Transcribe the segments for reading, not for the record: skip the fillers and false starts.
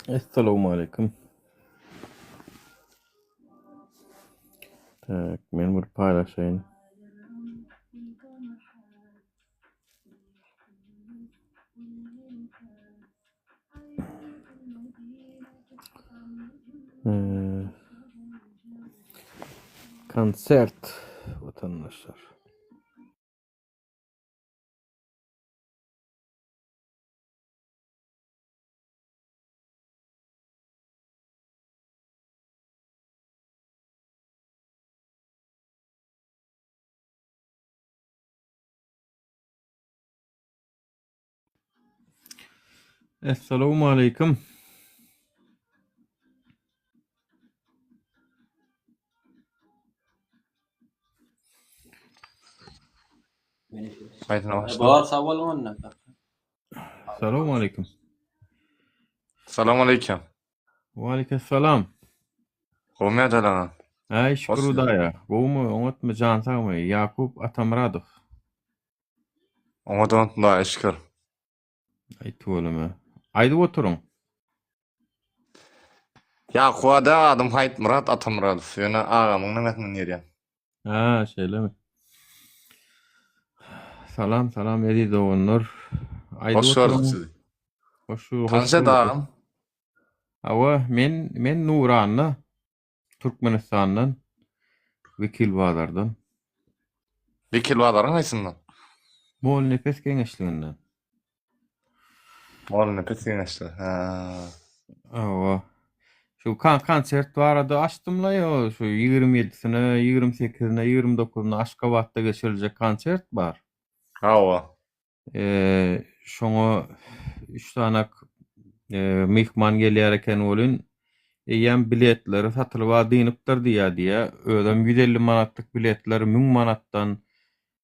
Essalawmaleýkim. Tak, men bir paýlaşaýyn. Ee, konsert watandaşlar. Essalawmaleýkim. Aýdyna başla. Bor sag boluň onda. Salowmaleýkim. Salam aleýkum. Waleýkesselam. Gowmy ýagdaýlaryňyz? Äý şükür Hoş Hudaýa. Gowumy, oňatmy, jan sagmy? Ýakup Atamyradow. Oňat oňat Hudaýa şükür. Aý tüweleme. Aýdyp oturyň. Ýakup ada adym Haýytmyrat Atamyradow. Ýöne agamyň nemesinden girýän. Ha, şeýlemi? Salam, salam eziz doganlar. Aýdyp Hoş gördük oturyň. sizi. Hoş, hoş Tanyş et bulduk. agam. Hawa, men men Nuranna. Türkmenistandan. Wekilbazardan. Wekilbazaryň haýsyndan? Molnepes geňeşliginden. Molnepes geňeşligi. Ha. Hawa. Şu konsert barada açdym-la ýo, şu 27-sine, 28-ine, 29-na Aşgabatda geçiriljek konsert bar. Hawa. Şoňa üç sanak myhman gelýär eken welin, eýýäm biletleri satylyp-a dynypdyr diýýär diýýär. Özem 150 manatlyk biletler 1000 manatdan,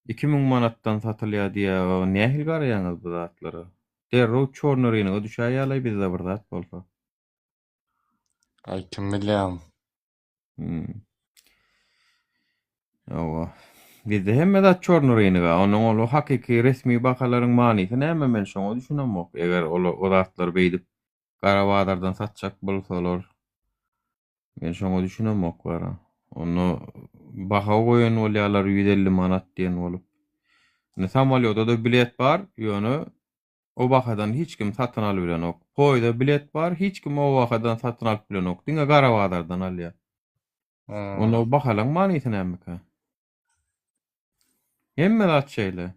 2000 manatdan satylýar diýýär. Nähili garaýaňyz bu zatlara? Derrew çorny rynoga düşäýýärler bizde bir zat bolsa. Aý kim bilýär. Hmm. Hawa. Bizde hemme zat çorny rynoga. Onuň ol hakyky resmi bahalaryň manysy näme men şoňa düşünemok. Eger ol o zatlary beýdip gara bazardan satjak bolsalar men şoňa düşünemok bara. Onda baha goýan bolýarlar 150 manat diýen bolup. Indi samolýoda-da bilet bar, ýöne O bahadan hiç kim satyn alybilenok. Poýza bilet bar, hiç kim o bahadan satyn alyp bilenok. Diňe gara bazardan alýar. Onda o bahalaň manysy nämeka? Hemme zat şeýle.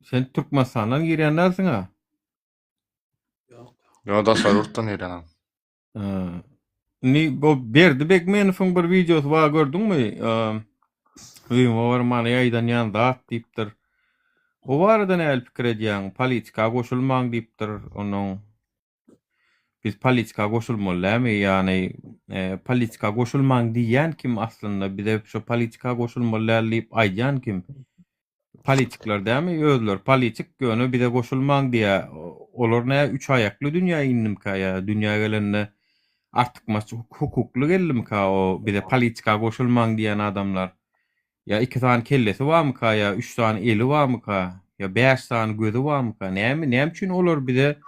Sen Türkmenistandan girýän dälsiň-a? Ýok. Ýok, daşary ýurtdan girýän. Indi bu Berdi Begmenowyň bir wideosy bar gördüňmi? Öýüňe barmana ýaýdanýan zat diýipdir. O barada nähili pikir edýäň? Politika goşulmaň diýipdir. Onuň biz politika goşulmaly dälmi? Ýagny e, politika goşulmaň diýýän kim aslynda? Bize şu politika goşulmaly däl diýip aýdýan kim? Politikler dämi özleri politik ýöne bize goşulmaň diýä olar nä üç aýakly dünýä indimka ýa dünýä gelende artykmaç hukukly geldimka o bize politika goşulmaň diýen adamlar ýa iki sany kellesi barmyka ýa üç sany eli barmyka ýa bäş sany gözi barmyka näme näme üçin olar bize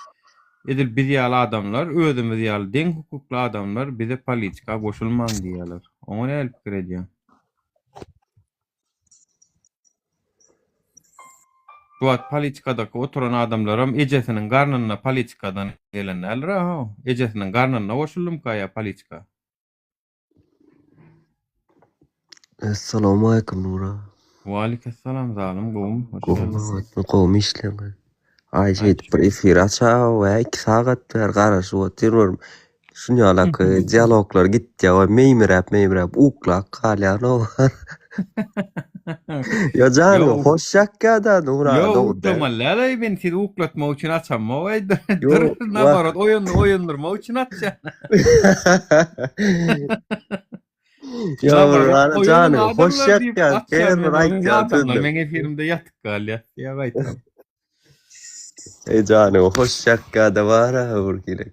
edil biz ýaly adamlar özümiz ýaly deň hukukly adamlar bize politika goşulmaň diýýäler oňa nähili pikir edýäň? Şu wagt politikadaky oturan adamlaram ejesiniň garnynda politikadan gelen däldir a ho. Ejesiniň garnynda goşuldymyka ýa politika? Essalawmaleýkum Nura. Waleýkessalam zalym gowumy hoş Gowmy geldiň. oňatmy gowmy işleň. Aý şeýdip bir efir açaw we 2 sagat bäri garaşyp otyryn. Şunýalaky dialoglar gitýär we meýmiräp meýmiräp uklap galýan o. Ýo janyňa Ýo hoş ýakýada Nura Ýo dogry däl. uklamaly däl-aý men sizi uklatmak üçin açamok-aý Ýo dur wah. naborot oýun oýundyrmak üçin açýan. Ýo bir Naborot ana oýanyň janyňa hoş adamlar diýip ýakýan açýan her bir men onuň aýtýan adamlar sözleň. meň efirimde ýatyp galýar diýýär gaýtam. Eý janyňa hoş ýakýada bar-a bir hili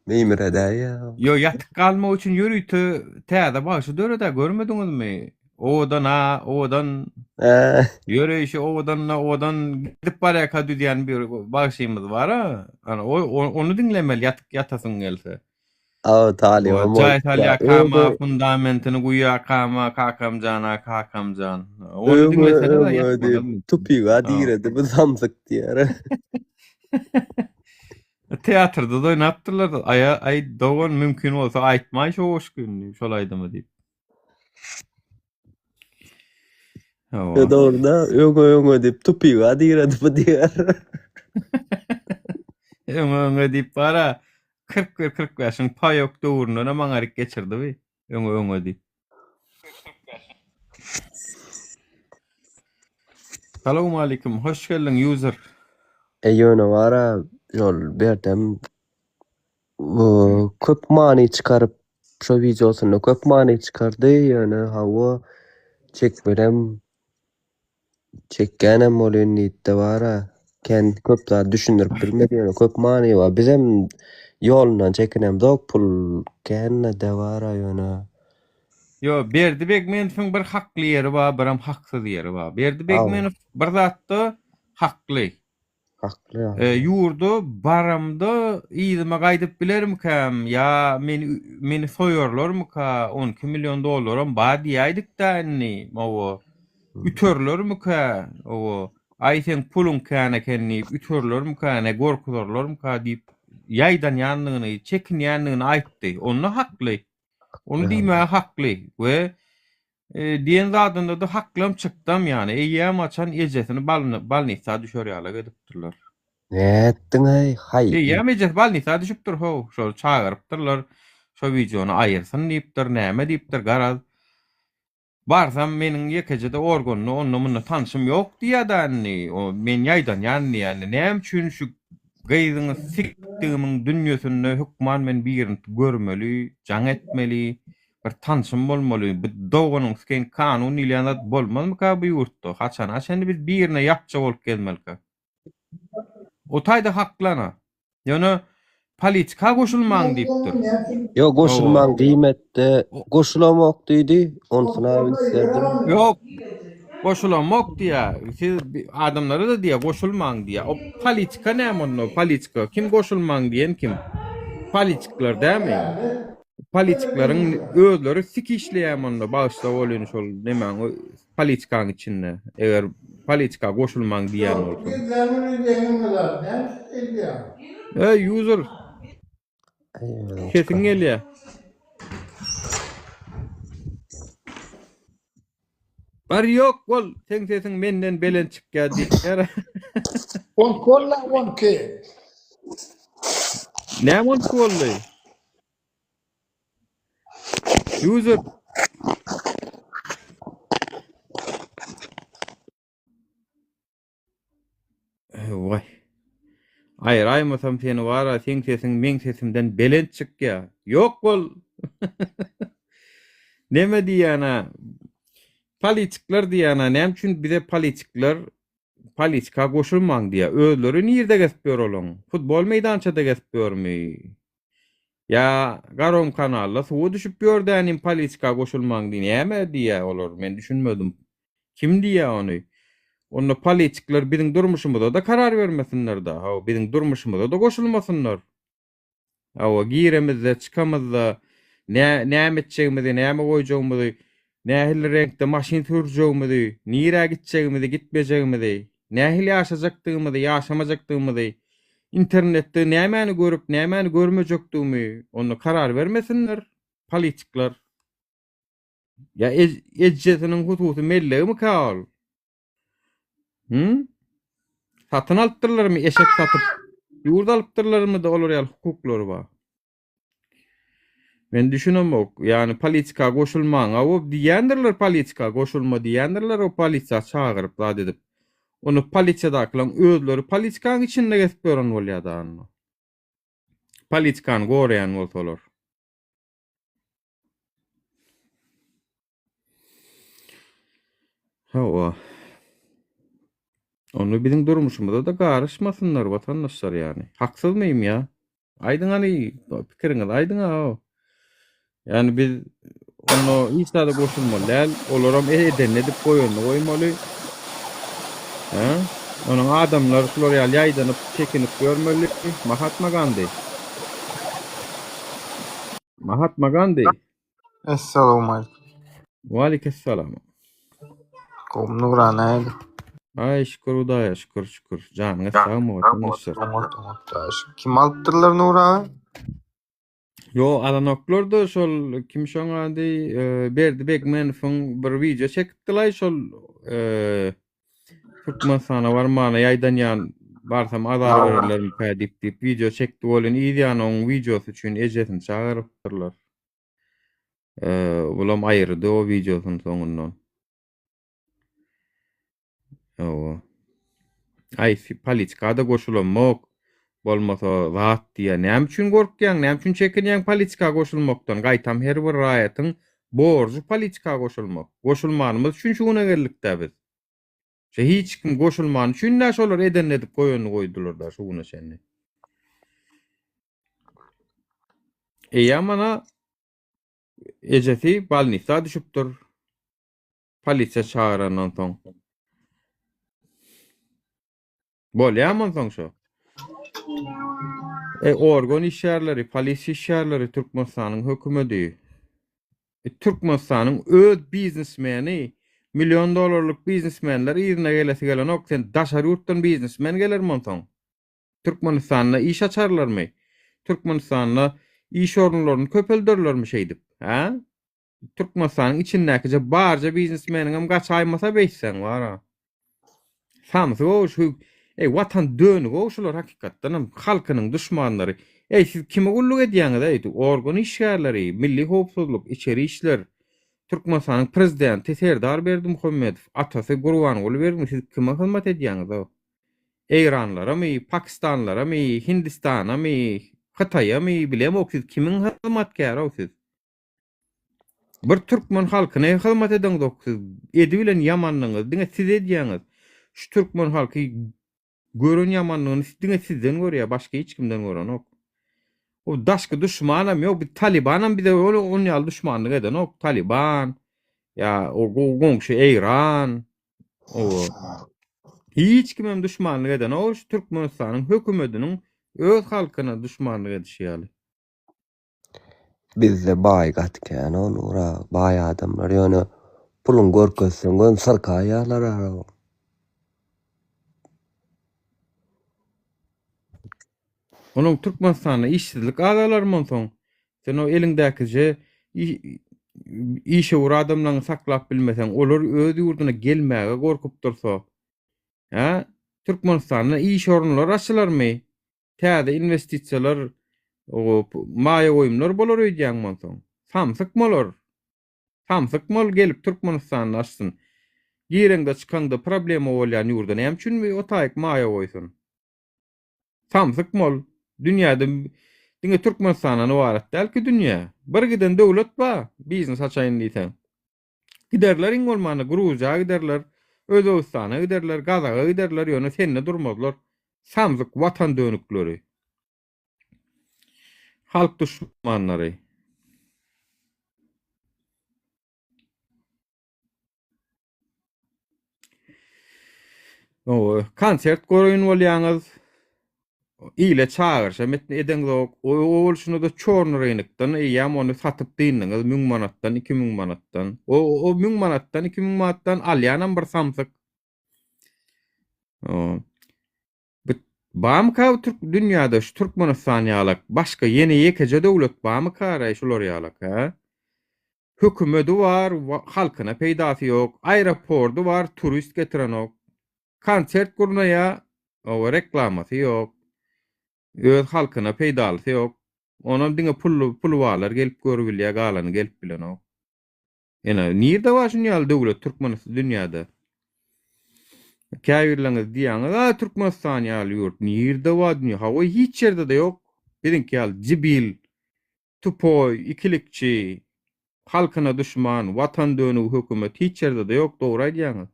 meýmiredäýýä. Ýo ýatyp galmak üçin ýörite täze bagşy döredä görmediňizmi? Owadan-a, owadan. Ýöreýşi owadan-da owadan. Gidip barýarka düzýän bir bagşymyz bar-a. Ana, ony diňlemeli ýatyk ýatasyň gelse. Aw, talybam Jaý salýarkam-a, fundamentini guýýarkam-a, kakam jan-a, kakam jan. Ony diňlesene-de ýatmaly. Tupyga diredi bu samsyk diýer. Teatrda-da oýnapdyrlar. Aý, aý, dogan, mümkin bolsa aýtmaý şo goşgyny, şol aýdymy diýip. Hawa. Dogry-da, öňe öňe diýip tupyga diredi bu diýer. Öňe öňe diýip bara 41 45-iň paýok döwründenem aňaryk geçirdi bi. Öňe öňe diýip. Salowmalikim, hoş geldiň user. E ýöne bara şol berdem köp many çykaryp şo wideosynda köp many çykardy ýöne hawa çekmelem çekýänem bolýan diýipde bara kän köp zat düşündirip bilmedi ýöne köp many bar bizem ýolundan çekinemzok pul kände bara ýöne. Ýo Berdi Begmenowyň bir hakly ýeri bar birem haksyz ýeri bar. Berdi Begmenow bir zatda hakly. Hakly ýa. Ýurda baramda yzyma gaýdyp bilermikäm ýa meni meni soýarlarmyka 12 million dollaram bar diýäýdik-dä indi owo. Üterlermikä owo. Aý seň puluň kän eken diýip üterlermikä ne gorkuzarlarmyka diýip ýaýdanýandygyny, çekinýändigini aýtdy. Onda hakly. Ony diýmäge hakly we Diýen zadynda-da haklam çykdam ýany. Eýýäm haçan ejesini balnisa düşer ýalak edipdirler. Nätdiň-eý, haý. Eýýäm ejesi balnisa düşüpdir how, şol çagyrypdyrlar, şo wideony aýyrsyn diýipdir, näme diýipdir, garaz. Barsam meniň ýekeje-de organda onda-munda tanşym ýok diýýä-dä indi, o men ýaýdanýan diýýä indi, näme üçin şu gyzyňy sikdigimiň dünýesinde hökman men birini görmeli, jaň etmeli, Bir tanşym bolmaly. Bu doganyň siken kanun diýilýän zat bolmazmyka bu ýurtda? Haçana çenli biz birine ýapja bolup gezmelika? O taýda hakly ana. Ýöne politika goşulmaň diýipdir. Ýok goşulmaň diýmedde goşulamok diýdi. Onsuna üns berdim. Ýok goşulamok diýýä. Siz adamlara-da diýýä goşulmaň diýýä. O politika näme onda politika? Kim goşulmaň diýen kim? Politikler dämi? Politikleriň özleri sik işleýär munda bagyşla bolýan şol nemäň politikaň içinde eger politika goşulmaň diýýän bolsa. Eý user sesiň gelýär. Bar ýok bol seň sesiň menden belent çykýar diýýär. On iki boldy 12. Näme 12 boldy? User Waý. Aýraýmasam seni bara seň sesiň meň sesimden belent çykýa. Ýok bol. Neme diýýän-ä? Politikler diýýän-ä, näme üçin bize politikler politika goşulmaň diýýär. Özleri nirde gezip ýör olaň? Futbol meýdançada gezip ýörmi? Ýa Garom kanalda suwa düşüp ýör dänim politika goşulmaň diý. Näme diýýär olar? Men düşünmedim. Kim diýýär ony? Onda politikler biziň durmuşymyza-da karar bermesinler-dä. Hawa, biziň durmuşymyza-da goşulmasynlar. Hawa, giremizde, çykamyzda, nä, näme etjegimizi, näme goýjagymyzy, nähili reňkde maşyn sürjegimizi, nirä gitjegimizi, gitmejegimizi, nähili ýaşajakdygymyzy, ýaşamajakdygymyzy, internetde nämäni görüp, nämäni görmejekdigimi onda karar bermesinler politikler. Ýa ejesiniň hususy mellegimikä ol? Hü? Satyn alypdyrlarmy eşek satyp? Ýurt alypdyrlarmy-da olar ýaly hukuklary bar? Men düşünemok. Ýagny politika goşulmaň. A o diýýändirler politika goşulma diýýändirler o polisiýa çagyryp zat edip. Ony polisiýadakylaň özleri politikanyň içinde gezip ýören bolýar-da onda. Politikany goraýan bolsalar. Hawa. Onda biziň durmuşymyza-da garyşmasynlar watandaşlar ýany. Haksyzmyým ýa? Aýdyň hany pikiriňizi aýdyň-a. Ýani biz. Onda hiç zada goşulmaly däl. Olaram edenini edip goýanyny goýmaly. Hä? Onuň adamlar şular ýaly ýaýdanyp, çekinip ýörmeli. Mahatma Gandi. Mahatma Gandi. Essalawmaleýkim. Waleýkessalam. Gowmy Nurana nähili? Aý şükür Hudaýa şükür şükür. Janyňyz sagmy watandaşlar? Oňat oňat Hudaýa şükür. Kim alypdyrlar Nurana? Ýo alanoklar-da şol kim şoň ady Berdi Begmenowyň bir wideo çekipdilaý şol Türkmenistana barmana ýaýdanýan barsam azar bererlermikä diýip diýip wideo çekdi welin yz ýany oň wideosy üçin ejesini çagyrypdyrlar. Bulam aýyrdy o wideosyny soňundan. Hawa. Aý, politika-da goşulamok. Bolmasa zat diýýär. Näme üçin gorkýaň, näme üçin çekinýäň politika goşulmakdan? Gaýtam her bir raýatyň borjy politika goşulmak. Goşulmanymyz üçin şu güne geldik-dä biz. Şo hiç kim goşulmany üçin-dä şolar edenini edip goýanyny goýdular-da şu güne çenli. Eýýäm ana ejesi bolnisa düşüpdir. Polisiýa çagyrandan soň. Bolýamy onsoň şo? E, organ işgärleri, polisiýa işgärleri, Türkmenistanyň hökümedi. E, Türkmenistanyň öz biznesmeni, million dollarlyk biznesmenler yzyna gelesi gelenok. Sen daşary ýurtdan biznesmen gelermi onsoň? Türkmenistanda iş açarlarmy? Türkmenistanda iş orunlaryny köpelderlermi şeýdip? Hä? Türkmenistanyň içindäkije barja biznesmeniňem gaçaýmasa beýtseň bara. Samsyk-ow şu Eý watan dönügi-ow şular hakykatdanam halkynyň duşmanlary. Eý siz kime gulluk edýäňiz eý organ işgärleri, milli howpsuzlyk, içeri işler, Türkmenistanyň prezidenti Serdar Berdimuhamedow, atasy Gurbanguly Berdimuhamedow siz kime hyzmat edýäňiz-ow? Eýranlaramy, Pakistanlaramy, Hindistanamy, Hytaýamy bilemok siz kimiň hyzmatkäri-ow siz? Bir türkmen halkyna hyzmat edeňzok siz. Edibilen ýamanlygyňyzy diňe siz edýäňiz. Şu türkmen halky gören ýamanlygyny diňe sizden görýär, başga hiç kimden görenok. O daşky duşmanam ýok, bir Talibanam bize ol on ýaly duşmanlyk edenok. Taliban ýa o goňşy Eýran o hiç kimem duşmanlyk edenok şu Türkmenistanyň hökümetiniň öz halkyna duşmanlyk edişi ýaly. Bizde baý gaty kän o Nura, baý adamlar ýöne puluň görkezseň göni syrka aýýarlar ara. Onuň Türkmenistanda işsizlik azalarmy onsoň? Sen o eliňdäkije işewür adamlaryňy saklap bilmeseň, olar öz ýurduna gelmäge gorkup dursa, hä? Türkmenistanda iş orunlary açylarmy? Täze inwestisiýalar, maýa goýumlar bolar öýdýäňmi onsoň? Samsyk bolar. Samsyk bol gelip Türkmenistanda açsyn. Gireňde çykaňda problema bolýan ýurda näme üçin o taýyk maýa goýsun? Samsyk bol. Dünýäde diňe Türkmenistandan ybarat däl ki dünýä. Bir giden döwlet bar, biznes açaýyn diýseň. Giderler iň bolmanda Gruziýa giderler, Özbegistana giderler, Gazaga giderler, ýöne sende durmazlar. Samsyk watan dönükleri. Halk duşmanlary. Owa, konsert goraýyn bolýaňyz. Ile çagyryşam etme edeňzok. O bolşuna-da çorny rynokdan eýýäm ony satyp dyndyňyz 1000 manatdan, 2000 manatdan. O o 1000 manatdan, 2000 manatdan alýanam bir samsyk. O. Bu bamyka bu türk dünýäde şu Türkmenistan ýalak başga ýene ýekeje döwlet bamyka şular ýalak, hä? Hökümedi bar, halkyna peýdasy ýok, aeropordy bar, turist getirenok. Konsert gurnaýa, oba reklamasy ýok. Öz halkyna peýdalysy ýok. Onam diňe pully, puly barlar gelip görübilýär, galany gelip bilenok. Ene, nirde bar şuny ýaly döwlet Türkmenistan dünýäde? Käbirleriňiz diýýäňiz, a Türkmenistan ýaly ýurt nirde bar dünýä? Hawa, hiç ýerde-de ýok. Biziňki ýaly jibil, Tupoý, ikilikçi, halkyna duşman, watan dönügi hökümet hiç ýerde-de ýok, dogry aýdýaňyz.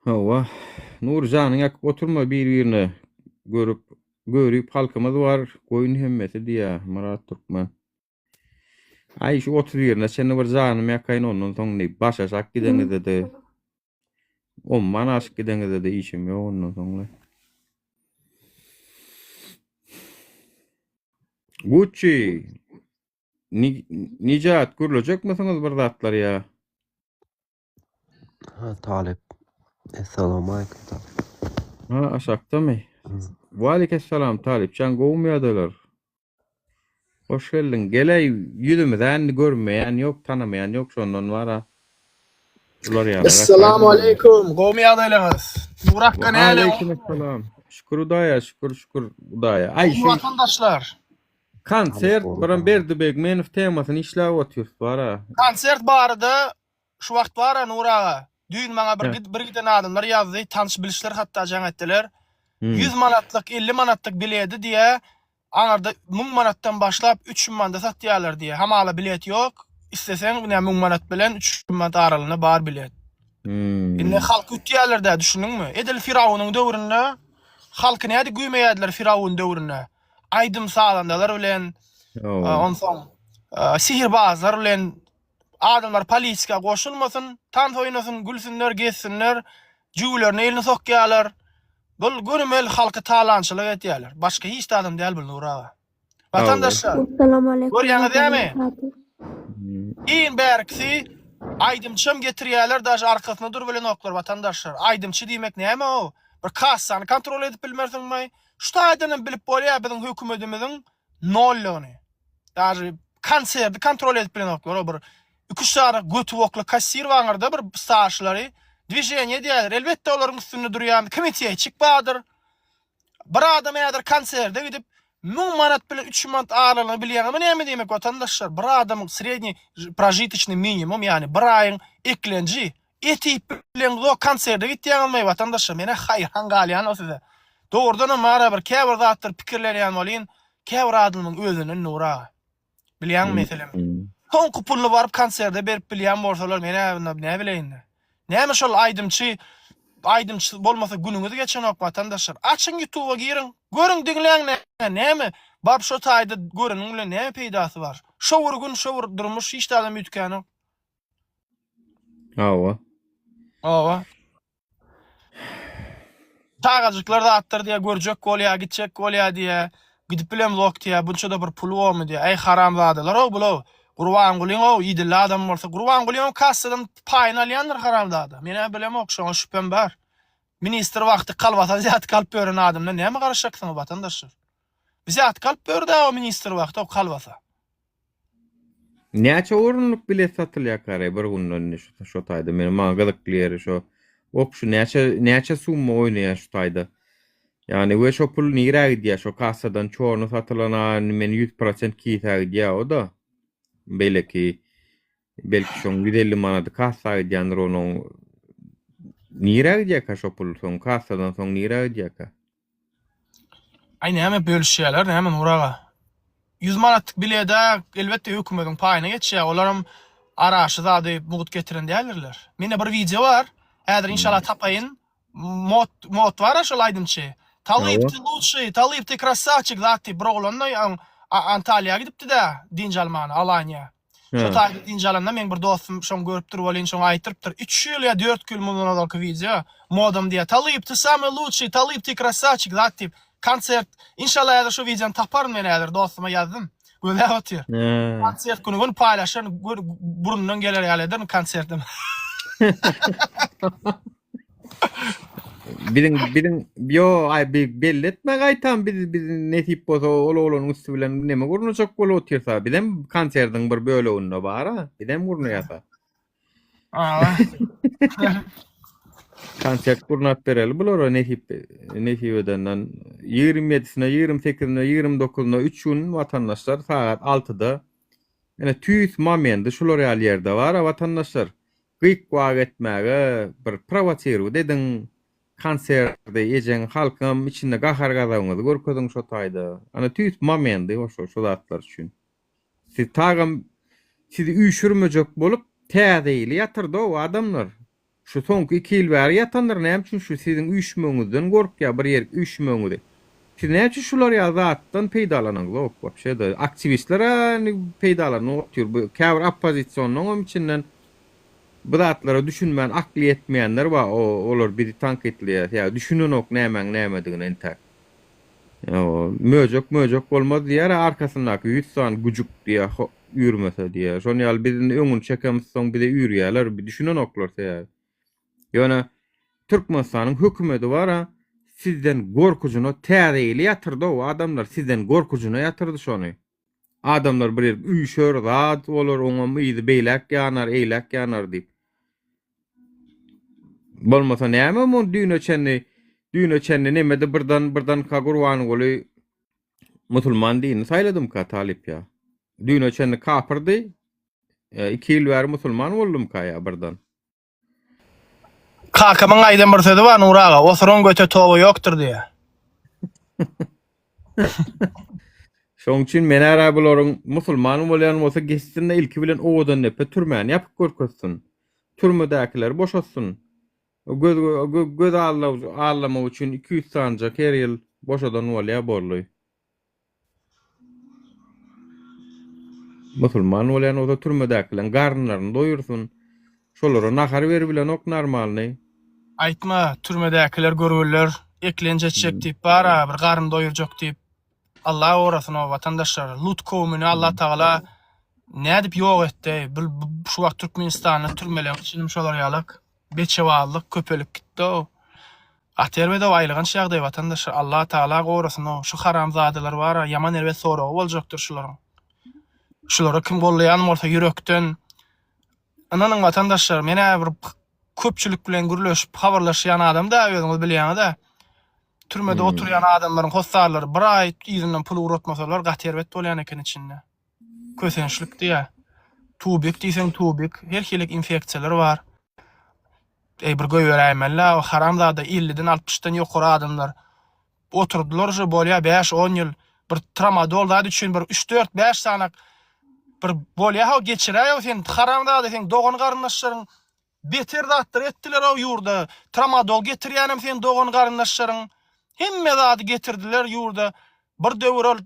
Hawa, Nury janyňy ýakyp oturma bir-birine görüp. Görip halkymyz bar, goýun hemmesi diýýä Myrat Türkmen. Aý şu 31-ine çenli bir janym ýakaýyn ondan soň indi baş aşak gideňizde-de omman aşyp gideňizde-de işim ýok ondan soňla. Gucci Nijat gürlejekmisiňiz bir zatlar ýa? Ha Talyp. Essalamualeýkum Talyp. Ha aşakdamy? Waleýkessalam Talypjan gowumy ýagdaýlar? Hoş geldiň. Geleý ýüzümize indi görmeýän ýok, tanamaýan ýok şondan bara. Bular ýaly. Essalamu aleýkum. Gowmy ýagdaýlaryňyz? Nurakka näle? Aleýkum esselam. Şükür Hudaýa, şükür şükür Hudaýa. Aý şu watandaşlar. Konsert biram Berdi Begmenow temasyny işläp otyrys bara. Konsert barada şu wagt bara Nur aga. Düýn maňa bir bir giden adamlar ýazdy, tanyş bilişler hatda jaň etdiler. 100 manatlyk, 50 manatlyk biledi diýä, aňyrda 1000 manatdan başlap 3000 manada satýarlar diýä. Hamala bilet ýok. Isleseň ine 1000 manat bilen 3000 manat aralygynda bar bilet. Indi halky ütýärler-dä, düşündiňmi? Edil Firawunyň döwründe halky nädip güýmeýärdiler Firawun döwründe? Aýdym-sazandalar bilen, onsoň sihirbazlar bilen adamlar politika goşulmasyn, tans oýnasyn, gülsünler, gezsinler, jübülerine elini sokýarlar. Bul gönümel halky talançylyk edýärler. Başga hiç zadam däl bul Nur aga. Watandaşlar, görýäňiz dämi? Iň bärkisi aýdymçam getirýärler daže arkasynda durubilenoklar watandaşlar. Aýdymçy diýmek näme o? Bir kassany kontrol edip bilmersiňmi? Şu taýdan hem bilip bolýar biziň hökümetimiziň nollygyny. Daže konserti kontrol edip bilenoklar o bir iki-üç sany göti bokly kassir bar aňyrda bir starşylary dwiženiýe edýärler. Elbetde olaryň üstünde durýan komitetçik bardyr. Bir adam häzir konserde gidip 1000 manat bilen 3000 manat aralygyny bilýäňizmi näme diýmek watandaşlar? Bir adamyň sredniý prožitoçnyý minimum ýagny bir aýyň eklenji et iýip bileňzok konserde gitýäňizmi watandaşlar? Menä haýran galýan o size. Dogrudanam ara bir käbir zatlar pikirlenýän welin käbir adamyň özünden nur aga. Bilýäňmi meselem? Soňky puluny baryp konserde berip bilýän bolsalar men-ä näbileýin. Näme şol aýdymçy aýdymçy bolmasa günüňiz geçenok watandaşlar. Açyň ýutuba giriň, görüň diňläň näme baryp şo taýda göreniň bilen näme peýdasy bar. Şo bir gün şo bir durmuş hiç zadam üýtgänok. Hawa. Hawa. Çagajyklar zatdyr diýä görjek bolýa gitjek bolýa diýä gidip bilemzok diýä bunçada bir pul bormy diýä äý haramzadalar-ow bul-ow Gurbangulyň-ow idilli adam bolsa Gurbangulyňam kassadan paýyny alýandyr haramzada men-ä bilemok şoňa şübhem bar ministr wagty kolbasa wzýatka alyp ýören adamdan näme garaşjaksyňyz watandaşlar wzýatka alyp ýördi-ä o ministr wagty-ow kolbasa. Näçe orunlyk bilet satylýar kare bir günde indi şu şo taýda meni maňa gyzykly ýeri şo opşy näçe näçe summa oýnaýar şu taýda ýagny we şo pul nirä gidýär şo kassadan çorny satylana indi men 100% kisä gidýär o-da beýleki belki şoň 150 manady kassa gidýändir onuň nirä gidýärkä şo pul soň kassadan soň nirä gidýärkä? Aý näme bölüşýärler näme Nur aga. Ýüz manatlyk biledä elbetde hökümediň paýyna geçýär. Olaram araşy zady mugt getiren däldirler. Mende bir wideo bar. Häzir inşallah tapaýyn. Mot Mot bar-a şol aýdymçy. Talyp ty lучший, Talyp ty krasavçik zat diýip bir oglan Antalýa gidipdi-dä dynç almana, Alaniýa. Şo taýda dynç alanda meň bir dostum şoň görüpdir welin şoňa aýtdyrypdyr. Üç ýyl ýa dört ýyl mundan ozalky wideo. Modam diýýär, Talyp ty samyý lutşiý, Talyp ty krasawçik zat diýip. Konsert, inşallah häzir şo wideony taparyn men häzir dostuma ýazdym. Gözläp otyr. Konsert güni göni paýlaşaryn, gör burnundan geler ýaly ederin konsertim. Biziň biziň ýo aý bi belli etme gaýtam biz biz nesip bolsa ol oglanyň üsti bilen neme gurnajak bolup otyrsa bizem konsertiň bir böleginde bara bizem gurnaýasa. Konsert gurnap bereli bulara nesip nesip edenden 27-sine 28-ine 29-na 3 gün watandaşlar sagat 6-da ene tüýs momendi şular ýaly ýerde bara watandaşlar Gyk-wak etmäge bir prowosirowat ediň konserdi ejeň halkyňam içinde gahar-gazabyňyzy görkeziň şo taýda. Ana tüýs momendi şo şo zatlar üçin. Siz tagam sizi üýşürmejek bolup täze ýyly ýatyrdy-ow adamlar. Şu soňky iki ýyl bäri ýatandyr näme üçin şu siziň üýşmegiňizden gorkýar bir ýerik üýşmegiňizi. Siz näme üçin şular ýaly zatdan peýdalanaňzok wapşe-de? Aktiwistler-ä indi peýdalanyp otyr. Bu käbir oppozisionlaryňam içinden bu zatlara düşünmän akly ýetmeýänler bar. O olar bizi tankytlaýar. Sebäbi düşünenok nämäň nämedigine entäk. Ýa möjek möjek bolmaz diýýär-ä arkasyndaky ýüz sany güjük diýýär üýrmese diýýär. Şonuň ýaly biz indi öňüni çekemizsoň bize üýrýärler. Düşünenoklar sebäbi. Ýöne Türkmenistanyň hökümedi bara sizden gorkujyna täze ýyly ýatyrdow adamlar sizden gorkujyna ýatyrdy şony. Adamlar bir ýer üýşer zat bolar oňam yzy beýläk ýanar eýläk ýanar diýip. Bolmasa näme muny düýne çenli düýne çenli nemede birden birdenka Gurbanguly musulman dinini saýladymka talyp ýa. Düýne çenli kapyrdy. 2 ýyl bäri musulman boldumka ýa birden. Kakamyň aýdan bir sözi bar Nury aga, osuran göte toba ýokdur diýýär. Şoň üçin men ara bularyň musulman bolýan bolsa geçsin-de ilki bilen Owadandepe türmäni ýapyp görkezsin. Türmedäkileri boşatsyn. Göz göz allamak üçin 200 sanyjak her ýyl boşadan bolýar boldy. Musulman bolýan bolsa türmedäkileň garynlaryny doýursyn. Şolara nahar beribilenok normalny. Aýtma, türmedäkiler görgüliler eklenç etjek diýip bar-a, bir garyn doýurjak diýip. Allah gorasyn o watandaşlar. Lut kowumyny Allah Tagala nädip ýok etdi-eý. Bul şu wagt Türkmenistanda türmeleriň içinem şolar ýalak beçebazlyk köpelip gitdi-ow. Gaty erbet-ow aýylganç ýagdaý watandaşlar Allah Tagala gorasyn-ow şu haramzadalar bar-a ýaman erbet soragy boljakdyr şularyň. Şulary kim gollaýan bolsa ýürekden ynanyň watandaşlar men-ä bir köpçülik bilen gürleşip habarlaşýan adam däl özüňiz bilýäňiz-ä. Türmede oturýan adamlaryň hossarlary bir aý yzyndan pul ugratmasalar gaty erbet bolýan eken içinde. Kösençlik diýýär. Tubik diýseň tubik, her hili infeksiýalar bar. Eý bir goýberäýmeli-la, o haramzada elliden altmyşdan ýokary adamlar oturdylar uje bolýa bäş-on ýyl bir tramadol zat üçin bir üç-dört bäş sanak bir bolýa-how geçiräý-ow sen haramzada seň dogan garyndaşlaryň beter zatlar etdiler-ow ýurda tramadol getirýänem seň dogan garyndaşlaryň hemme zady getirdiler ýurda bir döwür ol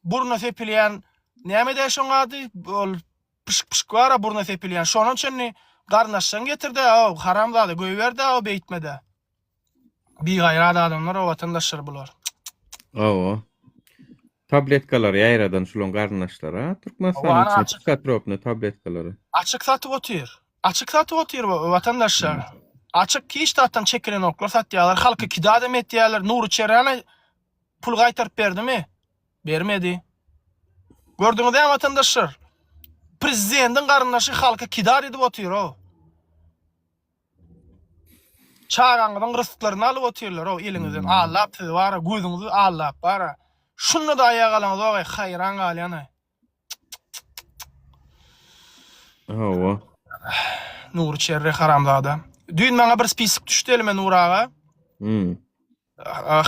Burna sepilýän näme-dä şoň ady? Ol pyşyk-pyşyk bar-a burna sepilýän. Şonam çenli garyndaşlaryň getirdi-ä, haramzada goýber-dä, beýtme-dä. Bigaýrat adamlar-ow watandaşlar bular. Hawa. Tabletkalary ýaýradan şulaň garyndaşlary-a Türkmenistanyň içinde psihotropnyý tabletkalary. Açyk satyp otyr. Açyk satyp otyr watandaşlar. Açyk hiç zatdan çekilenoklar satýarlar. Halky kidadam etýärler. Nury Çerräne Pul gaýtaryp berdimi? Bermedi. Gördüňiz-ä watandaşlar? Prezidentiň garyndaşy halky kidar edip otyr-ow. Çagaňyzyň rysklaryny alyp otyrlar-ow eliňizden. Aldap sizi bar-a, gözüňizi aldap bar-a. Şunda-da aýak alaňyzok-aý, haýran galýan-aý. Hawa. Nury Çerre haramzada. Düýn maňa bir spisok düşdi elime Nury aga. Hmm.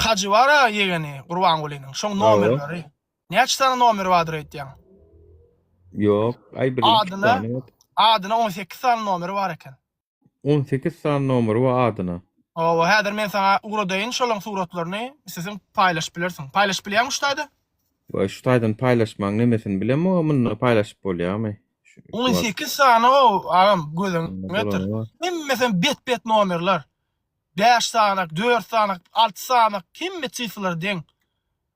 Hajy bar-a ýegeni Gurbangulynyň. Şoň nomerleri. Näçe sany nomer bardyr öýtýäň? Ýok, aý bir adyna adyna 18 sany nomeri bar eken. 18 sany nomeri bar adyna. Hawa, häzir men saňa ugradaýyn şolaň suratlaryny, isleseň paýlaşyp bilersiň. Paýlaşyp bilýäňmi şu taýda? Waý, şu taýdan paýlaşmaň nemesini bilemok, munda paýlaşyp bolýarmy? 18 sany o, agam, gözüňe getir. Hemmesem bet-bet nomerler. Bäş sanak, dört sanak, alty sanak, hemme sifrler deň.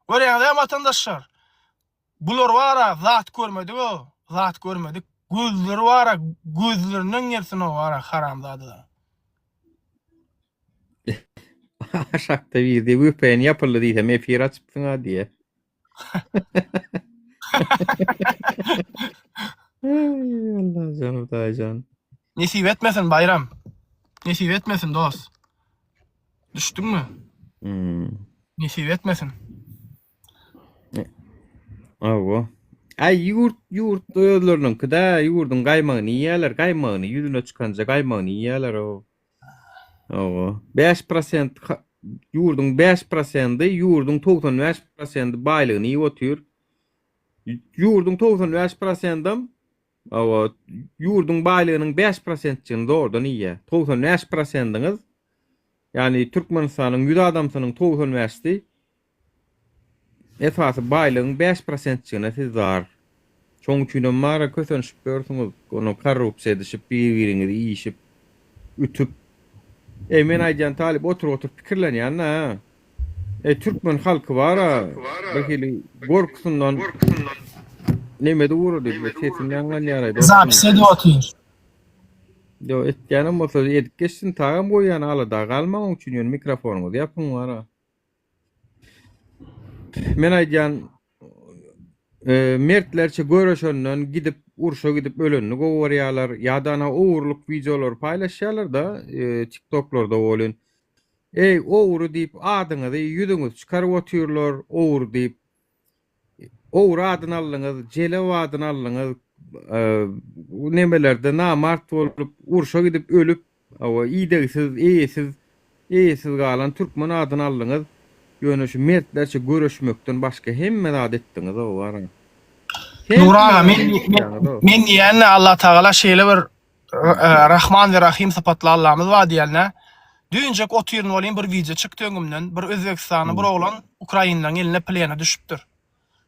Görýäňizä watandaşlar? Bular bara zat görmedik-ow, zat görmedik. Gözleri bara gözlerinden gelsin-ow bara haramzadalar. Aşakda bir diýip VPN ýapyldy diýsem efir açypsyň-a diýe. Ay Allah can Hudaýjan. Nesip etmesin Baýram. Nesip etmesin dost. Düşdüňmi? Hmm. Nesip etmesin. Hawa. Aý ýurt ýurt özleriniňki-dä, ýurduň gaýmagyny iýýärler, gaýmagyny, ýüzüne çykanja gaýmagyny iýýärler o. Hawa. 5% ýurduň 5 prosendi, ýurduň 95 prosendi baýlygyny iýip otyr. Ýurduň 95 prosendem hawa, ýurduň baýlygynyň 5 prosentjigini zordan iýýär. 95 prosendiňiz, ýagny Türkmenistanyň 100 adamsynyň 95-si. Esasy baýlygyň 5 prosentjigine siz zar. Şoň üçinem bara kösenişip ýörsüňiz, ony korrupsiýa edişip, bir-biriňizi iýişip, ütüp. Eý, men aýdýan talyp oturyp-oturyp pikirlenýän-dä. Eý, türkmen halky bara birhili gorkusyndan neme edip ugrady, sesim ýaňlanýar-aý dostum. Zapis edip otyr. Ýok, etýänem bolsa edip geçsin, tagam goýýan alada galmaň oň üçin ýöne mikrofonyňyzy ýapyň bara. Men aýdýan mertlerçe göreşenden gidip urşa gidip ölenini gowy görýärler ýa-da ana ogurlyk wideolary paýlaşýarlar-da TikToklarda welin eý ogry diýip adyňyzy ýüzüňizi çykaryp otyrlar ogry diýip Ogry adyny aldyňyz, jelew adyny aldyňyz, nemelerde namart bolup, urşa gidip ölüp, hawa, idegsiz, eýesiz, eýesiz galan türkmen adyny aldyňyz. Ýöne şu mertlerçe göreşmekden başga hemme zat etdiňiz-ow, baryň. Nury aga, men men diýýän-de Allatagala şeýle bir Rahman we Rahym sypatly Allamyz bar diýýän-de. Düýnjek otyryn welin bir wideo çykdy öňümden. Bir Özbegistanly bir oglan ukrainlaryň eline plena düşüpdir.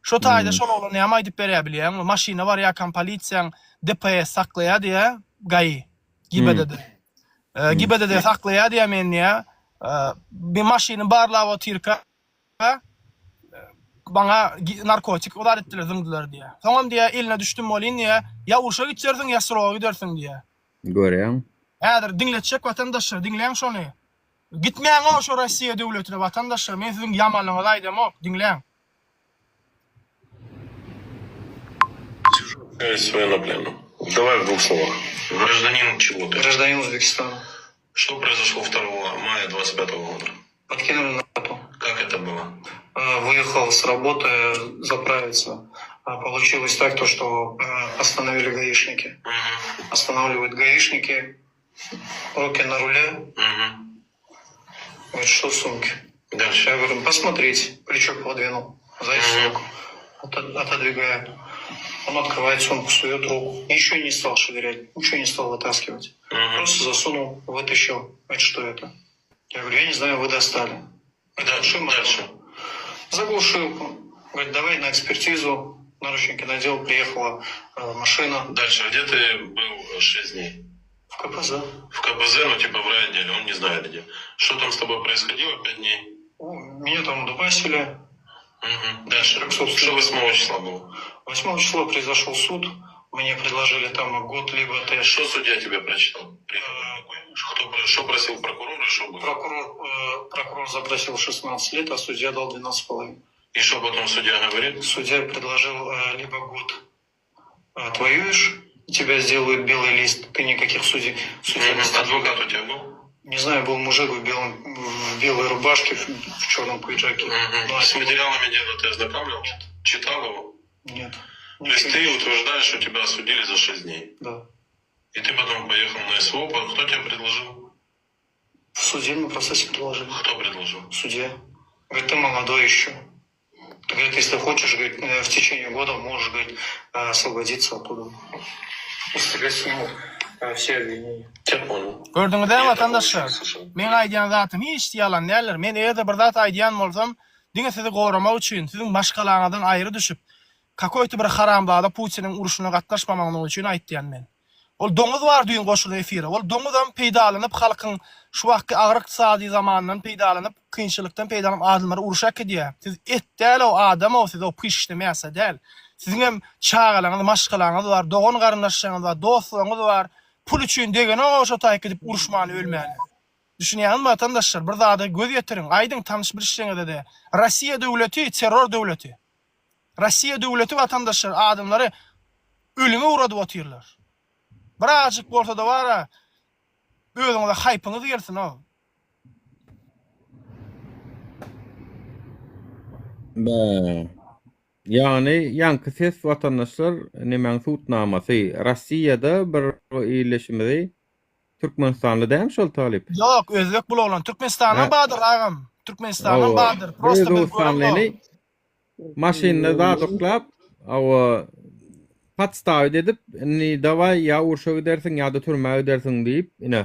Şo taýda şol oglan näme aýdyp berýär bilýäňmi? Maşyna barýarkam polisiýaň DPS saklaýar diýýär, GAI, GIBDD. GIBDD saklaýar diýýär meni diýýär. Men maşyny barlap otyrka Maňa narkotik zat etdiler, zyňdylar diýýär. Soňam diýýär, eline düşdüm welin diýýär, ýa urşa gitjersiň, ýa sroga gidersiň diýýär. Görýäň. Häzir diňletjek watandaşlar, diňläň şony. Gitmäň-ow şo Rossiýa döwletine watandaşlar, men siziň ýamanlygyňyzy aýdamok, diňläň. С военнопленным. Давай в двух словах. Гражданин чего ты? Гражданин Узбекистана. Что произошло 2 мая 25 года? Подкинули на хату. Как это было? Э, выехал с работы заправиться. А получилось так, то, что э, остановили гаишники. Угу. Останавливают гаишники, руки на руле. Угу. Говорит, что в сумке? Дальше. Я говорю, посмотрите, плечо подвинул, сзади сумку. Отодвигаю. Он открывает сумку, сует руку. Ничего не стал швырять, ничего не стал вытаскивать. Угу. Просто засунул, вытащил. Говорит, что это? Я говорю, я не знаю, вы достали. Дальше. Дальше. Заглушилку. Говорит, давай на экспертизу. Наручники надел, приехала э, машина. Дальше. Где ты был 6 дней? В КПЗ. В КПЗ, ну типа в райотделе, он не знает где. Что там с тобой происходило 5 дней? Ну, меня там дубасили. Угу. Дальше. Как, собственно, Что 8 числа было? 8 числа произошел суд. Мне предложили там год либо ты. Что судья тебе прочитал? Кто, что просил прокурор и что было? Прокурор, э, прокурор запросил 16 лет, а судья дал 12,5. И что потом судья говорит? Судья предложил э, либо год отвоюешь, тебя сделают белый лист, ты никаких судей, судебных... Угу. Адвокат у тебя был? Не знаю, был мужик в, белом, в белой рубашке, в, в черном пиджаке. Угу. Ну, С материалами дела ты ознакомливался? Нет. Читал его? Нет. То есть ты утверждаешь, что тебя осудили за 6 дней? Да. И ты потом поехал на СВО. Кто тебе предложил? В судебном процессе предложили. Кто предложил? Судья. Говорит, ты молодой еще. Ты, говорит, если хочешь, говорит, э, в течение года можешь, говорит, э, освободиться оттуда. После тебя снимут э, все обвинения. Я понял. Gördüňiz-ä watandaşlar? Meň aýdýan zatym hiç ýalan däldir. Men eger-de bir zat aýdýan bolsam, diňe sizi goramak üçin, siziň maşgalaňyzdan aýry düşüp, kakoýto bir haramzada Putiniň urşuna gatnaşmamagyňyz üçin aýtýan men. Ol doňuz bar düýn goşulan efire. Ol doňuzam peýdalanyp halkyň şu wagtky agyr ykdysady zamanyndan peýdalanyp, kynçylykdan peýdalanyp adamlary urşa äkidýär. Siz et däl-ow, adam-ow siz-ow pyşşy mäsa däl. Siziňem çagalaryňyz, maşgalaňyz bar, dogan-garyndaşlaryňyz bar, dostlaryňyz bar. Pul üçin degenok-ow şo taýy gidip uruşmany, ölmäni. Düşünýäňizmi watandaşlar, bir zada göz ýetiriň, aýdyň tanyş-bilişleriňize-de. Rossiýa döwleti terror döwleti. Rossiýa döwleti watandaşlar adamlary ölüme ugradyp otyrlar. Birazjyk bolsada bara özüňize haýpyňyz gelsin-ow. Bä. Ýagny ýaňky ses watandaşlar nemäň sudnamasy Rossiýada bir ildeşimizi Türkmenistanly dämi şol talyp? Ýok özbek bul oglan. Türkmenistandan bardyr agam. Türkmenistandan bardyr. Prosta biz göremok. Maşynda zat oklap, hawa, podstawit edip, indi dawaý ýa urşa gidersiň ýa-da türmä gidersiň diýip, ine.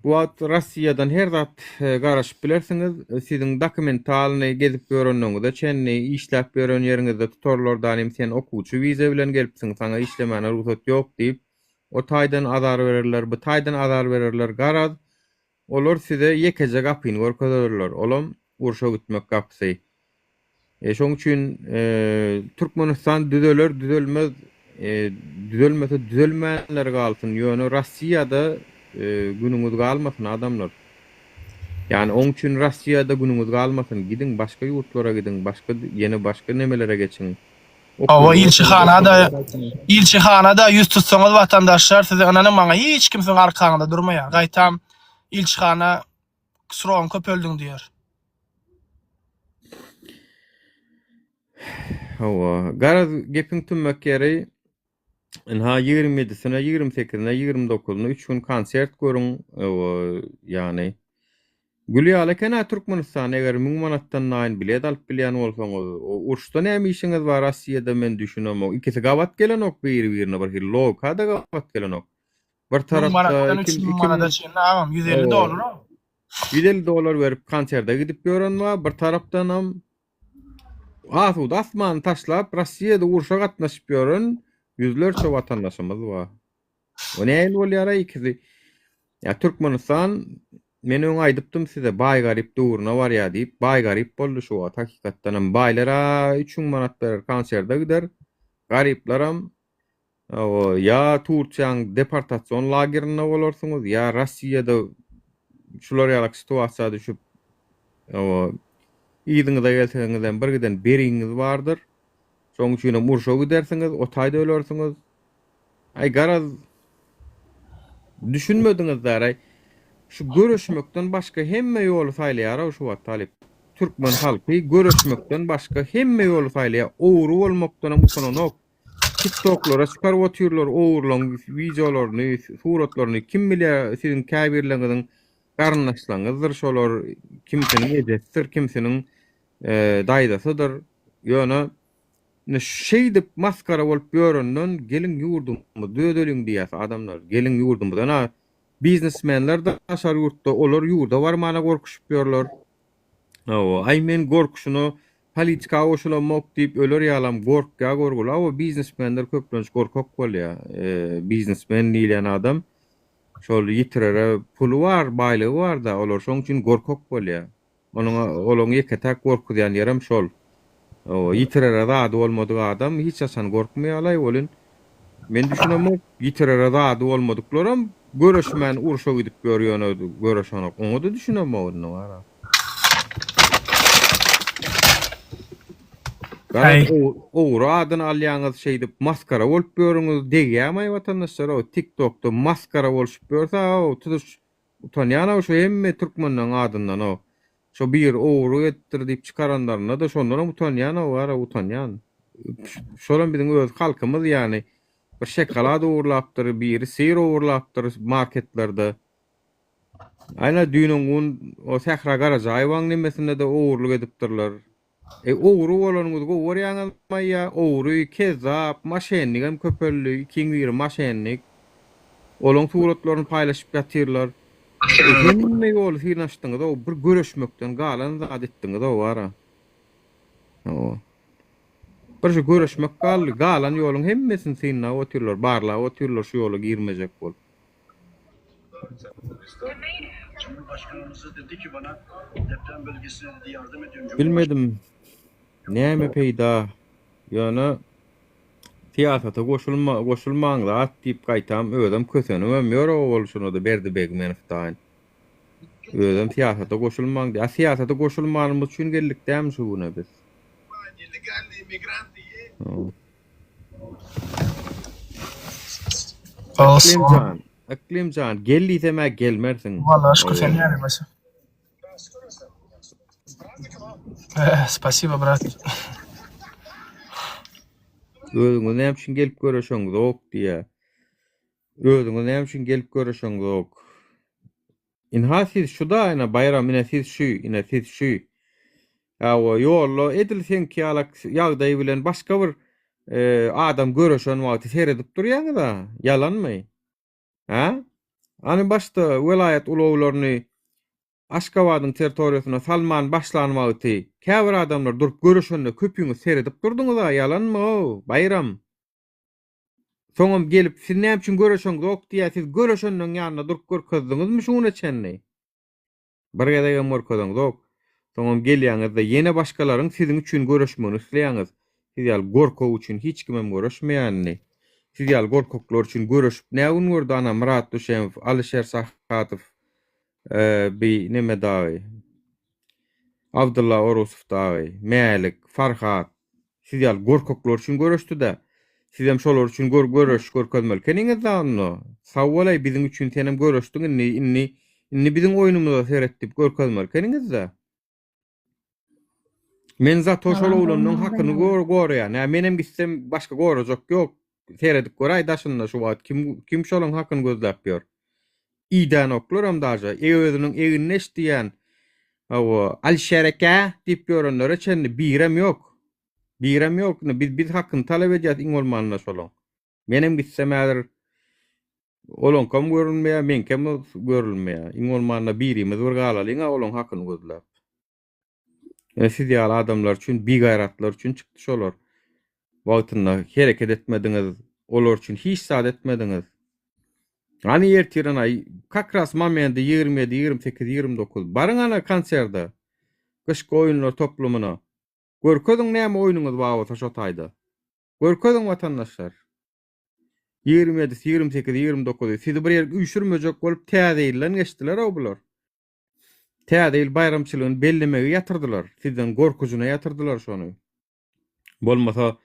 Bu wagt Rossiýadan her zat garaşyp bilersiňiz. Siziň dokumentalnyý gezip ýöreniňize çenli, işläp ýören ýeriňizde tutarlar danym sen okuwçy wiza bilen gelipsiň, saňa işlemäne rugsat ýok diýip, o taýdan azar bererler, bu taýdan azar bererler, garaz, olar size ýekeje gapyny görkezerler, olam urşa gitmek gapysy. E, şoň üçin e, Türkmenistan düzeler, düzelmez, e, düzelmese düzelmänler galsyn. Ýöne Rossiýada e, günüňiz galmasyn adamlar. Ýani oň üçin Rossiýada günüňiz galmasyn. Gidiň başga ýurtlara gidiň, başga ýene başga nemelere geçiň. Hawa ilçihana-da ilçihana-da ýüz tutsaňyz watandaşlar size ynanyň maňa hiç kim siziň arkaňyzda durmaýar. Gaýtam ilçihana srogyň köpeldiň diýer. Hawa, garaz gepiň tümmek ýeri ynha 27-sine, 28-ine, 29-una 3 gün konsert görüň, hawa, ýagny gül ýaly eken-ä Türkmenistan eger 1000 manatdan naýyn bilet alyp bilýän bolsaňyz, uruşda näme işiňiz bar Rossiýada men düşünemok. Ikisi gabat gelenok biri-birine bir hili logika-da gabat gelenok. Bir 1000 tarapda manatdan iki, 3000 iki manada çenli agam 150 hawa, dollar o. 150 dollar berip konserde gidip ýören bar, bir tarapdanam asuda asmany taşlap Rossiýada urşa gatnaşyp ýören ýüzlerçe watandaşymyz bar. O nähili bolýar-a ikisi? Ýa Türkmenistan men öň aýdypdym size baý-garyp döwrüne barýar diýip, baý-garyp boldy şu wagt hakykatdanam. Baýlar-a 3000 manat berer konserde gider, garyplaram Hawa, ýa Turkiýaň deportasion lagerinde bolarsyňyz, ýa Rossiýada şular ýalak situasiýa düşüp, hawa, yzyňyza gelseňizem bir giden berigiňiz bardyr. Şoň üçinem urşa gidersiňiz, o taýda ölersiňiz. Aý, garaz, düşünmediňiz däraý. Şu göreşmekden başga hemme ýoly saýlaýar-ow şu wagt talyp. Türkmen halky göreşmekden başga hemme ýoly saýlaýar. Ogry bolmakdanam utananok. TikToklara çykaryp otyrlar ogurlaň wideolaryny, suratlaryny. Kim bilýär siziň käbirleriňiziň garyndaşlaryňyzdyr şolar, kimsiniň ejesidir, kimsiniň daýzasydyr. Ýöne ine şeýdip masgara bolup ýörenden geliň ýurdumyzy düzedeliň diýýäs adamlar. Geliň ýurdumyza. Ynha biznesmenler daşary ýurtda olar ýurda barmana gorkuşyp ýörler. Hawa, aý men gorkuşyna politika goşulamok diýip öler ýalam gorkýa gorgul. Hawa biznesmenler köplenç gorkak bolýa. Biznesmen diýilýän adam şol ýitirere puly bar, baýlygy barda olar şoň üçin gorkak bolýa. Onuň olaň ýeke-täk gorkuzýan ýerem şol. Hawa, ýitirere zady bolmadyk adam hiç haçan gorkmaýalaý welin men düşünemok ýitirere zady bolmadyklaram göreşmän urşa gidip ýör ýöne göreşenok oňa-da düşünemok indi wara. Garaz ogry adyny alýaňyz şeýdip maskara bolup ýörüňiz degýämaý watandaşlar o tiktokda maskara bolşup ýörse o tutuş utanýanow şu hemme türkmenleň adyndan o şo biri ogry edipdir diýip çykaranlarynda-da şondanam utanýanow wara utanýan şolam biziň öz halkymyz ýany bir şokolad ogurlapdyr biri syr ogurlapdyr marketlerde Aýna düýn-öňňun o Sähra Garajaýewaň nemesinde-de ogurlyk edipdirler. E, ogry bolanyňyzy gowy görýäňizmi ýa? Ogry, kezzap, moşennigem köpeldi, ikiň biri moşennik. Olaň suratlaryny paýlaşyp ýatyrlar. E, hemme ýoly synaşdyňyz-ow, bir göreşmekden galan zat etdiňiz-ow wara. Hawa. Bir şu göreşmek galdy, galan ýoluň hemmesini synlap otyrlar, barlap otyrlar şu ýola girmejek bolup. Bilmedim näme peýda ýöne syýasata goşulma goşulmaň zat diýip gaýtam özem kösenibem ýör o bolşunada Berdi Begmenow daýyn. Özem syýasata goşulmaň diýip. A syýasata goşulmanymyz üçin geldik dämi şu güne biz? Yklymjan, Yklymjan, gel diýsem-ä gelmersiň. Walla şükür sen näme başa. Eh, spasibo brat. Özüňiz näme üçin gelip göreşeňzok diýýär. Özüňiz näme üçin gelip göreşeňzok? Ynha siz şu-da, ine Baýram, ine siz şu, ine siz şu. Hawa, ýolda edil seňki ýalak ýagdaý bilen başga bir adam göreşen wagty seredip durýaňyz-a, ýalanmy? Hä? Hany başda welaýat ulaglaryny Aşgabadyň territoriýasyna salman başlan wagty käbir adamlar durup göreşende köpüňiz seredip durduňyz-a ýalanmy-ow, Baýram? Soňam gelip siz näme üçin göreşeňzok diýýär, siz göreşenleň ýanynda durup görkezdiňizmi şu güne çenli? Bir gezegem görkezeňzok. Soňam gelýäňiz-de ýene başgalaryň siziň üçin göreşmegini isleýäňiz. Siz ýaly gorkak üçin hiç kimem göreşmeýär indi. Siz ýaly gorkaklar üçin göreşip nä gün gördi ana Myrat Düşemow, Alyşer Sahatow, bi neme dagy, Abdylla Orusow dagy, Mälik, Farhat, Siz ýaly gorkaklar üçin göreşdi-dä. Sizem şolar üçin gör göreş görkezmeli ekeniňiz-dä onda. Sag bolaý biziň üçin senem göreşdiň indi indi indi biziň oýnumyza seret diýip görkezmeli ekeniňiz-dä. Men zato şol oglanlaň hakyny goraýan. Hä menem gitsem başga gorajak ýok. Seredip göräý daşynda şu wagt kim kim şolaň hakyny gözläp ýör. Idänoklaram daže özüniň egindeş diýýän hawa Alişer eke diýip ýörenlere çenli birem ýok. Birem ýok. Indi biz biz hakyny talap edýäs iň bolmanda şolaň. Menem gitsem häzir olaňkam görünmeýär, meňkem görülmeýär. Iň bolmanda birimiz bir galalyň-a olaň hakyny gözläp. Ýöne siz ýaly adamlar üçin, bigaýratlar üçin çykdy şolar. Wagtynda hereket etmediňiz, olar üçin hiç zat etmediňiz. Hany ertir ana kak ras momendi 27, 28, 29 baryň ana konserde. Gyşky oýunlar toplumyna. Görkeziň näme oýnuňyz bar bolsa şo taýda. Görkeziň watandaşlar. 27-si, 28-i, 29-y sizi bir ýere üýşürmejek bolup täze ýyldan geçdiler-ow bular. Täze ýyl baýramçylygyny bellemegi ýatyrdylar. Sizden gorkujyna ýatyrdylar şony. Bolmasa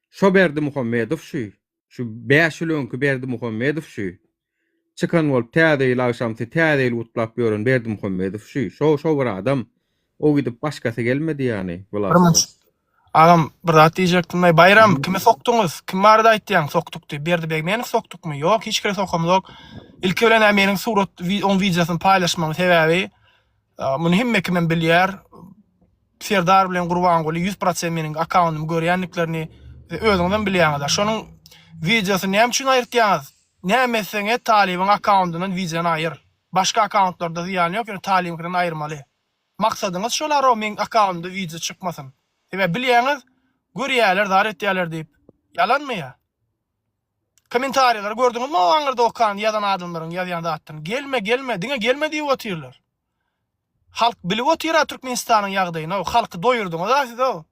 şo Berdimuhamedow şu, şu 5 ýyl öňki Berdimuhamedow şu. Çykan bolup täze ýyl agşamsy täze ýyl gutlap ýören Berdimuhamedow şu. Şo şo bir adam. O gidip başgasy gelmedi ýany wlasta. Agam bir zat diýjekdim. Baýram kimi sokduňyz? Kim barada aýtýaň sokduk diýip? Berdi Begmenow sokdukmy? Ýok, hiç kime sokamzok. Ilki bilen-ä meniň surat oň wideosyny paýlaşmagyň sebäbi muny hemme kimem bilýär. Serdar bilen Gurbanguly 100% meniň akkaundymy görýändiklerini özüňizem bilýäňiz. Şonuň wideosyny näme üçin aýyrtýaňyz? Näme etseň et talybyň akkaundyndan wideony aýyr. Başga akkauntlarda zyýany ýok, ýöne talybyňkydan aýyrmaly. Maksadyňyz şol arow meň akkaundymda wideo çykmasyn. Sebäbi bilýäňiz görýäler zar etýäler diýip. Ýalanmy ýa? Kommentariýalary gördüňizmi o aňyrda okan ýazan adamlaryň ýazýan zatlaryny. Gelme gelme diňe gelme diýip otyrlar. Halk bilip otyra Türkmenistanyň ýagdaýyny ow halky doýurdyňyza siz ow.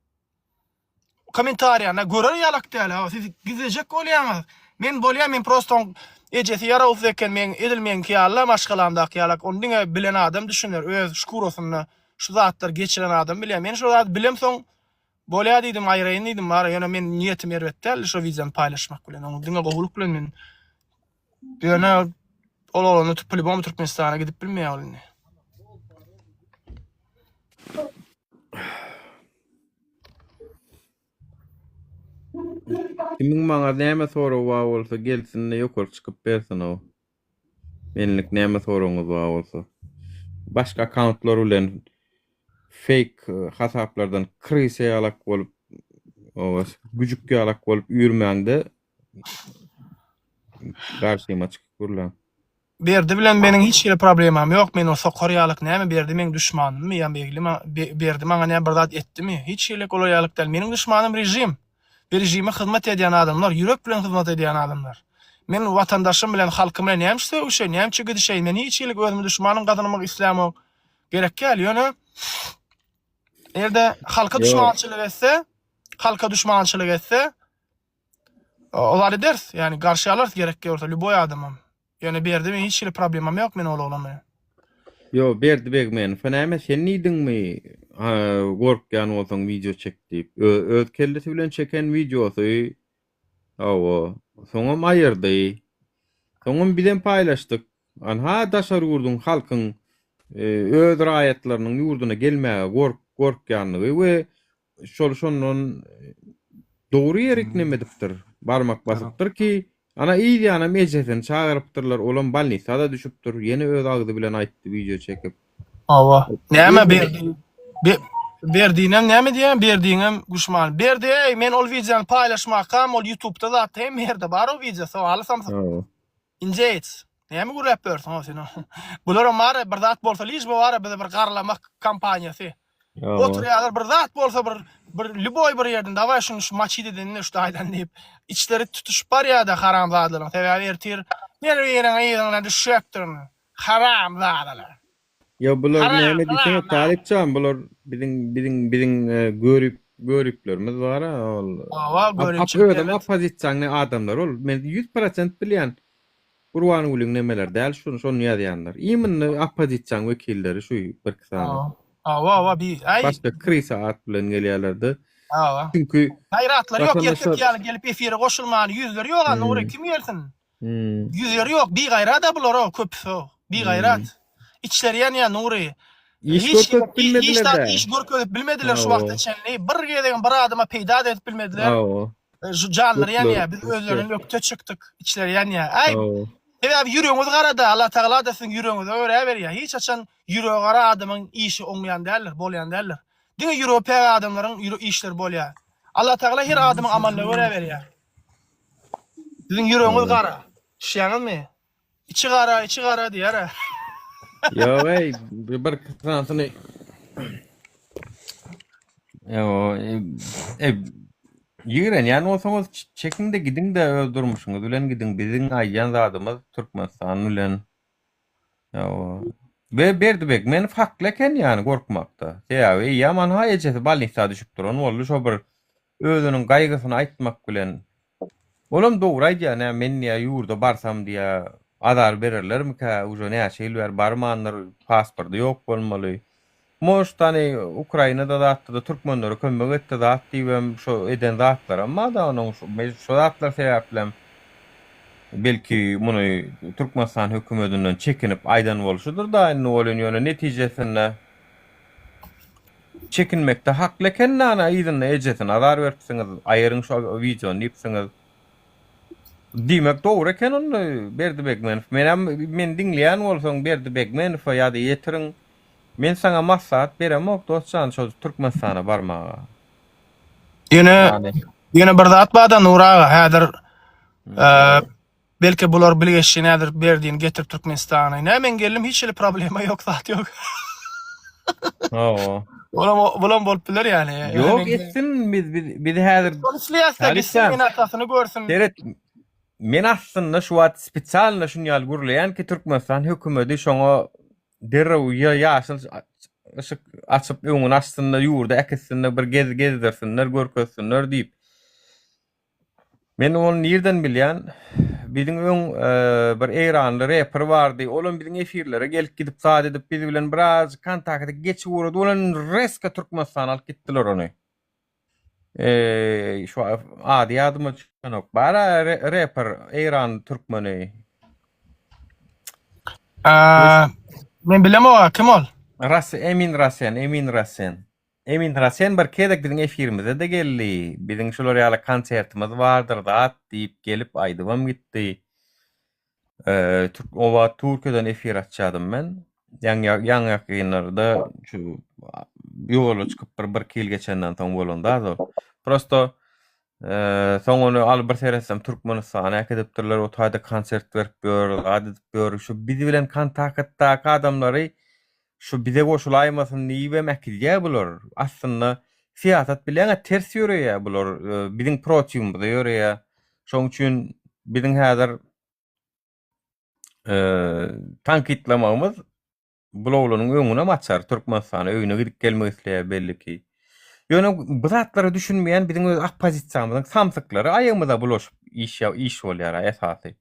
Kommentariýany görer ýalak däl ha siz gizlejek bolýaňyz. Men bolýa men prosto oň ejesi ýarawsyz eken meň edil meňki ýaly maşgalamdaky ýalak ony diňe bilen adam düşüner öz şkurasynda şu zatlar geçiren adam bilýär men şo zady bilemsoň bolýa diýdim aýraýyn diýdim bara ýöne men niýetim erbet däldi şo wideony paýlaşmak bilen oň diňe gowulyk bilen men ýöne ol oglany polibom Türkmenistana gidip bilmeýär ol indi. Kimiň maňa näme soragy bar bolsa gelsin-de ýokary çykyp bersin-ow. Menlik näme soragyňyz bar bolsa. Başga akkauntlar bilen fake hasaplardan krysa ýalak bolup, oba, güjük ýalak bolup üýrmäňde garşyma çykyp gürläň. Berdi bilen meniň hiç hili problemam ýok, men ony sokar ýalyk näme Berdi meň duşmanymmy ýa Begli Berdi maňa näme bir zat etdimi? Hiç hili olar ýalyk däl. Meniň duşmanym režim. We režime hyzmat edýän adamlar, ýürek bilen hyzmat edýän adamlar. Men watandaşym bilen, halkym bilen näme üçin sögüşeýin, näme üçin gidişeýin? Men hiç hili özüme duşmanym gazanmak islämok. Gerek däl, ýöne eger-de halka duşmançylyk etse, halka duşmançylyk etse, Olar ederis. Ýani garşy alarys gerek bolsa lýuboý adamam. Ýöne Berdi bilen hiç hili problemam ýok men ol oglan bilen. Ýo Berdi Begmenowa näme sen diýdiňmi gorkýan bolsaň wideo çek diýip. Öz kellesi bilen çeken wideosy hawa soňam aýyrdy. Soňam bizem paýlaşdyk. Anha daşary ýurduň halkyň öz raýatlarynyň ýurduna gelmäge gorkýanlygy we Şol şondan dogry ýerik neme edipdir, barmak basypdyr ki, ana yz ýanam ejesini çagyrypdyrlar, olam bolnisa-da düşüpdir, ýene öz agzy bilen aýtdy wideo çekip. Hawa. Näme Berdi? Be Berdinem näme diýýän? Berdiňem duşmany. Berdi eý, men ol wideony paýlaşmakam, ol ýutubda zatda hemme ýerde bar o wideo, sowaly samsyk. Hawa. Injeýts. Näme gürläp ýörsüň-ow sen? Bularam bar-a, bir zat bolsa liž bu bar-a bize bir garlamak kompaniýasy. Oturýarlar bir zat bolsa bir bir lýuboý bir ýerden dawaý şuny şu maçit edenini şu taýdan diýip içleri tutuşyp barýar-da haramzadalaryň. Sebäbi ertir bir biriň yzyna düşjekdirin. Haramzadalar. Ýa bular näme diýsene Talypjan bular biziň biziň biziň görip göriplerimiz bar-a ol. Hawa göripçilik Özem oppozisiýanyň adamlary ol. Men 100% bilýän. Gurbangulyň nemeleri däl şuny şony ýazýanlar. Imенно oppozisiýanyň wekilleri şu birki sany. Hawa hawa bi aý. Başda krisa at bilen gelýärlerde. Hawa. Çünki Gaýratlary ýok erkek ýaly gelip efire goşulmany ýüzleri ýok a Nury kim gelsin. Ýüzleri ýok bigaýrat-a bular-ow köpüsi-ow. Bigaýrat. Içleri ýanýar Nury. Iş Hiç görkezip hiç bilmediler zat dä. iş görkezip bilmediler şu wagta çenli. Bir gezegem bir adama peýda-da edip bilmediler. Hawa. Şu janlary Köpler, ýanýar. Biz köpler. özlerinden ökde çykdyk. Içleri ýanýar. Aý, Hawa. sebäbi ýüregiňiz gara-da, Allatagala-da siziň ýüregiňize görä berýär. Hiç haçan ýüregi gara adamyň işi oňýan däldir, bolýan däldir. Diňe ýüregi päk adamlaryň ýüre işleri bolýar. Allatagala her adamyň amalyna görä berýär. Siziň ýüregiňiz gara. Düşýäňizmi? Içi gara, içi gara diýer-ä. Ýok eý, bir sanysyny Ýo, e, ýigrenýän bolsaňyz çekiň-de gidiň-de öz durmuşyňyz bilen gidiň. Biziň aýdýan zadymyz Türkmenistan bilen. Ýo. Be Berdibek hakly eken ýany gorkmakda. Sebäbi eýýäm anha ejesi bolnisa düşüp duran boldy şo bir özüniň gaýgysyny aýtmak bilen. Olam dogry aýdýar, nä men diýýär ýurda barsam diýýär azar bererlermikä, uje näçe ýyl bäri barmandyr, pasporty ýok bolmaly. Может hany Ukrainada zatda-da türkmenlere kömek etdi zat diýibem şo eden zatlaram bar-da onuň şo zatlar sebäplem belki muny Türkmenistan hökümedinden çekinip aýdan bolşudyr-da indi welin ýöne netijesinde Çekinmekde hakly eken nana yzynda ejesine azar beripsiňiz aýyryň şo wideony diýipsiňiz. Diýmek dogry eken onda Berdi Begmenow. Menem meni diňleýän bolsaň Berdi Begmenowa ýa-da ýetiriň. Men saňa maslahat beremok dostjan şo Türkmenistana barmaga. Ýöne ýöne bir zat barda Nury aga häzir Belki bular bilgeşli nädir Berdini getirip Türkmenistana. Nä men geldim hiç hili problema ýok zat ýok. Hawa. Olam bulam bolup biler ýaly. Ýok etsin biz biz biz häzir Şony isleýäs-de gitsin Talypjan ene atasyny görsün. seret men aslynda şu wagt spesialno şuny ýaly gürleýän ki Türkmenistan hökümedi şoňa derrew ýaşyl yşyk açyp öňüni açsynda ýurda äkitsinler bir gez gezdirsinler görkezsinler diýip. Men ony nirden bilýän? Biziň öň bir eýranly reper bardy. Olam biziň efirlere gelip gidip zat edip biz bilen biraz kontakta geçip ugrady. Olam reska Türkmenistana alyp gitdiler ony. Eee şu ady ýadyma düşenok. Bara reper eýran türkmeni. Men bilemok kim ol? Ras Emin Rasen, Emin Rasen. Emin Rasen bir gezek biziň efirimize-de geldi. Biziň şular ýaly konsertimiz bardyr zat diýip gelip aýdybam gitdi. Türk o wagt Türkiýeden efir açýadym men. Ýaňy ýaňy-ýakynlarda şu ýola çykyp bir birki ýyl geçenden soň bolan zat ol. Prosto soň ony alyp bir seretsem Türkmenistana äkidipdirler, o taýda konsert berip ýör, zat edip ýör. Şu biz bilen kontaktdaky adamlary Şu bize goşulaýmasyn diýibem äkidýär bular. Aslynda syýasat bileňä ters ýöreýär bular. Biziň protiwimize ýöreýär. Şoň üçin biziň häzir tankytlamagymyz bul oglanyň öňünem açar. Türkmenistana öýüne gidip gelmek isleýär belli ki. Ýöne bu zatlara düşünmeýän biziň öz oppozisiýamyzyň samsyklary aýagymyza bulaşyp iş iş bolýar esasy.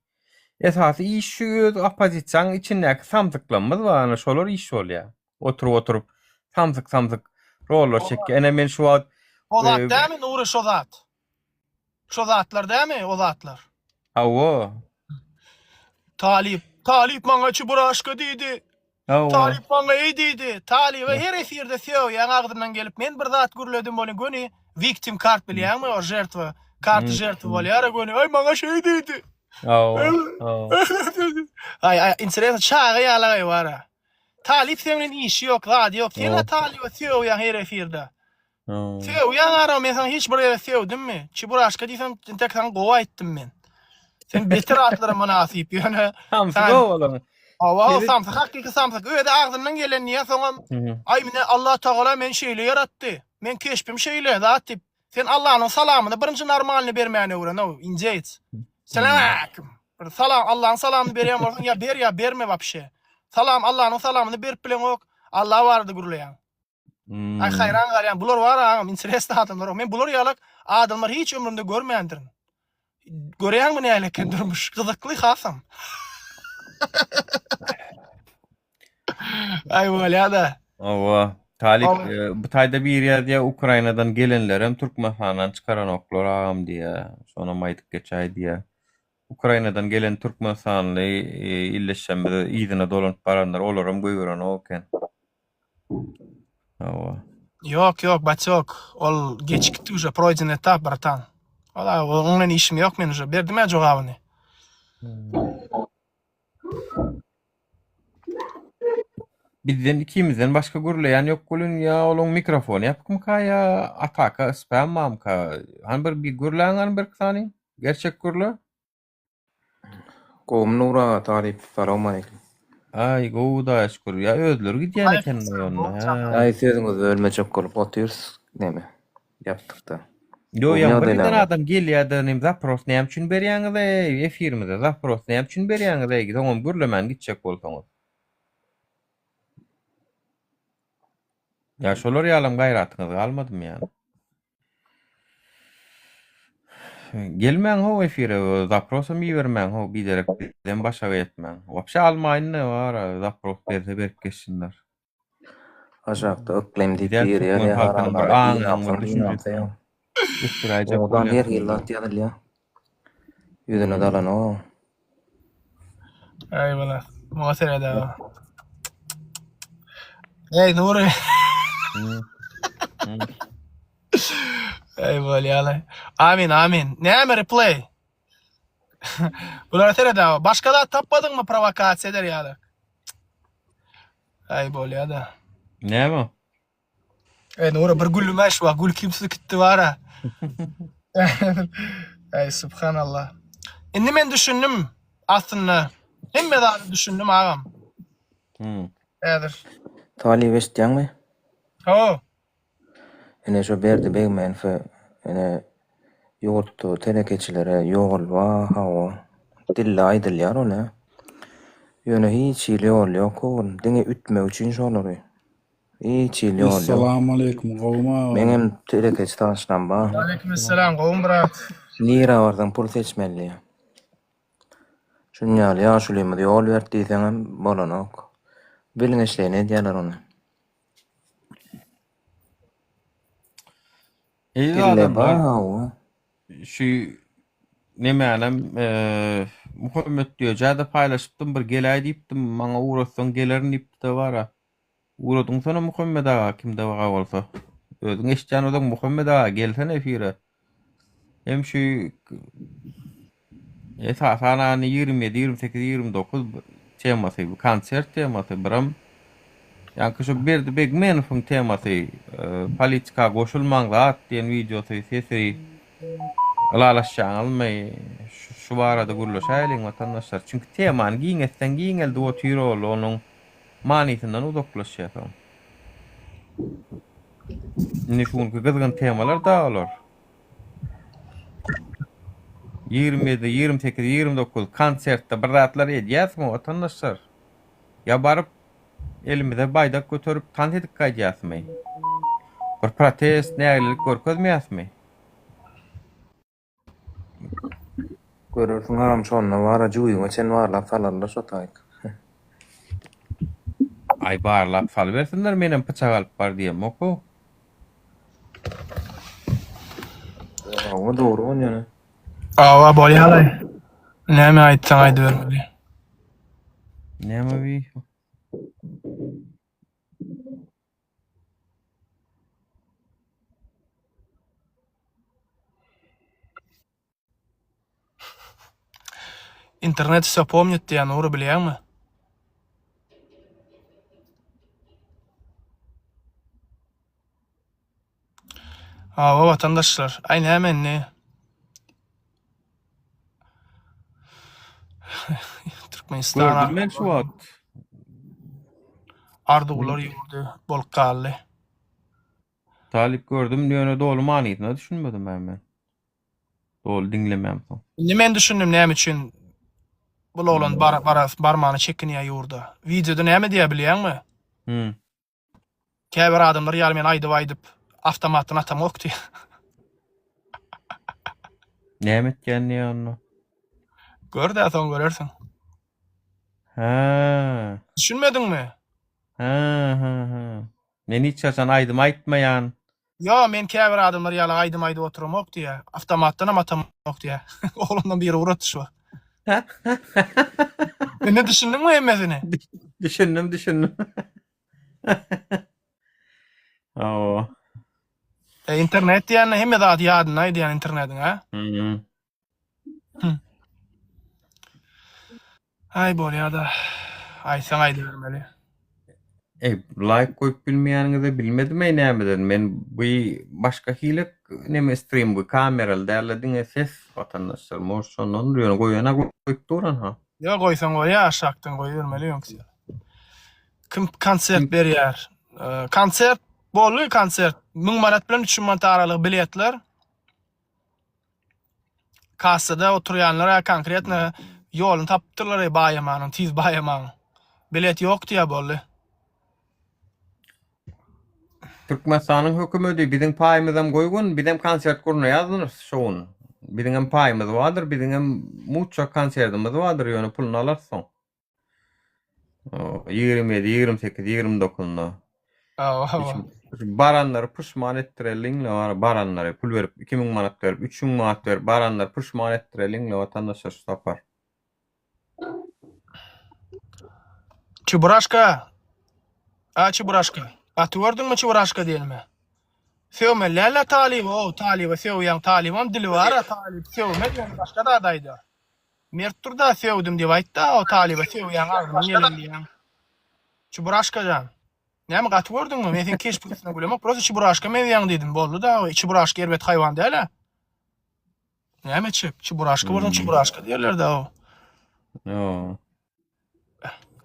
Esasy iş şu öz oppozisiýaň içindäki samsyklamyz bar ana şolar iş bolýar. Oturyp oturyp samsyk samsyk rollar çekýär. Ene men şu wagt O zat dämi Nury şo zat? Şo zatlar dämi o zatlar? Hawa. Talyp, talyp maňa çuburaşka diýdi. Hawa. Talyp maňa eý diýdi. Talyba her efirde sögýäň agzyndan gelip men bir zat gürledim bolýa göni victim kart bilýäňmi o žertwa karty žertwa bolýara göni aý maňa şeý diýdi. Hawa. Hawa. Aý aý interesno çaga ýalagaý bara. Talyp seň bilen işi ýok zady ýok sen-ä talyba sögýäň her efirde. Sögýäň ara men saňa hiç bir gezek sögdümmi? Çiburaşka diýsem entek saňa gowy aýtdym men. Sen beter atlara mynasyp ýöne. Samsyk owalan. Hawa, samsyk hakyky samsyk. Özi agzyndan gelen diýýär, soňam aý mine Allah Tagala meni şeýle ýaratdy. Men keşbim şeýle zat diýip. Sen Allanyň salamyny birinji normalny bermäni öwren-ow, indeýts. Salam. Bir salam, Allanyň salamyny berýän bolsaň ýa ber ýa berme wapşe. Salam, Allanyň salamyny berip bileňok, Allah barada gürleýäň. Aý haýran galýan. Bular bar agam, interesli adamlar. Men bular ýalak adamlary hiç ömrümde görmändirin. Görýäňmi nähili eken durmuş? Gyzykly hasam. Aý bolýa-da. Hawa. Talyp e, bu taýda biri ýazýar, Ukrainadan gelenlerem Türkmenistandan çykaranoklar agam diýýär. Şonam aýdyp geçäý diýýär. Ukrainadan gelen türkmenistanly e, illeşemiz yzyna dolanyp baranlar olaram goýberenok eken. Hawa. Ýok, ýok, batýok. Ol geçip gitdi uje, proýden etap, bratan. Ol onuň bilen işim ýok men uje. Berdim-ä jogabyny. Bizden ikimizden başga gürleýän ýok welin ýa olaň mikrofony ýapykmyka ýa ataka spam barmyka? Hany bir bir gürläň hany bir sany. Gerçek gürle. Gowumy Nury aga talyp salowmaleýkim. Aý gowy hudaýa şükür. Ýa özleri gidýän ekenler onda. Hä. Aý sözüňizi bölmejek bolup otyrys neme ýapdykda. Ýo ýa bir giden adam gelýärde nim zapros näme üçin berýäňiz eý efirimize zapros näme üçin berýäňiz eý soňam gürlemän gitjek bolsaňyz. Ýa şolar ýalam gaýratyňyz galmadymy ýa? Gelmäň how efire zaprosam ibermäň how biderek bizem başagaý etmäň. Wapşe almaýyn-da bar zapros berse berip geçsinler. Aşakda yklym diýip Bizem biri türkmen ýazýar halkynyň bir haramzada aňynyň bir gynansaň düşünjesiniň gynansaň. ösdüräýjek Owadan bolýas her hili onda. zat ýazylýar. Ýüzüne dalanok. Aý bala. Muňa seret aga. Eý Nury. Hmm. Hmm. Eý bolýaly. Amin amin. Näme replay? Bulara seret aga. Başga zat tapmadyňmy prowokasiýa eder ýaly? Aý bolýa-da. Näme? Eý Nury bir gülüm şu wagt gülkim gitdi bara. Eý subhanallah. Indi men düşündim aslynda. Hemme zady düşündim agam. Hmm. Häzir. Talyp eşitýäňmi? Hawa. Ine şo Berdi Begmenowy ine ýurtda telekeçilere ýol bar hawa dilde aýdylýar ol-a. Ýöne hiç hili ýol ýok ogul diňe ütmek üçin şolary. Hiç hili ýol ýok. Essalamualeýkum gowmy agam. Meňem telekeçi tanyşlam bar. Aleykümselam gowmy brat. Nirä barsaň pul seçmeli diýýär. Şuny ýaly ýaşulymyz ýol berdi diýseňem bolanok. Bilgeşleýin edýärler ony. Eziz Dille adamlar, bar. şu nemänem eee Muhammet Düýejä-de paýlaşypdym, bir geläý diýipdim, maňa ugratsaň gelerin diýipdi-de bara. Ugradyňsana Muhammet aga kimde bar bolsa. Özüň eşidýän bolsaň Muhammet aga gelsene efire. Hem şu Esasan hany 27, 28, 29 temasy, bu konsert temasy, biram ýaňky şu Berdi Begmenowyň temasy, politika goşulmaň zat diýen wideosy, sesi ylalaşýaňyzmy? Şu barada gürleşäýeliň watandaşlar. Çünki temany giňeltseň giňeldip otyr ol, onuň manysyndan uzaklaşýar soň. Indi şu günki gyzgyn temalar da olar. 27, 28, 29 konsertde bir zatlar edýäsmi watandaşlar? Ýa baryp elimize baýdak göterip tans edip gaýdýasmy? Bir protest, nägilelik görkezmeýäsmi? Görersiň agam şonda bara jübiňe çen barlap salarlar şo taýyk. Aý barlap salybersinler menem pyçak alyp bar diýemok-ow. Hawa dogry ol ýöne. Hawa bolýalaý. Näme aýtsaň aýdybermeli. Näme bi? Internet все помнит diýýän Nury bilýäňmi? Hawa watandaşlar. Aý näme indi? Türkmenistan Gördüm men şu wagt. Arzuwlar ýurdy bolup galdy. Talyp gördüm ýöne doly manysyna düşünmedim ben men. Doly diňlemämsoň. Indi men düşündim näme üçin bul oglan bar, bar, barmany çekinýär ýurda. Wideoda näme diýýär bilýäňmi? Hmm. Käbir adamlar ýaly men aýdyp aýdyp awtomatdan atamok diýýär. Näme etýän diýýär onda? Gör-dä soň görersiň. Hä. Düşünmediňmi? Hä, hä, hä. Men hiç haçan aýdym aýtmaýan. Ýo, men käbir adamlar ýaly aýdym aýdyp oturamok diýýär. Awtomatdanam atamok diýýär. Oglandan biri ugratdy şu wagt. Indi düşündiňmi hemmesini? Düşündim, düşündim. Hawa. E, internet diýende hemme zady ýadynda aýdýan internetiň, a? Hmm. Aý bolýada. Aýtsaň aýdybermeli. Ey, like goýup bilmeýäniňizi bilmedim ey nämeden. Men bu başga hili neme stream bu kameraly däl diňe ses watandaşlar. Может şondandyr ýöne goýana goýup duran ha. Ýok goýsaň bolýar aşakdan goýbermeli ýöňküsi. Kim konsert berýär? Konsert boldy konsert. 1000 manat bilen 3000 manat aralygy biletler. Kassada oturýanlar-a konkretno ýoluny tapypdyrlar-eý baýamanyň, tiz baýamagyň. Bilet ýok diýýär boldy. Türkmenistanyň hökümedi biziň paýymyzam goýgun, bizem konsert gurnaýarys şo gün. Biziňem paýymyz bardyr, biziňem muçça konserdimiz bardyr, ýöne puluny alarys soň. 27, 28, 29-da. Hawa, hawa. Baranlary puşman etdireliň-le, bar, baranlary pul berip, 2000 manat berip, 3000 manat berip, baranlary puşman etdireliň-le, watandaşlar şu sapar. Çuburaşka. A Çuburaşka. Gaty gördüňmi Çuburaşka diýenimi? Sögmeli däl-le talyby, o talyba sögýäň, talybam dili bar-a, talyp sögmez, ýöne başga zat aýdar. Mert dur-da sögdüm diýip aýtda o talyba sögýäň agzymdan gelen diýýäň. Çuburaşka jan. Näme gaty gördüňmi? Men seň keşbiň üstüne gülemok. Prosta çuburaşka meňzeýäň diýdim. Boldy da, çuburaşka erbet haýwan däl-ä. Näme etjek? Çuburaşka bolsaň çuburaşka diýerler-dä o. Ýo.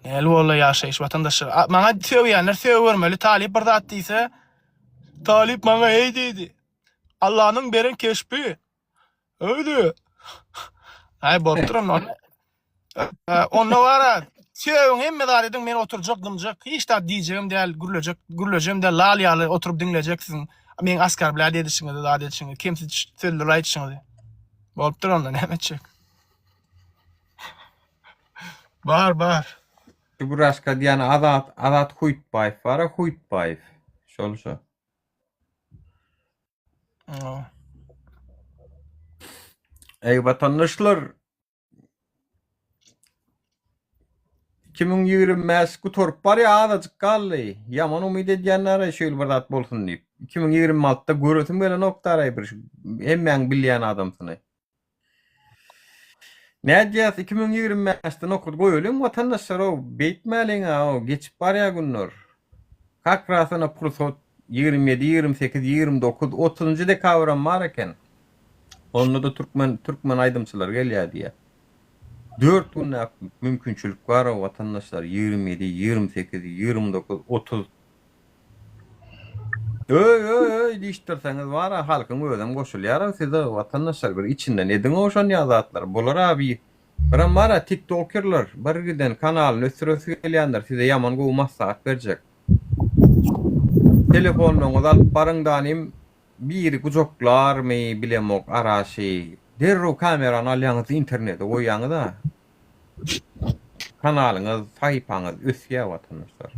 Näli boldy ýaşaýyş watandaşlar. Maňa sögýänler sögübermeli. Talyp bir zat diýse, Talyp maňa eý diýdi. Allanyň beren keşbi. Öýdi. Aý bolupdyr onda. Onda bara sögüň hemme zat ediň men oturjak dymjak hiç zat diýjegim däl gürlejek gürlejem däl lal ýaly oturyp diňlejek siziň meň oskorblýat edişiňizi zat edişiňizi kemsitiş sözler aýdyşyňyzy. Bolupdyr onda näme etjek. Bar bar. Çuburaşka diýýän Azat Azat Huýtbaýew bara Huýtbaýew. Şol şo. Eý watandaşlar 2025 gutaryp barýar azajyk galdy. Ýaman umyt edýänler şu ýyl bir zat bolsun diýip. 2026-da göresim gelenok daraý bir hemmäň bilýän adamsyny. Nädýäs 2025-de nokat goýalyň watandaşlar-ow, beýtmäliň-ä-ow, geçip barýar günler. Kak ras ene pursat 27, 28, 29, 30-njy dekabram bar eken. Onda-da türkmen türkmen aýdymçylary gelýär diýýär. Dört günläp mümkinçilik bar-ow watandaşlar, 27, 28, 29, 30. Öý öý öý diýişdirseňiz bara halkyň özem goşulýar size watandaşlar bir içinden ediňow şonýa zatlary bolar abi birem bara tiktokerler bir giden kanalyny ösdüresi gelýänler size ýaman gowy maslahat berjek telefonlaryňyzy alyp baryň danym biri gujaklarmy bilemok araşy derrew kamerany alýaňyz internete goýýaňyza Kanalyňyz, sahypaňyz ösýär watandaşlar.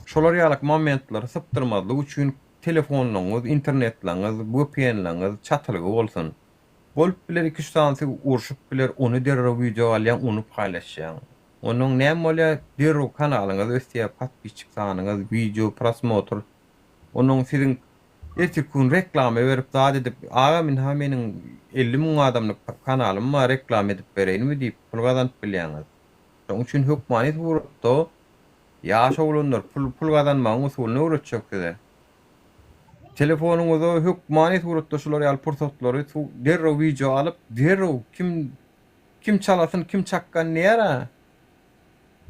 Şolar ýalak momentlary sypdyrmazlyk üçin telefonlaryňyz, internetlaryňyz, VPN-leriňiz çatylgy bolsun. Bolup biler iki-üç sanysy urşup biler, ony derrew wideo alýaň, ony paýlaşýaň. Onnoň näme bolýar, derrew kanalyňyz ösýär, podpisçik sanyňyz, wideo prosmotr. Onnoň siziň Ertirki gün reklama berip zat edip agam ynha meniň 50 müň adamlyk kanalym bar reklama edip bereýinmi diýip pul gazanyp bilýäňiz. Şoň üçin hökmany suratda ýaş oglanlar pul pul gazanmagyň usulyny öwretjek size. Telefonyňyza hökmany suratda şular ýaly pursatlary derrew wideo alyp derrew kim. Kim çalasyn, kim çakgan diýer-ä.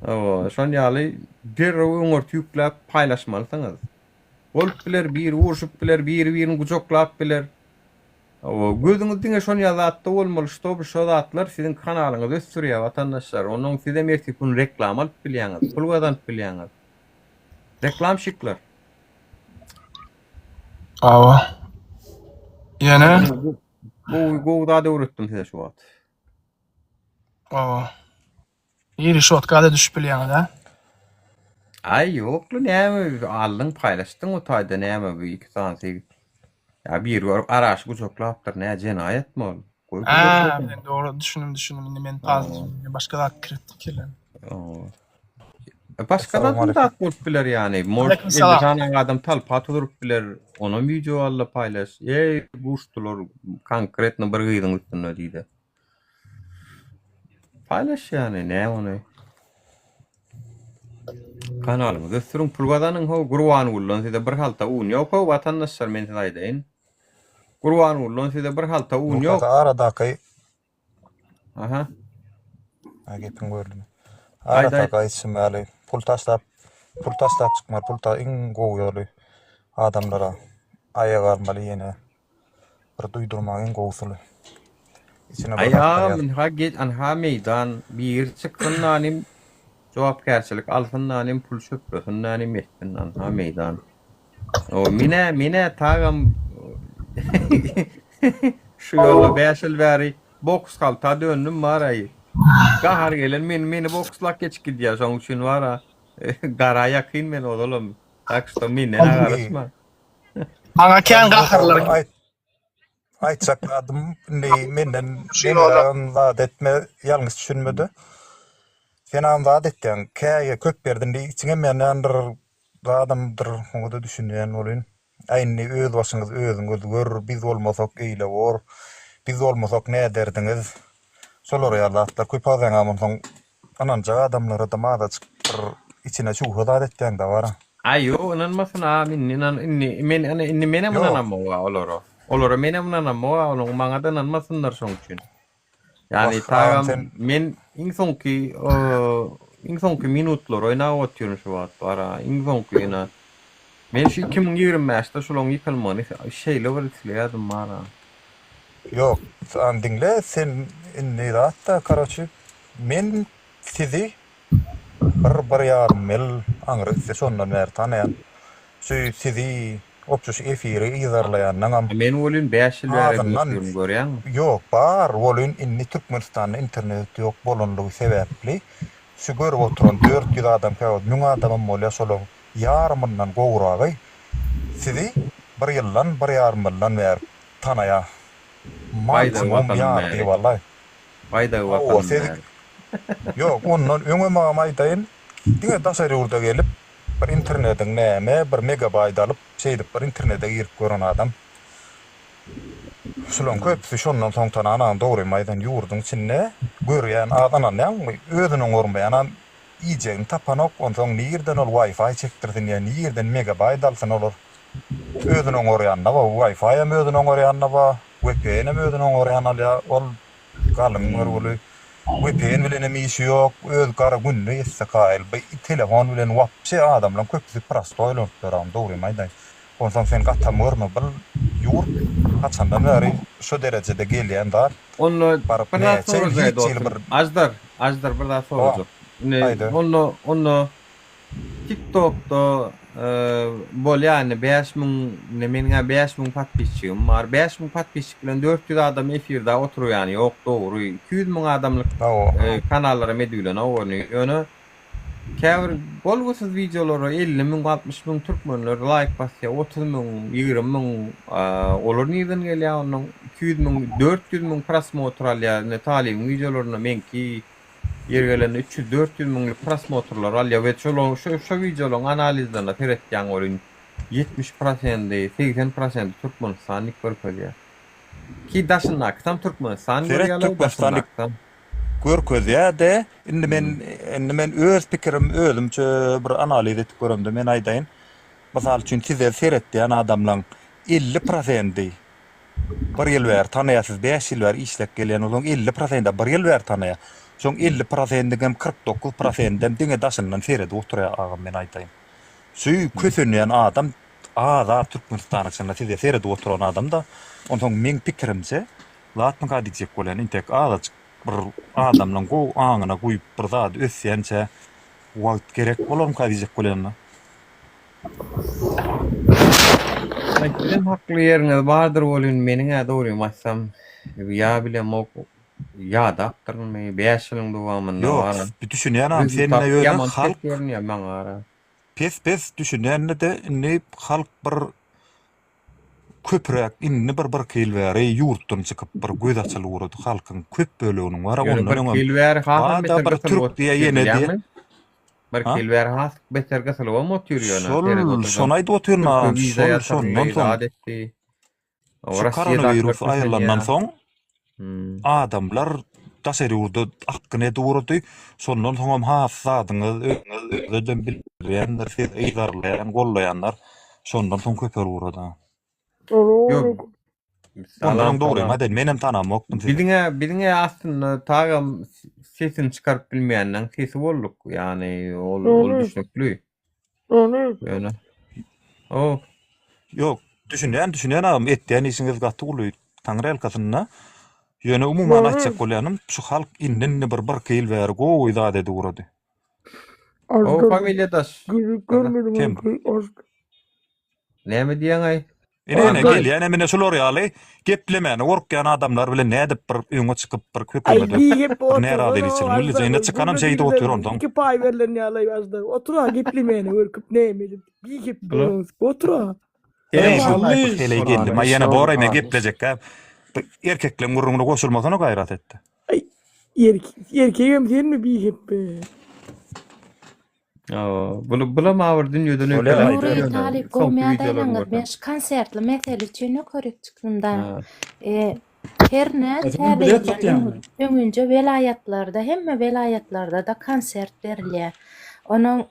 Hawa, şon ýaly derrew öňürti ýükläp paýlaşmalysyňyz. Bolup biler, biri urşup biler, biri birini gujaklap biler. Hawa, gözüňiz diňe şon ýaly zatda bolmaly, ştoby şo zatlar siziň kanalyňyzy ösdürýär, watandaşlar. Onnoň sizem ertir gün reklama alyp bilýäňiz, pul gazanyp bilýäňiz. Reklamşikler. Hawa. Ýene? Gowy, gowy zat öwretdim size şu wagt. Hawa. Iri şotka-da düşüp bilýäňiz, hä? Aý, ýokly, näme, aldyň, paýlaşdyň o taýda näme bu iki sany Ýa biri görüp Araşy gujaklapdyr, nä jenaýatmy ol? Goý Hä, men dogry düşündim, düşündim. Indi men paz başga zat pikir etdim kelläm. E, başga zat zat bolup biler ýany. Mort 50 sany adam talpa turup biler. Onam wideo al-da paýlaş. Eý, guşdular konkretno bir gyzyň üstünde diýdi. Paýlaş ýany, näme ony? Kanalyňyzy ösdüriň, pul gazanyň how, Gurbangulydan size bir halta un ýok how, watandaşlar men size aýdaýyn. Gurbangulydan size bir halta un ýok. Nurkaka aradaky Aha. Ha gepiň böldüm. Aýt aýt. Aradaky aýtşym ýaly pul taşlap pul taşlap çykma pul ta iň gowy ýoly adamlara aýak almaly ýene. Bir duýdurmagyň iň gowy usuly. Içine bir zatlar ýaz. Ynha geç anha meýdan biri çyksyn nanim jogapkärçilik alsyn nanim pul çöplesin nanim etsin anha meýdan. O menä menä tagam şu ýola 5 ýyl bäri boks halta döndüm baraý. Gahar gelen meni meni bokslap geçip gidýär şoň üçin bara gara ýakyn men ozalam. Tak şto menden garaşma. Maňa kän gaharlar. Aýt. Aýtjak zadym indi menden meňem zat etme, ýalňyş düşünmede. Senam zat etýäň, käýe köp ýerde indi içiňem ýanýandyr, zadamdyr, oňa-da düşünýän bolyn. Aý indi öz başyňyz özüňiz gör, biz bolmasak eýle bor, biz bolmasak näderdiňiz. Şolar ýaly zatlar köp azanam onsoň ynanjak adamlara-da mazajyk bir içine şübhe zat etýäňdä bara. Aý ýok ynanmasyn agam indi ynan indi men ine indi menem Ýok. ynanamok a olara. Olara menem ynanamok a olaň maňada ynanmasynlar şoň üçin. Ýani Wah agam tagam sen men iň soňky iň soňky minutlar oýnap otyryn şu wagt bara iň soňky ine men şu 2025-de şulaň ýykylmagyny şeýle bir isleýärdim bara. Ýok, sen diňle, sen indi zat-da, karoçi, men sizi bir, bir ýarym ýyl aňry gitse şondan bäri tanaýan. Şu sizi, obşe şu efiri yzarlaýanlaňam A men welin 5 ýyl bäri edip azyndan, otyryn görýäňmi? ýok, bar welin indi Türkmenistanda internet ýok bolanlygy sebäpli şu görüp oturan 400 adam käwagt 1000 adamam bolýar şolaň ýarymyndan gowragy sizi bir ýyldan, bir ýarym ýyldan bäri tanaýa. Baýdagy Maksimum watanym ýar bäri. diýip alaý. Baýdagy Hawa, watanym siz bäri. Ýok, ondan öňem agam aýdaýyn, diňe daşary ýurda gelip, bir internediň näme, bir megabaýt alyp, şeýdip bir internede girip gören adam. Şulaň köpüsi şondan soň tanan agam, dogrymy aýdan, ýurduň içinde görýän az ynanýaňmy, özüniň gormaýanam iýjegini tapanok, onsoň nirden ol wi-fi çekdirsin ýa nirden megabaýt alsyn olar. Özüni oňarýanda bar, Wi-Fi-em özüni oňarýanda bar, VPN-em özüni oňarýan alýar. Ol galyň görgüli. VPN bilenem işi ýok, öz gara gününe ýetse kaýyl. Bu telefon bilen wapşe adamlaň köpüsi prostoý ulanyp ýör agam, dogrymy aýdaýyn. Onsoň sen gatam görme, bil ýurt haçandan bäri şu derejede gelýän zat. Onda Baryp bir zat näçe ýyl sorajaý hiç hili dostum. bir Aždar, Aždar bir zat Hawa, sorajak. Indi aýda. onda onda Tiktokda bolýa indi 5000 indi meniňä 5000 podpisçigim bar. 5000 podpisçik bilen 400 adam efirde oturýany ýok dogry. 200 müň adamlyk Hawa. kanallara medilenok ony. Ýöne käbir bolgusyz wideolara 50 müň 60 müň türkmenler laýk basýar. 30 müň 20 müň olar nirden gelýär onnoň 200 müň 400 müň prosmotr alýar. Indi Talybyň wideolarynda meňki Ýeri gelende 300-400 müňlük prosmotrlar alýar we şolaryň şo şo wideolaryň analizlerine seretýäň welin 70 prosendi, 80 prosendi Türkmenistan diýip görkezýär. Ki daşyndakysam Türkmenistan Seret görýärler, Türkmenistan diýip daşyndakysam. görkezýär-de, indi men indi men öz pikirim özümçe bir analiz edip göremde men aýdaýyn. Mysal üçin size seretýän adamlaň 50 prosendi. Bir ýyl bäri tanaýar, siz 5 ýyl bäri işläp gelýän bolsaň 50 prosenti bir ýyl bäri tanaýar. Şoň 50 prosentiniňem 49 prosendem diňe daşyndan seredip oturýar agam men aýdaýyn. Şu kösenýän adam az-az Türkmenistanyň içinde size seredip oturan adam-da. Onsoň meň pikirimçe zatmyka diýjek bolýan intek azajyk bir adamlaň gowy aňyna guýup bir zady ösýänçä wagt gerek bolarmyka diýjek bolýan-da. Aý sizem hakly ýeriňiz bardyr welin meniň-ä dogrymy aýtsam ýa bilemok ýadapdyrynmy 5 ýylyň dowamynda Ýok, baran düşünýän agam sende rezultat ýöne ýaman pes halk görünýär maňa gara. pes pes düşünýände-de indi halk bir köpräk indi bir birki ýyl bäri ýurtdan çykyp bir göz açylyp ugrady halkyň köp böleginiň bar Ýöne ondan birki öňem ýyl bäri hasam bada beter bir gysylyp türk otyr diýe ýene diýe bilýäňmi? Birki ha ýyl bäri has beter gysylybam otyr ýöne şol seredip otursam. şony aýdyp otyryn Türke agam wiza şol ýatyryldy, şondan soň zat etdi. O şu Russiýadakylar koronawirus aýrylandan kösenýär. soň Hmm. adamlar daşary ýurda akgyn edip ugrady. Şondan soňam has zadyňyz özem bildirýändir, siz yzarlaýan, gollaýanlar şondan soň köpelip ugrady. Ýok, Ondan salam öň dogrymy salam. aýdaýyn, menem tanamokdym sizi. Biziň-ä biziň-ä aslynda tagam sesini çykaryp bilmeýänleň sesi bolduk. Ýagny ol ol düşnükli. Ýöne O Ýok, düşünýän, düşünýän agam, etýän işiňiz gaty uly, Taňry ýalkasynda. Ýöne umuman aýtjak bolýanym, şu halk indi-indi bir birki ýyl bäri gowy zat edip ugrady. O familiýadaş. Kim? Näme diýýäň-aý? Ine ine gelýän hem ine şular ýaly geplemäne gorkýan adamlar bilen nädip bir öňe çykyp bir Aý hökümede bir gep bir närazylyk otursana içirin Aždar indi ine çykanam gürle şeýdip otyr birden onsoň. iki paý berlen ýaly Aždar otura geplemäne gorkup näme edip bir gep Bular otura. Eý Salam bu Allyş. heleý geldi ma ýene boraý men geplejekkä erkekleň gürrüňine goşulmasana gaýrat etdi. Aý erkegem senmi bir gep. Bul bulam abyr dünýeden Bolýar öýkelen. aýdyber. Nury Ýöne talyp soňky gowymy wideolaryny ýagdaýlaryňyz görsem. men şu konsertli mesele üçin ýokaryk çykdymda. Ha. E, herne Sen täze bilet ýyldan satýaňmy? öňünje welaýatlarda hemme welaýatlarda-da konsert berilýär. Onuň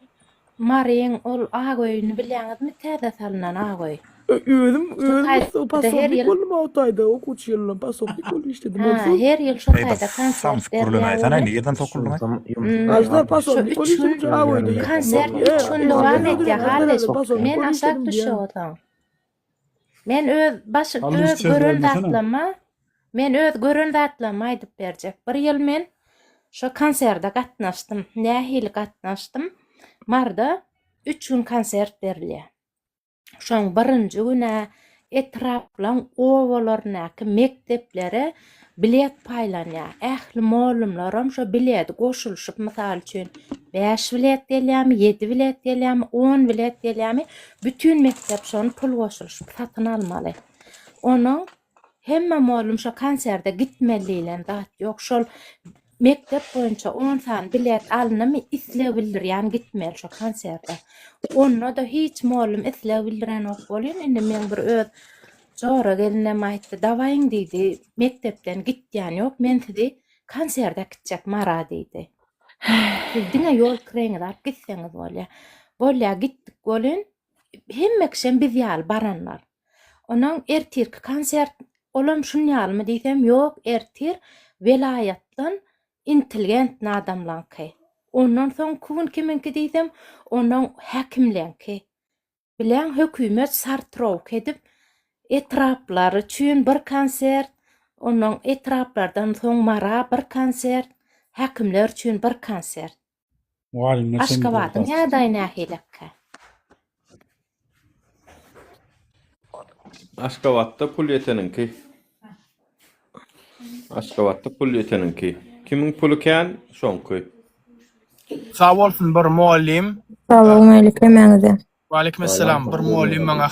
Maryň ol ak öýüni bilýäňizmi täze salynan ak öý. Özüm Şo özüm taýda her posobnik ýyl boldum o taýda okuwçy ýylynda posobnik bolup işledim Ha, onsoň. her ýyl şo Eý bir taýda konsert samsyk berilýär gürlemäýsene welin. nirden sokuldyňaý? Aždar Şo posobnik üç bolup gün işledim şo öýde. konsert üç gün dowam edýär Halys. Men aşak düşüp otaň. Men öz baş Halys öz söz gören bermesene. zatlama men öz gören zatlamy aýdyp berjek. Bir ýyl men şo konserde gatnaşdym. Nähili gatnaşdym? Marda üç gün konsert berilýär. Şoň birinji gün-ä etraplaň obalaryndaky mekdeplere bilet paýlanýar. Ähli mollumlaram şo biledi goşulyşyp, mysal üçin, bäş bilet gelýärmi, ýedi bilet gelýärmi, on bilet gelýärmi, bütin mekdep şony pul goşulyşyp satyn almaly. Onuň Hemme mollum şo konserde gitmeli diýlen zat ýok. Şol mekdep boýunça on sany bilet alnymy isleg bildirýän gitmeli şo konserde. Onda-da hiç mollum isleg bildirenok bolýan. Indi meň bir öz jora gelinem aýtdy, dawaýyň diýdi, mekdepden gitýän ýok, men sizi konserde äkitjek Mara diýdi. Siz diňe ýol kireýiňizi alyp gitseňiz bolýa. Bolýa gitdik welin hemme kişem biz ýaly baranlar. Onuň ertirki konsert olam şun ýalymy diýsem ýok ertir welaýatdan intelgentny adamlaňky. Ondan soňky gün kimiňki diýsem onuň häkimleňki. Bileň hökümet sartrowka edip etraplar üçin bir konsert, ondan etraplardan soň Mara bir konsert, häkimler üçin bir konsert. Mugallymlar Aşgabadyň ýagdaýy nähilekkä? Aşgabatda pul ýeteniňki. Aşgabatda pul ýeteniňki. Kimiň puly kän, şoňky. Sag bolsun bir mugallym. Salowmaleýkim hemmäňize. Waleýkim essalam. Bir mugallym maňa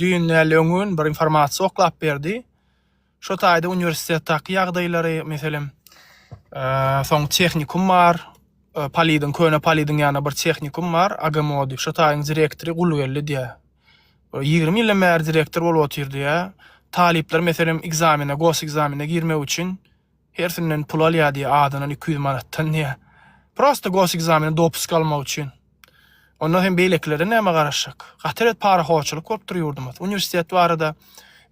düýn däl öňňün bir informasiýa oklap berdi. Şo taýda uniwersitetdäki ýagdaýlary, meselem, soň tehnikum bar, Polidiň, köne Polidiň ýanynda bir tehnikum bar, AGMO diýip, şo taýyň direktory Gulgeldi diýýär. 20 ýyldan bäri direktor bolup otyr diýýär. Talyplar, meselem, ekzamene, gosekzamene girmek üçin Hersinden pul alýar diýýär, azyndan 200 manatdan diýýär. Prosta gosekzamene dopusk almak üçin. Ondan hem beýlekilerden näme garaşjak? Gaty erbet parahorçylyk bolupdyr ýurdumyz. Uniwersitet barada.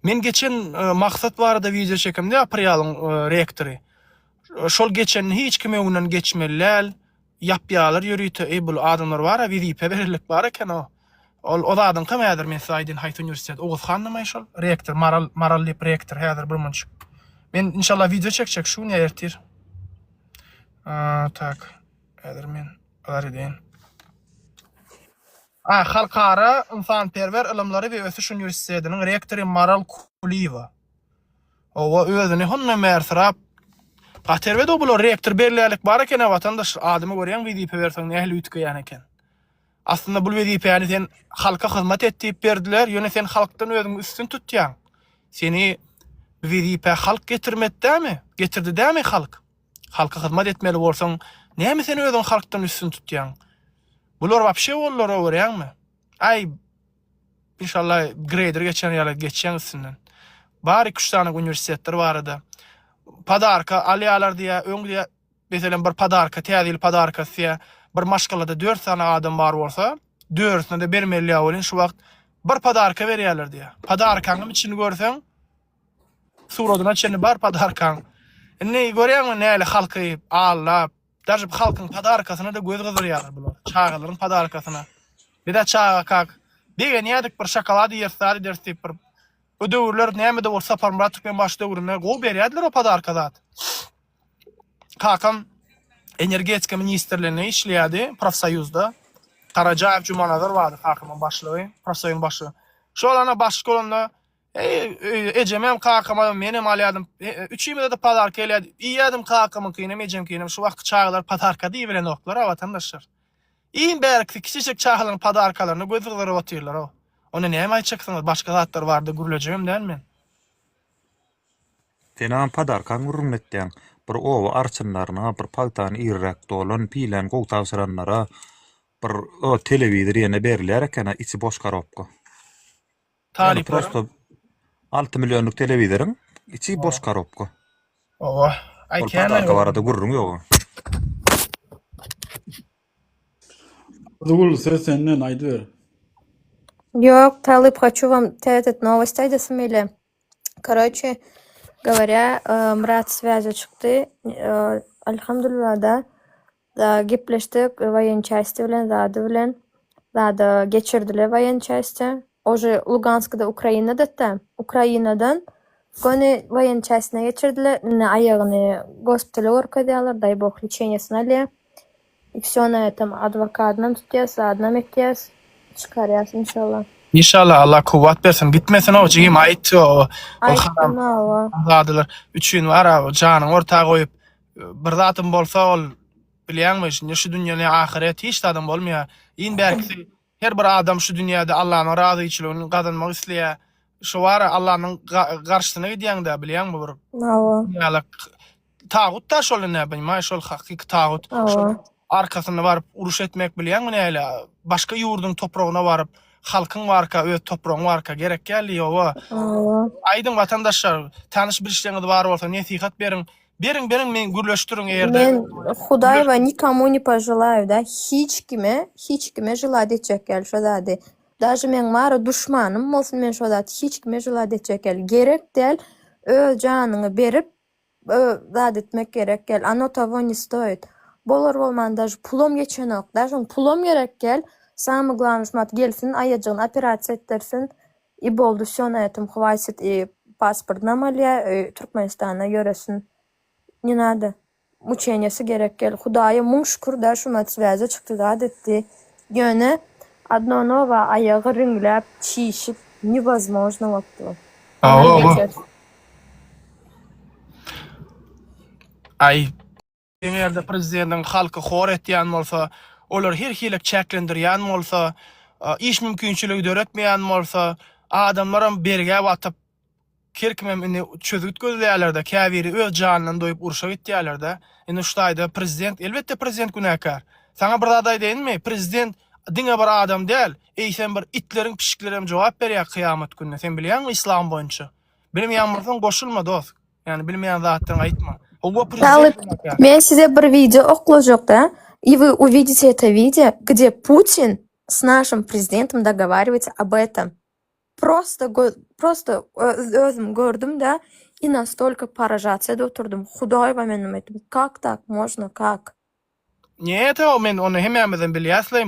Men geçen Maksat barada wideo çekemde Aprialyň rektory. Şol geçenini hiç kim öňünden geçmeli däl. Ýapýarlar ýörite. Eý bul adamlar bar-a wezipe bererlik bar eken-o. Ol o zadyňkam häzir men size aýdyn haýsy uniwersitet. Oguzhandymaý şol rektor Maral Maral diýip rektor häzir bir munçuk. Men inşallah wideo çekjek şu gün ýa ertir. Tak. Häzir men azar edeýin. A Halkara ynsanperwer ylymlary we ösüş uniwersitetiniň rektory Maral Kulyýewa. Hawa, özüni hondan bäri syrap, gaty erbet-ow bular, rektor berlälik bar eken-ä watandaş, adymy görýäň wezipe berseň nähili üýtgeýän eken. Aslynda bul wezipäni sen halka hyzmat et diýip berdiler, ýöne sen halkdan özüňi üstün tutýaň. Seni bu wezipä halk getirmedi dämi? Getirdi dämi halk? Halka hyzmat etmeli bolsaň, näme sen özüňi halkdan üstün tutýaň? Bular wapşe boldular-ow görýäňmi? Aý, inşallah greýder geçen ýaly geçýäň üstünden. Bar iki-üç sany uniwersitetler barada. Podarka alýarlar diýýär, öň diýýär, meselem bir podarka, täze ýyl podarkasy diýýär, bir maşgalada dört sany adam bar bolsa, dördüsine-de bermeli diýýär welin şu wagt bir podarka berýärler diýýär. Podarkaňam içini görseň, suradyna çenli bar podarkaň. Indi görýäňmi näle halky aldap, Daže halkyň podarkasyna-da göz gyzdyrýarlar bular. Çagalaryň podarkasyna. Biz-ä çagakak begenýärdik bir şokolad iýeris zat ederis diýip bir. O döwürler näme-de bolsa Saparmyrat Türkmenbaşy döwründe gowy berýärdiler o podarka zat. Kakam energetika ministrliginde işleýärdi, profsoýuzda. Garajaýew Jumanazar bardy kakamyň başlygy, profsoýuzyň başlygy. Şol ana başlyk bolanda Eý, ejemem, kakamam, menem alýardym. Üçimize-de podarka gelýärdi. Iýýärdim kakamyňkyny hem, ejemkini hem. Şu wagtky çagalar podarka diýibilenoklar-a, watandaşlar. Iň bärkisi kiçijik çagalaryň podarkalaryna göz gyzdyryp otyrlar-ow. Onda näme aýtjaksyňyz? Başga zatlar barada gürlejegem däl men. Senem podarkaň gürrüňini etýäň. Bir oba arçynlaryna, bir pagtany irräk dolan, piläni gowy tabşyranlara bir o telewizor ýene berilýär eken-a, içi boş korobka. Ýöne Talyplara. prosto 6 millionlyk telewizoryň içi boş korobka. Owa. Aý Ol kän podarka barada gürrüň ýok. Zugul söz senden aýdyber. Ýok, talyp haçu wam täze nowost aýdasym gelýär. Karoçe goworýa, Myrat swýaza çykdy. Alhamdulillah da Da gepleşdik woýen çasti bilen zady bilen zada geçirdiler woýen çasti. Ože Luganskda Ukrainadada Ukrainadan göni woýen çastine geçirdiler. Indi aýagyny gospitale görkezýärler daý bog leçeniýesini alýar. I wsýo na etom adwokadynam tutýas zadynam etýäs çykarýas inşallah. Inşallah Allah kuwwat bersin gitmesin o jigim aýt o ol haram Aýtdym hawa. zadylar üçin bar janyňy orta goýup Bir zatym bolsa ol bilýäňmi ne şu dünýe ne ahyret hiç zadam bolmaýar. Iň bärkisi her bir adam şu dünýäde Allanyň razyçylygyny gazanmak isleýär. Şo bara Allanyň garşysyna gidýäňdä bilýäňmi bir Hawa. dünýälik tagut da şol ine bilmaý şol hakyky tagut. Hawa. Arkasynda baryp uruş etmek bilýäňmi näle başga ýurduň topragyna baryp halkyň barka öz topragyň barka gerek däl ýowa. Hawa. Aýdyň watandaşlar tanyş bilişleriňiz bar bolsa nesihat beriň Beriň beriň men gürleşdiriň eger-de Men Hudaýewa nikomu ne poželaýu da hiç kime hiç kime želad etjek däl şo zady. Daže meň bara duşmanym bolsun men şo zady hiç kime želad etjek däl. Gerek däl öz janyňy berip zat etmek gerek däl. Ono togo ne stoit. Bolar bolman daže pulam geçenok. Daže oň pulam gerek däl. Samy glawny şumat gelsin aýajygyny operasiýa etdirsin I boldy wsё na etom hwatit i pasportynam alýa i Türkmenistanda ýöresin ne nada muçeniýasy gerek gel hudaýa muň şükür da şumat swýaza çykdy zat etdi ýöne odno nowa aýagy riňläp çişip newozmožno bolupdy Hawa onam hawa. geçer. Aý Eger-de prezidentiň halky hor etýän bolsa, olary her hili çäklendirýän bolsa, iş mümkinçiligi döretmeýän bolsa, adamlaram bergä batyp, her kimem indi çözgüt gözleýärler-de, käbiri öz janyndan doýup urşa gitýärler-de. Indi şu taýda prezident, elbetde prezident günäkär. Saňa bir zat aýdaýynmy, prezident diňe bir adam däl, eýsem bir itleriň, pişiklerem jogap berýär kyýamat gününe. Sen bilýäňmi yslam boýunça? Bilmeýän bolsaň goşulma dost. Ýani bilmeýän zatlaryňy aýtma. Howwa Talyp, prezident günäkär. men size bir wideo oklajak-da, и вы увидите это видео, где Путин с нашим президентом договаривается об этом. Prosto göz prosto özüm gördüm-de i nastolko poražatsiýada oturdym. Hudaýba men neme etdim. Kak tak można kak? Njet o men ony hemmämizem bilýäsleý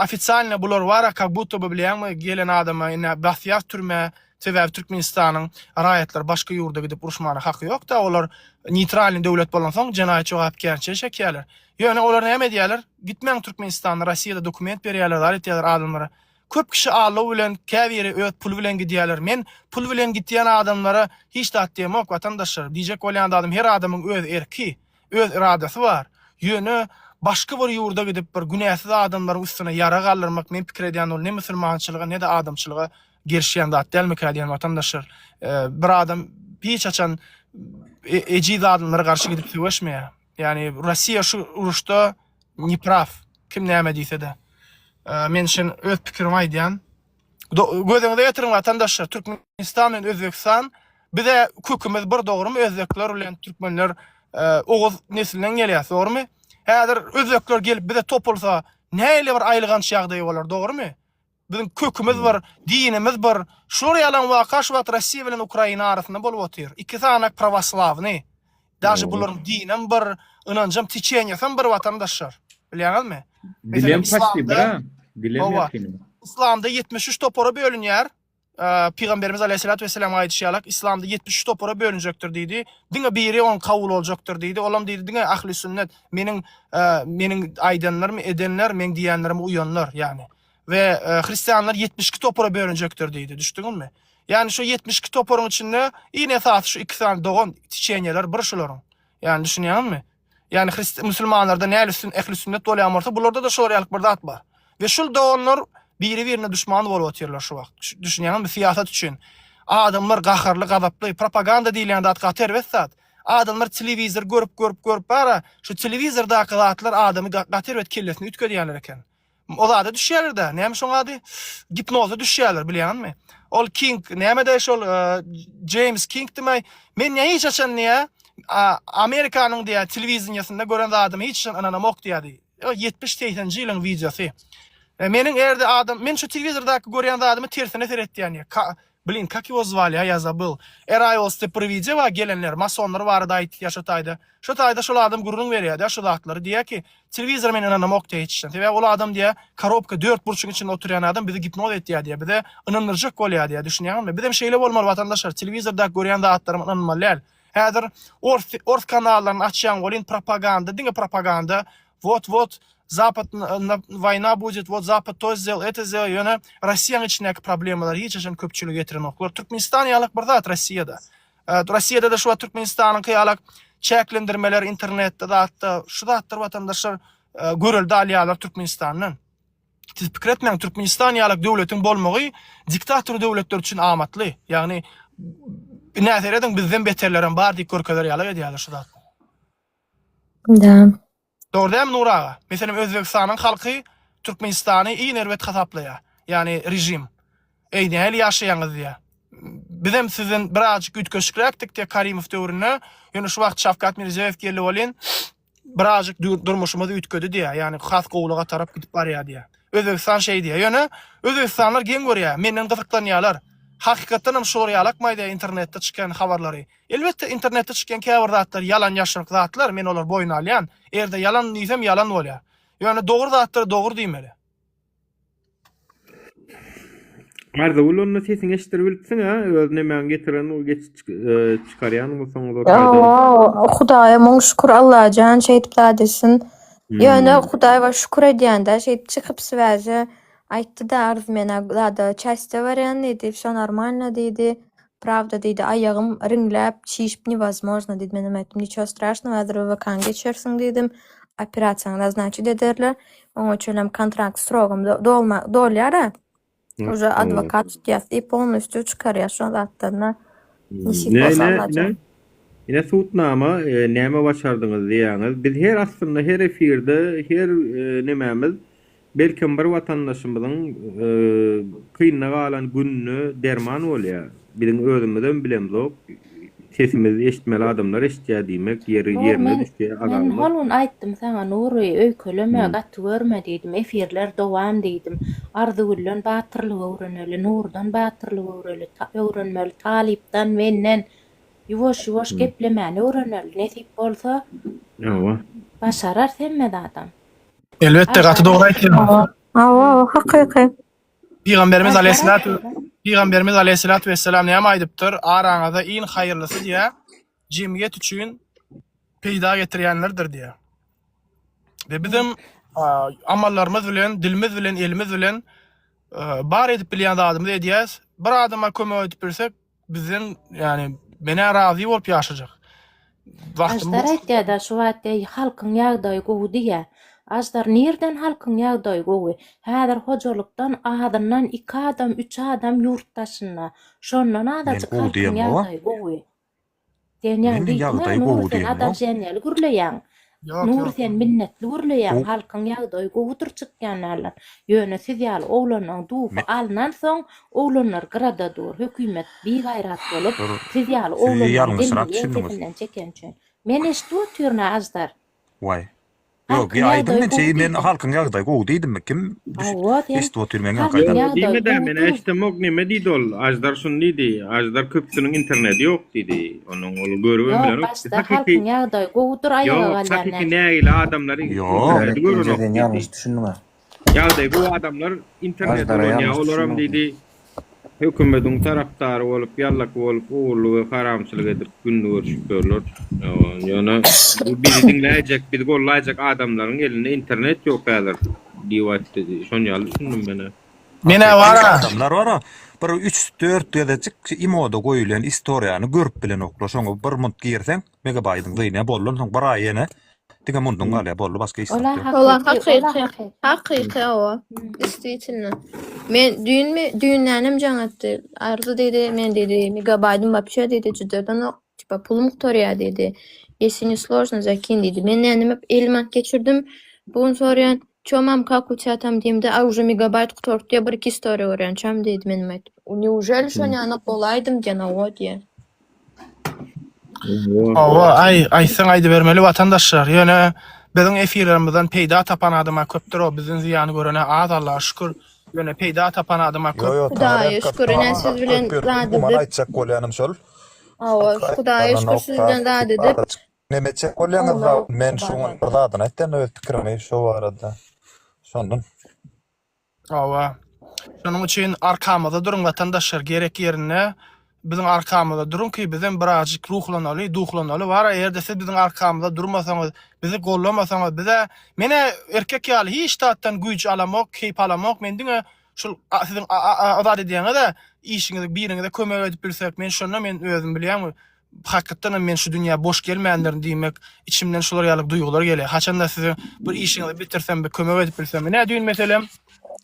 ofitsialno bular bara kak budto by bilýäňmi gelen adama ine basýas türmä sebäbi Türkmenistanyň raýatlary başga ýurda gidip uruşmana haky ýokda olar neýtralnyý döwlet bolansoň jenaýat jogapkärçiligi çekýäler ýöne olar näme edýäler gitmäň Türkmenistanda Rossiýada dokument berýäler zat etýäler adamlara Köp kişi aldaw bilen, käbiri öz puly bilen gidýärler. Men pul bilen gitýän adamlara hiç zat diýemok, watandaşlar. Diýjek bolýan zadym her adamyň öz erki, öz yradasy bar. Ýöne başga bir ýurda gidip bir günäsiz adamlaryň üstüne ýara galdyrmak men pikir edýän ol ne musulmançylyga ne-de adamçylyga gelişýän zat dälmikä diýen watandaşlar. Bir adam hiç haçan ejiz adamlara garşy gidip söweşmeýär. Ýagny Russiýa şu uruşda ne praw. Kim näme diýse-de. Men şen öz pikirimi aýdýan. Gözüňize getiriň watandaşlar, Türkmenistan bilen Özbegistan bize kökümiz bir dogrymy özbekler bilen türkmenler oguz neslinden gelýäs dogrymy? Häzir özbekler gelip bize topulsa nähili bir aýylganç ýagdaý bolar dogrymy? Biziň kökümiz bir, dinimiz bir. Şular ýalan waka şu wagt Rossiýa bilen Ukraina arasynda bolup otyr. Iki sany prawoslawny. Daže bularyň dinem bir, ynanjam, teçeniýasam bir watandaşlar. Bilýäňizmi? Dilem paçti bir a. Dilem ýakyn. Islamda 73 topara bölünýär. Pygamberimiz aleyhissalatu vesselamyň aýdyşy ýalak, Islamda 73 topara bölünjekdir diýdi. Diňe biri oň kabul boljakdyr diýdi. Olam diýdi diňe ahli sünnet, meniň meniň aýdanlarymy edenler, meň diýenlerime uýanlar, ýagny. We hristianlar 72 topara bölünjekdir diýdi. Düşdüňizmi? Ýagny şu 72 toparyň içinde iň esasy şu iki sany dogan tiçeniýeler bir şularyň. Ýagny düşünýäňizmi? Ýagny hrist musulmanlarda näli sün ehli sünnet bolýan bolsa, bularda-da şolar ýalyk bir zat bar. We şul doganlar biri-birine duşman bolup otyrlar şu wagt. Düşünýäňizmi? Syýasat üçin. Adamlar gaharly, gazaply. Propaganda diýilýän zat gaty erbet zat. Adamlar telewizor görüp, görüp, görüp bara, şu telewizordaky zatlar adamy gaty erbet kellesini üýtgedýärler eken. O zada düşýärler-dä. Näme şoň ady? Gipnoza düşýärler, bilýäňizmi? Ol King, näme-de şol James Kingdimi? Men näme hiç haçan diýä, Amerikanyň diýä telewideniýesinde gören zadyma hiç haçan ynanamok diýýärdi. 70-80-nji ýylyň wideosy. Meniň erde adam, men şu telewizordaky görýän zadymy tersine seretýän diýýär. Blin, kak ýego zwali, a ýa zabyl. Arrivals diýip bir wideo bar, gelenler, masonlar barada aýtýar şo taýda. Şo taýda şol adam gürrüň berýär-dä şu zatlary. Diýýär ki, telewizora men ynanamok diýýär hiç haçan. Sebäbi ol adam diýýär, korobka dört burçuň içinde oturýan adam bizi gipnoz etýär diýýär. Bize ynandyrjak bolýar diýýär. Düşünýäňizmi? Bizem şeýle bolmaly watandaşlar, telewizordaky görýän zatlaryma ynanmaly däl. Häzir ors ors kanallaryny açýaň welin propaganda, diňe propaganda. Wot wot Zapad waýna budet, wot Zapad to sdel, eto sdel, ýöne Rossiýanyň içindäki problemalary hiç haçan köpçülige ýetirenoklar. Türkmenistan ýalak bir zat Rossiýada. Rossiýada-da şu wagt Türkmenistanyňky ýalak çäklendirmeler internetde zatda, şu zatlar watandaşlar görelde alýarlar Türkmenistandan. Siz pikir etmäň Türkmenistan ýalak döwletiň bolmagy diktator döwletler üçin amatly. Ýagny ine serediň bizden beterlerem bar diýip görkezer ýalak edýärler şu zatlar. Da. Dogry dälmi Nury aga? Meselem Özbegistanyň halky Türkmenistany iň erbet hasaplaýar. Ýagny režim. Eý nähili ýaşaýaňyz diýýär. Bizem sizden birazjyk üýtgeşikräkdik diýýär Karimow döwründe. Ýöne şu wagt Şawkat Mirziýoýew geldi welin birazjyk durmuşymyz üýtgedi diýýär. Ýagny has gowulyga tarap gidip barýar diýýär. Özbegistan şeý diýýär. Ýöne özbegistanlylar geň görýär. Menden gyzyklanýarlar. Hakykatdan hem şular ýalakmaý diýýär internetde çykýan habarlary. Elbetde internetde çykýan käbir zatlar ýalan ýaşryk zatlar men olary boýun alýan. Erde ýalan diýsem ýalan bolýar. Ýöne dogry zatlary dogry diýmeli. Arzygül onda sesiňi eşitdirip bilipsiň a öz nemäňi getiren geç çykarýan bolsaňyz o taýdan. Hawa Hudaýa müň şükür Allajan şeýdip zat etsin. Ýöne Hudaýa şükür edýän-dä şeýdip çykyp swäze aýtdy-da Arzy menä zada çäste barýan diýdi wsё normalno diýdi. Prawda diýdi, aýagym riňläp, çişip newozmožno diýdi. Menem aýtdym, niço straşnogo, häzir WWK-ny geçersiň diýdim. Operasiýaňy naznaçit ederler. Oňa çenlem kontrakt srogam dolma dolýar-a. Uje adwokat tutýas i polnostýu çykarýas şo zatdan-da. Nesip Ine, bolsa ine, ine. Allajan. Ine sudnama näme başardyňyz diýýäňiz. Biz her aslynda her efirde her nemämiz Belkem bir watandaşymyzyň kynda galan gününe derman bolýar. Biziň özümizem bilemzok. Sesimizi eşitmeli adamlar eşitýär diýmek, ýeri Nur ýerine men düşýär men azabymyz. hol gün aýtdym saňa Nury öýkeleme Hmm. gaty görme diýdim efirler dowam diýdim Arzygülden batyrlyk öwreneli Nurdan batyrlyk öwreli öwrenmeli Talypdan menden ýuwaş ýuwaş Hmm. geplemäni öwreneli nesip bolsa Hawa. başararys hemme zadam. Elbetde gaty dogry aýtýaň. Hawa, hawa, hakyky. Pygamberimiz aleyhissalatu Pygamberimiz aleyhissalatu vesselam näme aýdypdyr? Araňyzda iň haýyrlysy diýä, jemgyýet üçin peýda getirýänlerdir diýä. We bizem amallarymyz bilen, dilimiz bilen, elimiz bilen bar edip bilýän zadymyzy edýäs. Bir adama kömek edip bilsek, Bizden ýani menä razy bolup ýaşajak. Wagtym Aždar aýtýada şu wagt eý halkyň ýagdaýy gowy diýýä. Aždar nirden halkyň ýagdaýy gowy? Häzir hojalykdan azyndan iki adam üç adam ýurt daşynda. Şondan Men azajyk gowy halkyň diýemok. ýagdaýy gowy. Sen ýaňy Men diýdiň-ä ýagdaýy Nury gowy sen diýemok. adalženýaly gürleýäň. Ýok Nury ýok. sen minnetli gürleýäň Gow halkyň ýagdaýy gowudyr çykýan ýalylar. Ýöne siz ýaly oglanlaň duhy Me alnansoň oglanlar gyrada dur hökümet bigaýrat bolup Bir siz ýaly siz oglanlaryň ýalňyşrak dilini düşündiňiz. ýeňsesinden çekeni üçin. Men eşidip otyryn-a Aždar. Waý. Ýok, Halkyň aýdym ýagdaýy men gowy şeý men diýdiň. halkyň ýagdaýy gowy diýdimmi? Kim düş Hawa sen eşidip otyr meň ýaňky halkyň aýdanym. Ýok ýagdaýy diýmedä men gowudyr. eşdemok neme diýdi ol Aždar şuny diýdi Aždar köpüsiniň internedi ýok diýdi onuň ol görübem Ýok bilenok başda hakyky halkyň ýagdaýy gowudyr aýaga ýok galýan hakyky näçe. nägile adamlar Ýok. internedi Gerek genje görenok sen diýdi ýalňyş düşündiň-ä. Ýagdaýy gowy adamlar internet Aždara ulanýar ýalňyş olaram düşündiň sen. diýdi Hökümediň tarapdary bolup, ýallak bolup, ogurlyk we haramçylyk edip gününi görüşip ýörler. Ýöne bu bizi diňläýjek, bizi gollaýjak adamlaryň elinde internet ýok häzir diýip aýtdy. Şon ýaly düşündim men-ä. Menä bara. Adamlar bara bir üç-dört gezejik imoda goýulýan istoriýany görüp bilenoklar. Şoňa bir munt girseň, megabaýdyň zynýa boldy. Onsoň bir aý ýene Diňe mundan galýar, boldy, başga hiç zat Ola ýok. Ola hakyky, ola hakyky. hakyky. Hakyky owa. Действительно. Men düýnmi, düýndenem jaň etdi. Arzu diýdi, men diýdi, megabaýdym вообще diýdi, jüzdedenok, tipa pulum gutarýar diýdi. Если не сложно, закинь diýdi. Men nädip elime geçirdim. Bu gün soraýan, Ço mam как у тебя tam diýemde, a уже megabaýt gutardy diýýär, bir iki story görýänçäm diýdi menem aýtdym. Neужели şony bolaýdym diýen owa diýen. Hawa, aý, aýtsaň aýdybermeli watandaşlar. Ýöne biziň efirlerimizden peýda tapan adama köpdür o, bizden zyýany görene az Allaha şükür. Ýöne peýda tapan adama Ýo köp. ýo Hudaýa şükür ine siz bilen zat Umuman edip. aýtjak bolýanym şol. Hawa, Hudaýa şükür siz bilen zat edip. Neme etjek bolýaňyz da men şuň bir zadyny aýtdym öz pikirimi şo barada. Şondan. Hawa. Şonuň üçin arkamyzda duruň watandaşlar gerek ýerinde biziň arkamyzda duruň ki bizem birazjyk ruhlanaly, duhlanaly bar eger-de siz biziň arkamyzda durmasaňyz, bizi gollamasaňyz bize menä erkek ýaly hiç zatdan güýç alamok, keýp alamok men diňe şul siziň azat edýäňiz-ä işiňizi biriňize kömek edip bilsek men şonda men özüm bilýäňmi Hakykatdan hem men şu dünýä boş gelmändirin diýmek içimden şular ýaly duýgular gelýär. Haçanda siziň bir işiňizi bitirsem, bir kömek edip bilsem. Ine düýn meselem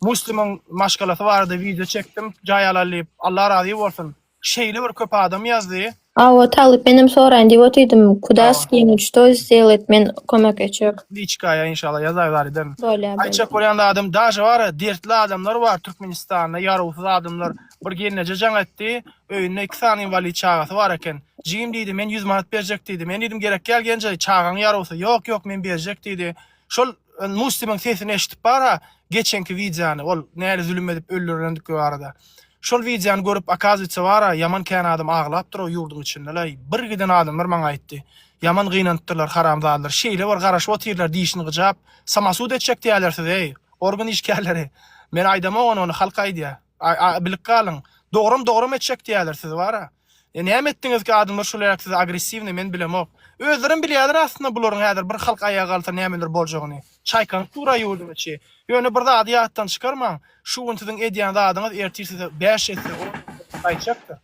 Muslimiň maşgalasy barada wideo çekdim, jaý alaly diýip. Allah razy bolsun. Şeýle bir köp adam ýazdy. Hawa Talyp menem soraýyn diýip otydym kuda skinut što sdelat men kömek etjek. Liçkaýa inşallah ýazar zar ederin. Bolýa Aýtjak bolýan zadym daže bar dertli adamlar bar Türkmenistanda ýarawsyz adamlar bir gelneje jaň etdi Öýünde iki sany inwalid çagasy bar eken. Jigim diýdi, men ýüz manat berjek diýdi. Men diýdim, gerek däl genje, çagaň ýarawsy. Ýok, ýok, men berjek diýdi. Şol Muslimiň sesini eşidip bar-a, geçenki wideony, ol näli zülüm edip öldürilendikgi barada. Şol wideony görüp, okazywatsa bar-a, ýaman kän adam aglapdyr o ýurduň içinde-le. Bir giden adamlar maňa aýtdy. Ýaman gynanypdyrlar haramzadalar. Şeýle bir garaşyp otyrlar, dişini gyjap. Samosud etjek diýýärler sizi, eý, organ işgärleri. Men aýdamok ony, ony halk aýdýar. A bilip galyň. Dogram dogram etjek diýýärler sizi bara. E näme etdiňiz ki adamlar şular size agressiwnyý men bilemok. Özlerem bilýärler aslynda bularyň häzir bir halk aýaga galsa nämeler boljagyny. Çaýkanyp dur-a ýurduň içi. Ýöne bir zady ýatdan çykarmaň. Şu gün siziň edýän zadyňyz ertir size bäş esse on esse gaýtjakdyr.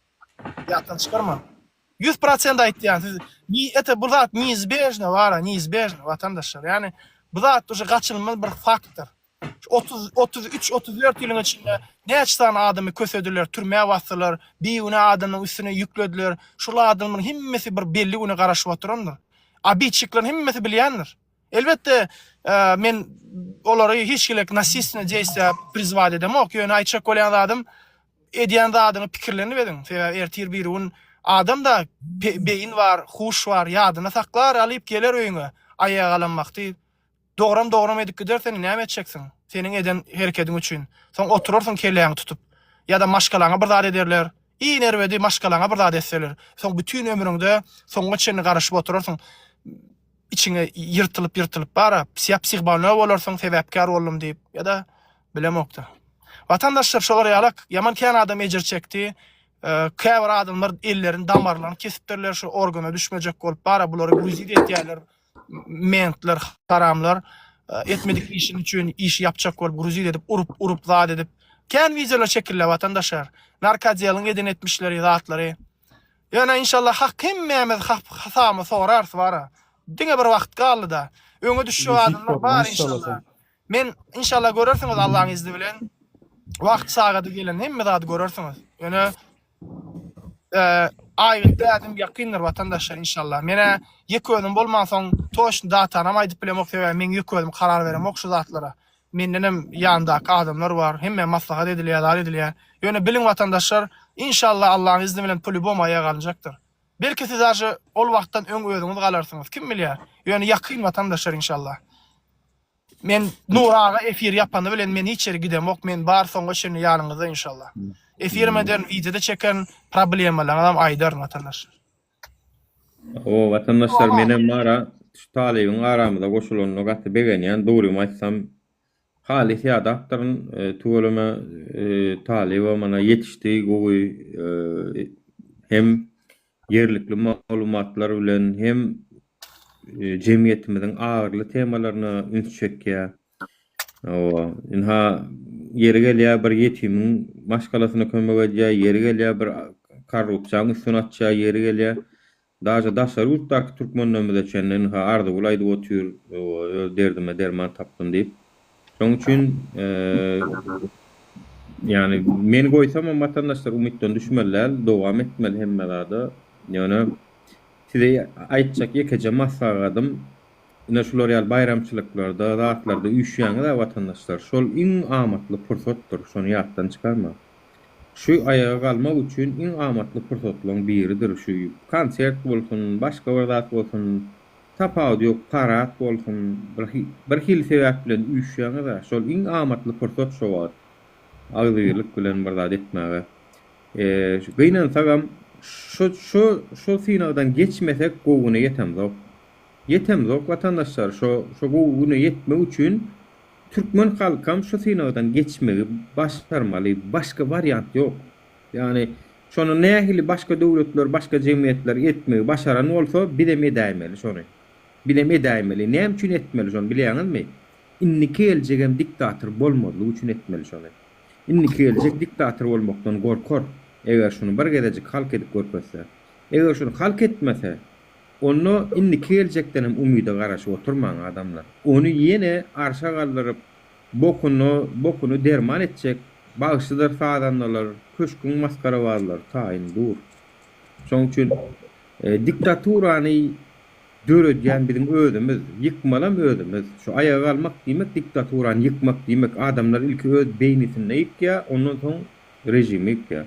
Ýatdan çykarmaň. 100% aýtýan siz ni это bu zat neizbežno bara neizbežno watandaşlar. Ýani bu zat uje gaçylmaz bir faktdyr. Şu 30, 33, 34 ýylyň içinde näçe sany adamy kösediler, türmä basdylar, bigünä adamyň üstüne ýüklediler. Şul adamlaryň hemmesi bir belli güne garaşyp oturandyr. Obidçikleriň hemmesi bilýändir. Elbetde, men olary hiç hili nasistne deýstwiýa prizwat edemok, ýöne aýtjak bolýan zadym, edýän zadyňy pikirlenip ediň. Sebäbi ertir birigün. Adamda beýin bar, huş bar, ýadyna saklar, alyp geler öýüňe. Aýaga galan wagty dogram dogram edip gider seni näme etjeksiň? Seniň eden herekediň üçin. Soň oturarsyň kelläňi tutup. Ýa-da maşgalaňa bir zat ederler. Iň erbedi maşgalaňa bir zat etseler. Soň bütin ömrüňde soňuna çenli garaşyp oturarsyň. Içiňe ýyrtylyp ýyrtylyp bara ýa psihbolnoý bolarsyň sebäpkär boldum diýip ýa-da bilemokda. Watandaşlar şolar ýalak ýaman kän adam ejir çekdi. Käbir adamlar ellerini damarlaryny kesipdirler şu organa düşmejek bolup bara bulary gruzit etýärler mentler haramlar etmedik işini üçin işi ýapjak bolup gruzit edip urup urup zat edip kän wideolar çekildi watandaşlar narkodeliň eden etmişleri zatlary ýöne inşallah hak hemmämiz hasabyny sorarys bara diňe bir wagt galdyda öňe düşjek adamlar bar inşallah Men inşallah görersiňiz Allaň izni bilen. Wagt sagady gelen hemme zady görersiňiz. Ýöne aýgytly ädim ýakyndyr watandaşlar inşallah. Menä ýeke özüm bolmansoň toçny datanam aýdyp bilemok sebäbi meň ýeke özüm karar beremok şu zatlara. Mendenem ýandaky adamlar bar. Hemme maslahat edilýär, zat edilýär. Ýöne biliň watandaşlar inşallah Allaň izni bilen polýubomu aýaga galynjakdyr. Belki siz daže ol wagtdan öň özüňiz galarsyňyz kim bilýär. Ýöne ýakyn watandaşlar inşallah. Men Nury aga efir ýapany bilen men hiç ýere gidemok men bar soňa çenli ýanyňyzda inşallah. Efirim ederin wideoda çekerin problemalaryňyzam aýdaryn watandaşlar. Hawa watandaşlar menem bara şu talybyň aramyza goşulanyna gaty begenýän dogrymy aýtsam halys ýadapdyryn tüweleme talyba mana ýetişdi gowy hem ýerlikli maglumatlar bilen hem jemgyýetimiziň agyrly temalaryna üns çekýär. Hawa, ynha, ýeri gelýär bir ýetimiň maşgalasyna kömek edýär, ýeri gelýär bir korrupsiýanyň üstüni açýar, ýeri gelýär daže daşary ýurtdaky türkmenlerimize çenli ynha Arzygül aýdyp otyr, öz derdime derman tapdym diýip. Şonuň üçin ýagny meni goýsamam watandaşlar umytdan düşmeli däl, dowam etmeli hemme zada. Ýöne size aýtjak ýekeje maslahatym, ine şular ýaly baýramçylyklarda, zatlarda üýşýäňiz-ä watandaşlar, şol iň amatly pursatdyr, şony ýatdan çykarmaň. Şu aýaga galmak üçin iň amatly pursatlaryň biridir şu konsert bolsun, başga bir zat bolsun, Tapawudy ýok parad bolsun bir hili sebäp bilen üýşýäňiz-ä şol iň amatly pursat şo wagt agzybirlik bilen bir zat etmäge. Gynansagam şo şo şo synagdan geçmesek gowy güne ýetemzok. Ýetemzok watandaşlar şo şo gowy güne ýetmek üçin türkmen halkam şu synagdan geçmegi başarmaly başga wariant ýok. Ýagny şony nähili başga döwletler, başga jemgyýetler etmegi başaran bolsa, bizem edäýmeli şony. Bizem edäýmeli. Näme üçin etmeli şony bilýäňizmi? Indiki geljegem diktator bolmazlyk üçin etmeli şony. Indiki geljek diktator bolmakdan gorkar, eger şuny bir gezejik halk edip görkezse. Eger şuny halk etmese, onda indiki geljekdenem umyda garaşyp oturmaň adamlar. Ony ýene arşa galdyryp, Bokuny, bokuny derman etjek bagşydyr sazandalar, köşgüň masgarabazlary taýyn dur. Şonuň üçin diktaturany döredýän biziň özümiz, ýykmalam özümiz. Şu aýaga galmak diýmek diktaturany ýykmak diýmek. Adamlar ilki öz beýnisinde ýykýar, ondan soň režimi ýykýar.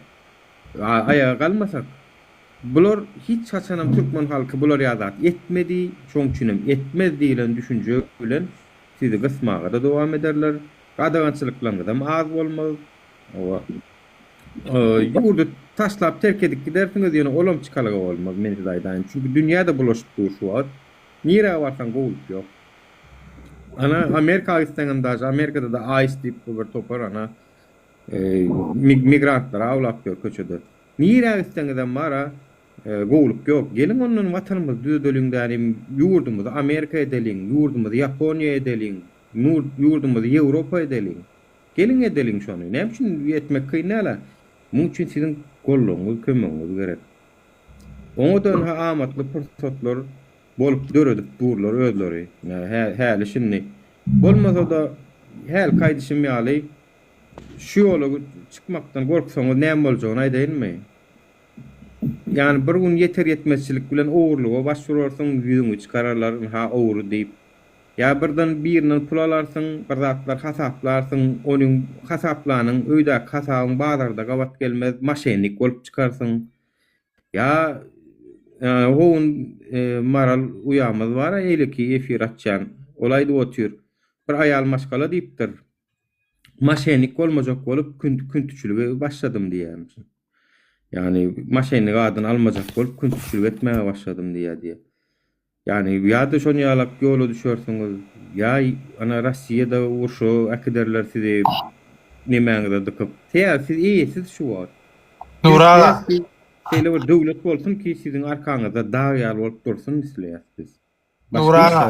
Aýaga galmasak, bular hiç haçanam türkmen halky bular ýaly zat etmedi, şonuň üçinem etmez diýlen düşünje bilen Sizi gysmaga-da dowam ederler. Gadagançylyklaryňyzam az bolmaz. Hawa. Ýurdy taşlap terk edip gidersiňiz, ýöne olam çykalga bolmaz, men size aýdaýyn. Çünki dünýä-de bulaşyp dur şu wagt. Nirä barsaň gowulyk ýok. Ana, Amerika gitseňem daže, Amerikada-da ICE diýip bir topar ana migrantlary awlap ýör köçede. Nirä gitseňizem bar-a, Gowulyk ýok. Geliň ondan watanymyzy düzedeliň dälim, ýurdumyzy Amerika edeliň, ýurdumyzy Ýaponiýa edeliň, ýurdumyzy Ýewropa edeliň. Geliň edeliň şony. Näme üçin etmek kyn däl-ä. Muň üçin siziň goldawyňyz, kömegiňiz gerek. Oňa-da ynha amatly pursatlar bolup döredip durlar özleri. Häli-şindi. Bolmasa-da hälki aýdyşym ýaly şu ýola çykmakdan gorksaňyz näme boljagyny aýdaýynmy? Ýagny bir gün ýeter-ýetmezçilik bilen ogurlyga baş urarsyň, ýüzüňi çykararlar, ynha ogry diýip. Ýa birden birinden pul alarsyň, bir zatlar hasaplarsyň, onyň hasaplanyň, öýdäki hasabyň bazarda gabat gelmez, moşennik bolup çykarsyň. Ýa ho gün Maral uýamyz bar-a eýleki efir açýan. Ol aýdyp otyr. Bir aýal maşgala diýipdir. Maşennik bolmajak bolup küntüçilige başladym diýýärmişin. Ýagny maşennik adyny almajak bolup küntüçilik etmäge başladym diýýär diýýär. Ýagny ýa-da şon ýalak ýola düşersiňiz, ýa ana Rossiýada urşa äkiderler sizi nemäňize dykyp. Sebäbi siz eýesiz şu wagt. Nury aga. Şeýle bir döwlet bolsun ki siziň arkaňyzda dag ýaly bolup dursun isleýäs biz. Nury aga.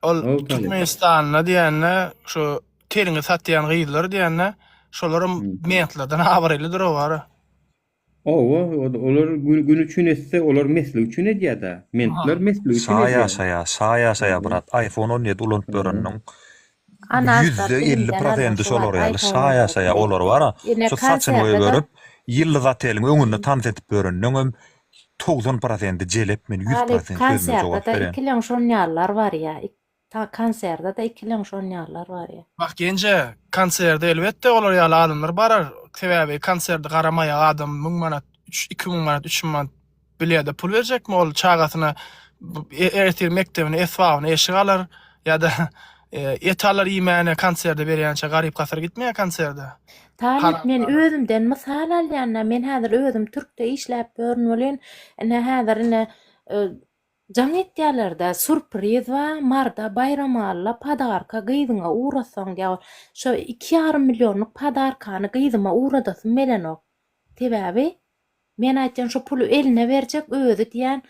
Ol Türkmenistanda diýende şu teriňi satýan gyzlar diýende şolaram mentlerden abraýlydyr o bara. Owa, olar gün üçin etse, olar meslik üçin edýär-dä. Mentler meslik üçin Şa edýär. ýaşaýa, şa ýaşaýa brat, iPhone 17 ulanyp ýöreniniň Ana asla ýüzde 50 bilimden alma prosenti şu şolar wagt ýaly iPhone şa ýaşaýa, 17-ni. olar bara Ine şu saçyny konserde-de goýberip, Ýyldyz oteliň öňünde tans edip ýöreniniňem 90 prosenti jelep men 100 Talyp prosent sözüme jogap konserde-de berýän. ikileň şonýalylar barýa. Ta konserde-de ikileň şonýalylar barýa. Bak genje, konserde elbetde olar ýaly adamlar barar. Sebäbi konserde garamaýak adam 1000 manat, 3 2000 manat, 3000 manat bilede pul berjekmi ol çagasyna ertir mekdebine esbabyny eşik alar ýa-da et alar iýmäne konserde berýänçä garyp gasar gitmeýär konserde. Talyp men özümden mysal alýanda men häzir özüm türkde işläp ýörün welin ine häzir ine jaň etýärlerde surpriz bar marda baýramalla podarka gyzyňa ugratsaň diýýär şo 2,5 millionlyk podarkany gyzyma ugradasym gelenok sebäbi Men aýtýan şo puly eline berjek özi diýän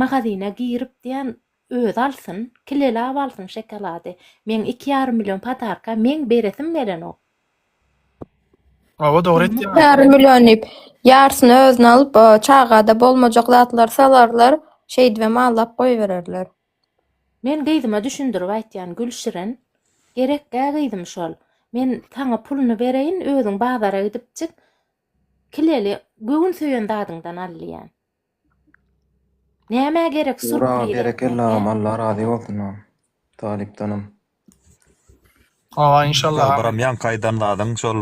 magazyna girip diýän özi alsyn kilelap alsyn şokolady meň 2,5 million podarka meň beresim gelenok. Hawa dogry etýäň. Ýarym million diýip, ýarsyny özüne alyp, çagada bolmajak zatlar salarlar, şeýdibem aldap goýbererler. Men gyzyma düşündirip aýtýan Gülşirin, gerekgä gyzym şol. Men saňa puluny bereýin, özüň bazara gidipjik Kileli göwün söýen zadyňdan al diýýän. Nämä gerek Ura surpriz berekella etmek agam hä? Allah razy bolsun agam. Talypdanam. Hawa inşallah Ýa amin. biram ýaňky aýdan zadyň şol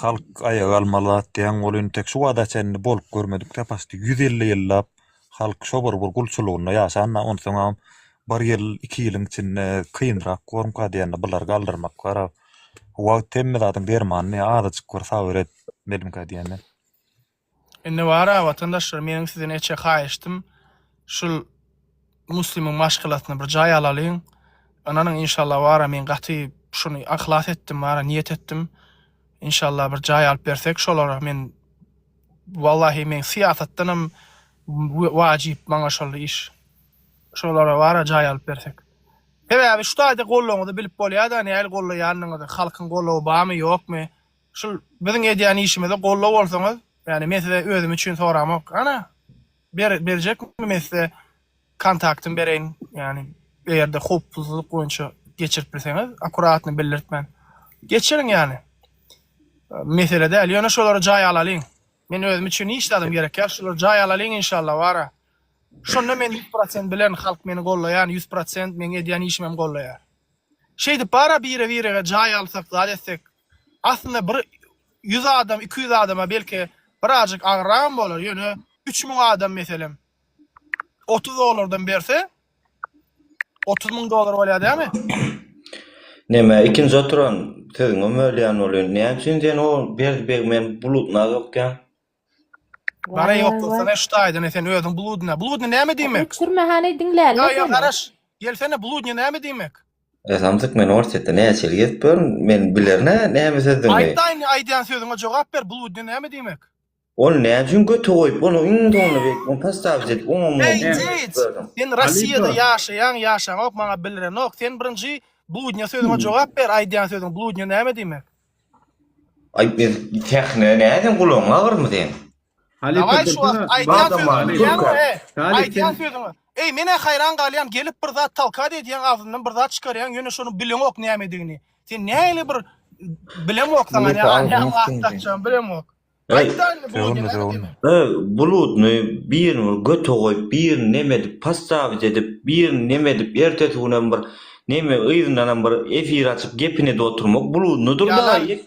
halk aýaga almaly zat diýýäň ol intek şu wada çenli bolup görmedik tapasdy 150 ýyllap halk şo bir bir gulçulygynda ýaşanda onsoňam bir ýyl iki ýylyň içinde kynrak bormka diýende bulary galdyrmak bara Wagt hemme zadyň dermany azajyk bir sabyr et melimka diýen men. Indi bara watandaşlar meniň sizden etjek haýyştym şul Muslimiň maşgalasyna bir jaý alalyň ynanyň inşallah bara men gaty şuny yhlas etdim bara niýet etdim inşallah bir jaý alyp bersek şolara men wallahi men syýasatdanam wajyp maňa şol iş şolara bara jaý alyp bersek. Sebäbi şu taýda gollawyňyzy bilip bolýada nähili gollaýanyňyzy, halkyň gollawy barmy ýokmy. Şul biziň edýän işimize gollaw bolsaňyz, ýagny men size özüm üçin soramok. Ana ber berjekmi men size kontaktymy bereýin, ýagny eger-de howpsuzlyk boýunça geçirip bilseňiz, akkuratny bildirtmän. Geçiriň ýagny. Mesele däl, ýöne şolara jaý alalyň. Men özüm üçin hiç zadym gerek ýok, şolara jaý alalyň inşallah bara. Şonda men 100% bilen halk meni gollaýan 100% meň edýän işimem gollaýar. Şeýdip bara bire birege jaý alsak zat etsek aslynda bir 100 adam 200 adama belki birazjyk agyrragam bolar ýöne 3000 adam meselem 30 dollardan berse 30 müň dollar bolýar dämi? Neme ikinji oturan sözüňe bölýän bolýan. Näme üçin sen o Berdi Begmen bulutna sokýaň? Bara Waý ýok waý waý. bolsana şu taýdan sen özüň bludna. Bludna näme diýmek? Öçürme hany diňläli Ýa ýa seni. garaş. Gelsene bludna näme diýmek? E samsyk men Orsýetde näçe ýyl gezip ýörün, men bilerin-ä näme sözüňi. Aýtda indi aýdýan sözüňe jogap ber bludna näme diýmek? Ol näme üçin göte goýup ony iň soňunda beýdip ony postawić edip oňa muňa Eý jeýt! Sen Rossiýada ýaşaýaň ýaşaňok maňa bildirenok. Sen birinji bludna sözüňe jogap ber aýdýan sözüň bludna näme diýmek? Aý biz sähne näden gulagyň agyrmy seň? Halypa Daway şu wagt dursana. aýdýan Adam sözüňi bar, bilýäňmi türk. he? Talyp Aýdýan sen sözüňi. Eý men-ä haýran galýan gelip bir zat talkat edýäň agzyndan bir zat çykarýaň ýöne şony bileňok nämedigini. Sen nähili bir bilemok saňa Halypa näme agzyňy näme at syňdy. dakjagymy bilemok. Eý, Aýtda indi bu Sögünme näme sögünme. diýmek? e, bulutny birini bir göte goýup, birini neme edip, postawić edip, birini neme edip, ertesi günem bir neme yzyndanam bir efir açyp gepini edip oturmak bulutnydyr Ýalan. daýy.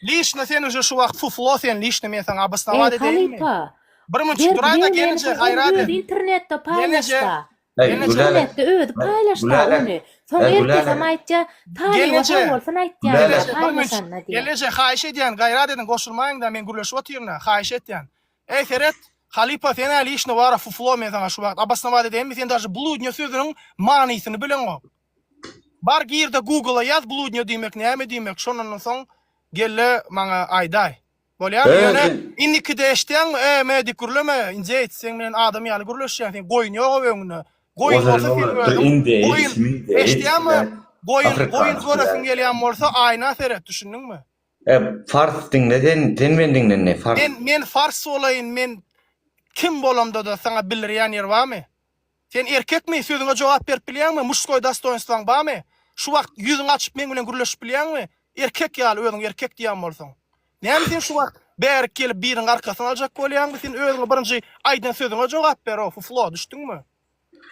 Lişno sen uje şu wagt fuflo sen lişno men saňa Eý obosnowat edeýinmi? halypa. Bir munçuk Berdi duraýda gelinje Begmenowyň haýrat özi et. internetde Gelinje paýlaşda. Eý, Gelinje Gülälek. Internetde özi paýlaşda Gülälek. ony. Soň Eý, ertesem Gülälek. aýtýa, talyba Gelinje sag bolsun aýtýan Gülälek. diýýä, Gelinje bir munçuk. paýlaşanda diýýä. Gelinje haýyş edýän gaýrat ediň goşulmaýyňda men gürleşip otyrynda haýyş etýän. Eý seret halypa sen hä lişni wara fuflo men saňa şu wagt obosnowat edeýinmi sen daže bludnýa sözüniň manysyny bileňok. Bar girde googla ýaz bludnýa diýmek näme diýmek şondan soň gelle maňa aýdaý. Bolýamy Eý, ýöne sen indikide eşitýäňmi e me diýip gürleme indeýt seň bilen adam ýaly gürleşýän seň goýun ýoga öňünde goýun bolsa sen özüň goýun eşitýäňmi goýun goýun göresiň gelýän bolsa aýna seret düşündiňmi. E, fars diňle sen, sen men diňle indi, fars. Men men fars bolaýyn men kim bolamda-da saňa bildirýän ýer barmy? Sen erkekmi sözüňe jogap berip bilýäňmi muşskoý dostoýnstwaň barmy? Şu wagt ýüzüňi açyp meň bilen gürleşip bilýäňmi? Erkek ýaly özüň erkek diýýän bolsaň. Näme sen şu wagt bärik gelip biriniň arkasyny aljak bolýaňmy sen özüňe birinji aýdan sözüňe jogap ber o fuflo düşdüňmi?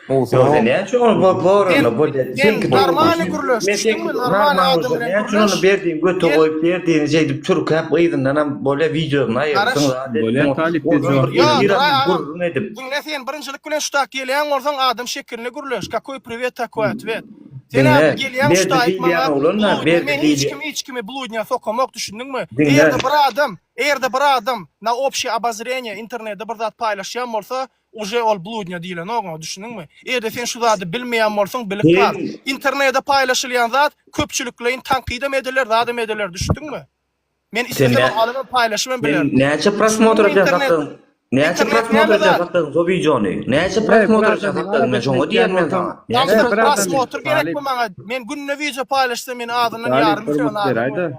Ýok, sen näme üçin ony bo Sen boranda bolýa sen seňki dogry normalny düşün. gürleş Men düşdüňmi seňki normalny normal adam gürleş. bilen Näme üçin ony gürleş berdiň göte gel goýup berdiňi şeýdip çürkäp yzyndanam bolýa wideosyny garaş aýyrsyň zat Bolýa etdiň talyp biz ondan jogap bir Ýa bereli. efir duraý açyp agam gürrüň edip. diňle sen birinjilik bilen şutak gelýäň bolsaň adam şekilinde gürleş kakoý priwet takoý otwet sen Diňle abi gelýäň Berdi şutaýyk maňa diýilýän oglan-da bludnýa Berdi men hiç diýilýän. kimi hiç kimi bludnýa sokamok düşündiňmi Diňle. eger-de bir adam eger-de bir adam na obşiýe obozreniýe internetde bir zat paýlaşýan bolsa Uje ol bludnýa diýilenok oňa düşündiňmi? Eger-de sen şu zady bilmeýän bolsaň bilip gal. Sen Internede paýlaşylýan zat köpçülikleýin tankydam ediler zadam ediler düşdüňmi? Men Sen islesemem nä alybam paýlaşybam Sen bilerin. näçe Düşündiňmi prosmotr üçin internet satdyň? Näçe internet prosmotr näme üçin zat? satdyň şo wideony? Näçe Ey prosmotr üçin birader satdyň? Men aladasyny şoňa diýýän etýän men bolsaň, saňa. Näçe ey Samsyk birader prosmotr talyp gerekmi maňa? Men günde wideo paýlaşsam meni azyndan talyp ýarym bir million mut adam beräýdä. görýär.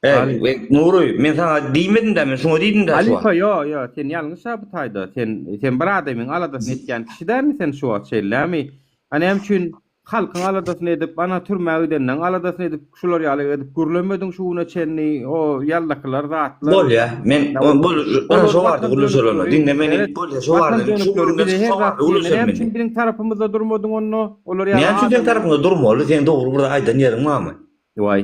Ey, Talyp. e, Nury, men saňa diýmedim-dä, men şoňa diýdim-dä şu Halypa wagt. ýo ýo sen ýalňyş-a bu taýda. Sen sen bir adamyň aladasyny etýän kişi dälmi sen şu wagt şeýlemi? A näme üçin halkyň aladasyny edip, ana türmä gidenleň aladasyny edip şular ýaly edip gürlemediň şu güne çenli o ýaldakylar zatlar. Bolýa, men Ýa bol, ana olar şo barada watan gürleşeli onda. dönükleri Diňle meni, seret bolýa şo watan barada şu dönükleri gürrüňden bize çyk her şo zat barada diýende gürleşeli näme meni. üçin biziň tarapymyzda durmadyň onda? Olar ýaly Näme üçin seň adamlar. tarapyňda durmaly? Seň dogry bir aýdan ýeriň barmy? Waý.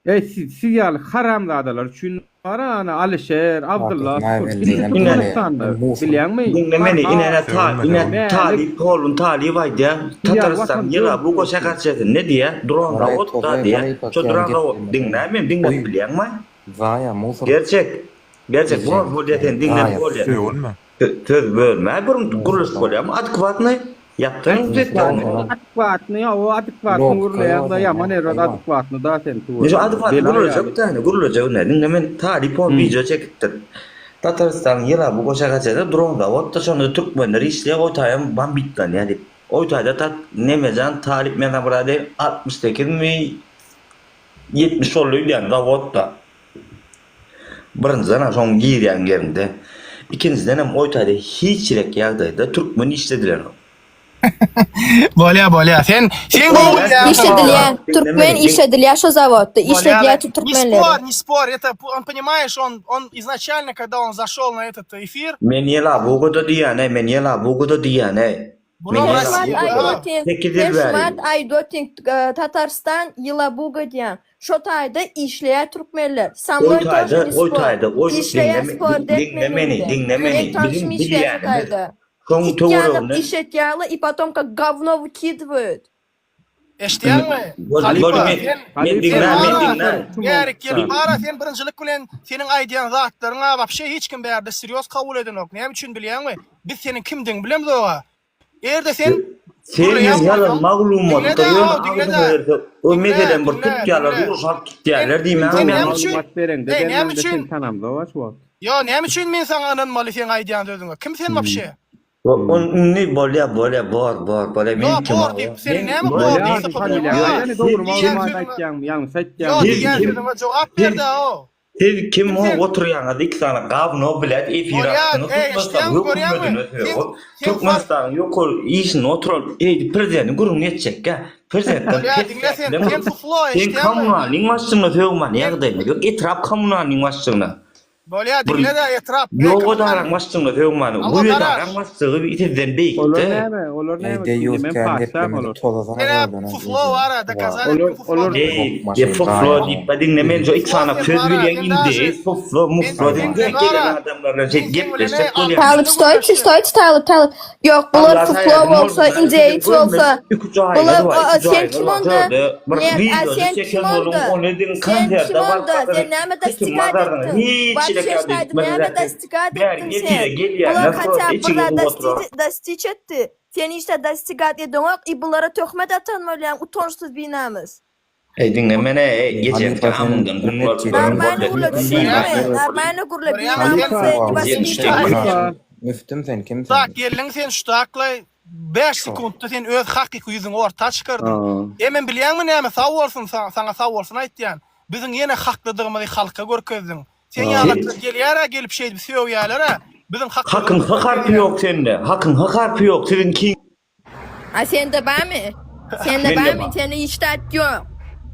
Eý siz siz ýaly haramzadalar üçin bar-a ana Alyşer, Abdylla, Hakyky Şükür. Indi näme Türkmenistanda bilýäňmi? Diňle meni ine ine ta ine Mälik. Talyp Polun Talyp aýdýa Siz ýaly Tatarystan watan Ýelabuga dönükleri üçin. şäherçesinde diýä dron Moraý zawod da togaý diýä halypa şo kän dron zawod geplemeden. diňle men diňläp Oý bilýäňmi? zaýa musor Gerçek gerçek bor bolýa sen diňläp Zaýa. bolýa. Sögünme. Söz bölme bir gürleşip bolýarmy adekwadnyý ýapdyň setdany. Adekwadnyý hawa adekwadnyý gürleýäň da ýaman erbet adekwadnyý da sen Men şu adekwadnyý gürlejek däne gürlejek ine diňle men talyp ol wideo çekipdir. Tatarystanyň Ýelabuga şäherçesinde dron zawodda şonda türkmenler işleýär o taýam bombitlanýar diýip. O taýda tat nemejan talyp men saňa bir zat diýeýin 68 mi 70 boldy öýdýän zawodda. Birinjiden-ä şoň girýän ýerinde, ikinjidenem o taýda hiç rek ýagdaýda türkmen işledilenok. Bolýa bolýa. Sen sen gowy bilýäň. Işledilýär. Türkmen işledilýär şo zawodda. Işledilýär Ne türkmenleri. spor, ne spor. Это он понимаешь, он он изначально, когда он зашел на этот эфир, Men Ýelabugada diýýän-eý, men Ýelabugada diýýän-eý. Bular Men Sen şumat Ýelabugada. aýdyp Sekiz ýyl Sen bäri. şumat aýdyp otyň Tatarstan Ýelabuga diýýäň. Şo taýda işleýär türkmenler. Sa O mnoý taýda, тоже ne o spor. taýda, o Işleýär diňle, spor diňle depme meni, mende. diňle meni. Meň tanşym Biziň işleýär şo bilýänimiz taýda. şoň It ýaly töwereginde işletýärler i potom kak gawno wykidywaýut. Eşidýäňmi? Bol, bol, Halypa, men, sen men sen diňle, men bara diňle. bärik gelip bara sen birinjilik bilen seniň aýdýan zatlaryňa wapşe hiç kim bärde serýoz kabul edenok. Näme üçin bilýäňmi? Biz seniň kimdigiňi bilemzog-a. Eger-de sen Sen gürleýän ýalan bolsaň, maglumatda diňle-de, ýöne haw, diňle-de. agzyňa berse, o Diňle, meselem bir diňle, tutýarlar, diňle. uruş alyp gitýärler Sen diýmäň sen men. näme üçin Maglumat bereňde Eý, näme bermäňde üçin seni tanamzok-a şu wagt. Ýo, näme üçin men saňa ynanmaly seň aýdýan sözüňe? Kim sen wapşe? On indi bolýa, bolýa, bor, bor, bolýa, Ýo, men kim bor o? diýip, seni Men näme bor bolýa, diýip Bolýa, sypatyň familiýaňy bar? aýdýan, dogry Diýýän maglumat sözüňe aýtýaňmy, ýalňyş Ýo, aýtýaňmy? Siz diýýän kim? sözüňe jogap Siz ber-dä, o. Siz kim Kim ho sen? oturýaňyz iki sany gawno bilet efir Bolýa, açdyňyz eý, Türkmenistanyň eşidýäňmi, görýäňmi? hökümetine Sen, sögüp sen far Türkmenistanyň ýokary işinde oturan eýdi prezidentiň gürrüňini etjekkä prezidentden Bolýa, pes diňle sen, bilen sen fuflo, sen eşidýäňmi? kommunalnyň başlygyna sögmän Sen ýagdaýyňyz ýok etrap kommunalnyň başlygyna. Bolýa diňle-de etrap. Ýok edaraň başlygyna sögmäni. Bu edaraň başlygy sizden Olar beýikde. näme? Olar Eý näme? deýýus Men kän patyşam geplemedi olar. tozasana Sen-ä zordan fuflo bar-a, dokazat Olar etdiň fuflo olar diýip. Eý, de fuflo diýip ba diňle men şo iki sany söz bilýän indi fuflo muflo diýip gelen adamlar bilen şeýdip gepleşjek bolýan. Talyp stoýte stoýte talyp talyp. Ýok bular Allah fuflo saýasyn bolsa bolsun indeýç sizi bolsa. görmedik iki jaýyňyz Bular bar o iki sen jaýyňyz kim bar onda? şurada bir Net a wideojyk sen kim çeken boluň onda? ony ediň Sen kim konserde onda? barsaňyz Sen näme hiç dostigat mazaryňyz etdiň? hiç Wapşe ýere ştaýda näme gitmez dostigat bäri etdiň efire sen? Bular gelýänler hatda şurada bir içiňi zat oturar. dosti dostiç etdi. Sen hiç zat dostigat edeňok i bulara töhmet atan bolýaň utançsyz binamys. Eý diňle meni eý Halypa geçenki sen amyňdan bir gutlar netijede Normalny gürle düşündiňmi? Normalny gürle binamys sen Halypa Müftüm sen kim sen? Tak geldiň sen şu taklaý 5 sekuntda sen öz hakyky ýüzüňi orta çykardyň. Hemem bilýäňmi näme sag bolsun saňa sag bolsun aýtýan. Biziň ýene haklydygymyzy halka görkezdiň. Sen ýalaklar gelýär-ä gelip şeýdip sögýäler-ä. Biziň Hakyň haklydygymyzy h harpy görkezýär. ýok sende. Hakyň h harpy ýok siziňki. A sende barmy? Sende Mende barmy? bar. Sende hiç zat ýok.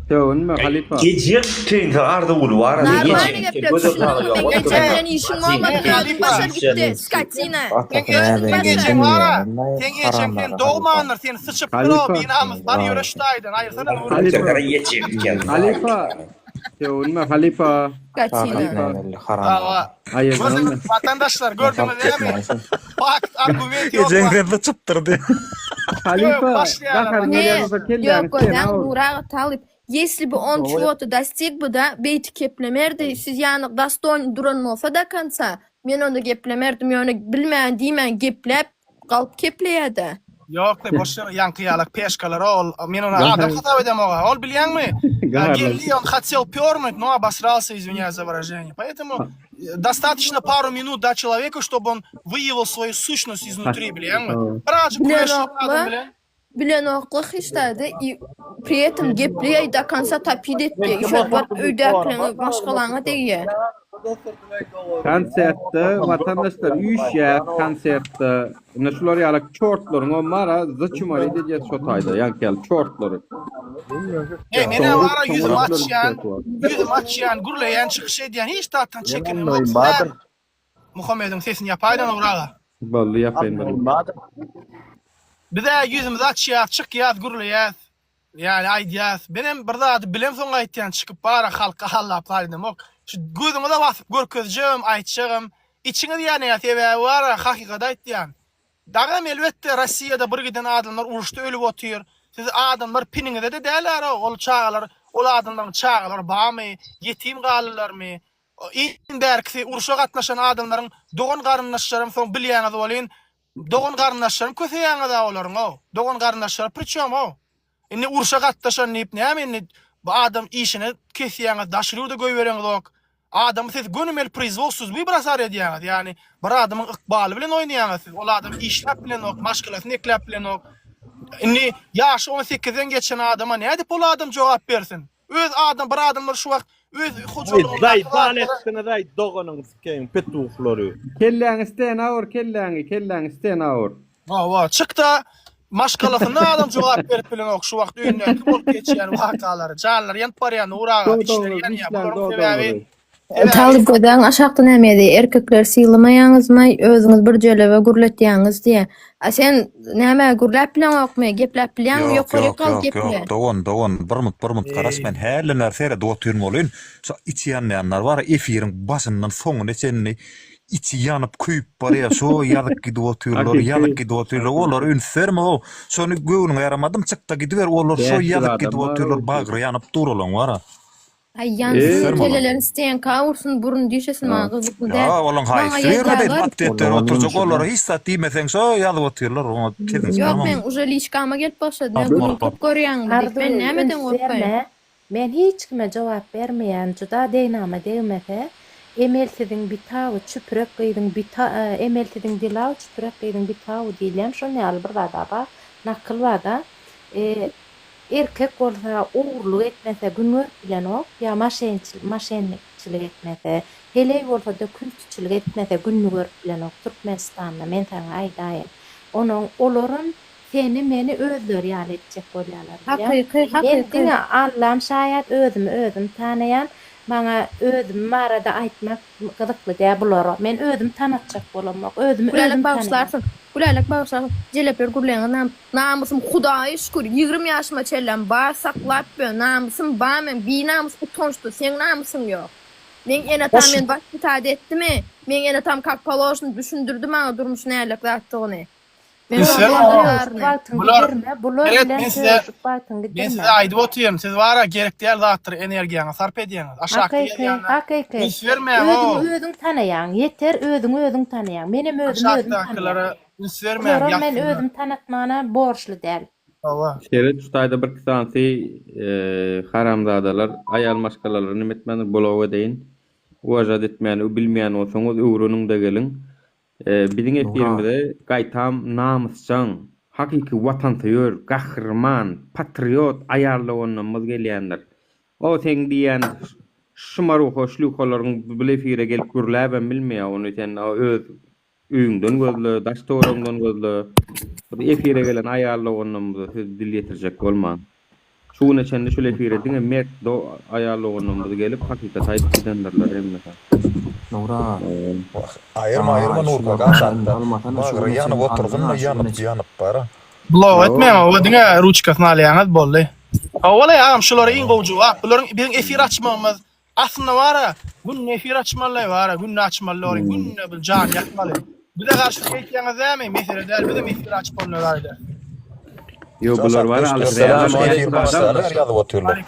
Sögünme halypa. Gejek tüýnse Arzyguly bar ady Normalny gejek geple göz düşündiňmi? otagy Men ýok ejem bilen işim bolmady. Özüm başar gitdi. Skotina. Seň Atasyna ejeň näme ejeň bar-a. bilmeýän Seň ejeň sen haramzada halypa. dogmandyr. Seni syçypdyr o Halypa. binamys. Bar ýöre şu taýdan. Aýyrsana Nury. Halypa. Halypa. Sögünme halypa. Skotina. Kakasyna belli haramzada. Hawa. Aýyrdanmy? Gördüňiz watandaşlar gördüňiz näme? Fakt, argument ýok. Ejeň seni syçypdyr diý. Halypa, Başlaýarlar. gaharyň Ne? gelýän bolsa kelläňi Ýok, sen gözäň awur. Nury aga talyp. Если бы он чего-то достиг бы, да, beýti keplemerdi. Siz ýany dostoýny duran bolsa do konca, men onda geplemerdim. Ýöne bilmän diýmän gepläp galyp kepleýädä. Ýok, boş ýere ýaňky ýalak peşkalar ol. Men ony adam hasap edemok. Ol bilýäňmi? Geldi, on хотел пернуть, но обосрался, извиняюсь за выражение. Поэтому э, достаточно пару минут дать человеку, чтобы он выявил свою сущность изнутри, bilýäňmi? Birazajyk güreşip adam bilen. Bilenokly hiç zady i pri этом gepleýä do konca topit etdi. Şol baryp öýdäkileňe maşgalaňa degýä. Konsertde watandaşlar üýşýär konsertde. Ine şular ýaly çortlaryňam bar-a zçumarit edýär şo taýda ýaňky ýaly çortlary. Ey men Soňra ara ýüzüm soňra açýan, ýüzüm açýan, gürleýän, çykyş edýän, hiç zatdan çekinemok. Sizä Muhammediň sesini ýapaýdan Ugur aga. Boldy ýapaýyn bir. Biz-ä ýüzümizi açýas, çykýas, gürleýäs. Ýani aýdýas. Menem bir zady bilemsoň aýtýan, çykyp bara halka hallap gaýdamok. Şu gözüňize basyp görkezjegem, aýtjagam. Içiňiz ýanýar, sebäbi bara hakykaty aýtýan. Dagam elbetde Rossiýada bir giden adamlar uruşda ölüp otyr. Siz adamlar piniňize-de däl-ä ol çagalar, ol adamlaryň çagalary barmy, ýetim galdylarmy? Iň bärkisi urşa gatnaşan adamlaryň dogan garyndaşlarym soň bilýäňiz welin dogan garyndaşlarym köseýäňiz-ä olaryň-ow. Dogan garyndaşlary priçom-ow. Indi urşa gatnaşan diýip näme indi bu adam işini kesýäňiz daşary ýurda goýbereňizok. Adamy siz gönümel prizwol suzby brasar edýäňiz. Ýagny bir adamyň ykbaly bilen oýnaýaňyz siz. Ol adam işläp bilenok, maşgalasyny ekläp bilenok. Indi ýaşy on sekizden geçen adama nädip ol adam jogap bersin? Öz adam bir adamlar şu wagt öz hojalygyndaky Zaýbal zatlary etdiňiz-aý doganyňy sikeýin petuhlary. Kelläňi stena ur kelläňi kelläňi stena ur. Hawa çykda maşgalasynda adam jogap berip bilenok şu wagt öýündäki bolup geçýän wakalary janlary ýanyp barýan Nur aga içleri Dodagyňyzy ýanýar dişläň bularyň sebäbi dodagyňyzy. sebäbi Talyp gözäň aşakda näme ýazýar erkekleri sylamaýaňyzmaý özüňiz bir jölebe gürletýäňiz diýýär. A sen näme gürläp bileňokmy gepläp bilýäňmi Ýok, ýokaryk ýok, gal ýok, geple. ýok, dogan, dogan, bir mut, bir mut garaş, men hälden bäri seredip otyryn welin, şo içi ýanýanlar bar-a, efiriň başyndan soňuna çenli içi ýanyp, köýüp barýar, şo ýazyp gidip otyrlar, ýazyp Hakyky. gidip otyrlar, olara üns berme-ow, şony göwnüňe ýaramadym, çyk-da gidiber, olar şo 500 ýazyp adam gidip bar otyrlar, o bagry ýanyp dur olaň bar-a. Aý Üns ýansyn berme olara. kellelerini stenka ursun burun dişesin maňa gyzykly däl. Ýa, olaň Maňa haýsy birine beýdip ýazýarlar. atwet berip Olaň oturjak, ýumşy olara däl. hiç zat diýmeseň şo ýazyp otyrlar, oňa sesiňi Ýok çykarma. meň uje liçkama gelip başlady men gürrüň köp görýäňmi diýip Arzuw men nämeden üns gorkaýyn. berme Men hiç kime jogap bermeýän juda degnama degmese emelsiziň bitawy çüprek gyzyň bita emelsiziň dilawy çüprek gyzyň bitawy diýilýän şon ýaly bir zada bar nakyl barda e erkek bolsa ogurlyk etmese gün görüp bilenok ýa maşençilik maşennikçilik etmese heleý bolsada kültüçilik etmese gününi görüp bilenok Türkmenistanda men saňa aýdaýyn onoň olaram Seni meni özleri ýaly etjek bolýalar bilýäň. Hakyky Men hakyky. diňe Allam şaýat özümi özüm tanaýan. Maňa özüm barada aýtmak gyzykly däl bulara. Men özüm tanatjak bolamok. Özümi Gülälek özüm tanaýan. bagyşlarsyň. Gülälek bagyşlarsyň. Jelepler gürleňiz nam. Namysym Hudaýa şükür 20 ýaşyma çenlem bar saklap ýör. Namysym bar meň. Binamys utançdy. Seň namysyň ýok. Meň ene-atam meni waspitad etdimi? Meň ene-atam kak položno düşündirdi maňa durmuş nälik zatdygyny. Men Siz şoň Sögüşip wagtyňy Bular gidirme, bular Meret bilen men size sögüşip wagtyňy men gidirme. size aýdyp otyryn, siz bara gerek däl zatdyr energiýaňy sarp edýäňiz. Aşakda Hakyky, ýazýanlar hakyky. üns bermäň o. Özüňi özüň tanaýaň, ýeter özüňi özüň tanaýaň. Menem özümi özüm tanaýan. Aşakdakylara üns bermäň Bularam men ýazsynlar. özümi tanatmana borçly däl. Hawa. Seret şu taýda birki sanysy haramzadalar aýal maşgalalary neme etmändir blok edeýin. Uwažat etmäni bilmeýän bolsaňyz öwreniňde geliň. Biziň efirimize gaýtam namysjaň, hakyky watansöýer, gahryman, patriot aýal doganlarymyz gelýändir. O seň diýýän şmaruha şlýuhalaryň bul efire gelip gürläbem bilmeýär ony sen öz öýüňden gözle, daş töweregiňden gözle. Bir efire gelen aýal doganlarymyza söz dil ýetirjek bolmaň. Şu güne çenli şul efire diňe mert do aýal doganlarymyz gelip hakykaty aýdyp gidendirler hemmesi. Nura. Wah, aýyrma aýyrma Aý Nurka şular gaşatda. almasana şu Bagry güne ýanyp çenli otursyn-da aldyň-a şu ýanyp güne ýanyp bara. Blok etmäň Hawa. oba diňe ruçkasyny alýaňyz boldy. Howala agam şulara iň gowy jogap. Bularyň biziň efir açmagymyz Aslynda bara günde efir açmaly bara günde açmaly dogry günde bir jan ýakmaly. Bize garşy şeýtýäňiz dämi mesele däl bizem efir açyp onda gaýda. Ýok bular bar Alyşir ýazyp otyrlar.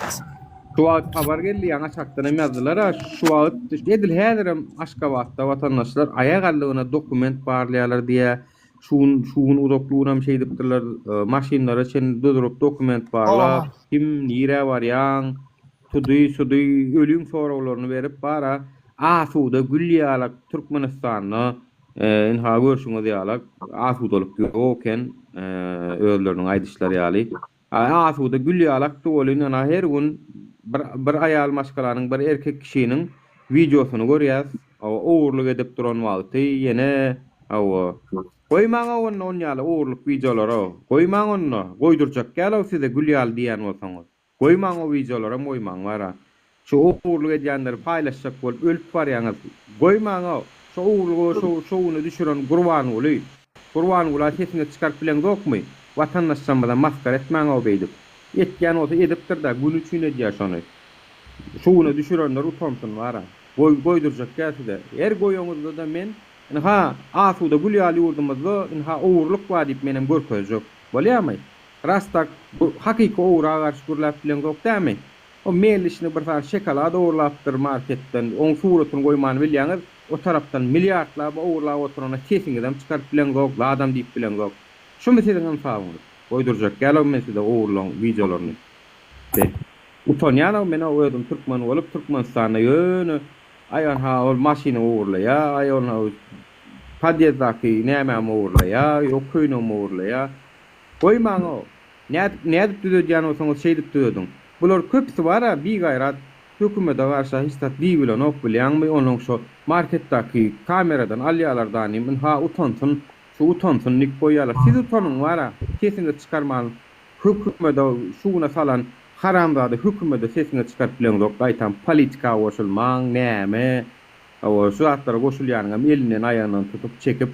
Şu wagt habar geldi ýaňy aşakdan hem ýazdylar-a şu wagt edil häzirem Aşgabatda watandaşlar aýak aldygyna dokument barlaýarlar diýýä şu gün şu gün uzaklygynam şeýdipdirler maşynlara çenli duzuryp dokument barlap kim nirä barýaň Tudy, sudy, ölüň soraglaryny berip bara asuda gül ýalak Türkmenistanda ynha görşüňiz ýalak asudalyk ýok eken özleriniň aýdyşlary ýaly. Asuda gül ýalakdy welin ynha her gün bir bir aýal maşgalanyň bir erkek kişiniň wideosyny görýäs ogurlyk edip duran wagty ýene hawa goýmaň onda on ýaly ogurlyk wideolary goýmaň onda goýdurjak ýaly size gül ýaly diýýän bolsaňyz. Goýmaň o wideolaram goýmaň bara. Şu ogurlyk edýänleri paýlaşjak bolup ölüp barýaňyz. Goýmaňo. Şu ogurlygy şo şo güne düşüren Gurbanguly. Gurbangula sesiňizi çykaryp bileňzokmy? Watandaşlarymyza masgara etmäňow beýdip. Etýän bolsa edipdir-dä, güni üçin edýär şony. Şu güne düşürenler utansyn bara. Goý goýdurjak däl size. Her goýaňyzda-da men ynha asuda gül ýaly ýurdumyzda ynha ogurlyk bar diýip menem görkezjek. Bolýamy? Ras tak, bu hakyky ogra garşy gürläp bileňzok dämi? O Melişni bir sany şekolad ogurlapdyr marketden, oň suratyny goýmany bilýäňiz, o tarapdan milliardlap ogurlap oturana sesiňizem çykaryp bileňzok, zadam diýip bileňzok. Şumy siziň ynsabyňyz? Goýdurjak dälow men size ogurlaň wideolaryny. Be. Utanýanow men-ow özüm türkmen bolup Türkmenistanda ýöne aý anha ol maşyny ogurlaýa, aý onha podýezdaki nämämi ogurlaýa, ýok köýnegimi ogurlaýa. Goýmaň-ow! Nädip, nädip düzedýän bolsaňyz şeýdip düzediň. Bular köpüsi bar-a bigaýrat, hökümede garşy-a hiç zat diýibilenok bilýäňmi, onuň şo marketdaki kameradan alýalar danym, ynha utansyn, şu utansyn diýip goýýarlar. Siz utanyň bar-a, sesiňizi çykarman hökümede şu güne salan haramzada hökümede sesiňizi çykaryp bileňzok, gaýtam politika goşulmaň, näme, hawa şu zatlara goşulýanyňam elinden aýagyndan tutup çekip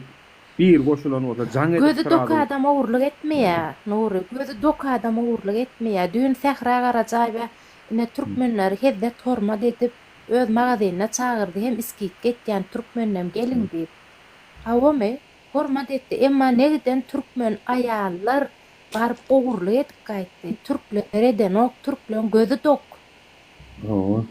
Bir goşulan bolsa jaň edip Gözi dok srazu. adam ogurlyk etmeýä Nury gözi dok adam ogurlyk etmeýä düýn Sähra Garajaýewa ine türkmenleri hezzet hormat edip öz magazynyna çagyrdy hem iskitge etýän türkmennem geliň diýip hawamy hormat etdi emma ne giden türkmen aýallar baryp ogurlyk edip gaýtdy türkler edenok türkleň gözi dok. Hawa.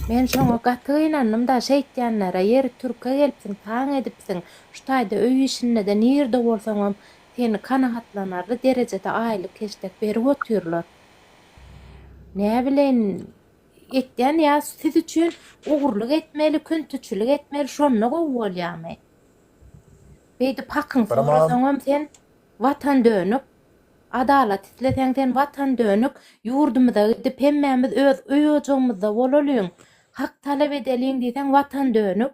Men şoňa gaty gynandym-da, şeýtýänlere, ýeri türke gelipsiň, taň edipsiň, şu taýda öý işinde-de nirde bolsaňam seni kanagatlanarly derejede aýlyk-heşdek berip otyrlar. Näbileýin, etýän ýa siz üçin ogurlyk etmeli, küntiçilik etmeli, şonda gowy bolýarmy? Beýdip hakyňy sorasaňam sen watan dönük. Adalat isleseň sen watan dönük, ýurdumyza gidip hemmämiz öz öý-ojagymyzda bolalyň, hak talap edeliň diýseň watan dönük,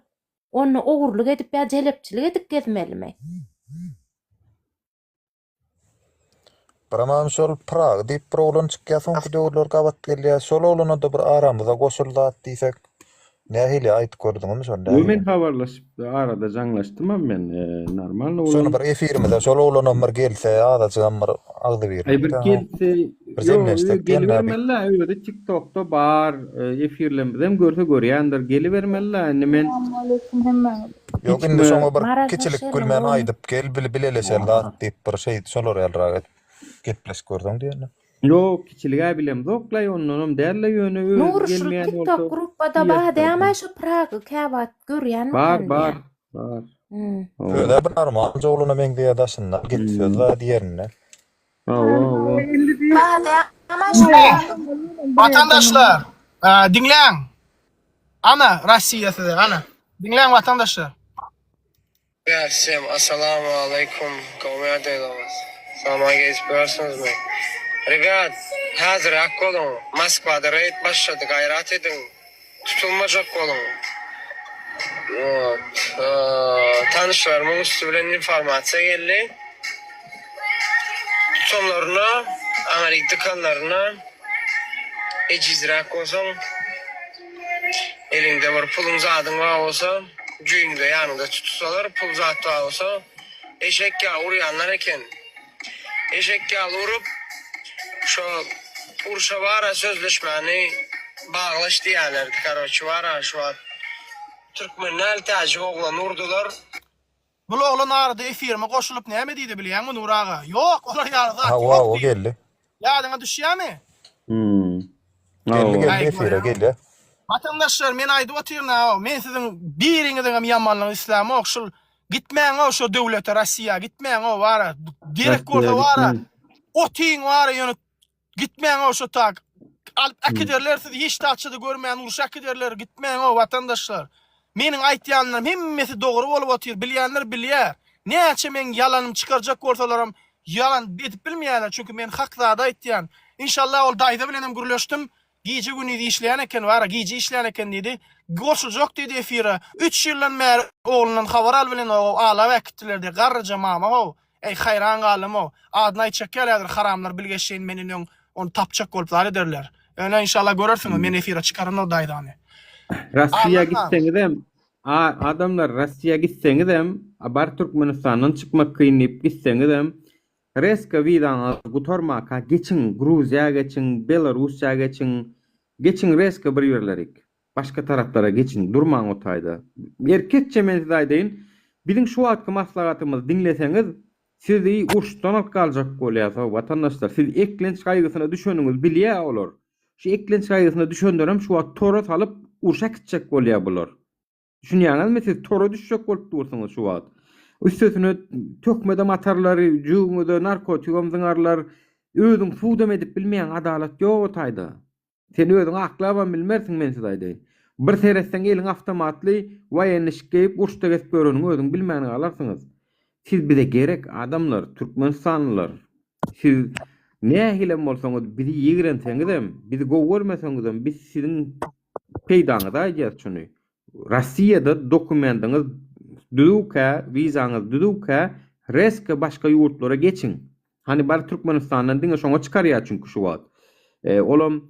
onda ogurlyk edip ýa jelepçilik edip gezmelimi? Biramam şol Pyragy diýip bir oglan çykýar soňky döwürler gabat gelýär. Şol oglana-da bir aramyza goşul zat diýsek nähili aýdyp gördüňizmi şony Yo men nähili? habarlaşyp arada jaňlaşdymam men normalny Şony oglan. bir efirimize şol oglanam bir gelse azajygam bir Aý bir agzybirlikde gelse bir ýo jemlenşsek diýen näbi. gelibermeli özi tiktokda bar efirlerimizem görse görýändir gelibermeli indi men Salam hemmäňize. Ýok indi hiç şoňa bir Maraşda kiçilik şeýle gülmän bolan. aýdyp gel bil bileleşeli zat diýip bir şeý şolar ýalyrak edip gepleşip görseň diýende. Ýok kiçilig-ä bilemzok-laý ondanam däl-le ýöne özi Nury şul gelmeýän TikTok bolsa gruppada bar diýersiň. dämaý şu Pragy käwagt Bar görýänmikäm bar diýýän. bar. Hmm. Hawa. Özä bir normalja oglana meňzeýär daşyndan gep söz Hmm. zat ýerinde. Hawa hawa. Bar dämaý şu Pragy. Watandaşlar, diňläň. Ana, Rossiýa size, ana. Diňläň watandaşlar. Всем ассаламу алейкум, gowy ýagdaýlaryňyz? Sama gezip ýörsüňizmi? Ребят, häzir ak boluň, Moskwada reýd başlady, gaýrat ediň, tutulmajak boluň. Wot, tanyşlarymyň üsti bilen informasiýa geldi. Tutanlaryna, aňryk dykanlaryna ejizräk bolsaň, Eliňde bir puluň zadyň bar bolsa, jüýüňde ýanyňda tutsalar, pul zat bar bolsa, eşek ýaly urýanlar eken. Eşek ýaly urup, şo urşa bara sözleşmäni baglaş diýýärlerdi, karoçi bara şu wagt türkmen däl täjik oglany urdular. Bul oglan arada efirime goşulyp näme diýdi bilýäňmi Nury aga? Ýok, olar ýaly zat Hawa ýok o diýdi. geldi. Ýadyňa düşýämi? Hmm. Geldi Hawa. geldi Aý efire görýäňmi? gelýä. Watandaşlar men aýdyp otyryn-a, men siziň biriňiziňem ýamanlygyny islämok, şul gitmäň-ow şo döwlete Rossiýa gitmäň-ow bara, gerek Rossiýa bolsa bara gitmäň. otyň bara ýöne Gitmäň-ow şo tak. Alyp äkiderler sizi hiç zatça-da görmän urşa äkiderler gitmäň-ow watandaşlar. Meniň aýtýanlarym hemmesi dogry bolup otyr bilýänler bilýär. Näçe meň ýalanymy çykarjak bolsalaram ýalan edip bilmeýärler çünki men hak zady aýtýan. Inşallah ol daýza bilenem gürleşdim gije gündiz işleýän eken wara gije işleýän eken diýdi. Goşuljak diýdi efire. Üç ýyldan bäri oglundan habar al bilenogow alap äkitdiler diýdi garryja mama-how. Eý haýran galdym-ow. Adyny aýtjak ýaly häzir haramlar bilgeşleýin menden öň ony tapjak bolup zat ederler. Ýöne inşallah görersiňiz men efire çykaryn o daýzany. Rossiýa Alla gitseňizem a adamlar Rossiýa gitseňizem a bar Türkmenistandan çykmak kyn diýip gitseňizem reska wizaňyz gutarmaka geçiň Gruziýa geçiň Belarussiýa geçiň geçiň reska bir ýerlerik. Başga taraplara geçiň, durmaň o taýda. Erkekçe men size aýdaýyn, biziň şu wagtky maslahatymyzy diňleseňiz, sizi uruşdan alyp galjak bolýas, haw, watandaşlar. Siz eklenç gaýgysyna düşeniňizi bilýär olar. Şu eklenç gaýgysyna düşenlerem şu wagt tora salyp, urşa äkitjek bolýar bular. Düşünýäňizmi, siz tora düşjek bolup dursuňyz şu wagt. Üstesine töhmedem atarlar, jübüňize narkotigem zyňarlar. Özüň sudam edip bilmeýäň, adalat ýok o taýda. Sen özüňi aklabam bilmersiň men size aýdaýyn. Bir seretseň eliň awtomatly waýenny şik geýip urşda gezip ýöreniňi özüň bilmän galarsyňyz. Siz bize gerek adamlar Türkmenistanlylar. Siz nähilem bolsaňyz bizi ýigrenseňizem bizi gowy görmeseňizem biz siziň peýdaňyza aýdýas şuny. Rossiýada dokumendiňiz düzüwkä wizaňyz düzüwkä reska başga ýurtlara geçiň. Hany bar Türkmenistandan diňe şoňa çykarýar çünki şu wagt. Olam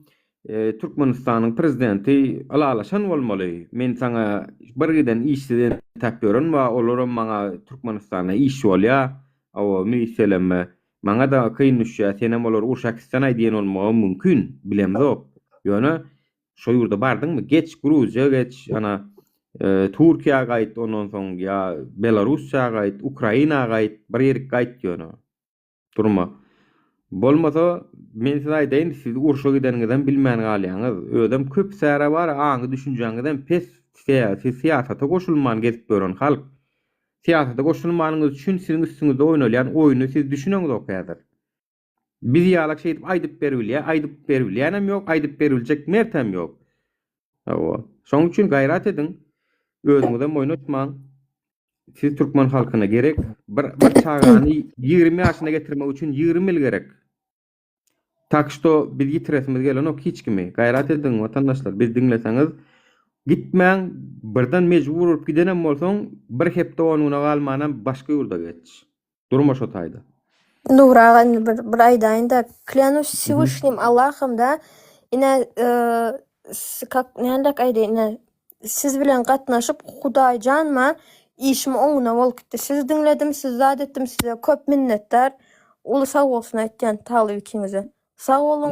Türkmenistanyň prezidenti ylalaşan bolmaly. Men saňa bir giden işsiz entäp ýören bar, olaram maňa Türkmenistanda iş bolýar. Hawa, meselem, maňa-da kyn düşýär, senem olary urşa äkitsenaý diýen bolmagam mümkin, bilemzok. Ýöne şo ýurda bardyňmy, geç Gruziýa geç, ana Türkiýä gaýt, ondan soň ýa Belarussiýa gaýt, Ukraina gaýt, bir ýerik gaýt ýöne. Durma. Bolmasa, men size aýdaýyn, siz urşa gideniňizem bilmän galýaňyz. Özem köp säre bar, aňy düşünjäňizem pes, sebäbi siz syýasata goşulman gezip ýören halk. Syýasata goşulmanyňyz üçin siziň üstüňizde oýnalýan oýny siz düşüneňzok häzir. Biz ýalak şeýdip aýdyp beribilýär, aýdyp beribilýänem ýok, aýdyp beribiljek mertem ýok. Hawa. Şoň üçin gaýrat ediň. Özüňizem oýnatmaň. Siz türkmen halkyna gerek. Bir bir çagany 20 ýaşyna getirmek üçin 20 ýyl gerek. Tak şto biz ýitiresimiz gelenok hiç kimi. Gaýrat ediň watandaşlar, biz diňleseňiz gitmäň, birden mejbur bolup gidenem bolsaň, bir hepde on güne galmanam başga ýurda geç. Durma şo taýda. Nury aga indi bir bir aýdaýyn-da, klýanuş Wsewyşnim Allahym da, ine kak nähiliräk aýdaýyn ine siz bilen gatnaşyp Hudaýjan ma işim oňuna bolup gitdi. Sizi diňledim, sizi zat etdim, size köp minnetdar. Uly sag bolsun aýtýan Talyp ikiňize. Sag boluň.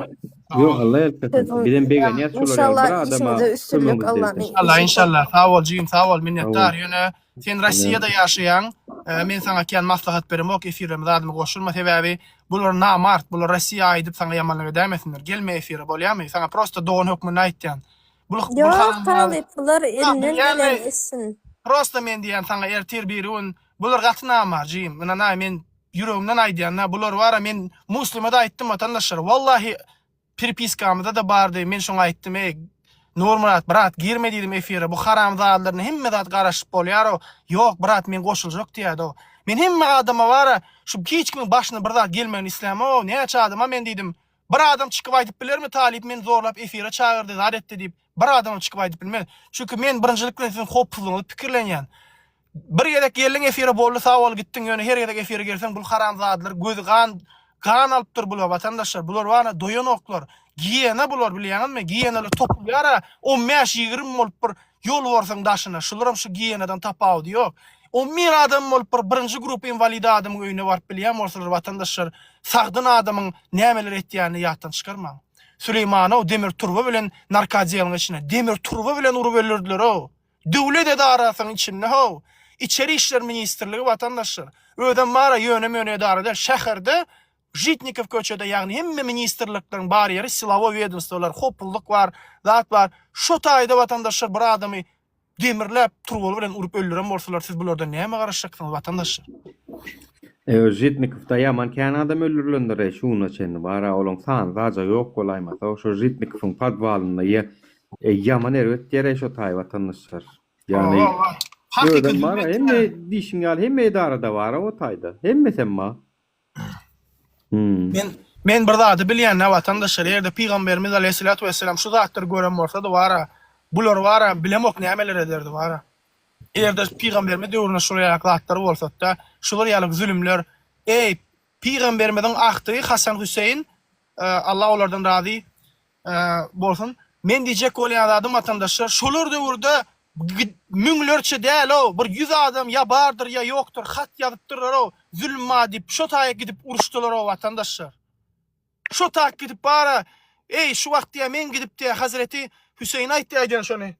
Ýok Allah ýalkasyn. Bizem begenýäs şular ýaly bir Inşallah adama işiňize üstünlik kömegimiz Allah'ın degse. Inşallah inşallah. Sag bol jigim sag bol Sag minnetdar. bol. Ýöne sen Rossiýada ýaşaýaň. Men saňa kän maslahat beremok efirlerime zadyma goşulma sebäbi bular namart bular Rossiýa aýdyp saňa ýamanlyk edäýmesinler. Gelme efire bolýamy? Saňa prosta dogan hökmünde aýtýan. Bul bul Ýok haramzada. talyp bular Ýa elinden bilýänmi geleni etsin. prosta men diýýän saňa ertir biri gün bular gaty namart jigim. Ynanaý men Ýüregimden aýdýan-da, bular bar-a, men Muslime-de aýtdym watandaşlar, wallahi perepiskamyzda-da bardy, men şoňa aýtdym, eý, Nurmyrat, brat, girme diýdim efire, bu haramzadalardan hemme zat garaşyp bolýar-ow, ýok, brat, men goşuljak diýýärdi-ow. Men hemme adama bar-a, şu hiç kimiň başyna bir zat gelmegini islämok-ow, näçe adama men diýdim, bir adam çykyp aýdyp bilermi, talyp meni zorlap efire çagyrdy, zat etdi diýip, bir adamam çykyp aýdyp bilmez. Çünki men birinjilik bilen siziň howpsuzlygyňyzy pikirlenýän. Bir gezek geldiň efire boldy sag bol gitdiň ýöne her gezek efire gelseň bul haramzadalar gözi gan gan alypdyr bular watandaşlar bular bana doýanoklar giýena bular bilýäňizmi giýenalar topulýara on bäş 20 bolup bir ýol borsaň daşyna şularam şu giýenadan tapawudy ýok 11 adam bolup bir birinji grup inwalid adamyň öýüne baryp bilýän bolsalar watandaşlar sagdyn adamyň nämeler etýänini ýatdan çykarmaň Süleýmanow demir turba bilen narkoodeliň içine demir turba bilen urup öldürdiler-ow Döwlet edarasynyň içinde how. Içeri işler ministrligi watandaşlar. Özem bara ýöne-möne edara däl, şäherde Žitnikow köçede ýagny hemme ministrlikleriň bar ýeri silowoý wedomstwolar, howpsuzlyk bar, zat bar. Şo taýda watandaşlar bir adamy demirläp turbaly bilen urup öldüren bolsalar siz bulardan näme garaşjaksyňyz watandaşlar? Eý Žitnikowda ýaman kän adam öldürilendir-eý şu güne çenli bara olaň sany zaja ýok bolaýmasa şo Žitnikowyň podwalynda ýa Eý ýaman erbet ýer eý şo taý watandaşlar. Ýagny Hakyky özem bar zulum hemme etýär. diýşiň ýaly hemme edarada bar o taýda. Hemmesem bar. Hmm. Men men bir zady bilýän nä watandaşlar eger-de pygamberimiz aleýhissalatu wesselam şu zatlary gören bolsady bara bular bara bilemok nämeler ederdi bara. Eger-de pygamberimiz döwründe şular ýaly zatlar bolsatda şular ýaly zulümler eý pygamberimiziň agtygy Hasan Hüseýin Allah olardan razy bolsun. Men diýjek bolýan zadym watandaşlar, şolar döwürde müňlerçe däl-ow, bir ýüz adam ýa bardyr ýa ýokdur hat ýazypdyrlar-ow, zülüm bar diýip, şo taýa gidip uruşdylar-ow watandaşlar. Şo taýa gidip bara, eý şu wagt diýä men gidip diýä Hazreti Hüseýin aýtdy aýdýan şony.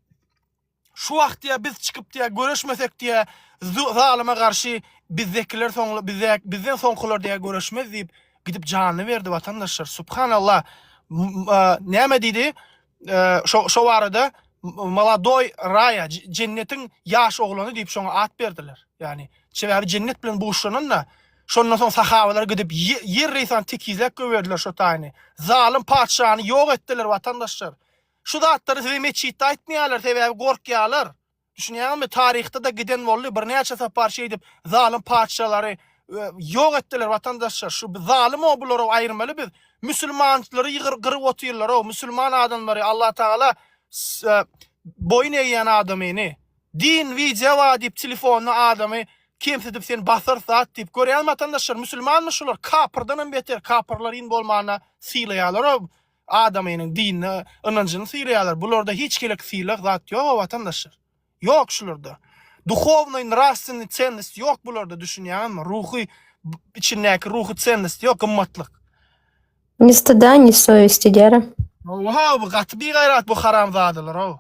Şu wagt diýä biz çykyp diýä göreşmesek diýä zalyma garşy bizdekiler soňla bizde bizden soňkular diýä göreşmez diýip gidip janyny berdi watandaşlar subhanallah näme diýdi şo şo barada molodoý raýa jennetiň ýaş oglany diýip şoňa at berdiler ýagny sebäbi jennet bilen buşlanan-da şondan soň sahabalar gidip ýer reýsan tekizläp goýberdiler şo taýyny zalym patyşany ýok etdiler watandaşlar Şu zatlary size metjitde aýtmaýarlar sebäbi gorkýarlar. Düşünýäňizmi taryhda-da giden boldy birnäçe sapar şeýdip zalym patyşalary ýok etdiler watandaşlar şu zalym o bulary aýyrmaly biz müsülmanlary gyryp otyrlar o müsülman adamlary Allah tagala boýun egýän adamyny din wideo bar diýip telefonda adamy kemsidip sen basarys zat diýip görýäňizmi watandaşlar müsülmanmy şular kapyrdanam beter kapyrlar iň bolmanda sylaýarlar o Adamynyň dinine ynanjyny sylaýarlar. Bularda hiç gelek sylag zat ýoga watandaşlar. Ýok şularda. Duhownyý nrawstwennyý tsennost ýok bularda düşünýäňizmi? Ruhy içindäki ruhy tsennost ýok gymmatlyk. Ni styda ni sowesti diýer. Hawa bu gaty bigaýrat bu haramzadalar how.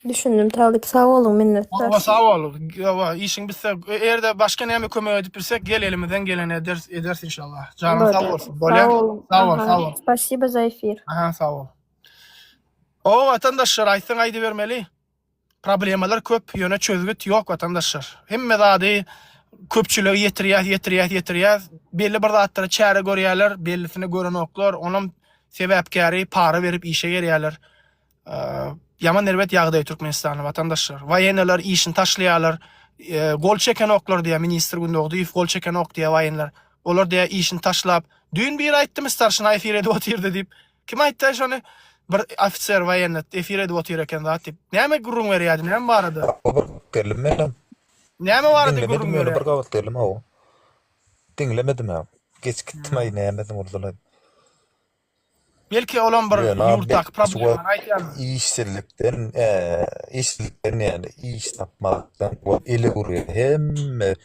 Düşündim Talyp sag boluň minnetdar. Hawa sag bol. Hawa işiň bitse eger-de başga näme kömek edip bilsek gel elimizden geleni ederis ederis inşallah. Janyň sag bolsun. Bolýar. Sag bol, sag bol. Spasibo za efir. Aha sag bol. O watandaşlar aýtsaň aýdybermeli. Problemalar köp, ýöne çözgüt ýok watandaşlar. Hemme zady köpçülige ýetirýäs, ýetirýäs, ýetirýäs. Belli bir zatlara çäre görýärler, bellisini görenoklar. Onam sebäpkäri para berip işe gerýärler. Ýaman erbet ýagdaý Türkmenistanda watandaşlar. Waýennalar işini taşlaýarlar. Gol çekenoklar diýýär ministr Gündogdyýew gol çekenok diýýär waýenler. Olar diýýär işini taşlap. Düýn biri aýtdymy starşina efir edip otyrdy diýip. Kim aýtdy şony? Bir ofiser waýenna efir edip otyr eken zat diýip. Näme gürrüň berýärdi näme barada? Bir geldim menem. Näme barada Diňlemedim gürrüň ýöne berýär? bir gabat geldim hawa. Diňlemedim-ä. Geç gitdim-aý nämedim boldy-laý. Belki olam bir Ýöne ýurtdaky şu problemany wagt aýtýandyr. işsizlikden, işsizlikden ýaly iş tapmakdan ele urýar. Hemme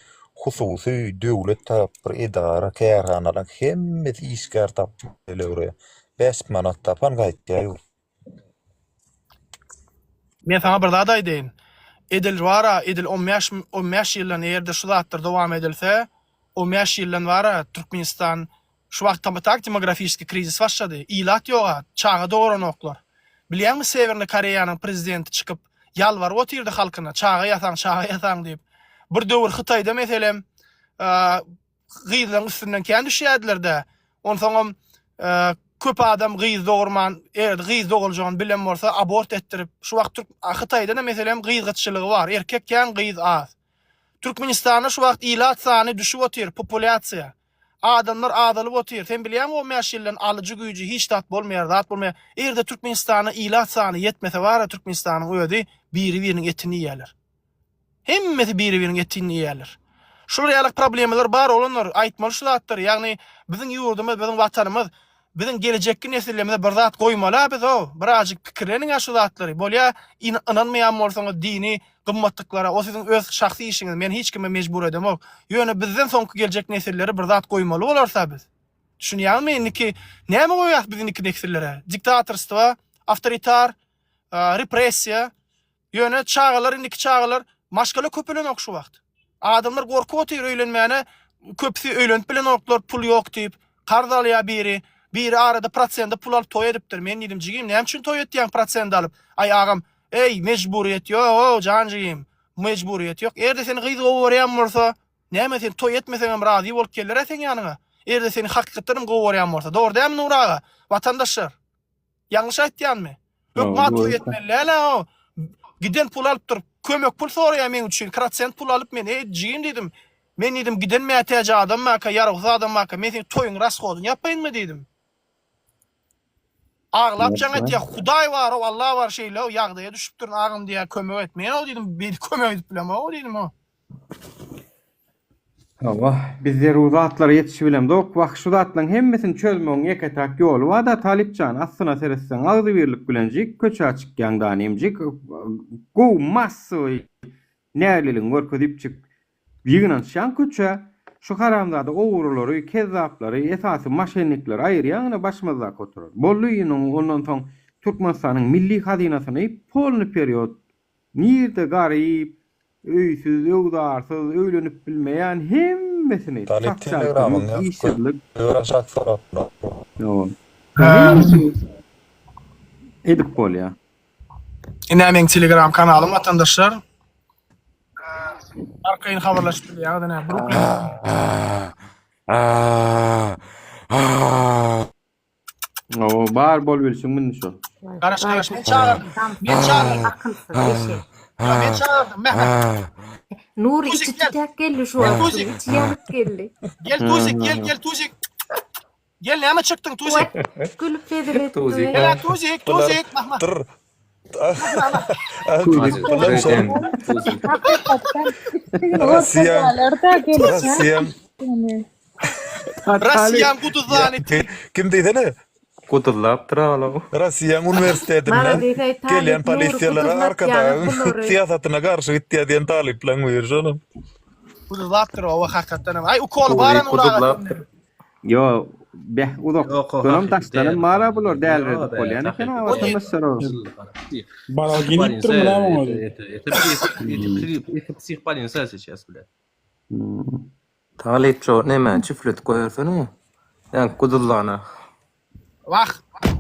hususy, döwlet tarap bir edara, kärhanalaryň hemmesi işgär tapmak ele urýar. 5 manat tapan gaýtýar ýurt. Men saňa bir zat aýdaýyn. Edil bara, edil on bäş, on bäş ýyldan eger-de şu zatlar dowam edilse, on bäş ýyldan bara Türkmenistan şu wagt tam tak demografiçeskiý krizis başlady. Ilat ýoga, çaga dogranoklar. Bilýäňmi Sewernyý Koreýanyň prezidenti çykyp ýalbaryp otyrdy halkyna, çaga ýasaň, çaga ýasaň diýip. Bir döwür Hytaýda meselem, gyzlaryň üstünden kän düşýärdiler-dä. Onsoňam köp adam gyz dogurman, eger gyz doguljagyny bilen bolsa abort etdirip, şu wagt türk Hytaýda-da meselem gyz gytçylygy bar, erkek kän, gyz az. Türkmenistanda şu wagt ilat sany düşüp otyr, populýasiýa. Adamlar azalyp otyr. Sen bilýäňmi 15 ýyldan alyjy güýji hiç zat bolmaýar, zat bolmaýar. Eger-de Türkmenistanda ilat sany ýetmese bar-a Türkmenistanyň özi biri-biriniň etini iýerler. Hemmesi biri-biriniň etini iýýärler. Şular ýaly problemalar bar oglanlar, aýtmaly şu zatlary, ýagny biziň ýurdumyz, biziň watanymyz, biziň gelejekki nesillerimize bir zat goýmaly-a biz-ow, birazjyk pikirleniň-ä şu zatlary, bolýa ynanmaýan bolsaňyz dini gymmatlyklara, o siziň öz şahsy işiňiz, men hiç kimi mejbur edemok, ýöne bizden soňky geljek nesillere bir zat goýmaly bolarys-a biz. Düşünýäňizmi indiki näme goýýas biz indiki nesillere? Diktatorstwo, awtoritar, repressiýa, Ýöne çagalar indiki çagalar maşgala köpelenok şu wagt. Adamlar gorkup otyr öýlenmäne köpüsi öýlenip bilenoklar pul ýok diýip. Karz alýar biri. Biri arada prosende pul alyp toý edipdir. Men diýdim jigim näme üçin toý etýäň prosende alyp. Aý agam eý mejburyýet ýog-ow jan jigim. Mejburyýet ýok. Eger-de seni gyz gowy görýän bolsa näme sen toý etmeseňem razy bolup geler-ä seň ýanyňa. Eger-de seni hakykatdanam gowy görýän bolsa. Dogry dälmi Nury aga? Watandaşlar. Ýalňyş aýtýanmy? Hökman toý etmeli däl-ä o. Giden pul alyp durup, kömek pul soraýar meň üçin, prosent pul alyp men, eý jigim diýdim. Men diýdim, giden mätäç adam barka, ýarawsyz adam barka, men seň toýuň rashodyny ýapaýynmy diýdim. Aglap jaň etýär, Hudaý bar-ow, Alla bar şeýle-ow, ýagdaýa düşüpdirin agam diýýär, kömek et. Men-ow diýdim, beýdip kömek edip bilemok-ow diýdim-ow. Hawa, biz zerur zatlara ýetişibilemzok. Wah, şu zatlaryň hemmesini çözmegiň ýeke-täk ýoly bar-da, Talyp jan, aslyna seretseň, agzybirlik bilenjik köçä çykýaň danymjyk, gowy massowy nägileligiňi görkezipjik ýygnanyşýaň köçä, şu haramzada ogrulary, kezzaplary, esasy maşennikleri aýyrýaň ine başymyzdaky oturan. Boldy indi ondan soň Türkmenistanyň milli hazynasyny polny period Nirde garyp, öýsüz, öwzarsyz, öýlenip bilmeýän hemmesini Talyp sosial telegramyň kömek, ýaz işsizlik. Gör aşak sorap. Hemmesini edip bolýar. Ine meň telegram kanalym watandaşlar. Arkaýyn habarlaşyp bilýäňiz ine. O bar bol bilşiň mindi şol. Garaş garaş men çagyrdım. Men çagyrdım. Akylsyz eşek. Ya men çagyrdım. Mehmet. Nuri Tuzik içi gel. tütäk geldi şu Gel wagt. Tuzik. Içi ýanyp geldi. Gel Tuzik gel gel Tuzik. Gel näme çykdyň Tuzik? Gülüp hezil etdi. Tuzik. Gel Tuzik Tuzik. Mahma. Dur. Russiýa. Russiýaň guduzlany. Kim diýsene? Guduzlapdyr olam. Russiýaň uniwersitetinden gelýän polisiýalara Arkadagyň syýasatyna garşy gitýär diýen talyplaň biri şolam. Guduzlapdyr owa hakykatdan hem. Aý ukol baran Guduzlapdyr. Ýo, beh uzak. Sonam daşdanam bar-a bular däliredip bolýan eken a watandaşlar o. Bala gelipdir mi lan oňa? Это психбольница сейчас, блядь. Talyp şo näme çüfletip goýbersene. Ýa guduzlana. Wah,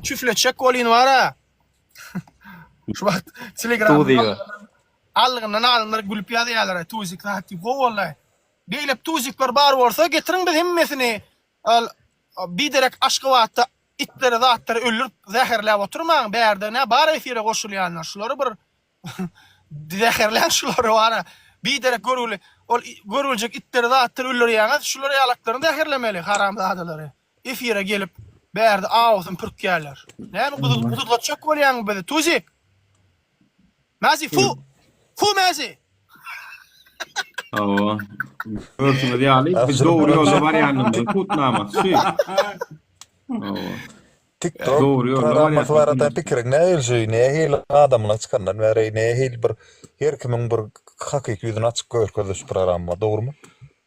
çüfletjek bolyn bar-a. Şu wagt Telegramda algyndan alymlar gülüp ýazýarlar, Tuzik zat diýip, gowy boldy. Beýle tuzikler bar bolsa getiriň biz hemmesini al biderek Aşgabatda itleri zatlary öldürip zäherläp oturmaň bärde nä bar efire goşulýanlar şulary bir zäherläň şulary bara biderek görgüli ol görgüljek itleri zatlary öldürýäňiz şular ýalaklaryny zäherlemeli haramzadalary efire gelip bärde awusyny pürkýärler näme guduzlatjak bolýaňmy bizi tuzik Mäzi fu! Fu Mäzi! Hawa. Görşüňiz ýaly, biz dogry ýolda barýanymyzyň subutnamasy şu. Hawa. TikTok Dogry ýolda programmasy barýas barada watandaşlar. pikiriň nähili şu nähili adamlar çykandan bäri nähili bir her kimiň bir hakyky ýüzüni açyk görkezdi şu programma dogrymy?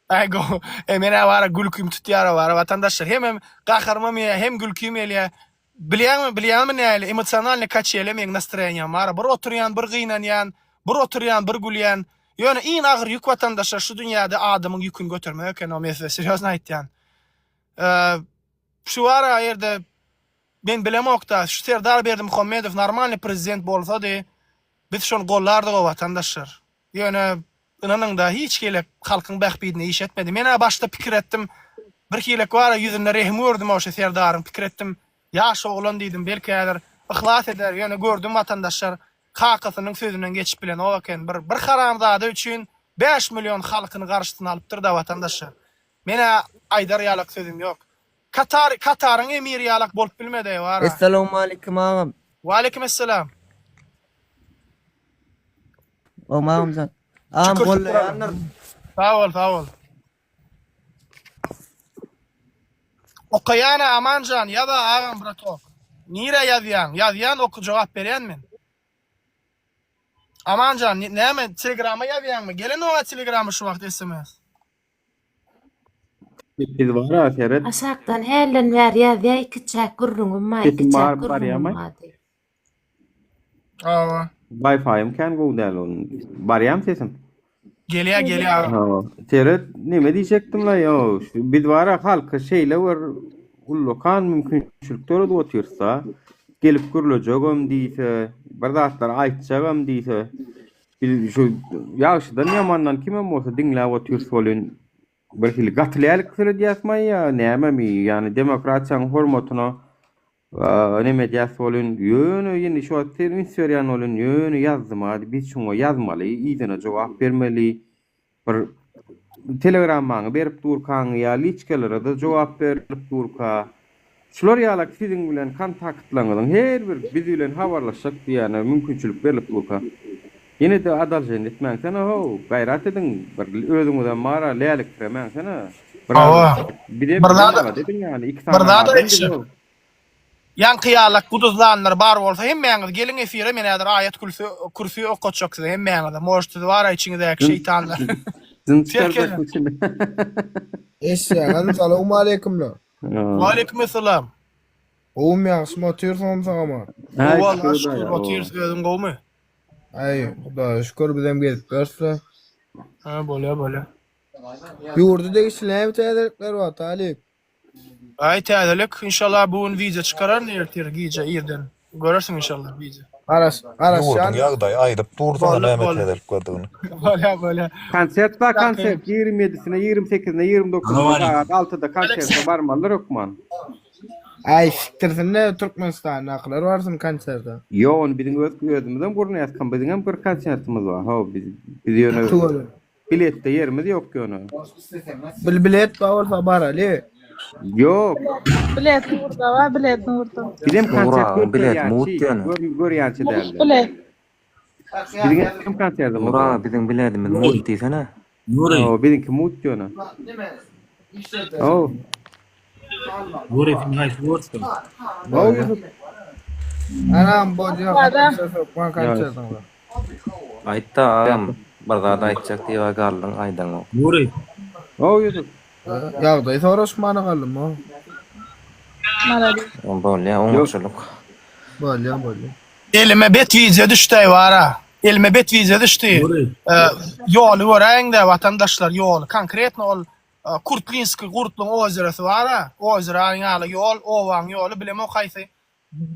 Aý go, e men-ä bara gülkim tutýar bara watandaşlar. Hemem gaharymam gelýär, hem gülkim gelýär. Bilýäňmi, bilýäňmi nähili emosionalnyý kaçele meň nastroýeniýam bara. Bir oturýan, bir gynanýan, bir oturýan, bir gülýän. Ýöne iň agyr ýük watandaşlar şu dünýäde adamyň ýüküni götermek eken o men size serýozno aýtýan. Şu bara ýerde men bilemokda şu Serdar Berdimuhamedow normalnyý prezident bolsady biz şony gollardyk o watandaşlar. Ýöne ynanyňda hiç hili halkyň bähbidine iş etmedi. Men-ä başda pikir etdim, bir hilek bar-a ýüzünde rehim gördüm-ow şu Serdaryň, pikir etdim, ýaş oglan diýdim, belki häzir yhlas eder, ýöne gördüm watandaşlar kakasynyň sözünden geçip bilenok eken, bir bir haramzada üçin 5 million halkyny garşysyna alypdyr-da watandaşlar. Men-ä aýdar ýalak sözüm ýok. Katar Kataryň emiri ýalak bolup bilmedi bar-a. Essalawmalikim agam. Waleýkim esselam. Gowmy agamjan. Agam Şükür şükür agam. gollaýandyr. Sag bol sag bol. Okaýan-a Amanjan ýaz-a agam bratok. Nirä ýazýaň? Ýazýan oky jogap berýän men. Amanjan näme telegrama ýazýaňmy? Gelenok-a telegrama şu wagt sms. Biz bar-a seret. Aşakdan hälden bäri ýazýa ikiçäk gürrüňim bar, Sesim ikiçäk bar gürrüňim barýamy? bar diýip. Hawa. Wi-Fi-im kän gowy däl onuň. Barýamy sesim? Gelýär gelýär agam. Hawa. Seret, neme diýjekdim-laý, ýo, şu biz bar-a halka şeýle bir ullakan mümkinçilik döredip otyrys-da. Gelip gürlejegem diýse, bir zatlar aýtjagam diýse, biz şu ýagşydan ýamandan kimem bolsa diňläp otyrys welin, bir hili gaty lälik seredýäsmi ýa nämemi, ýagny demokratiýanyň hormatyna neme edýäs welin, ýöne indi şu wagt sen üns berýän welin, ýöne ýazdym-a, biz şuňa ýazmaly, yzyna jogap bermeli, bir telegrammaňy berip durkaň ýa liçkalara-da jogap berlip durka, şular ýalak siziň bilen kontaktlaryňyzyň her bir biz bilen habarlaşjak diýýäne mümkinçilik berlip durka, ýene-de adalženiýe etmäňsene-how, gaýrat ediň, bir özüňizem bar-a läliksiremäňsene, biraz Hawa. bizem Bir bizem zat alada ediň ýaly, iki bir sany zat adam biz aýtjak. ol. Ýaňky ýalak guduzlanlar bar bolsa hemmäňiz geliň efire men häzir aýat külsi kürsi okatjak size hemmäňize может siz bara içiňizdäki Jyn şeýtanlar jyn Serkele. çykarjak bu içinde. Eşýäňizmi salowmaleýkumlar. Waleýkim essalam. Gowumy ýagşymy otyrsyňyzmy sag-aman? Aý Gowy Allaha şükür şükür Hudaýa. otyrys özüň gowumy? Aý Hudaýa şükür bizem gezip ýörüs-le. Ha bolýa bolýa. Ýurda degişli näme täzelikler bar talyp? Aý täzelik inşallah bu gün wideo çykararyn ertir gije irden görersiň inşallah wideo. Garaş Ýurduň garaşýan. ýagdaýy aýdyp dursaňa Boldy näme boldy. täzelik bardygyny. Bolýa bolýa. Konsert bar Ýakyn. konsert 27-sine 28-ine 29-una sagat 6-da konserte barmalydyr hökman. Aý sikdirsin-de Türkmenistandakylar barsyn konserte. Ýok ony biziň öz özümizem gurnaýas biziňem bir konsertimiz bar how biz biz ýöne Tüweleme. biletde ýerimiz ýok ýöne. Bil bilet bar bolsa baraly. Ýok. Bilet nurda bar, bilet nurda. Bizem konsert Nuragyň bilet mugt görkezýänçi ýöne. gör, görýänçi Mugt däldi. bilet. Biziň hem konsertimiz Nura bar. biziň biledimiz mugt diýsene. Nury. Hawa, biziňki mugt ýöne. Hawa. Nury sen haýsy ýurtdan? Hawa Ýusup. Anam bolýa Adam. konsert hökman konsertiňde. Aýtda agam bir zat aýtjak diýip galdyň aýdaňok. Nury. Hawa Ýusup. Ýagdaý soraşmana galdym o. Malades. Bolýa oňuşylyk. Bolýa bolýa. Elime bet wideo düşdäý bara. Elime bet wideo düşdi. Nury. Ýoly göräýiňdä watandaşlar ýoly. Konkretno ol Kurtlinskiý Gurtlyň ozerosy bara. Ozeraň ýaly ýol, obaň ýoly bilemok haýsy.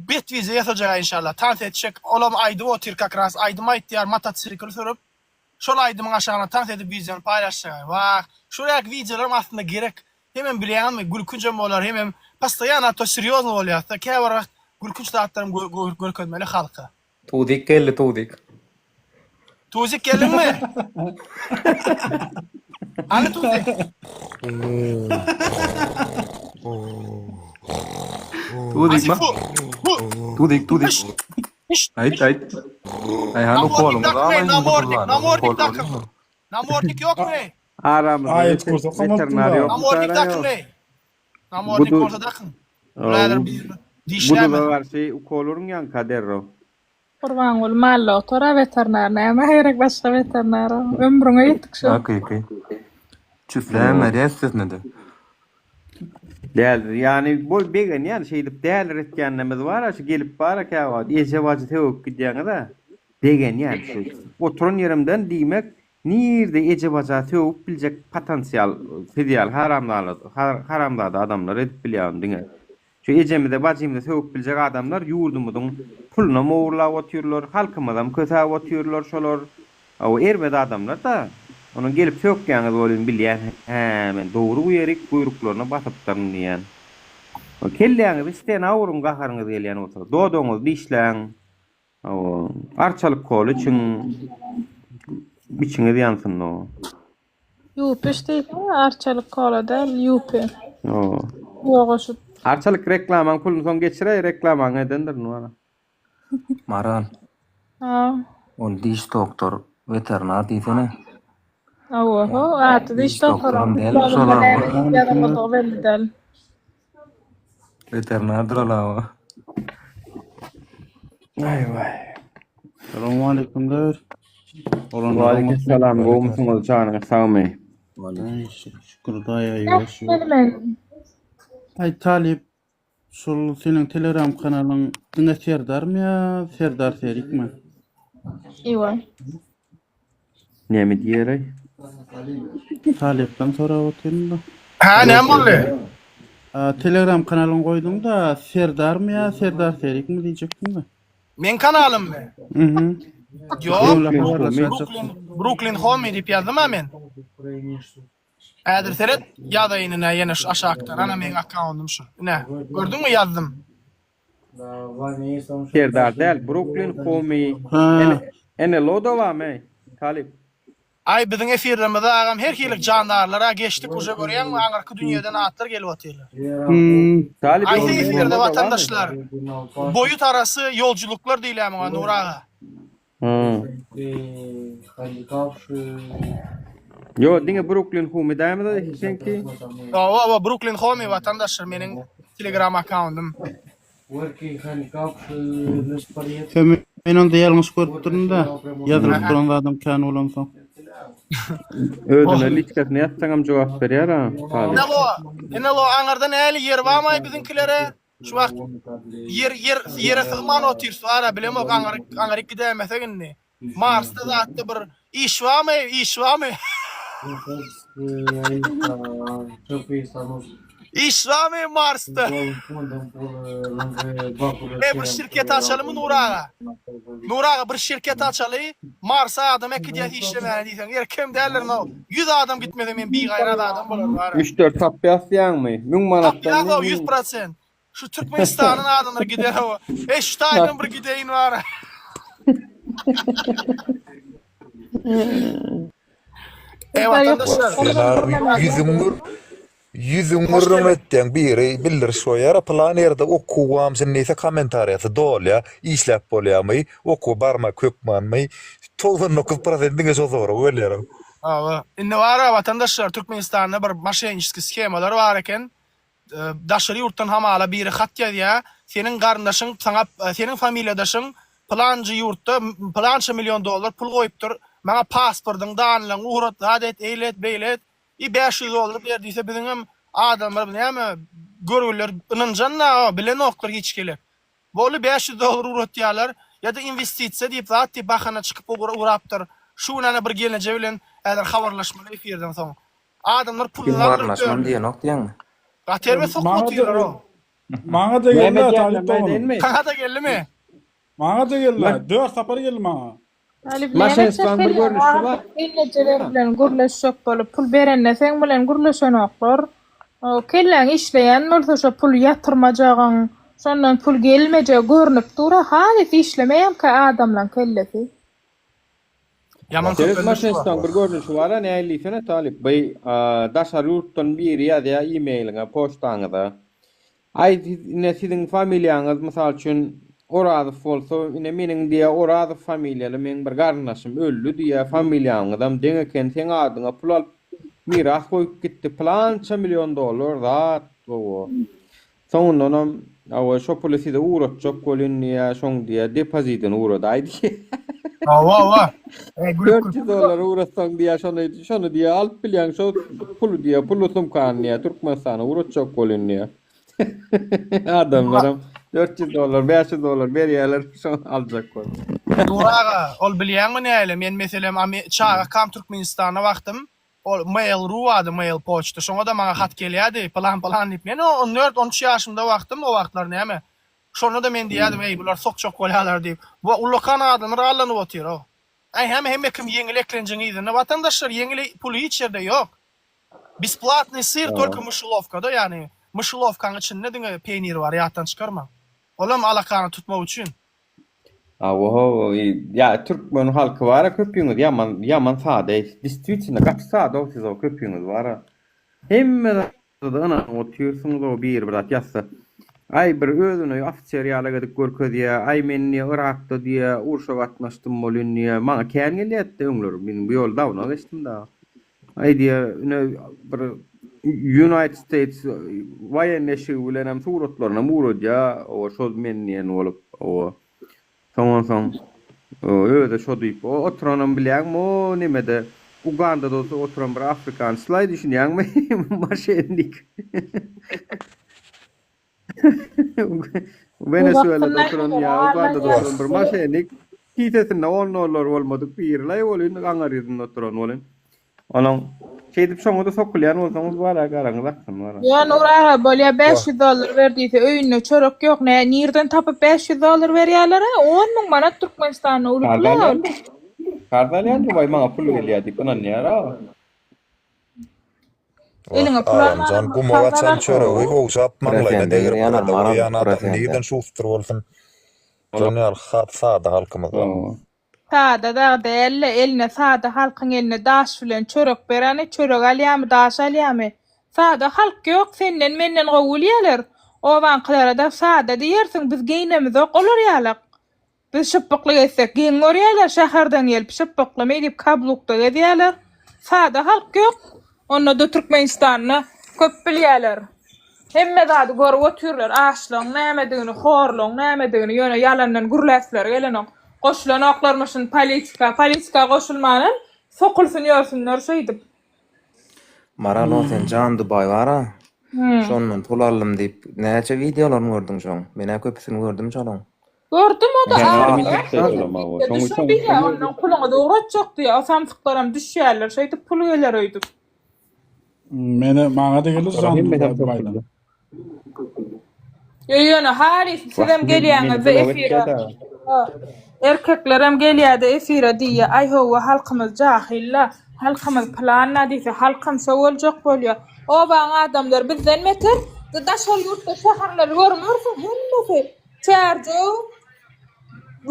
Bet wideo ýasajak inşallah. Tans etjek. Olam aýdyp otyr kak raz aýdym aýtýar motosikl sürüp. Şol aýdymyň aşagyna tans edip wideony paýlaşjak. Wah, şuräk wideolaram aslynda gerek. Hemem bilýäňizmi gülkünjem bolar hemem postoýanno a to serýozno bolýasda käbir wagt gülkünç zatlaram görkezmeli halka. Tuzik geldi Tuzik. Tuzik geldiňmi? Hany Tuzik? Tuzik ma. Tuzik tuzik. Aýt aýt. Aý hany Namordnik koluňyzy dakmaý, alaýyn namordnik, guduzlany. namordnik Kol dakyň. bolýarmy? Namordnik ýokmy? Aramyzda Aýat kursa okamakdym weterinar da. ýok. Namornik dakyň-eý. Namornik bolsa dakyň. Birader bir Guduza dişläme. garşy ukol uruň ýaňka derrew. Gurbanguly mal dogtora weterinar nämä gerek başga weterinara ömrüňe ýetik şo. Hakyky. Çüfläm berýär üstesine-de. Däl, ýany bol begenýän şeýdip däliretýänlerimiz bar-a şu gelip bar-a käwagt eje bajy sögüp gidýäňiz-ä. Begenýän şu oturan ýerimden diýmek nirde eje baja sögüp biljek potansial siz ýaly haramzada adamlar edip bilýär ony diňe. Şu ejemize bajymyza sögüp biljek adamlar ýurdumyzyň pulunam ogurlap otyrlar, halkymyzam kösäp otyrlar şolar. Hawa erbet adamlar da. Onuň gelip sökýäňiz welin bilýän hä men dogry bu ýerik buýruklaryna basypdyryn diýýän. Kelläňizi stena uruň gaharyňyz gelýän bolsa. Dodagyňyzy dişläň. Hawa, arçalyk kola içiň. Içiňiz ýansyn o. Ýupi iç diýsene, arçalyk kola däl, ýupi. Hawa. Suwa goşup. Arçalyk reklamaň puluny soň geçiräý, reklamaňy edendirin wara. Maral. Ha. Ol diş doktor, weterinar diýsene. Hawa, ho, ady diş Diş doktoram doktoram. däl, Diplomynda şolam. näme diýip ýazandygy belli däl. Veterinardyr ol awa. Aý waý. Salowmaleýkumlar. Waleýkim salam, gowumysyňyz, janyňyz sagmy? Aý, şükür Hudaýa ýoş. Men Aý talyp, şol seniň telegram kanalyň diňe Serdarmy ýa Serdar Serikmi? Iwa. Näme diýereý? Talypdan sorap otyryn-da. Hä, näme boldy? Telegram kanalyňy goýduň-da, Serdarmy ýa Serdar Serikmi diýjekdim-de. Meň kanalymmy? Mhm. Ýok. Brooklyn, Brooklyn, Brooklyn Homie diýip ýazdym-a men. Häzir seret, ýazaýyn ine ýene şu aşakdan. Ana meň akkauntym şu. Ine, gördüňmi ýazdym. Serdar däl, Brooklyn Homie. Ha. NLO-da barmy, Talyp? Aý biziň efirlerimize agam her hili jandarlara geçdik uje görýäňmi aňyrky dünýeden atlar gelip otyrlar. Hmm. Talyp Haýsy NLO-da efirde barmy? watandaşlar? Boýut arasy ýolculuklar diýilýär muňa Nur aga. Hmm. Ýo, diňe Brooklyn Homie dälmi seňki? Hawa hawa Brooklyn Homie watandaşlar meniň telegram akkauntym. Sen men onda ýalňyş görüpdirin-de. Ýazylyp duran zadam kän bolansoň. Özüne liçkasyna ýazsaňam jogap berýär-a, Talyp. NLO, NLO aňyrda näli ýer barmaý biziňkilere? Şu wagt ýer ýer ýere sygman otyrys bara bilemok aňyryk aňyryk gidäýmesek indi. Marsda zatda bir iş barmy iş barmy? Iş barmy Marsda? E bir şirket açalymy Nur aga? Nur aga bir şirket açaly Marsa adam äkidýäs işlemäne diýseň ýer kem däldir no. 100 adam gitmese men bigaýrat adam bolaryn bara. 3-4 tapýas diýýäňmi? 1000 manatdan Tapýas-ow 100%. Şu Türkmenistanyň adamlary gider-ow. Eý şu taýdan bir gideýin bara. Eý watandaşlar. Ýüzüň ýüzüň gürrüň etýäň biri bildiriş goýýar pylan ýerde okuw barmyşyn diýse kommentariýasy dolýar işläp bolýarmy okuwa barmak hökmanmy 99 prosent diňe şo sorag gelýär. Hawa. Indi bara watandaşlar Türkmenistanda bir moşenniçeskiý shemalar bar eken. Daşary ýurtdan hamala biri hat ýazýar, seniň garyndaşyň saňa seniň familiýadaşyň pylanjy ýurtda pylança million dollar pul goýupdyr, maňa pasportyň danylaryňy ugrat, zat et, eýle et, beýle et, i 500 dollar ber diýse biziňem adamlar näme görgüliler ynanjan-da bilenoklar hiç hili. Boldy 500 dollar ugratýarlar ýa-da inwestisiýa diýip zat diýip bahana çykyp ugrapdyr. Şu gün ana bir gelneje bilen häzir habarlaşmaly efirden soň. Adamlar Kim puluny aldyryp garyndaşmam ýörler. diýenok diýeňmi? Gaty erbet sokup otyrlar o. Maňa-da Näme geldi diýýän Talyp doganym. näme? Saňa-da geldimi? Maňa-da geldi. 4 sapar geldi maňa. Talyp näme Maşenstwan bir etjek görnüşi bar. Gelnejeler bilen gürleşjek bolup pul berende seň bilen gürleşenoklar. Kelläň işleýän bolsa şo puly ýatyrmajagyň, şondan pul gelmejegi görnüp dur-a, halys işlemeýänkä adamlaň kellesi. Ýaman Sebet köpeldi şu maşenstwan bir görnüşi bar-a nähili diýsene Talyp by daşary ýurtdan biri ýazýar e-mailiňe, poçtaňyza. Aý siz ine siziň familiýaňyz mysal üçin Orazow bolsa ine meniň diýýär Orazow familiýaly meň bir garyndaşym öldi diýýär familiýaňyzam deň eken seň adyňa pul alyp. Miras goýup gitdi pylança million dollar zat gowy. Soňundanam hawa şo puly size ugratjak bolyn diýýä, şoň diýýä depozidini ugradaý diýýä. Hawa hawa. Eý gülüp gülüp. 400 dollar ugratsaň diýýä şony şony diýýä alyp bilýäň şo puly diýýä pully sumkany diýýä Türkmenistana ugratjak bolyn diýýä. Adamlaram 400 dollar 500 dollar berýäler şony aljak bolup. Nury aga, ol bilýäňmi näle, men meselem çagakam Türkmenistanda wagtym Ol mail ru bardy mail poçta şoňada maňa hat gelýärdi pylan pylan diýip men o 14 13 ýaşymda wagtym o wagtlar näme şonda-da men diýýärdim eý bular sokjak bolýarlar diýip bu ullakan adamlar allanyp otyr ow äý hemme hemme kim ýeňil eklenjiň yzynda watandaşlar ýeňil pul hiç ýerde ýok besplatnyý syr tolko myşelowkada ýagny myşelowkaň içinde diňe peýnir bar ýatdan çykarmaň olam alakany tutmak üçin. Hawa ýa türkmen halky bara köpüňiz ýaman ýaman sada distwitno gaty sada siz o köpüňiz bara hemme zada ynanyp otyrsyňyz o biri bir zat ýazsa aý bir özüni ofiser ýalak edip görkezýä aý men diýä yrakda diýä urşa gatnaşdym bolyn diýä maňa kän gelýätdi öňler men bu ýoly dawno geçdim dagy aý diýä ine bir United States waýennyý eşigi bilenem suratlarynam ugradýa owa şol men diýen bolup owa soň onsoň özi şo diýip oturanam bilýäňmi o nemede Ugandada oturan bir afrikanslaý düşünýäňmi moşennik. Wenesuelada oturan ýa Ugandada oturan bir moşennik kisesinde on dollar bolmadyk biri-laý welin aňar ýüzünde oturan welin. Onuň şeýdip şoňa-da sokulýan bolsaňyz bar-a garaňyz aksyn bar-a. Ýa Nury aga bolýa 500 dollar ber diýse öýünde çörek ýok nä nirden tapyp 500 dollar berýäler-ä 10 müň manat Türkmenistanda uly Karz pul-a ol. alýandyr. Karz alýandyr waý maňa pul gelýär diýip ynanýar-a. Wah, Eliňe pul agamjan, almanam guma karz gaçan alarsyň. çöregi ogşap maňlaýyna Prosente degrip girýänler birede maral urýan adam prosente. nirden şuster bolsun? Şonuň ýaly hat sada halkymyz bar. Sada dagy däl-le, eline sada halkyň eline daş bilen çörek bereni, çörek alýamy, daş alýamy? Sada halk ýok, senden-menden gowy bilýäler. Obaňkylara-da sada diýersiň, biz geýnemizok olar ýalak. Biz şypbykly gezsek geň görýärler, şäherden gelip şypbyklymy diýip kablukda gezýärler. Sada halk ýok. Onda-da Türkmenistanda köp bilýärler. Hemme zady görüp otyrlar, açlygyň nämedigini, horlugyň nämedigini, ýöne ýalandan gürläsleri gelenok. Goşulanoklarmyşyn politika, politika goşulmanam sokulsyn ýörsünler şeýdip. Maral o sen Jan Dubaý bara. Şondan pul aldym diýip näçe wideolaryny gördüň şoň? Menä köpüsini gördüm şolaň. Gördüm o-da aglaýar. Düşün diýýär, ondan puluňyzy ugratjak diýýär. O samsyklaram düşýärler şeýdip pul geler öýdüp. Mene maňa-da geldi Jan Dubaýdan. Ýo ýöne halys sizem gelýäňizde efire. Erkeklerem gelýäde efire diýýä aý howwa halkymyz jahylla halkymyz pylanna diýse halkam şo boljak bolýa. Obaň adamlary bizden beter daşary ýurtda şäherleri görmersiň hemmesi Çärjew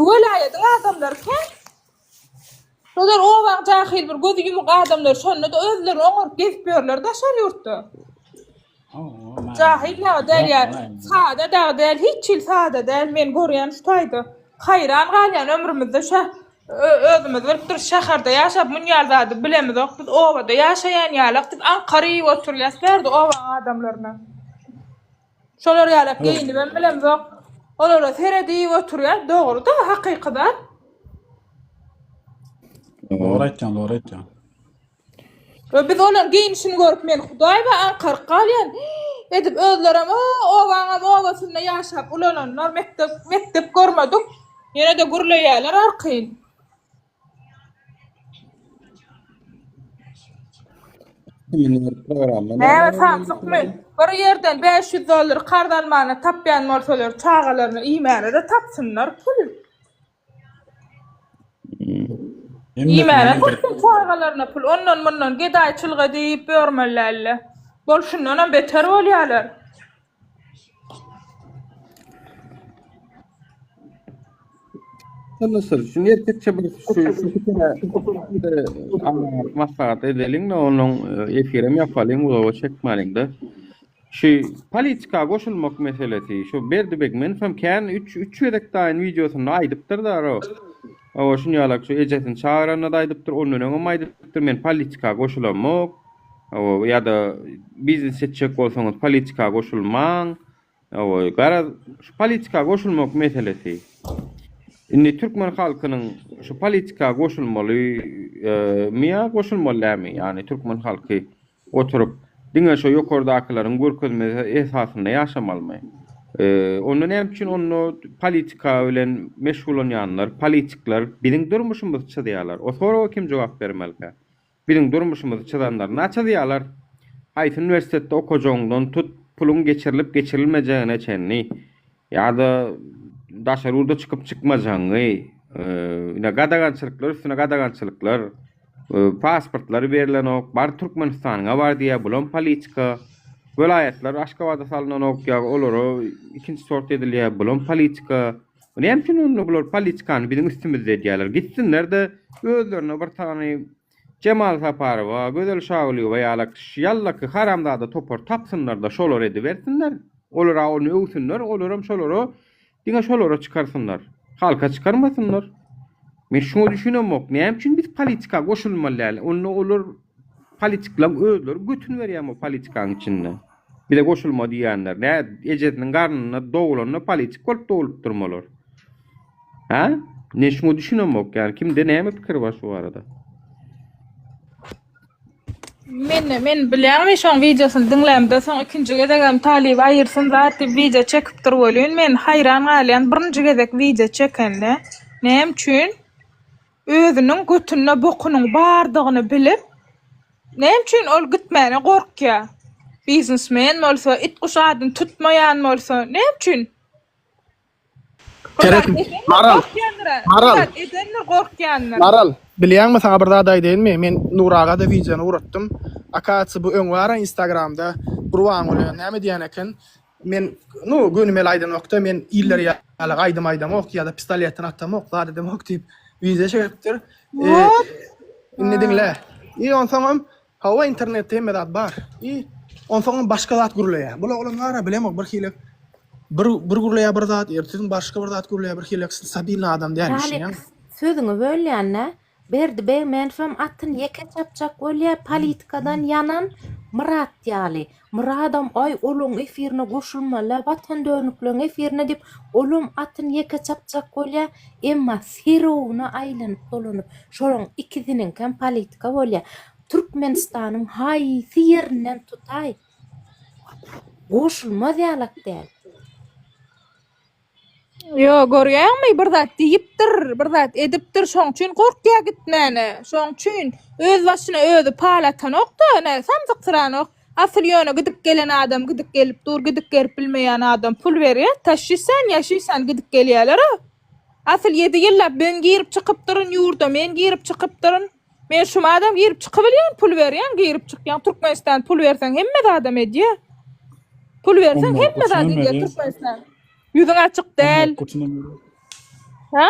welaýadyň adamlary kän. Şolar obaň jahyl bir gözi ýumuk adamlary şonda-da özlerini oňaryp gezip ýörler daşary ýurtda. Jahyl dagy däl ýa sada dagy däl hiç hili sada däl men görýän şu taýda. Haýran galýan ömrümizde şä özümiz bilip durus şäherde ýaşap munýal zady bilemizok biz obada ýaşaýan ýalak biz aňkaryp oturýas bärde obaň adamlaryna. Şolar ýalak geýinibem bilemzok. Olara seredip oturýas dogry-da hakyky zat. Dogry aýtýaň, dogry aýtýaň. We biz olaryň geýnişini görüp men hudaý we aňkaryp galýan. Edip özlerem o obaňam obasynda ýaşap ulalanlar mekdep mekdep görmedik. Ýene-de gürleýärler arkaýyn. Näme samsykmy? Bir ýerden 500 dollar karz almana tapýan bolsalar çagalaryna iýmäne-de tapsynlar pul. Iýmäne tapsyn çagalaryna pul. Ondan mundan gedaýçylyk edip ýörmeli däldi. Bolşundanam beter bolýarlar. Tanışdyr. Şuny erkekçe bir şu şu pikire maslahat edeliň-de, onuň efirem ýapalyň, uzaga çekmäliň-de. Şu politika goşulmak meselesi, şu Berdi Begmenow hem kän üç üç gezek daýyn wideosynda aýdypdyr da, Hawa, şuny ýalak şu ejesini çagyranda-da aýdypdyr, ondan öňem aýdypdyr, men politika goşulamok. Hawa, ýa-da biznes etjek bolsaňyz politika goşulmaň. Hawa, garaz, şu politika goşulmak meselesi. Indi türkmen halkynyň şu politika goşulmaly mi ýa goşulmaly dälmi? Ýagny türkmen halky oturyp diňe şo ýokardakylaryň görkezmesi esasynda ýaşamalymy? Onda näme üçin onda politika bilen meşgullanýanlar, politikler biziň durmuşymyzy çyzýarlar? O soraga kim jogap bermelikä? Biziň durmuşymyzy çyzanlar na çyzýalar? Haýsy uniwersitetde okajagyňdan tut, puluň geçirilip geçirilmejegine çenli, ýa-da daşary ýurda çykyp çykmajagyňy, ine gadagançylyklar üstüne gadagançylyklar, pasportlar berlenok, bar Türkmenistanyňa bar diýýär, bulam politika, welaýatlar Aşgabada salynanok ýa olara ikinji sort edilýär, bulam politika. Näme üçin onda bular politikany biziň üstümizde edýärler? Gitsinler-de özlerine bir sany Jemal Saparowa, Gözel Şagulyýewa ýalak ýallaky haramzada topar tapsynlar-da şolar edibersinler. Olar-a ony öwsünler, olaram şolara diňe şolara çykarsynlar. Halka çykarmasynlar. Men şuňa düşünemok. Näme üçin biz politika goşulmaly däl? Onda olar politiklaň özleri götün berýärmi o politikanyň içinde? Bize goşulma diýýänler. Nä ejesiniň garnynda dogulanda politik bolup doglupdyrmy olar? Hä? Men şuňa düşünemok. Ýani kimde näme pikir bar şu barada? Men men bilýäňmi şoň wideosyny diňlämde soň ikinji gezegem talyp aýyrsyn zat diýip wideo çekipdir welin men haýran galýan birinji gezek wideo çekende näme üçin özüniň götünde bokunyň bardygyny bilip näme üçin ol gitmäne gorkýa biznesmen bolsa it guş adyny tutmaýan bolsa näme üçin Seret, Maral, Maral. Edendir gorkýandyr. Maral, bilýäňmi saňa bir zat aýdaýynmy? Men Nur aga-da wideony ugratdym. Akasiýa bu öň bar-a Instagramda Gurbanguly näme diýen eken? Men, nu, gönümel aýdanokda, men iller ýaly aýdym aýdamok ýa-da pistoletden atamok, zat edemok diýip wideo çekipdir. What? Indi diňle. I onsoňam Hawa internetde hemme zat bar. I onsoňam başga zat gürleýär. Bul oglan bara bilemok bir hili bir bir gürleýär bir zat, ertesi başga bir zat gürleýär bir hili stabilny adam däl Talyp düşünýäňmi? sözüňi bölýänä Berdi Begmenowam atyny ýeke çapjak bolýa politikadan ýanan Myrat ýaly. Myradam aý olaň efirine goşulmaly watan dönükleň efirine diýip olam atyny ýeke çapjak bolýa emma serowna aýlanyp dolanyp şolaň ikisiniňkem politika bolýa. Türkmenistanyň haýsy ýerinden tutaý goşulmaz ýalak däl. Ýo, görýäňmi, bir zat diýipdir, bir zat edipdir, şoň üçin gorkýar gitmäne. Şoň üçin öz başyna özi pal atanok-da, ine, samsyksyranok. Asyl ýöne gidip gelen adam gidip gelip dur, gidip gelip bilmeýän adam pul berýär, taşşysan, ýaşysan gidip gelýärler-a. Asyl ýedi ýyllap men girip çykypdyryn ýurda, men girip çykypdyryn. Men şum adam girip çykybilýän pul berýän girip çykýan Türkmenistan pul berseň hemme zadam edýä. Pul berseň hemme zat edýä Türkmenistan. Ýüzüň açyk däl. Ha?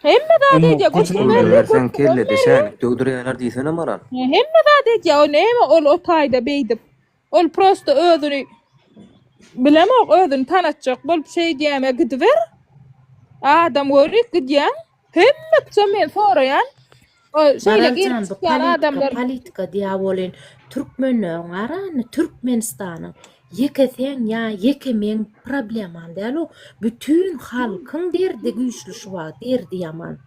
Hemme zat edýä. Pul berseň kellede şänik döwdürýärler diýsene Maral. Hemme zat edýä. O näme ol o taýda beýdip. Ol prosto özüni bilemok özüni tanatjak bolup şeýdýäme gidiber. Adam görüp gidýäň. Hemmekçe men soraýan. O şeýle girip Maraljan bu çykýan politika adamlar politika diýä welin türkmenleriň arany Türkmenistanyň ýeke seň ýa ýeke meň problemam däl o bütin halkyň derdi güýçli şu wagt derdi ýaman.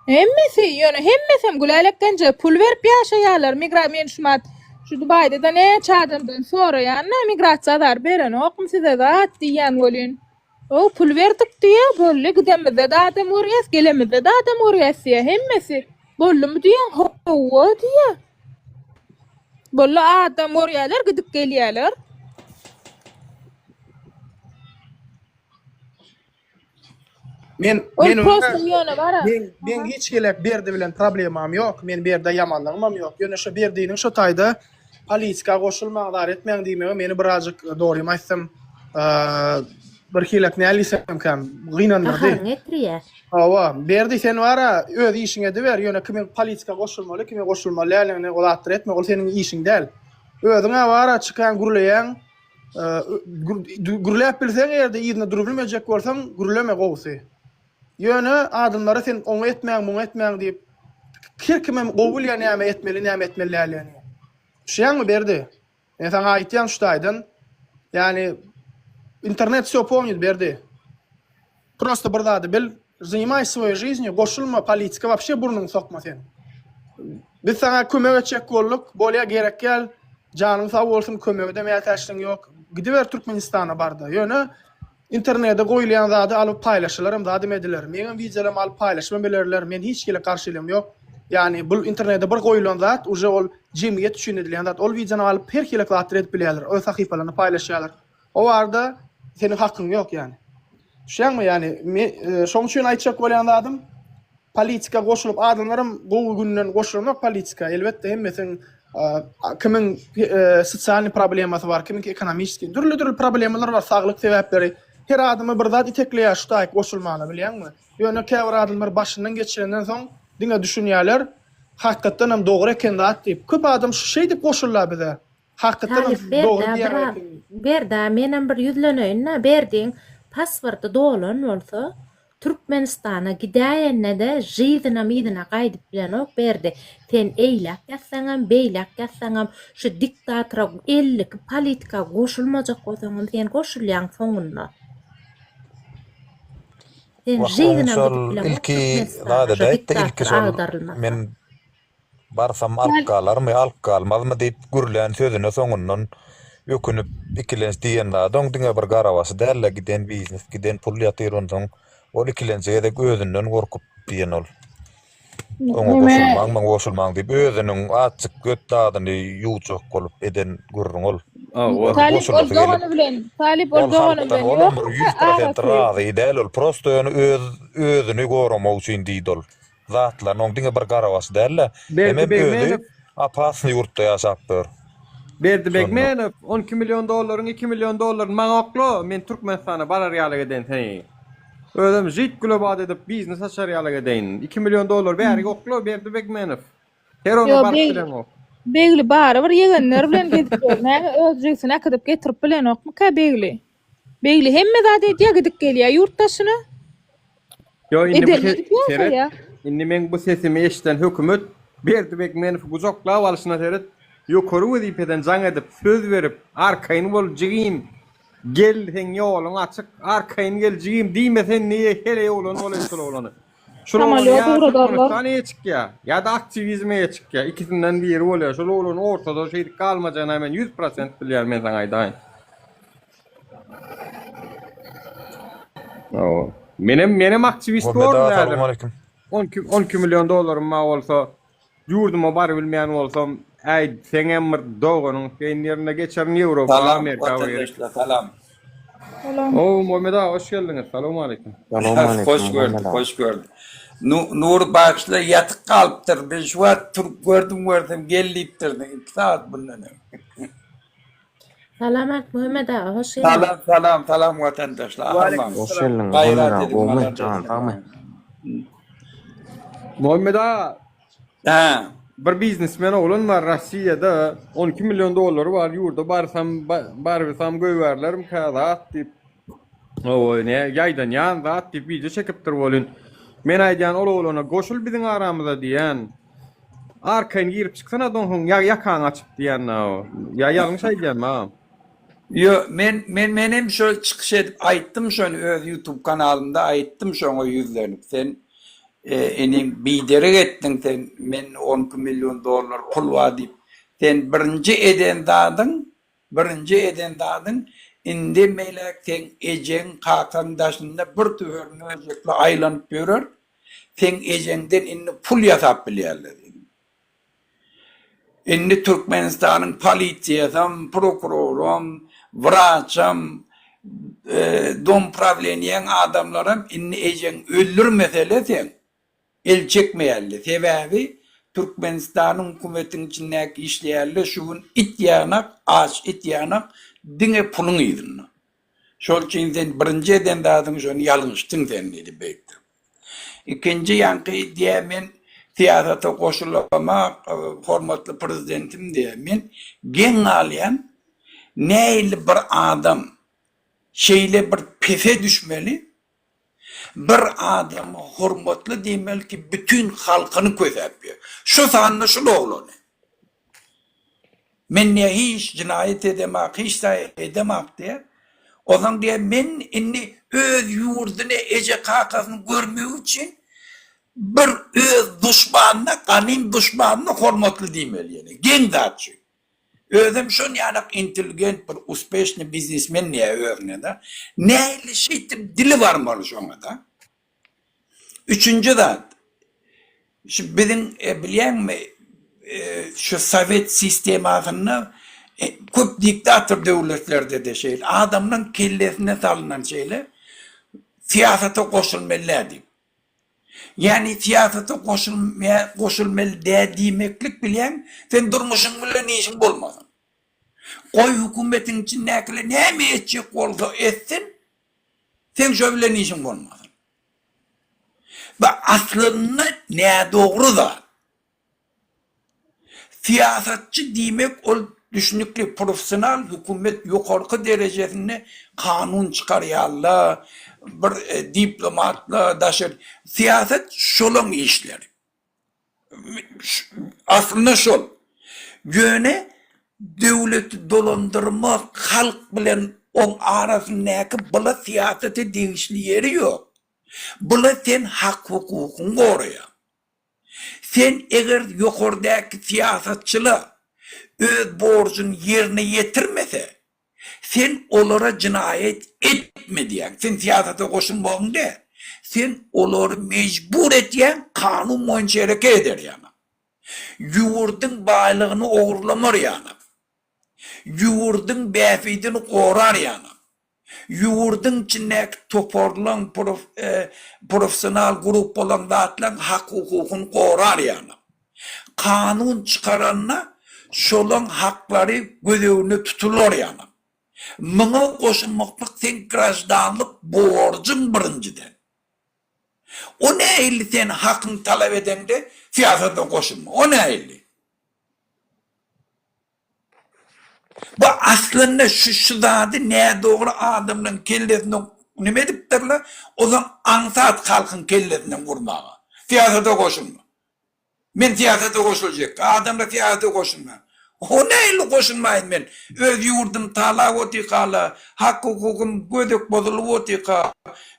Hemmesi ýöne hemmesem Gülälekgenje pul berip ýaşaýarlar migra men şumat şu Dubaýda-da näçe adamdan soraýan-da migrasiýa azar berenokmy size zat diýýän welin O pul berdik diýýä boldy gidemizde-de adam görýäs gelemizde-de adam görýäs diýýä hemmesi boldumy diýýän howwa diýýä boldy adam görýäler gidip gelýäler. Men Ol men prosta ýöne bara. Men men hiç gelek Berdi bilen problemam ýok. Men Berdä ýamanlygymam ýok. Ýöne şo Berdiniň şo taýda politika goşulmaň, zar etmäň diýmegi meni birazjyk dogrymy aýtsam bir hilek nälisemkäm gynandyrdy. Gaharyňy getirýär. Hawa, Berdi sen bara öz işiňi ediber, ýöne kimiň politika goşulmaly, kime goşulmaly däldigini o zatlar etme, ol seniň işiň däl. Özüň-ä bara çykaň gürleýäň, Gürläp bilseň eger-de yzyna durubilmejek bolsaň gürleme gowusy. Ýöne adamlara sen oňa etmäň muňa etmäň diýip her kimem gowy bilýär näme etmeli näme etmeli däldigini. Düşýäňmi Berdi? Men saňa aýtýan şu taýdan. Ýani internet wsё pomnit Berdi. Prosta bir zady bil, zaнимайся своей жизнью, goşulma politika wapşe burnuňy sokma sen. Biz saňa kömek etjek bolduk, bolýa gerek däl, janyň sag bolsun kömege-de mätäçligiň ýok. Gidiber Türkmenistana barda. Ýöne Internede goýulýan zady alyp paýlaşylaram zadam ediler. Meňem wideolarymy alyp paýlaşybam bilerler. Men hiç hili garşylygym ýok. Ýagny bul internede bir goýulan zat uje ol jemgyýet üçin edilýän zat. Ol wideony alyp her hili zatlar edip bilýärler. Öz sahypalarynda paýlaşýarlar. O barada seniň hakyň ýok ýagny. Düşýäňmi ýagny me şoň üçin aýtjak bolýan zadym Politika goşulyp adamlaram gowy günden goşulanok politika elbetde hemmesiniň kimiň sosialnyý problemasy bar kimiňki ekonomiçeskiý dürli dürli problemalar bar saglyk sebäpleri her adamy bir zat itekleýär şu taýyk goşulmana bilýäňmi ýöne käbir adamlar başyndan geçirenden soň diňe düşünýärler hakykatdanam dogry eken zat diýip köp adam şu şeýdip goşulda bize hakykatdanam Talyp siz dogry Berdä diýýäň bir eken. Berdä menem bir ýüzleneýin-dä Berdiň pasporty dolan bolsa Türkmenistana gidäýende-de žyzyna-myzyna gaýdyp bilenok Berdi. Sen eýläk ýatsaňam, beýläk ýatsaňam şu diktatora 52 politika goşulmajak bolsaňam sen goşulýaň soňunda. Sen Wah oň žyzynam şol gidip bileňok ilki Türkmenistana zada şo däýtdi ilki diktator şol agdarylmasa. men Barsam alyp galarmy, alyp galmazmy diýip gürlän sözüne soňundan ökünip, ikilenç diýen zady oň diňe bir garabaşy däl-de, giden biznes, giden pul ýatyr onsoň ol ikilenji gezek özünden gorkup diýen ol. Oňa goşulmaň, muňa goşulmaň diýip özüniň azjyk göt zadyny ýuwjak bolup eden gürrüň ol. Ol Talyp ol goşulasy gelip, dogany bilen, Talyp ol ol dogany halkdan bilen olam bir ýokmyka 100% arasy? razy däl ol, prosto ýöne öz özüni goramak üçin diýdi ol. Zatlaryny oň diňe bir garabaşy däl-de, Berdi hemem özi Begmenow opasnyý ýurtda ýaşap ýör. Berdi Şonda. Begmenow 12 million dollaryň 2 million dollaryny maňa okla, men Türkmenistana barar ýalyk edeýin seni. Özem žit gülebat edip biznes açar ýalyk edeýin. 2 million dollar bärik okla Berdi Begmenow. Her ona Ýo, baryp Beg, bileňok. Begli barybir ýegenler bilen gezip ýör. Näme öz jigisini äkidip getirip bilenokmyka Begli? Begli hemme zat edýär gidip gelýär ýurt daşyna. Ýo indi bu Edenini ses edip seret. ýaşaýar. Indi meň bu sesimi eşiden hökümet Berdi Begmenowy gujaklap alşyna seret. Ýokary wezipeden jaň edip söz berip arkaýyn bol jigim gel seň ýoluň açyk arkaýyn gel jigim diýmese indi heleý oglan bolaý şul oglany. Şul oglan Samolýot ýa ugradarlar. Türkmenistan eýe çykýa ýa-da aktiwizme eýe çykýa ikisinden biri bolýa şul oglan ortada şeýdip galmajagyna men 100% bilýän men saňa aýdaýyn. Hawa. Menem menem aktiwist Muhammet borun aga häzir. salowmaleýkim. 12 12 million dollarym bar bolsa, ýurduma barybilmeýän bolsam, äý seňem bir doganyň seň ýerine geçerin Ýewropa, Salam Amerika bir ýere. watandaşlar salam. Salam. O Muhammet aga hoş geldiňiz. Salowmaleýkim. Salowmaleýkim Hoş Muhammet gördük aga. hoş gördük. Nu Nur bagyşla ýatyk galypdyr. Men şu wagt turup gördüm görsem gel diýipdirsiň 2 sagat mundan öň. Salam Ak Muhammet aga hoş geldiň. Salam salam salam watandaşlar armaň. Hoş geldiň Muhammet Gaýrat aga ediň gowmy malades. jan sagmy. Muhammet aga Hä. Bir biznesmen oglan bar Rossiýada 12 million dollary bar ýurda barsam barybisam goýbärlerimkä zat diýip Hawa ne ýaýdanýan zat diýip wideo çekipdir welin men aýdýan ol oglana goşul biziň aramyza diýýän Arkaýyn girip çyksana doňhuň ýa ýakaňy açyp diýýän ýa ýalňyş aýdýanmy agam. Ýo men men menem şo çykyş edip aýtdym şony öz ýutub kanalymda aýtdym şoňa ýüzlenip sen inim biderek etdiň sen men 12 million dollar pul bar diýip sen birinji eden zadyň birinji eden zadyň indi meläk seň ejeň kakaň daşynda bir tüfer möjekli aýlanyp ýörer Seň ejeňden indi pul ýasap bilýärler. Indi Türkmenistanyň polisiýasam, prokuroram, wraçam, dom prawleniýäň adamlaram indi ejeňi öldürmesele seň el çekmeýärler. Sebäbi Türkmenistanyň hökümetiň içindäki işleýärler şu gün it ýanak, aç it ýanak diňe puluň yzynda. Şol üçin sen birinji eden zadyň şony ýalňyşdyň sen diýdi beýikdir. Ikinji ýaňky diýä men syýasata goşulamak hormatly prezidentim diýä men geň galýan nähili bir adam şeýle bir pese düşmeli bir adama hormatly diýmeli ki bütin halkyny kösäp ýör. Şu sanda şul oglany. Men diýýär hiç jynaýat edemak, hiç zat edemak diýýär. Onsoň diýýär men indi öz ýurduny, eje-kakasyny görmek üçin bir öz duşmanyna, ganym duşmanyna hormatly diýmeli ýene. Geň zat şu. Özem şon ýalak intelligent bir uspeşnyý biznesmen diýýär özüne-de. Nähili şeýtip dili barmaly şoňa-da. Üçünji zat, şu biziň bilýäňmi, şu sowet sistemasynda köp diktator döwletlerde-de şeýle, adamlaryň kellesine salynan şeýle, syýasata goşulmaly däl diýip. Ýagny syýasata goşulmaly däl diýmeklik bilýäň, sen durmuşyň bilen işiň bolmasyn. Goý hökümetiň içindäkiler näme etjek bolsa etsin, seň şo bilen işiň bolmasyn. Bu aslynda nädogry zat. Syýasatçy diýmek ol düşnükli professional hökümet ýokarky derejesinde kanun çykarýarlar, bir diplomatlar daşary syýasat şolaň işleri. Aslynda şol. Ýöne döwleti dolandyrmak, halk bilen oň arasyndaky bula syýasata degişli ýeri ýok. Bula sen hak-hukukyňy goraýaň. Sen eger ýokardaky syýasatçylar öz borjuny ýerine ýetirmese, Sen olara jynaýat etme diýýäň. Sen syýasata goşulmagyň däl. Sen olary mejbur etýäň kanun boýunça hereket eder ýaly. Ýurduň baýlygyny ogurlamar ýaly. Ýurduň bähbidini gorar ýaly. Ýurduň içindäki toparlaň, professional gruppalaň zatlaň hak-hukukyny gorar ýaly. Kanun çykaranda şolaň haklary göz öňünde tutular ýaly. Muňa goşulmaklyk seň graždanlyk borjuň birinjiden. O nähili sen hakyňy talap edeňde syýasata goşulma? O nähili? Bu aslynda şu şu zady nädogry adamlaryň kellesine neme edipdirler, ozal aňsat halkyň kellesinden urmaga. Syýasata goşulma. Men syýasata goşuljak. Adamlar syýasata goşulma. O nähili goşulmaýyn men? Öz ýurdum talap otyrkala, hak-hukugym gödek bozulyp otyrka,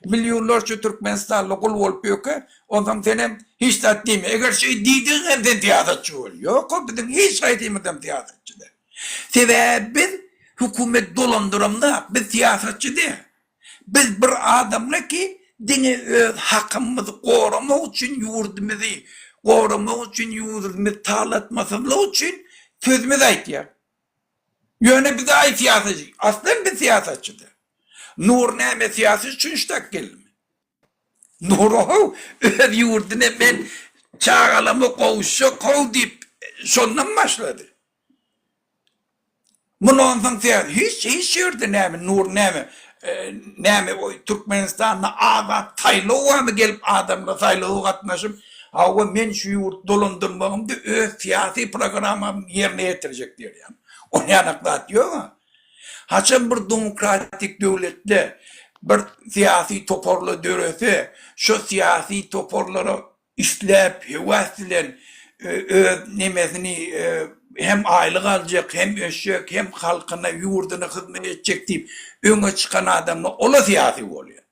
millionlarça türkmenistanly gul bolup ýörkä, onsoň senem hiç zat diýme. Eger şeý diýdigiň hem sen syýasatçy bol. Ýok-a, biziň hiç haýsymyzam syýasatçy däl. Sebäbi biz hökümet dolandyramzok, biz syýasatçy däl. Biz bir adamlar ki, diňe öz hakymyzy goramak üçin ýurdumyzy goramak üçin ýurdumyzy talatmasyzlyk üçin sözümizi aýtýar. Ýöne bize aý syýasatçy, aslan biz syýasatçy däl. Nur näme syýasy üçin ştak geldimi? Nur how öz ýurduny men çagalama gowuşjak how diýip şondan başlady. Muny onsoň sen hiç hiç ýerde näme Nur näme näme Türkmenistanda azat saýlaw barmy gelip adamlar saýlawa gatnaşyp hawa men şu ýurdy dolandyrmagymda öz syýasy programmamy ýerine ýetirjek diýer ýaly. Ol ýanak zat ýoga. Haçan bir demokratik döwletde bir syýasy toparlar dörese şo syýasy toparlara Isläp, höwes bilen öz nemesini hem aýlyk aljak, hem ösjek, hem halkyna, ýurduna hyzmat etjek diýip öňe çykan adamlar ol-a syýasy bolýar.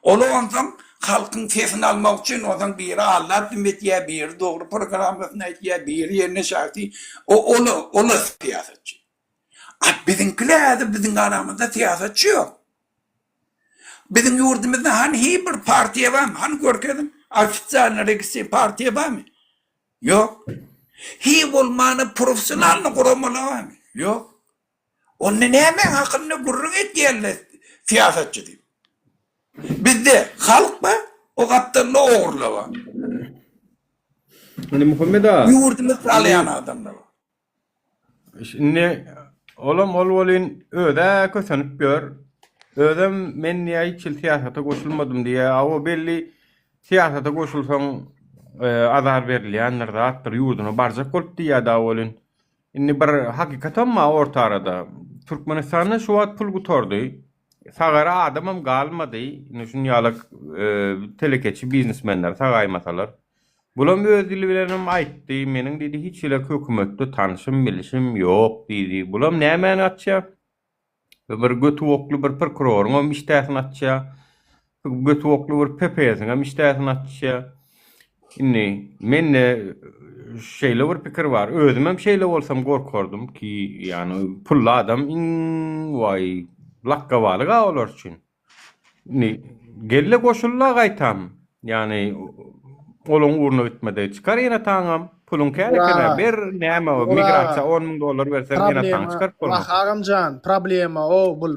Ol-a onsoň halkyň sesini almak üçin onsoň biri aldap dim etýär, biri dogry programmasyny aýtýar, biri ýene şahsy, ol-a, ol-a syýasatçy. A biziňkiler häzir biziň aramyzda syýasatçy ýok. Biziň ýurdumyzda hany hi bir partiýa barmy? Hany görkeziň. Ofitsialny registr partiýa barmy? Ýok. Hi bolmanda professionalny guramalar barmy? Ýok. Onda näme hakynda gürrüň etýärler syýasatçy diýip? Bizde halk bar, o gapdalda ogrular bar. Indi Muhammet aga. Ýurdumyzy talaýan adamlar bar. Indi olam ol welin öz-ä kösenip ýör. Özem men diýýär hiç hili syýasata goşulmadym diýýär. A o belli syýasata goşulsaň azar berilýändir zatdyr ýurduna barjak bolup diýýär dagy welin. Indi bir hakykatam bar orta arada. Türkmenistanda şu wagt pul gutardy. Sagara adamam galmady. Indi şuny ýaly telekeçi biznesmenleri sagaýmasalar. Bulam öz dili bilenem aýtdy, meniň diýdi hiç hili hökümetde tanşym bilişim ýok diýdi. Bulam nämäni açýar? Bir göti okly bir prokuroryňam işdäsini açýar. Göti okly bir PPS-iňem işdäsini açýar. Indi mende şeýle bir pikir bar. Özümem şeýle bolsam gorkardym ki, ýagny pully adam iň waý lakga balyk-a olar üçin. Indi gelle goşuldy-a gaýtam. Ýagny olaň ugruna gitmede çykar ene-ataňam. Puluň kän eken-ä, ber näme o migrasiýa on müň dollar berseň ene-ataňy çykaryp bolmaz. Wah agamjan, problema o bul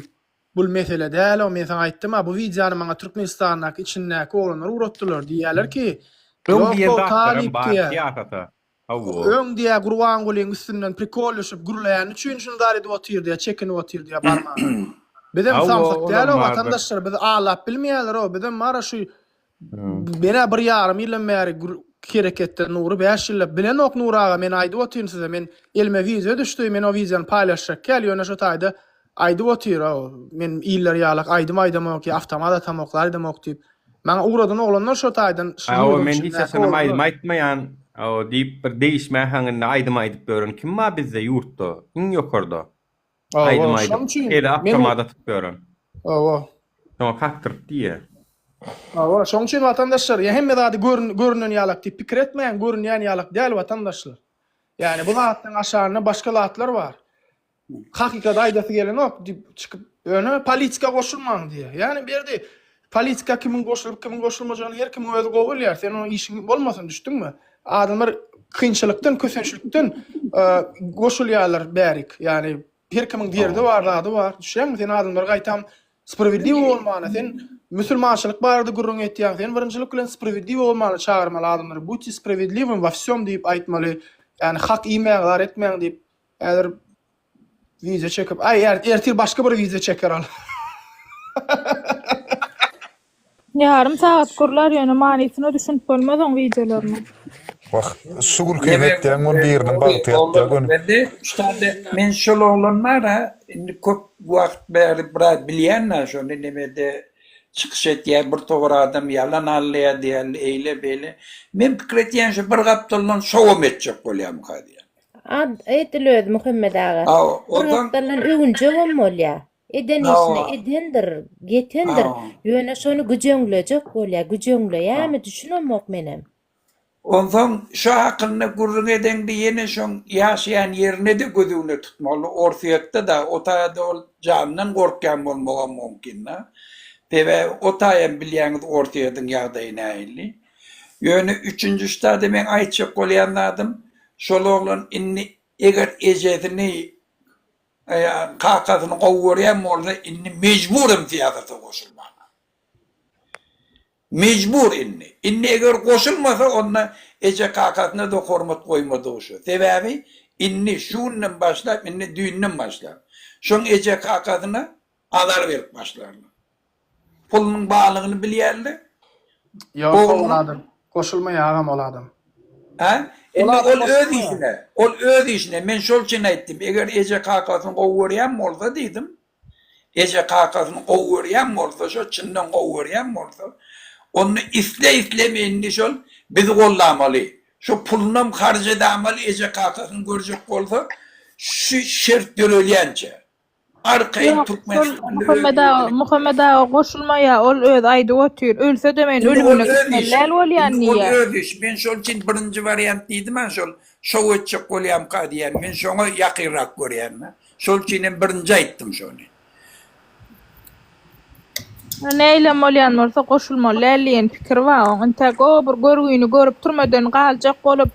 bul mesele däl o men saňa aýtdym-a bu wideony maňa Türkmenistandaky içindäki oglanlar ugratdylar diýýäler ki Öň ýok diýen o zatlaram talyp bar diýýä. syýasata. Hawa. Öň diýýä Gurbangulyň üstünden prikollaşyp gürleýäni üçin şuny zar edip otyr diýýä çekinip otyr diýýä barmaga. Bizem Hawa samsyk däl olam o bardyr. watandaşlar bizi aldap bilmeýäler o bizem bar-a şu Men-ä bir ýarym ýyldan bäri hereketde Nury bäş ýyllap bilenok Nury aga men aýdyp otyryn size men elime wideo düşdi men o wideony paýlaşjak käl ýöne şo taýda aýdyp otyr o men iller ýalak aýdym aýdamok ýa awtomat atamok zat edemok diýip maňa ugradan oglanlar şo taýdan şu Hawa ýurduň men hiç içindäki haçanam aýdym oglanlar. aýtmaýan o diýip bir degişme äheňinde aýdym aýdyp ýören kim bar bizde ýurtda iň ýokarda. Aýdym Hawa aýdyp, şoň üçin eli men awtomat atyp ýören. Hawa. Şoňa kakdyryp diýýä. Hawa, şoň üçin watandaşlar, ýa hemme zady görünen ýalak diýip pikir etmäň, görünýän ýalak däl watandaşlar. Ýagny bu zatlaryň aşagynda başga zatlar bar. Hakykaty aýdasy gelenok diýip çykyp, ýöne politika goşulmaň diýýär. Ýagny bu ýerde politika kimiň goşulyp, kimiň goşulmajagyny her kimiň özi gowy bilýär. Sen onuň işiň bolmasyn, düşdüňmi? Adamlar kynçylykdan, kösençlikden goşulýarlar bärik. Ýagny her kimiň derdi bar, zady bar. Düşýäňmi? Sen adamlary gaýtam Sprawiedliwy bolmana sen musulmançylyk barada gürrüň etýäň sen birinjilik bilen sprawiedliwy bolmana çagyrmaly adamlary budьте sprawiedliwym wa wsem diýip aýtmaly ýagny hak iýmäň zar etmäň diýip häzir wideo çekip aý ertir başga bir wideo çeker ol. Ýarym sagat gurlar ýöne manysyna düşünip bolmaz oň wideolarynyň. Wah, şu günki etýäň ol biriniň bagty ýatýa göni. Bende ştade men şol oglan bar-a indi köp wagt bäri biraz bilýän-ä şony nemede çykyş etýär bir towar adam ýalan alýar diýýär eýle beýle men pikir etýän şu bir gapdaldan şowam etjek bolýarmyka diýýän. Ad edil özi Muhammet aga. Hawa Bir onsoň gapdaldan öwünjegem bolýar. Eden işini edendir, ýetendir. Ýöne şony güjeňlejek bolýar. Güjeňleýärmi düşünemok menem. Onsoň şo hakynda gürrüň edeňde ýene şoň ýaşaýan ýerine-de gözüňde tutmaly. Orsýetde-de o taýda ol janyndan gorkýan bolmagam mümkin-dä. Sebäbi o taýam bilýäňiz Orsýetiň ýagdaýy nähili. Ýöne üçünji ştada meň aýtjak bolýan zadym, şol oglan indi eger ejesini Kakasyny gowy görýän bolsa indi mejbur hem syýasata goşulmaga. Mejbur indi. Indi eger goşulmasa onda eje kakasyna-da hormat goýmadygy şu. Sebäbi indi şu günden başlap indi düýnden başlap şoň eje kakasyna azar berip başlarlar. Pulunyň barlygyny bilýärler. Ýok ol adam goşulmaýar agam ol adam. Hä? Indi ol öz işine, ol öz işine. Men şol üçin aýtdym, eger eje kakasyny gowy görýän bolsa diýdim. Eje kakasyny gowy görýän bolsa, şo çyndan gowy görýän bolsa, onda isle isleme indi şol bizi goldamaly. Şo pulunam harç edamaly eje kakasyny görjek bolsa, şu şert dörelýänçä. Arkaýyn Ýok, şol Türkmenistanda öz Muhammet aga, ýurduna Muhammet aga goşulmaýar, ol özi aýdyp otyr. Ölse-de men Indi ol ölümine öz gitmeli işi. däl bolýan Indi ol diýýär. öz işi. Men şol üçin birinji wariant diýdim-ä şol şow etjek bolýamka diýýän. Men şoňa ýakynrak görýän-dä. Şol üçin hem birinji aýtdym şony. Nähilem bolýan bolsa goşulmaly däl diýen pikiri bar oň. Intäk o bir görgüni görüp türmeden galjak bolup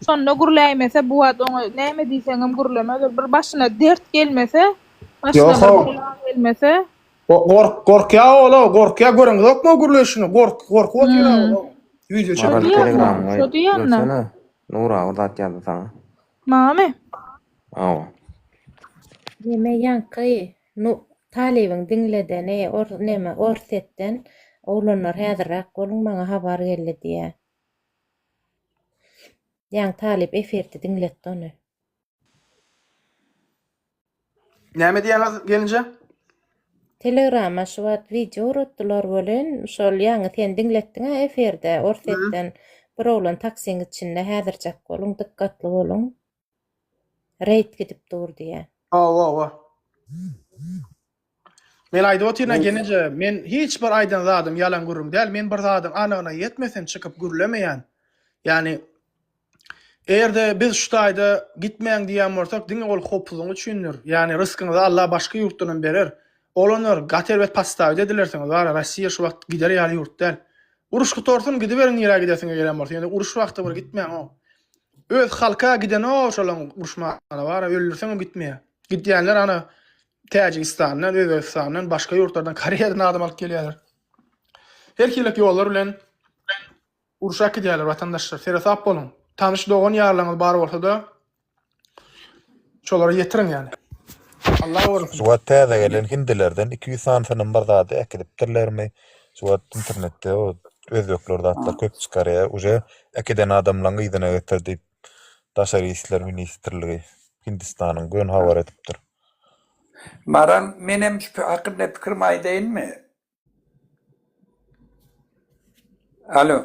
Şonda gürläýmese bu wagt oňa näme diýseňem gürlemez ol bir başyna dert gelmese başyna bir Ýok-ow. bela gelmese. Gork gorkýa ol-a gorkýa göreňizokmy o gürleýşini gork gorkup otyr-a Hmm. ol wideo Şo çekip. Maral diýýän-dä, telegramyňy şo diýýän-dä. görsene. Nura bir zat ýazdy saňa. Maňamy? Hawa. Neme ýaňky nu talybyň diňledeni or neme orsetden oglanlar häzirräk boluň maňa habar geldi diýýä. Ýaňy talyp efirde diňletdi ony. Näme diýýäňiz gelinje? Telegrama şu wagt wideo ugratdylar welin, şol ýaňy sen diňletdiň-ä efirde, Orsýetden. Bir oglan taksiň içinde häzirjek boluň, dykgatly boluň. Reýd gidip dur diýýär. Hawa, hawa. Men aýdyp otyryn-a geneje, men hiç bir aýdan zadym ýalan gürrüň däl, men bir zadyň anygyna ýetmesem çykyp gürlemeýän. Ýagny eger-de biz şu taýda gitmäň diýýän bolsak, diňe ol howpsuzlygyň üçindir. Ýagny ryskyňyzy Allah başga ýurtdan hem berer. Oglanlar, gaty erbet podstawit edilersiňiz, wara Rossiýa şu wagt gider ýaly ýurt däl. Uruş gutarsyn, gidiberiň nirä gidesiňiz gelýän bolsa, ýöne uruş wagty bir gitmäň-ow. Öz halka gidenok şolaň uruşmana wara, öldürseňem gitmeýär. Gidýänler ana Täjigistandan, Özbegistandan, başga ýurtlardan, Koreýadan adam alyp gelýärler. Her hili ýollar bilen urşa äkidýärler watandaşlar. Seresap boluň. Tanyş dogan ýarlaryňyz bar bolsa-da şolara ýetiriň ýani. Allah gorasyn. Şu wagt täze gelen hindilerden 200 sanysynam bir zady äkidipdirlermi? Şu wagt internetde o özbekler zatlar köp çykarýar. Uje äkiden adamlaň yzyna getir diýip Daşary işler ministrligi Hindistanyň göni habar edipdir. Maral menem şu hakynda pikirimi aýdaýynmy? Alo.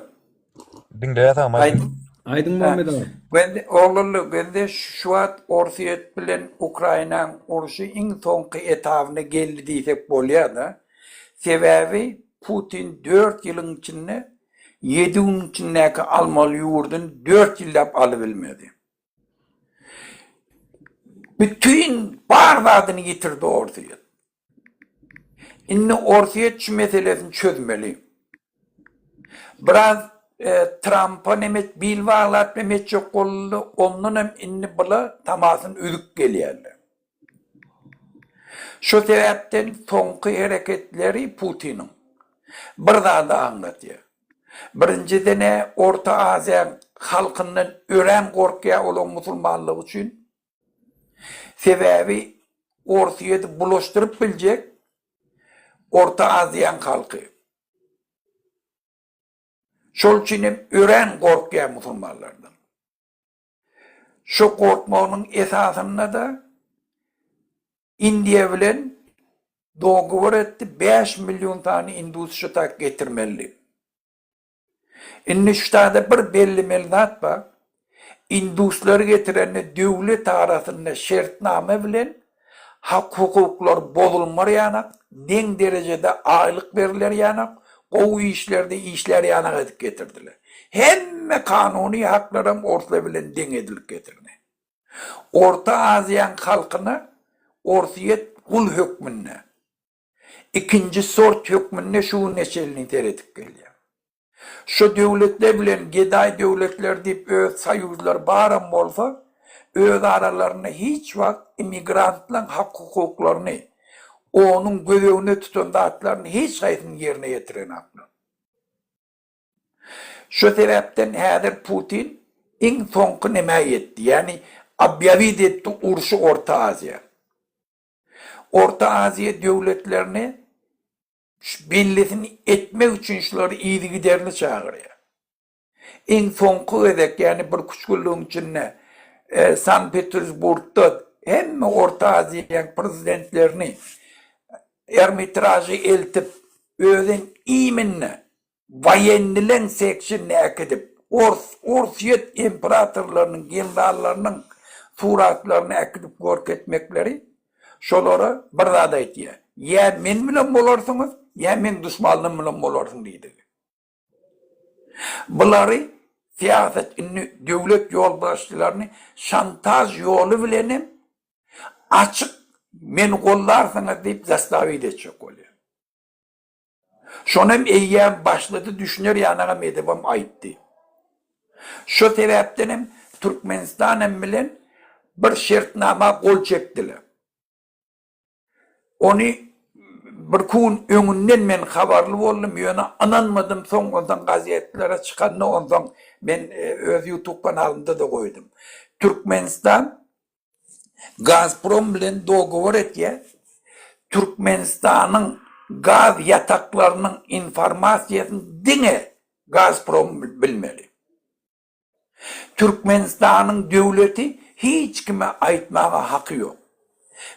Diňleýäs agam aýdyň. Aýdyň Muhammet aga. Gözde oglanlar gözde şu wagt Orsýet bilen Ukrainaň urşy iň soňky etabyna geldi diýsek bolýada. Sebäbi Putin dört ýylyň içinde ýedi günüň içindäki almaly ýurduny dört ýyllap alybilmedi. Bütin bar zadyny ýitirdi Orsýet. Indi Orsýet şu meselesini çözmeli. Biraz Trampa neme bil baglap neme etjek boldy, ondan hem indi bula tamasyny üzüp gelýärler. Şu sebäpden soňky hereketleri Putiniň bir zady aňladýar. Birinjiden-ä Orta Aziýaň halkyndan örän gorkýar olaň musulmanlygy üçin. Sebäbi Orsýeti bulaşdyryp biljek Orta Aziýaň halky. Şol üçin hem örän gorkýar musulmanlardan. Şu gorkmagynyň esasynda-da Indiýa bilen dogowor etdi, 5 million sany indus şu tak getirmeli diýip. Indi şu taýda bir bellemeli zat bar. Induslary getirende döwlet arasynda şertnama bilen hak-hukuklar bozulmar ýanak, deň derejede aýlyk beriler ýanak, gowy işlerde işlär ýanak edip getirdiler. Hemme kanuny haklaram orslar bilen deň edilip getirildi. Orta Aziýaň halkyna Orsýet gul hökmünde, ikinji sort hökmünde şu güne çenli seredip gelýär. Şu döwletler bilen gedaý döwletler diýip öz soýuzlary baram bolsa, öz aralarynda hiç wagt immigrantlaň hak-hukuklaryny, onuň göz öňünde tutan zatlaryny hiç haýsyny ýerine ýetirenaklar. Şu sebäpden häzir Putin iň soňky nämä ýetdi, ýagny obýawit etdi urşy Orta Aziýa. Orta Aziýa döwletlerini Şu bellisini etmek üçin şulary yzygiderli çagyrýar. Iň soňky gezek, ýagny birküç günlügiň içinde Sankt-Petersburgda hemme Orta Aziýanyň prezidentlerini Ermitraža eltip, özem iminne Woýennileň sekşinine äkidip, ors, orsýet imperatorlarynyň, generallarynyň suratlaryny äkidip görkezmekleri şolara bir zat aýtýar, Ýa men bilen bolarsyňyz, ýa meň duşmanlarym bilen bolarsyň diýdigi. Bulary syýasat indi döwlet ýolbaşçylaryny şantaž ýoly bilenem açyk meni gollarsyňyz diýip zastawit etjek bolýar. Şonam eýýäm başlady düşüner ýanagam edibem aýtdy. Şo sebäpdenem Türkmenistanam bilen bir şertnama gol çekdiler. Ony birki gün öňünden men habarly boldum, ýöne ynanmadym, soň onsoň gazetlere çykanda onsoň men öz ýutub kanalymda-da goýdum. Türkmenistan Gazprom bilen dogowor etýär. Türkmenistanyň gaz ýataklarynyň informasiýasyny diňe Gazprom bilmeli. Türkmenistanyň döwleti hiç kime aýtmaga haky ýok.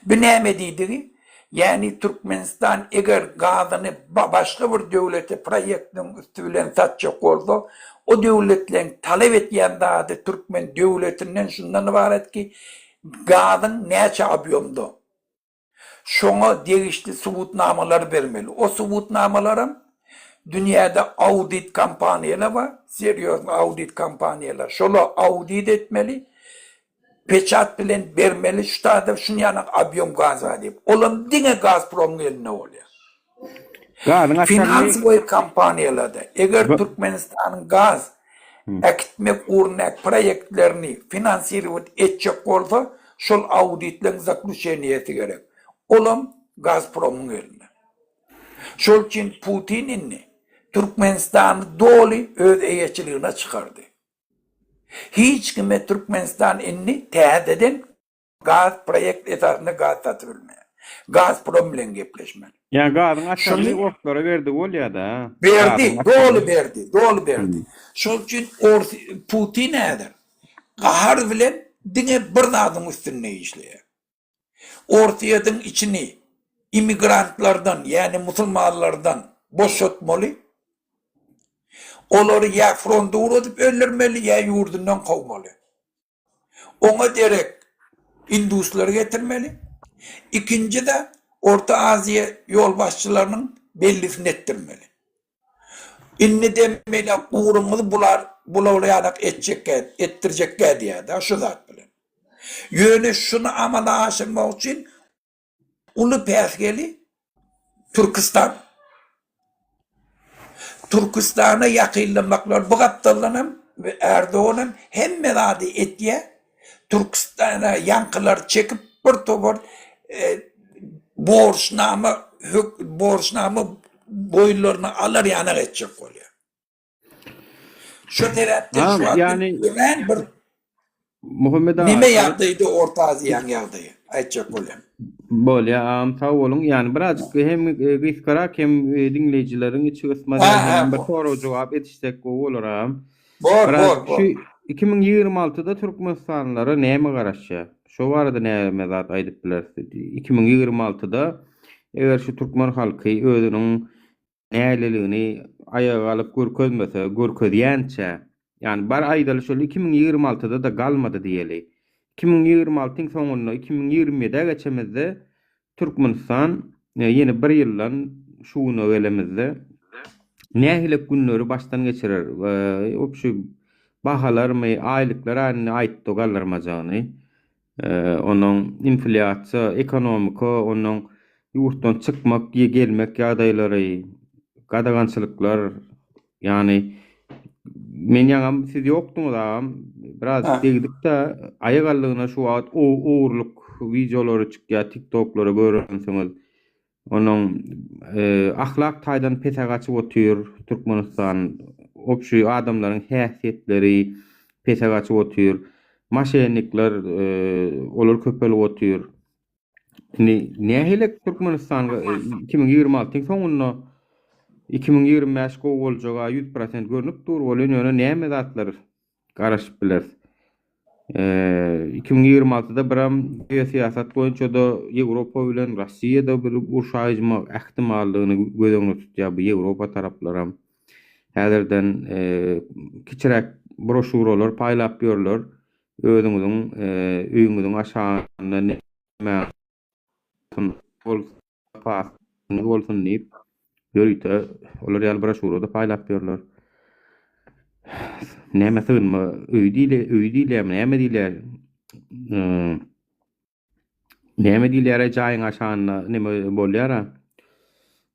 Bu näme diýdigi? Ýagny Türkmenistan eger gazyny başga bir döwlete proýektiniň üsti bilen satjak bolsa, o döwletleň talap etýän zady türkmen döwletinden şundan ybarat ki, gazyň näçe obýomda, şoňa degişli subutnamalary bermeli. O subutnamalaram dünýäde audit kompaniýalar bar, serýozny audit kompaniýalar. Şolar audit etmeli, Peçat bilen bermeli şu taýda şunýanak obýom gaz bar diýip. Olam diňe Gazpromyň elinde bolýar. Gazyň açaryny Finansowy kompaniýalarda eger Türkmenistanyň gaz äkitmek ugrundaky proýektlerini finansirowat etjek bolsa şol auditleň zaklýuçeniýesi gerek. Olam Gazpromyň elinde. Şol üçin Putin indi Türkmenistany doly öz eýeçiligine çykardy. Hiç kime Türkmenistan indi täzeden gaz proýekt esasynda gaz satyp bilmeýär. Gazprom bilen gepleşmeli. Ýa gazyň açaryny Şuny orslara berdi bolýada. Berdi, Gazyň doly açaryny. berdi, doly berdi. Şol üçin ors Putin häzir gahar bilen diňe bir zadyň üstünde işleýär. Orsýetiň içini immigrantlardan, ýagny musulmanlardan boşatmaly. Olary ýa fronta ugradyp öldürmeli, ýa ýurdundan kowmaly. Oňa derek induslary getirmeli. Ikinji-de Orta Aziýa ýolbaşçylarynyň bellisini etdirmeli. Indiden beýläk ugruňyzy bular bular ýalak etjekkä, etdirjekkä diýýär-de şu zat bilen. Ýöne şuny amala aşyrmak üçin uly päsgeli Türküstan. Türküstana ýakynlamaklar bu gapdaldan hem Erdogan hem hemme zady etýär. Türküstana ýaňkylary çekip bir topar borçnama borçnama boýunlaryna alar ýanak etjek bolýar. Şu sebäpden şu wagt ýagny örän bir Muhammet aga neme ýagdaýda Orta Aziýanyň ýagdaýy aýtjak bolýan. Bolýa agam sag boluň. Ýagny birazjyk hem gysgarak hem diňleýjileriň içi gysmaz ýaly hem bir sorag jogap edişsek gowy bolar agam. Bor bor bor. Şu 2026-da türkmenistanlylara näme garaşýar? Şo barada näme zat aýdyp bileris? 2026-da eger şu türkmen halky özüniň näleligini aýaga galyp görkezmese, görkezýänçä, ýagny bar aýdaly şol 2026-da-da galmady diýeli. 2026-yň soňunda 2027-ä geçemizde Türkmenistan ýene bir ýyldan şu güne gelemizde nähili günleri başdan geçirer? Obşi bahalarmy, aýlyklar indi aýtdy galdyrmajagyny. Onuň inflýasiýa, ekonomika, onuň ýurtdan çykmak, gelmek ýagdaýlary, gadagançylyklar, ýagny men ýaňam siz ýokduňyz agam, biraz degdik-de, aýak aldygyna şu wagt ogurlyk wideolary çykýar, tiktoklara görensiňiz. Onuň ahlak taýdan pese gaçyp otyr Türkmenistan. Obşi adamlaryň häsiýetleri pese gaçyp otyr. Maşennikler olar köpelip otyr. Indi nähili Türkmenistan 2026-yň soňunda 2025 gowy boljaga 100% görnüp dur welin ýöne näme zatlar garaşyp bileris. 2026-da biram geosyýasat boýunça-da Ýewropa bilen Russiýada bir urşaýmak ähtimallygyny göz öňünde tutýar bu Ýewropa taraplaram. Häzirden kiçiräk broşýuralar paýlap ýörler. Özüňiziň öýüňiziň aşagynda näme zapasyňyz bolsun diýip, ýörite olar ýaly broşýura-da paýlap ýörler. Näme sygynma öýi diýilýär, öýi diýilýärmi, näme diýilýär? Näme diýilýär-aý jaýyň aşagynda neme bolýar-a?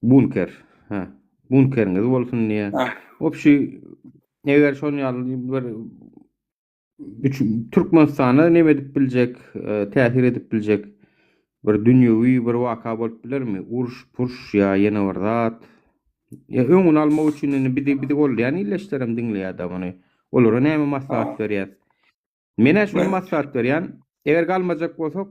Bunker. Hä. Bunkeriňiz bolsun diýýär. Wobşi, eger şon ýaly bir Türkmenistana neme edip biljek, täsir edip biljek bir dünýewi bir waka bolup bilermi? Uruş, puruş ýa ýene bir zat. Ýa öňüni almak üçin indi bizi bizi goldaýan illeşlerem diňleýär-de muny. Olara näme maslahat berýäs? Men-ä şuny maslahat berýän, eger galmajak bolsak,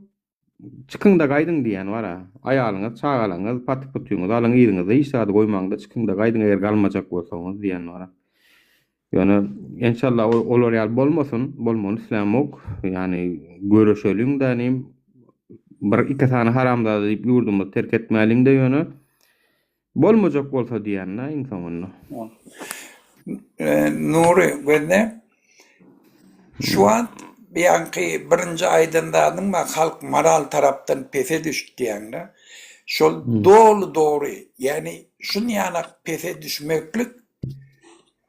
çykyň-da gaýdyň diýýän bar-a. Aýalyňyz, çagalaryňyz, paty-putyňyzy alyň yzyňyzda hiç zady goýmaň-da çykyň-da gaýdyň eger galmajak bolsaňyz diýýän bar-a. Ýöne enşalla olar ýaly bolmasyn, bolmagyny islämok. Ýagny göreşeliň-dä inim. Bir iki sany haramzada diýip ýurdumyzy terk etmäliň-de ýöne. Bolmajak bolsa diýýän-dä iň soňunda. Nury, gözle. Şu wagt ýaňky birinji aýdan zadyň bar, halk moral tarapdan pese düşdi diýýäň-de. Şol doly dogry. Ýagny şunýalak pese düşmeklik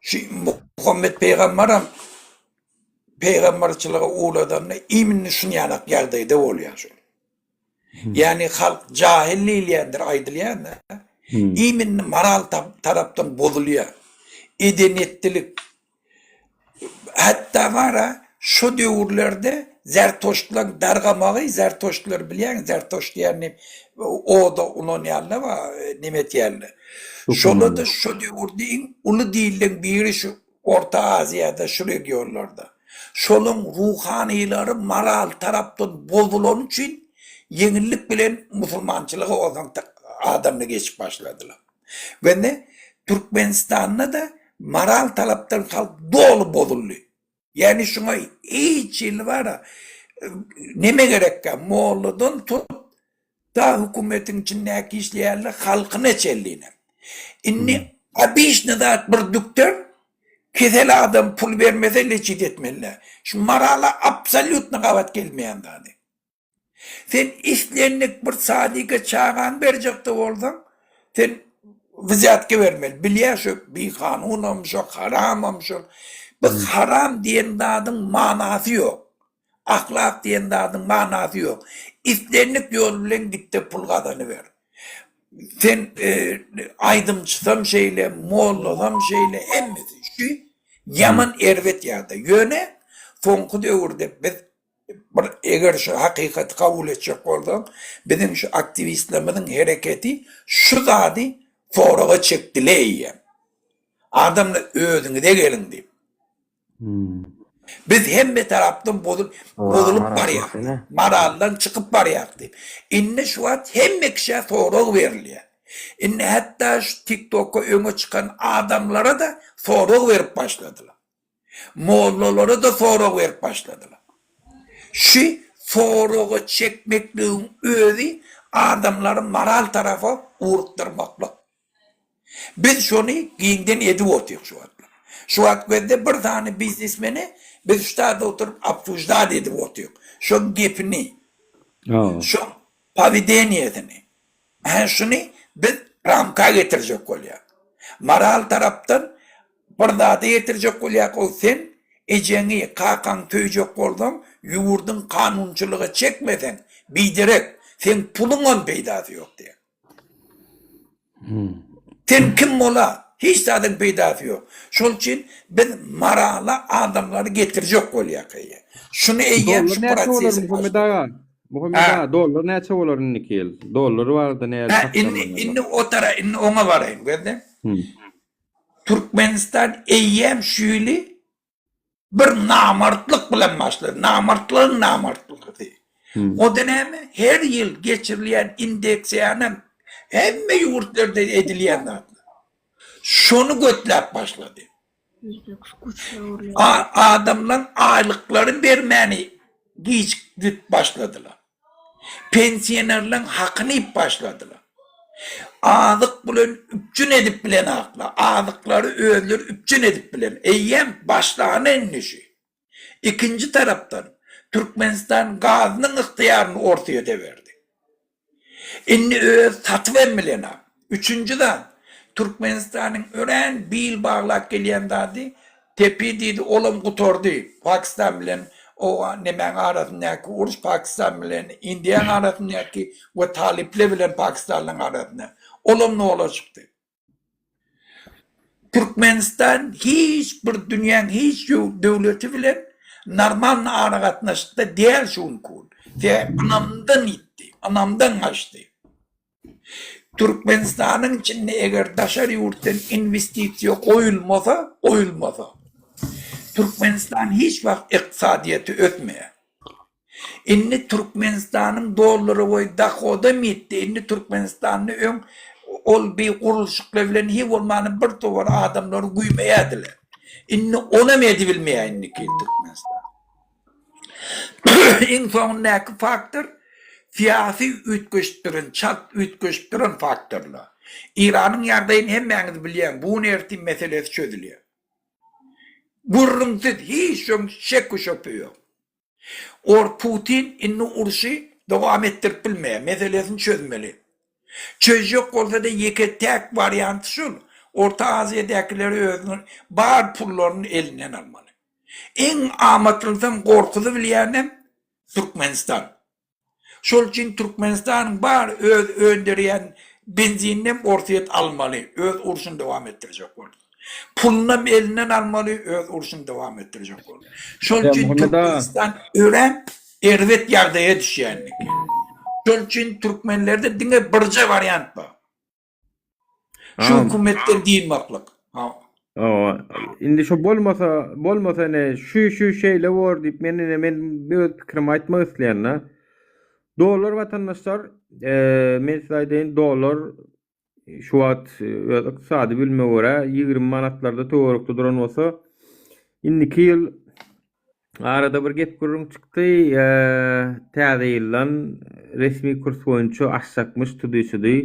şu Muhammet pygambaram pygamberçilige ugradanda imini şunýalak ýagdaýda bolýar şol. Ýagny halk jahyl diýilýändir aýdylýan-da. Imini moral tarapdan bozulýar. Eden-etdilik. Hatda bar-a şo döwürlerde zertoştlaryň dargamagy, zertoştlary bilýäňmi, zertoşt diýýän oda ulanýanlar bar, neme etýänler. Şolar-da şo döwürde iň uly dinleň biri şu Orta Aziýada şu regionlarda. Şolaň ruhanylary moral tarapdan bozulany üçin ýeňillik bilen musulmançylyga onsoň adamlar geçip başladylar. We ne Türkmenistanda-da moral tarapdan halk doly bozuldy. Ýagny şuňa hiç hili bara neme gerekkä molladan tut Da hökümetiň içindäki işleýänler halkyna çenlinem. Indi obiçny zat bir dükder kesel adam pul bermese leçit etmeli. Şu morala absolýutno gabat gelmeýän zady. Sen islendik bir sadika çagaňy berjekde bolsaň sen wzýatka bermeli. Bilýär şu bikanunam şo haramam şol. Bu haram diýen zadyň manasy ýok. Ahlak diýen zadyň manasy ýok. Islendik ýol bilen gitde pul gazanyber. Sen aýdymçysam şeýle, mollasam şeýle, hemmesi şu ýaman erbet ýagdaý. Ýöne soňky döwürde biz bir eger şu hakykaty kabul etjek bolsak, biziň şu aktiwistlerimiziň hereketi şu zady soraga çekdile eýýäm. Adamlar özüňize geliň diýip. Biz hemme tarapdan bozup, bozulyp barýarys. Moraldan çykyp barýarys diýip. Indi şu wagt hemme kişä sorag berilýär. Indi hatda şu TikTok'a öňe çykan adamlara-da sorag berip başladylar. Mollalara-da sorag berip başladylar. Şu soraga çekmekligiň özi adamlary moral tarapa ugrukdyrmaklyk. Biz şony giňden edip otyk şu wagtlar. Şu wagt gözde bir sany biznesmeni biz şu taýda oturyp obsuždat edip otyk. Şoň gepini, şoň powedeniýesini. Hä şuny biz ramka getirjek bolýak. Moral tarapdan bir zada getirjek bolýak ol sen ejeňi, kakaňy söýjek bolsaň ýurduň kanunçylyga çekmeseň biderek seň puluňam peýdasy ýok diýýär. Sen kim bola, hiç zadyň peýdasy ýok. Şol üçin biz morala adamlary getirjek bolýak eýýäm. Şuny eýýäm şu Dollar näçe bolar prosesi Muhammet başladyk. aga? Muhammet Ha. aga, dollar näçe bolar indiki ýyl? Dollar barada nähili Ha, indi çaklamalar indi bar? o tara, indi oňa baraýyn, gözle. Hmm. Türkmenistan eýýäm şu ýyly Bir namartlyk bilen başlady. Namartlygyň namartlygysy. O-da näme? Her ýyl geçirilýän indeksiýanam hemme ýurtlarda edilýän zatlar. Şony götläp başlady. Adamlaň aýlyklary bermäni gijikdirip başladylar. Pensionerleň hakyny iýip başladylar. Azyk bilen üpjün edip bilenaklar. Azyklary özleri üpjün edip bilen. Eýýäm başlany indi şu. Ikinji tarapdan Türkmenistan gazynyň ygtyýaryny Orsýete berdi. Indi özi satyp hem bilenok. Üçünji zat, Türkmenistanyň örän bil baglap gelýän zady Tepi diýdi, olam gutardy. Pakistan bilen Owgan nemäň arasyndaky uruş, Pakistan bilen Indiýaň arasyndaky we talyplar bilen pakistanlyň arasynda. Olam nola çykdy. Türkmenistan hiç bir dünýäň hiç döwleti bilen normalny aragatnaşykda däl şu günki gün. Sebäbi ynamdan ýitdi, ynamdan gaçdy. Türkmenistanyň içinde eger daşary ýurtdan inwestisiýa goýulmasa, goýulmasa, Türkmenistan hiç wagt ykdysadyýeti ösmeýär. Indi Türkmenistanyň dollara dohodam ýetdi. Indi Türkmenistanda öň ol bir gurluşyklar bilen hiý bolmanda bir towar adamlary güýmeýärdiler. Indi onam edibilmeýär indiki Türkmenistan. Iň soňundaky faktor. Syýasy üýtgeşip duran, çalt üýtgeşip duran faktorlar. Eýranyň ýagdaýyny hemmäňiz bilýäň, bu gün ertir meselesi çözülýär. Gürrüňsiz, hiç öň şek-u-şöbhe ýok. Or Putin indi urşy dowam etdirip bilmeýär, meselesini çözmeli. Çözjek bolsa-da ýeke-täk warianty şul, Orta Aziýadakileri özüniň bar pullaryny elinden almaly. Iň amatlysam gorkuzybilýänem Türkmenistan. Şol üçin Türkmenistanyň bar öz önderýän benzininem Orsýet almaly, öz urşuny dowam etdirjek bolsa. Pulunam elinden almaly, öz urşuny dowam etdirjek bolsa. Şol üçin Türkmenistan örän erbet ýagdaýa düşýär indiki. Şol üçin türkmenlerde diňe birje wariant bar. Şu hökümetden dynmaklyk. Hawa. Indi şu bolmasa, bolmasa ine şu şu şeýle bor diýip men ine men öz pikrimi aýtmak isleýän-de. Dollar watandaşlar, men size aýdaýyn, dollar şu wagt öz ykdysady bilime görä 20 manatlarda töwerekde duran bolsa, indiki ýyl Arada bir gep-gürrüň çykdy, täze ýyldan resmi kurs boýunça aşjakmyş tudy-sudy.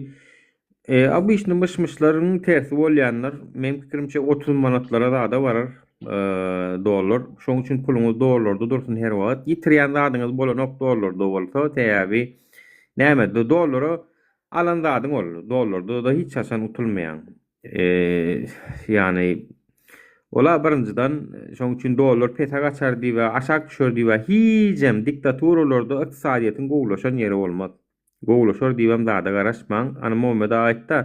Obyçny myş-myşlaryň tersi bolýandyr. Meň pikirimçe 30 manatlara zada barar dollar. Şoň üçin puluňyz dollarda dursun her wagt. Ýitirýän zadyňyz bolanok dollarda bolsa, sebäbi näme dollara alan zadyň ol. Dollarda-da hiç haçan utulmaýaň. Ýagny ola birinjiden şoň üçin dollar pese gaçar diýibä, aşak düşer diýibä hijem diktaturalarda ykdysadyýetiň gowulaşan ýeri bolmaz. Gowulaşar diýibem zada garaşmaň. Ana Mommet aga aýtda,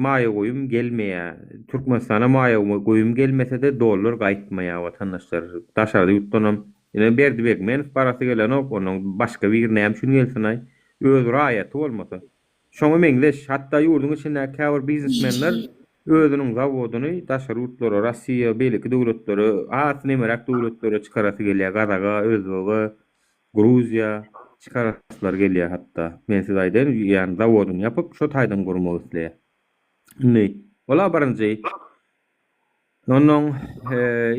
maýa goýum gelmeýä. Türkmenistana maýa goýum gelmesede dollar gaýtmaýa watandaşlar. Daşary ýurtdanam ine Berdi Begmenow barasy gelenok, ondan başga biri näme üçin gelsin-aý? Öz raýaty bolmasa. Şoňa meňzeş, hatda ýurduň içindäki käbir biznesmenler özüniň zawodyny daşary ýurtlara, Rossiýa, beýleki döwletlere, has nemeräk döwletlere çykarasy gelýär, Gazaga, Özbege, Gruziýa çykaraslary gelýär hatda. Men size aýdaýyn, ýagny zawodyny ýapyp, şo taýdan gurmak isleýär. Indi, ol-a birinji. Onnoň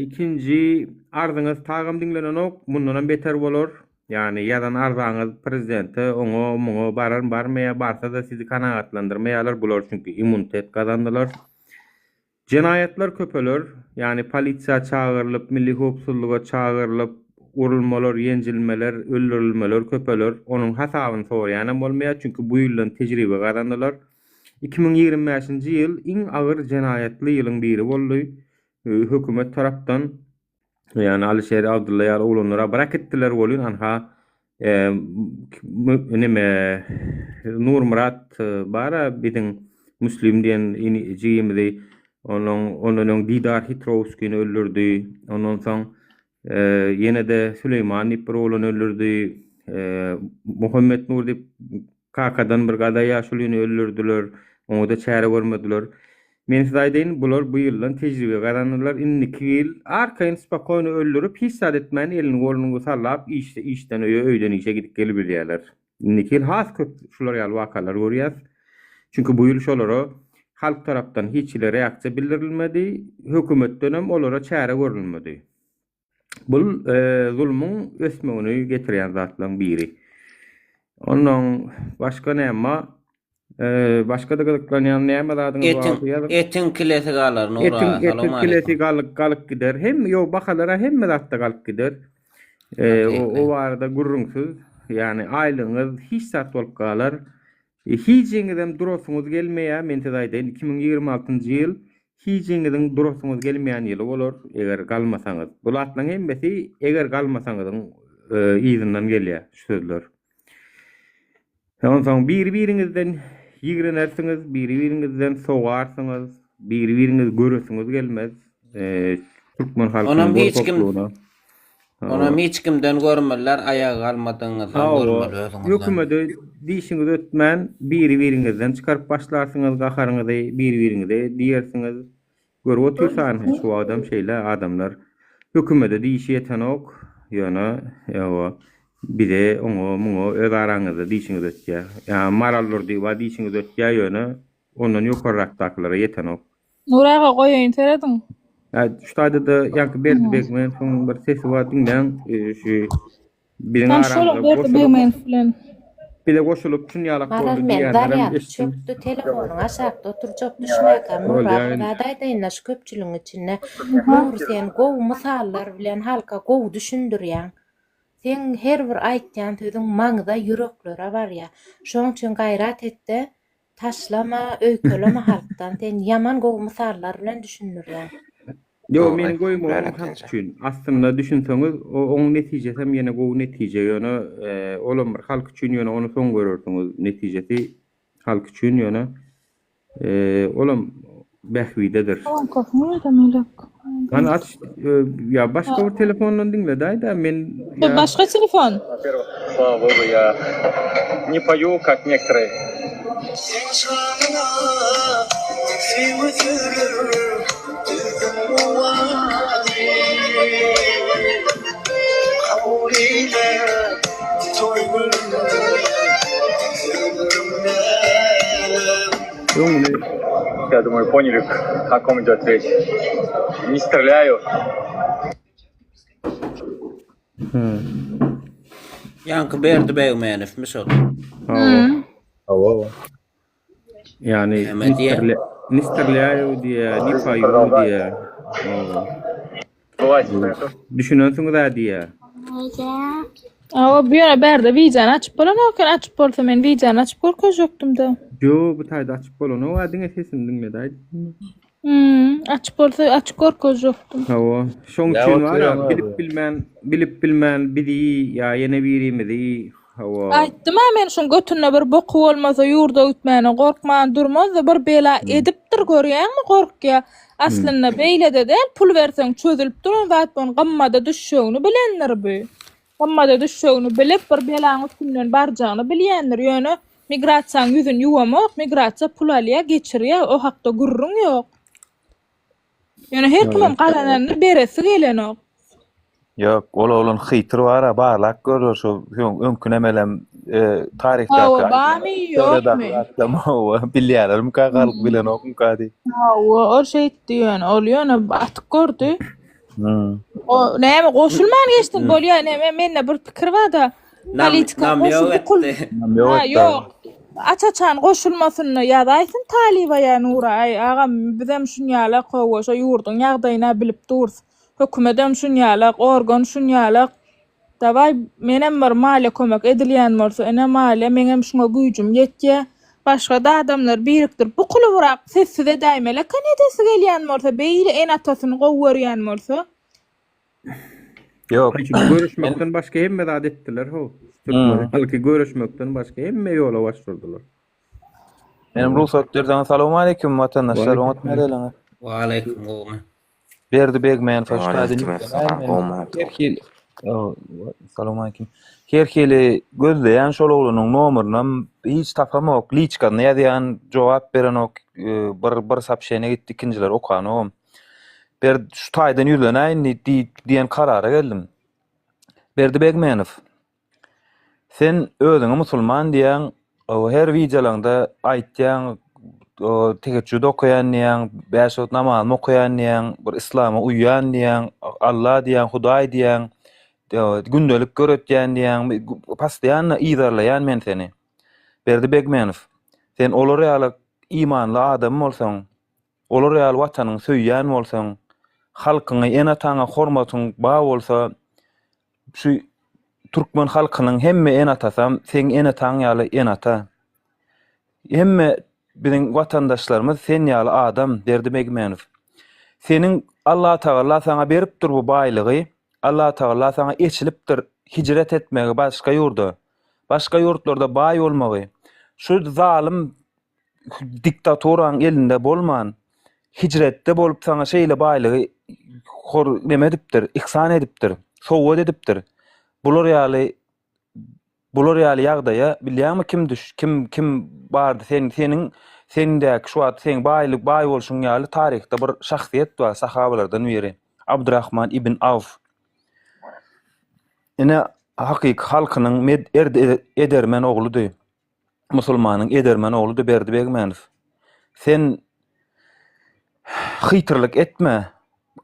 ikinji arzyňyz tagam diňlenenok, mundanam beter bolar. Ýagny ýazan arzaňyz prezidente oňa muňa barar barmaýar, barsa-da sizi kanagatlandyrmaýarlar, bular çünki immunitet gazandylar. Jenaýatlar köpeler, ýagny polisiýa çagyrylyp, milli howpsuzlyga çagyrylyp, urulmalar, ýenjilmeler, öldürilmeler köpeler. Onuň hasabyny soraýanam bolmaýar, çünki bu ýyldan tejribe gazandylar. 2025-nji ýyl iň agyr jenaýatly ýylyň biri boldy. Hökümet tarapdan, ýagny Alyşer Abdylla ýaly oglanlara bir äkitdiler welin, anha, neme, Nurmyrat bar-a biziň Müslim diýen jigimizi, onuň ondan öň Didar Hitrowskini öldürdi. Ondan soň ýene-de Süleýman diýip bir oglany öldürdi. Muhammetnur diýip Kakadan bir gada ýaşulyny öldürdiler, oňa-da çäre görmediler. Men size aýdaýyn, bular bu ýyldan tejribe gazandylar, indiki ýyl arkaýyn spokoýno öldürip, hiç zat etmän elini goluny sallap işde işden öýe, öýden işe gidip gelibilýärler. Indiki ýyl has köp şular ýaly wakalar görýäs. Çünki bu ýyl şolara halk tarapdan hiç hili reaksiýa bildirilmedi, hökümetdenem olara çäre görülmedi. Bul zulmuň ösmegini getirýän zatlaryň biri. Ondan başga näme bar? Başga-da gyzyklanýan näme zadyňyz bar bolsa ýazyň. Etiň kilesi galar Nura. Etiň etiň kilesi galyp galyp gider. Hem ýok bahalara hemme zatda galyp gider. O barada gürrüňsiz. Ýagny aýlygyňyz hiç zat bolup galar. Hijiňizem durasyňyz gelmeýär, men size aýdaýyn, 2026-njy ýyl hijiňiziň durasyňyz gelmeýän ýyly bolar, eger galmasaňyz. Bu zatlaryň hemmesi eger galmasaňyzyň yzyndan gelýär şu sözler. Onsoň biri-biriňizden ýigrenersiňiz, biri-biriňizden sowarsyňyz, biri-biriňizi göresiňiz gelmez. Türkmen halkynyň Onam hiç kim gorkaklygyna. Onam hiç kimden görmeliler, aýaga galmadygyňyzdan Hawa, görmeli özüňizden. hökümede dişiňizi ötmän biri-biriňizden çykaryp başlarsyňyz gaharyňyzy, biri-biriňize diýersiňiz. Görüp otyrsan, şu wagtam şeýle adamlar hökümede dişi ýetenok, ýöne ýa bize oňa muňa öz araňyzda dişiňiz ötýär. Ýa Maral Durdyýewa dişiňiz ötýär, ýöne ondan ýokarrakdakylara ýetenok. Nur aga goýaýyn serediň. Hä, şu taýda-da ýaňky Berdi Begmenowyň bir sesi bar, diňläň, şu. Biziň Tanyş aramyza boluň Berdi goşulyp Begmenow bilen. bize goşulyp şun ýalak Garaz boldy men diýýänlerem zarýady eşitdim. çökdi telefonyň aşakda oturjak düşmäkäm Nura Bolýar bir indi. zat aýdaýynda şu köpçüligiň içinde Nury sen gowy mysallar bilen halka gowy düşündirýäň seň her bir aýtýan sözüň maňyza ýüreklere barýa şoň üçin gaýrat etde taşlama öýkeleme halkdan sen ýaman gowy mysallar bilen düşündirýäň. Ýok, meniň goýmagym halk üçin. Aslynda düşünseňiz, oň netijesem ýene gowy netije, ýöne olam bir halk üçin, ýöne ony soň görersiňiz netijesi halk üçin, ýöne olam bähbidedir. Hany aç, ýa başga bir telefondan diňledäýdä, men ýa. Başga telefon. Слава Богу, я не пою, как некоторые. Seň şanyňa söýgi sözler düzdüm guwany. Kabul eýle toý günüňde sözlerim mälim. Öňüni. Я думаю, поняли, о ком идет речь. Не стреляю. Ýaňky Berdi Begmenowmy şol? Hawa. Hawa. Ýagny Näme diýýär? ne strelýaýu diýýär, ne paýu diýýär. Hawa. Düşünensiňiz-ä diýýär. Hawa, bu ýöne bärde wideony açyp bolanok eken, açyp bolsa men wideony açyp görkezjekdim-de. Ýok, bu taýda açyp bolanok-a, diňe sesini diňledi aýdypdym. Hmm, açyp bolsa açyp görkezjekdim. Hawa, şoň Ýa üçin oturan bar-a, abi. bilip bilmän, bilip bilmän bizi ýa ýene birimizi, hawa. Aýtdym-a men şuň götünde bir boky bolmasa ýurda gitmäne gorkman durmazdy, bir bela edipdir görýäňmi gorkýa. Aslynda beýlede däl, pul berseň çözülip duran zat bu, gymmada düşjegini bilendir bu. Gymmada düşjegini bilip bir belaň üstünden barjagyny bilýändir, ýöne Migrasiýaň ýüzüni ýuwamok, migrasiýa pul alýa, geçirýä, o hakda gürrüň ýok. Ýöne her kimem gazananyny beresi gelenok. Ýok, ol oglan hytyr bar-a, barlap görler şo öňki nemelem taryhdaky Hawa, barmy, ýokmy? Hawa, bilýärlermika, halk bilenokmyka diýip. Hawa, ol şeýtdi ýöne, ol ýöne atyk gördi. O näme goşulman geçdiň bolýa näme mende bir pikir barda politika goşuldy Ha ýok aç açan goşulmasynda ýazaýsyn talyba ýa Nura aý agam bizem şunýalak hawa şo ýurduň ýagdaýyna bilip durys hökümedem şunýalak organ şunýalak Dawaý menem bir maliýe kömek edilýän bolsa ine maliýe meňem şuňa güýjüm ýetýä. Başgada adamlary birikdirip bukulybrak sessiz edäýmeli eken edesi gelýän bolsa beýle ene atasyny gowy görýän bolsa. Ýok. Görüşmekden başga hemme zat etdiler how. Türkmen halky görüşmekden başga hemme ýola başvurdular. Menem rugsat berseňiz salowmaleýkim watandaşlar oňat mereliňiz. Waleýkim gowmy. Berdi Begmenow şu taýdan Waleýkim essalam gowmy Her hili Salowmaleýkim. Her hili gözleýän şol oglanyň nomerynam hiç tapamok. Liçkasyna ýazýan, jogap berenok. Bir bir soobşeniýe gitdi, ikinjileri okanogam. Berdi şu taýdan ýüzlenäýin diýen karara geldim. Berdi Begmenow. Sen özüňe musulman diýýäň, her wideolaňda aýtýaň, teheccüd okaýan diýýäň, bäş wagt namazymy okaýan diýýäň, bir yslama uýýan diýýäň, Alla diýýäň, Hudaý diýýäň, gündelik göretýän diýýäň, postoýanno yzarlaýan men seni. Berdi Begmenow, sen olar ýaly imanly adam bolsaň, olar ýaly watanyňy söýýän bolsaň, halkyňy, ene-ataňa hormatyň bar bolsa, şu türkmen halkynyň hemme ene-atasam seň ene-ataň ýaly ene-ata. Hemme biziň watandaşlarymyz sen ýaly adam, Berdi Begmenow. Seniň Allatagalla saňa beripdir bu baýlygy, Allatagalla saňa eçilipdir hijret etmegi başga ýurda, başga ýurtlarda baý bolmagy. Şu zalym diktaturanyň elinde bolman, hijretde bolup saňa şeýle baýlygy hor neme edipdir, ihsan edipdir, sowgat edipdir. Bular ýaly bular ýaly ýagdaýa bilýäňmi kim düş, kim kim bardy sen seniň sendäki şu wagt seň baýlyk baý bolşuň ýaly taryhda bir şahsyýet bar sahabalardan biri. Abdurrahman ibn Awf. Ine hakyky halkynyň med edermen ogludy. Musulmanyň edermen ogludy Berdi Begmenow. Sen hytyrlyk etme,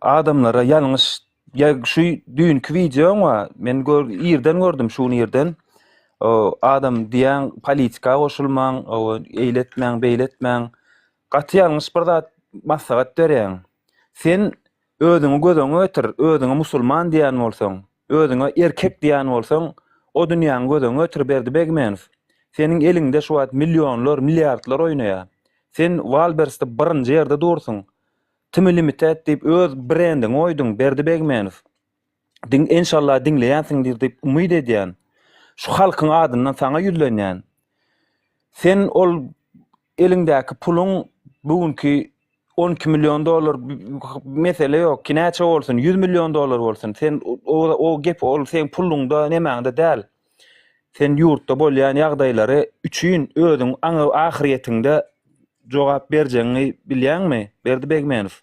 adamlara ýalňyş. Ýa şu düýnki wideoň bar. Men gör irden gördüm şu gün irden. O adam diýýäň politika goşulmaň, o eýle etmäň, beýle etmäň. Gaty ýalňyş bir zat maslahat berýäň. Sen özüňi göz öňüňe getir, özüňe musulman diýýän bolsaň, özüňe erkek diýýän bolsaň, o dünýäňi göz öňüňe getir Berdi Begmenow. Seniň eliňde şu wagt millionlar, milliardlar oýnaýar. Sen Walbersde birinji ýerde dursuň. Timi Limited diýip öz brendiňi goýduň Berdi Begmenow. Diň enşalla diňleýänsiňdir diýip umyt edýän. Şu halkyň adyndan saňa ýüzlenýän. Sen ol eliňdäki puluň bu günki 12 million dollar mesele ýok ki näçe bolsun 100 million dollar bolsun sen o, o gep ol seň puluňda nemäňde däl. Sen ýurtda bolýan ýagdaýlary üçin özüň aňy ahyrýetiňde jogap berjegiňi bilýäňmi, Berdi Begmenow?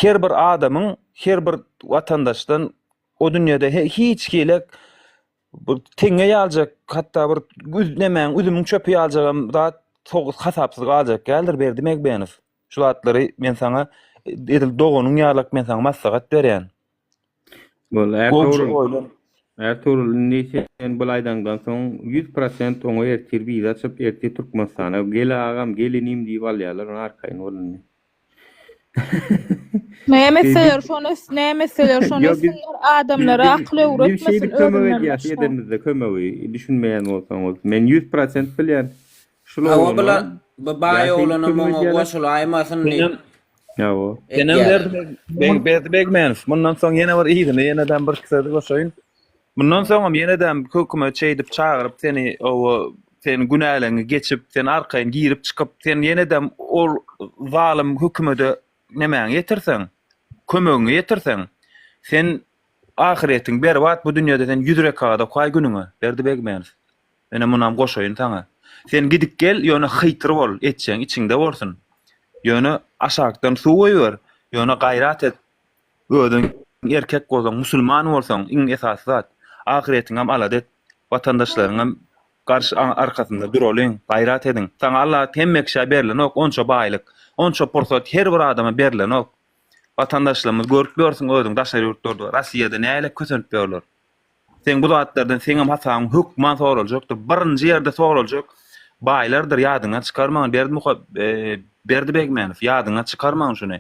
Her bir adamyň, her bir watandaşdan o dünýede hiç hili bir teňňe ýaljak, hatda bir nemäň üzümiň çöpi ýaljagam zat hasapsyz galjak däldir, Berdi Megbenow. Şu zatlary men saňa edil doganyň ýalak men saňa maslahat berýän. Bol, Ertugrul. Ertugrul, indi sen bul aýdaňdan soň 100% oňa ertir wiza açyp, ertir Türkmenistana gel agam, gel inim diýip alýarlar, ony arkaýyn bol indi. Näme etseler şony, näme etseler şony etsinler, adamlara akyl Biz öwretmesin şeýdip kömek özünden edýäs başga. edemizde kömegi, düşünmeýän bolsaňyz. Men 100% bilýän. Şul Hawa oglana bular bu baý ýa şeýdip oglanam kömek oňa edýärler. goşulaýmasyn diýip Senem Hawa. Senem etýärler. Berdi Beg Berdi Begmenow. Mundan soň ýene bir yzyna ýenedem bir iki söz goşaýyn. Mundan soňam ýenedem hökümet şeýdip çagyryp seni owa sen günäleňi geçip sen arkaýyn girip çykyp sen ýenedem ol zalym hökümede nemäňi ýetirseň kömegiňi ýetirseň sen ahyretiň berbat bu dünýede sen ýüz rekagat okaý günüňe Berdi Begmenow. Ine munam goşaýyn saňa. Sen gidip gel, ýöne hyýtyr bol, etjegiň içiňde bolsun. Ýöne aşakdan suw goýber, ýöne gaýrat et. Özüň erkek bolsaň, musulman bolsaň, iň esasy zat, ahyretiňem alada et. Watandaşlaryňam garşy arkasynda duralyň, gaýrat ediň. Saňa Allah hemme kişä berlenok onça baýlyk, onça pursat her bir adama berlenok. Watandaşlarymyz görüp ýörsüň özüň daşary ýurtlarda, Rossiýada näle kösenip ýörler. Seň bu zatlardan seňem hasabyň hökman soraljakdyr. Birinji ýerde soraljak baýlardyr ýadyňdan çykarmagyn Berdi Muha Berdi Begmenow ýadyňdan çykarmagyn şuny.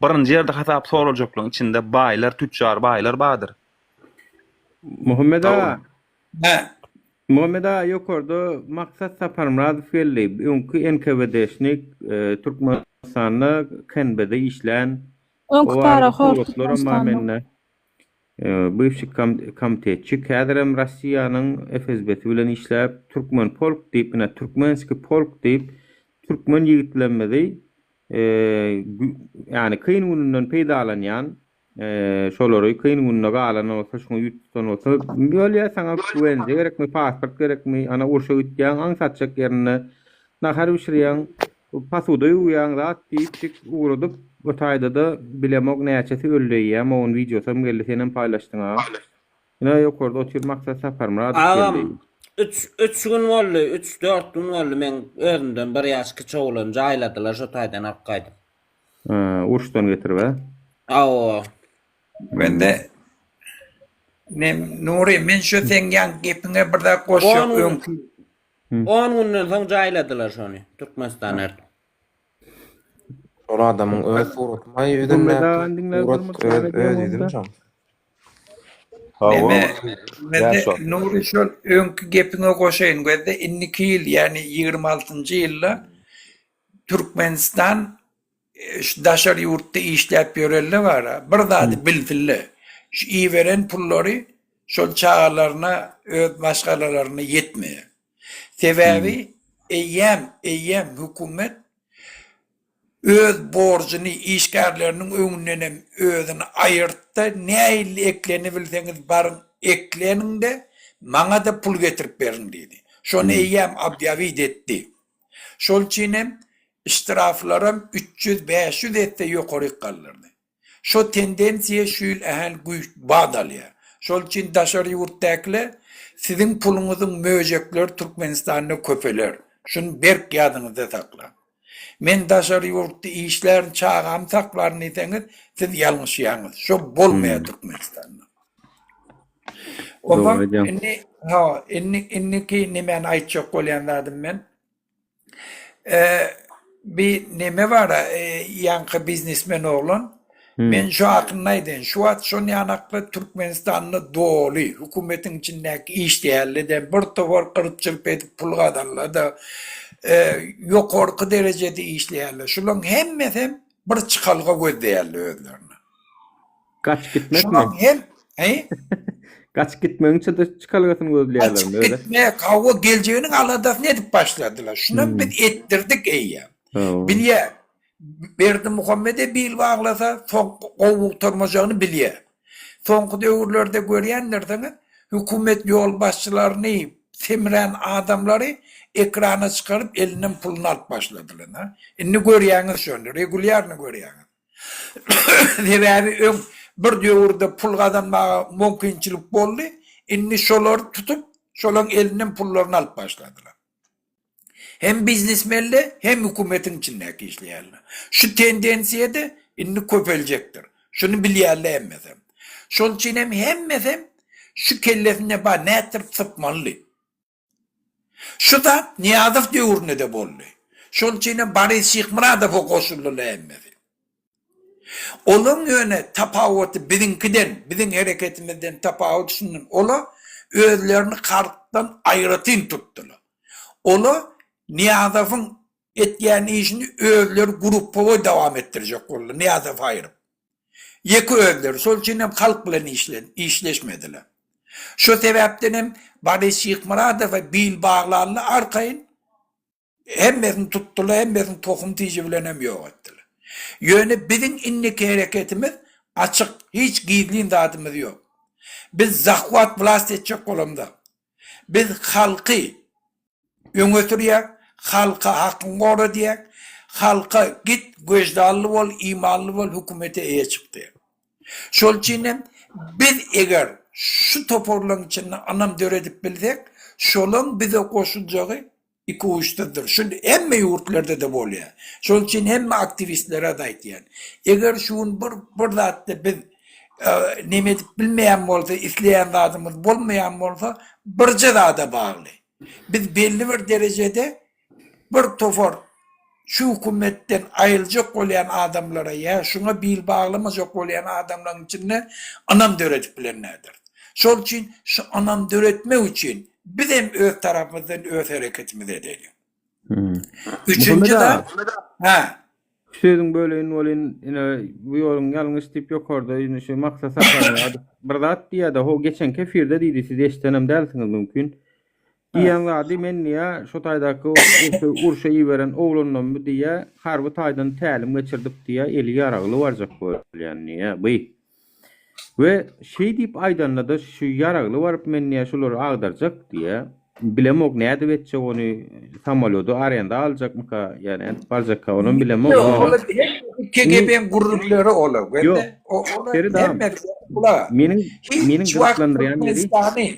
Birinji ýerde hasap soraljaklaryň içinde baýlar tüçjar baýlar bardyr. Muhammet aga. Hä. Muhammet aga ýokarda Maksat Saparmyradow geldi. Öňki NKWD-şnik, Türkmenistanda KNB-de işlän. Öňki O barada parahor suratlaram bar Türkmenistanda. mende. Bywşy komitetçik, häzirem Rossiýanyň FSB-si bilen işläp, Türkmen polk diýip, ine, Türkmenskiý polk diýip, türkmen ýigitlerimizi, ýagny kyn gününden peýdalanýan, şolary kyn günde galan bolsa, şuňa ýüz tutan bolsa, bolýar, saňa WNJ gerekmi, pasport gerekmi, ana, urşa gitýäň, aňsatjak ýerinde nahar bişirýäň, Pasuda ýuwýaň zat diýip şik ugradyp o taýdada bilemok näçesi öldi eýýäm oň wideosam geldi senem paýlaşdyň a. Ine ýokarda otyr Maksat Saparmyradow Agam geldi. üç üç gün boldy üç dört gün boldy meň özümden bir ýaş kiçi oglany jaýladylar şo taýdan alyp gaýdyp. Ha uruşdan getirip a. Hawa. Mende Nem Nury men şu seň ýaňky gepiňe bir zat goşjak On gün öňki On günden soň jaýladylar şony Türkmenistan ertip. Şol adamyň öz suraty maý ýüzündäki surat öz öz ýüzümi şoň. Hawa, Neme ýaş wagt. Nury şol öňki gepiňe goşaýyn gözde indiki ýyl ýagny 26-njy ýylda Türkmenistan şu daşary ýurtda işläp ýörenler bara bir zady bilsinler şu iberen pullary şol çagalaryna öz maşgalalaryna ýetmeýär. Sebäbi eýýäm eýýäm hökümet öz borjuny işgärleriniň öňündenem özüni aýyrtda nähili eklenibilseňiz baryň ekleniňde maňada pul getirip beriň diýdi. Şony eýýäm obýawit etdi. Şol üçinem ştraflaram 300, 500 esse ýokaryk galdyrdy. Şo tendensiýa şu ýyl ähel güýç bat alýar. Şol üçin daşary ýurtdakylar siziň puluňyzyň möjekleri Türkmenistanda köpeler. Şuny berk ýadyňyzda saklaň. Men daşary ýurtda işlärin, çagamy saklaryn diýseňiz, siz ýalňyşýaňyz. Şo bolmaýar Türkmenistanda. Dogry Onsoň aýdýaň. indi, ha, indi indiki nemäni aýtjak bolýan zadym men. Bi neme bara ýaňky biznesmen oglan. Men şu hakynda aýdaýyn. Şu wagt şon ýanakly Türkmenistanda doly hökümetiň içindäki işleýänleden bir topar gyryp-çyryp edip pul gazanlar-da ýokarky derejede işleýänler. Şularyň hemmesem bir çykalga gözleýärler özlerine. Gaçyp gitmekmi? Şularyň hem He? Gaçyp gitmegiň çydy çykalgasyny gözleýärlermi Gaçyp özi? gitmek, hawa, geljeginiň aladasyny edip başladylar. Şunam biz etdirdik eýýäm. Bilýär. Berdimuhamede bil baglasa, soň gowy gutarmajagyny bilýär. Soňky döwürlerde görýändirsiňiz, hökümet ýolbaşçylaryny semrän adamlary ekrana çykaryp elinden puluny alyp başladylar. Indi görýäňiz şony, regulýarny görýäňiz. Sebäbi öň bir döwürde pul gazanmaga mümkinçilik boldy, indi şolary tutup, şolaň elinden pullaryny alyp başladylar. Hem biznesmenler, hem hökümetiň içindäki işleýänler. Şu tendensiýa-da indi köpeljekdir. Şuny bilýärler hemmesem. Şonuň üçin hem hemmesem şu kellesinde bar, nätdirip sypmaly diýip. Şu zat Nyýazow döwründe-de boldy. Şonuň üçin hem Boris Şyhmyradowa goşuldylar hemmesi. Olaň ýöne tapawuty biziňkiden, biziň hereketimizden tapawuty şundan, ola özlerini halkdan aýratyn tutdular. Ola Nyýazowyň etýän işini özleri gruppowoý dowam etdirjek boldular, Nyýazowy aýryp. Ýeke özleri, şol üçin hem halk bilen işleşmediler. Şo sebäpden hem Boris Şyhmyradowa bil baglandy arkaýyn, hemmesini tutdular, hemmesini tohum-tiji bilen hem ýok etdiler. Ýöne biziň indiki hereketimiz açyk, hiç gizlin zadymyz ýok. Biz zahwat wlast etjek bolamzok. Biz halky öňe sürýär, halka hakyňy gora diýýär, halka git weždanly bol, imanly bol, hökümete eýe çyk diýýär. Şol üçin hem biz eger şu toparlaryň içinde ynam döredip bilsek, şolaň bize goşuljagy ikuçsuzdyr. Şu hemme ýurtlarda-da bolýar. Şol üçin hemme aktiwistlere-de aýtýan. Eger şu gün bir bir zatda biz neme edip bilmeýän bolsa, isleýän zadymyz bolmaýan bolsa, birje zada bagly. Biz belli bir derejede bir topar şu hökümetden aýryljak bolýan adamlara ýa şuňa bil baglamajak bolýan adamlaryň içinde ynam döredip bilen däldiris. Şol üçin şu ynam döretmek üçin bizem öz tarapymyzdan öz hereketimizi edeliň. Üçünji zat, hä. Sözüň böleýin welin, ine bu ýoluň ýalňyş diýip ýokarda ine şu Maksat Saparmyradow bir zat diýýär-de, ho geçenki efirde diýdi, siz eşidenem dälsiňiz mümkin. Diýen zady men diýýär, şo taýdaky urşa, urşa iberen oglanlarymy diýýär, harby taýdan tälim geçirdip diýýär, eli ýaragly barjak bolýan diýýär, by. We şeý diýip aýdanda-da şu ýaragly baryp men diýýär şulary agdarjak diýýär. Bilemok nädip etjek ony samolýody arenda aljakmyka ýa nädip barjakka onam bilemok. Ýok ola hemmesi KGB-iň gürrüňleri ola Ýok Ferit agam meniň meniň gyzyklandyrýan ýeri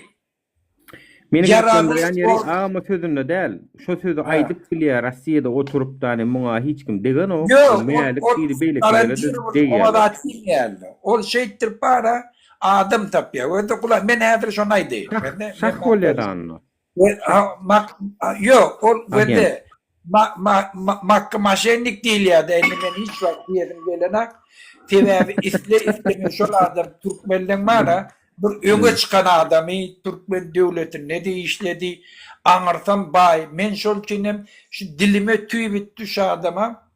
Meni gyzyklandyrýan ýeri agama sözünde däl. Şo sözi aýdyp bilýär Rossiýada oturyp dani muňa hiç kim degenok. Ýok, Mälik ol diýdi beýlekilere-de degýärler. Oňa zat diýmeýärler. Ol şeýtdirip bara adam tapýar. Özde gula men häzir şony aýdaýyn. Şah, şah bolýar da onda. Ýok, ol gözde Makka maşennik diýilýär-de indi men hiç wagt diýesim gelenok. Sebäbi isle isleme şol adam türkmenleň bara bir öňe çykan adamy türkmen döwletinde-de işledi. Aňyrsam baý. Men şol üçin hem şu dilime tüý bitdi şu adama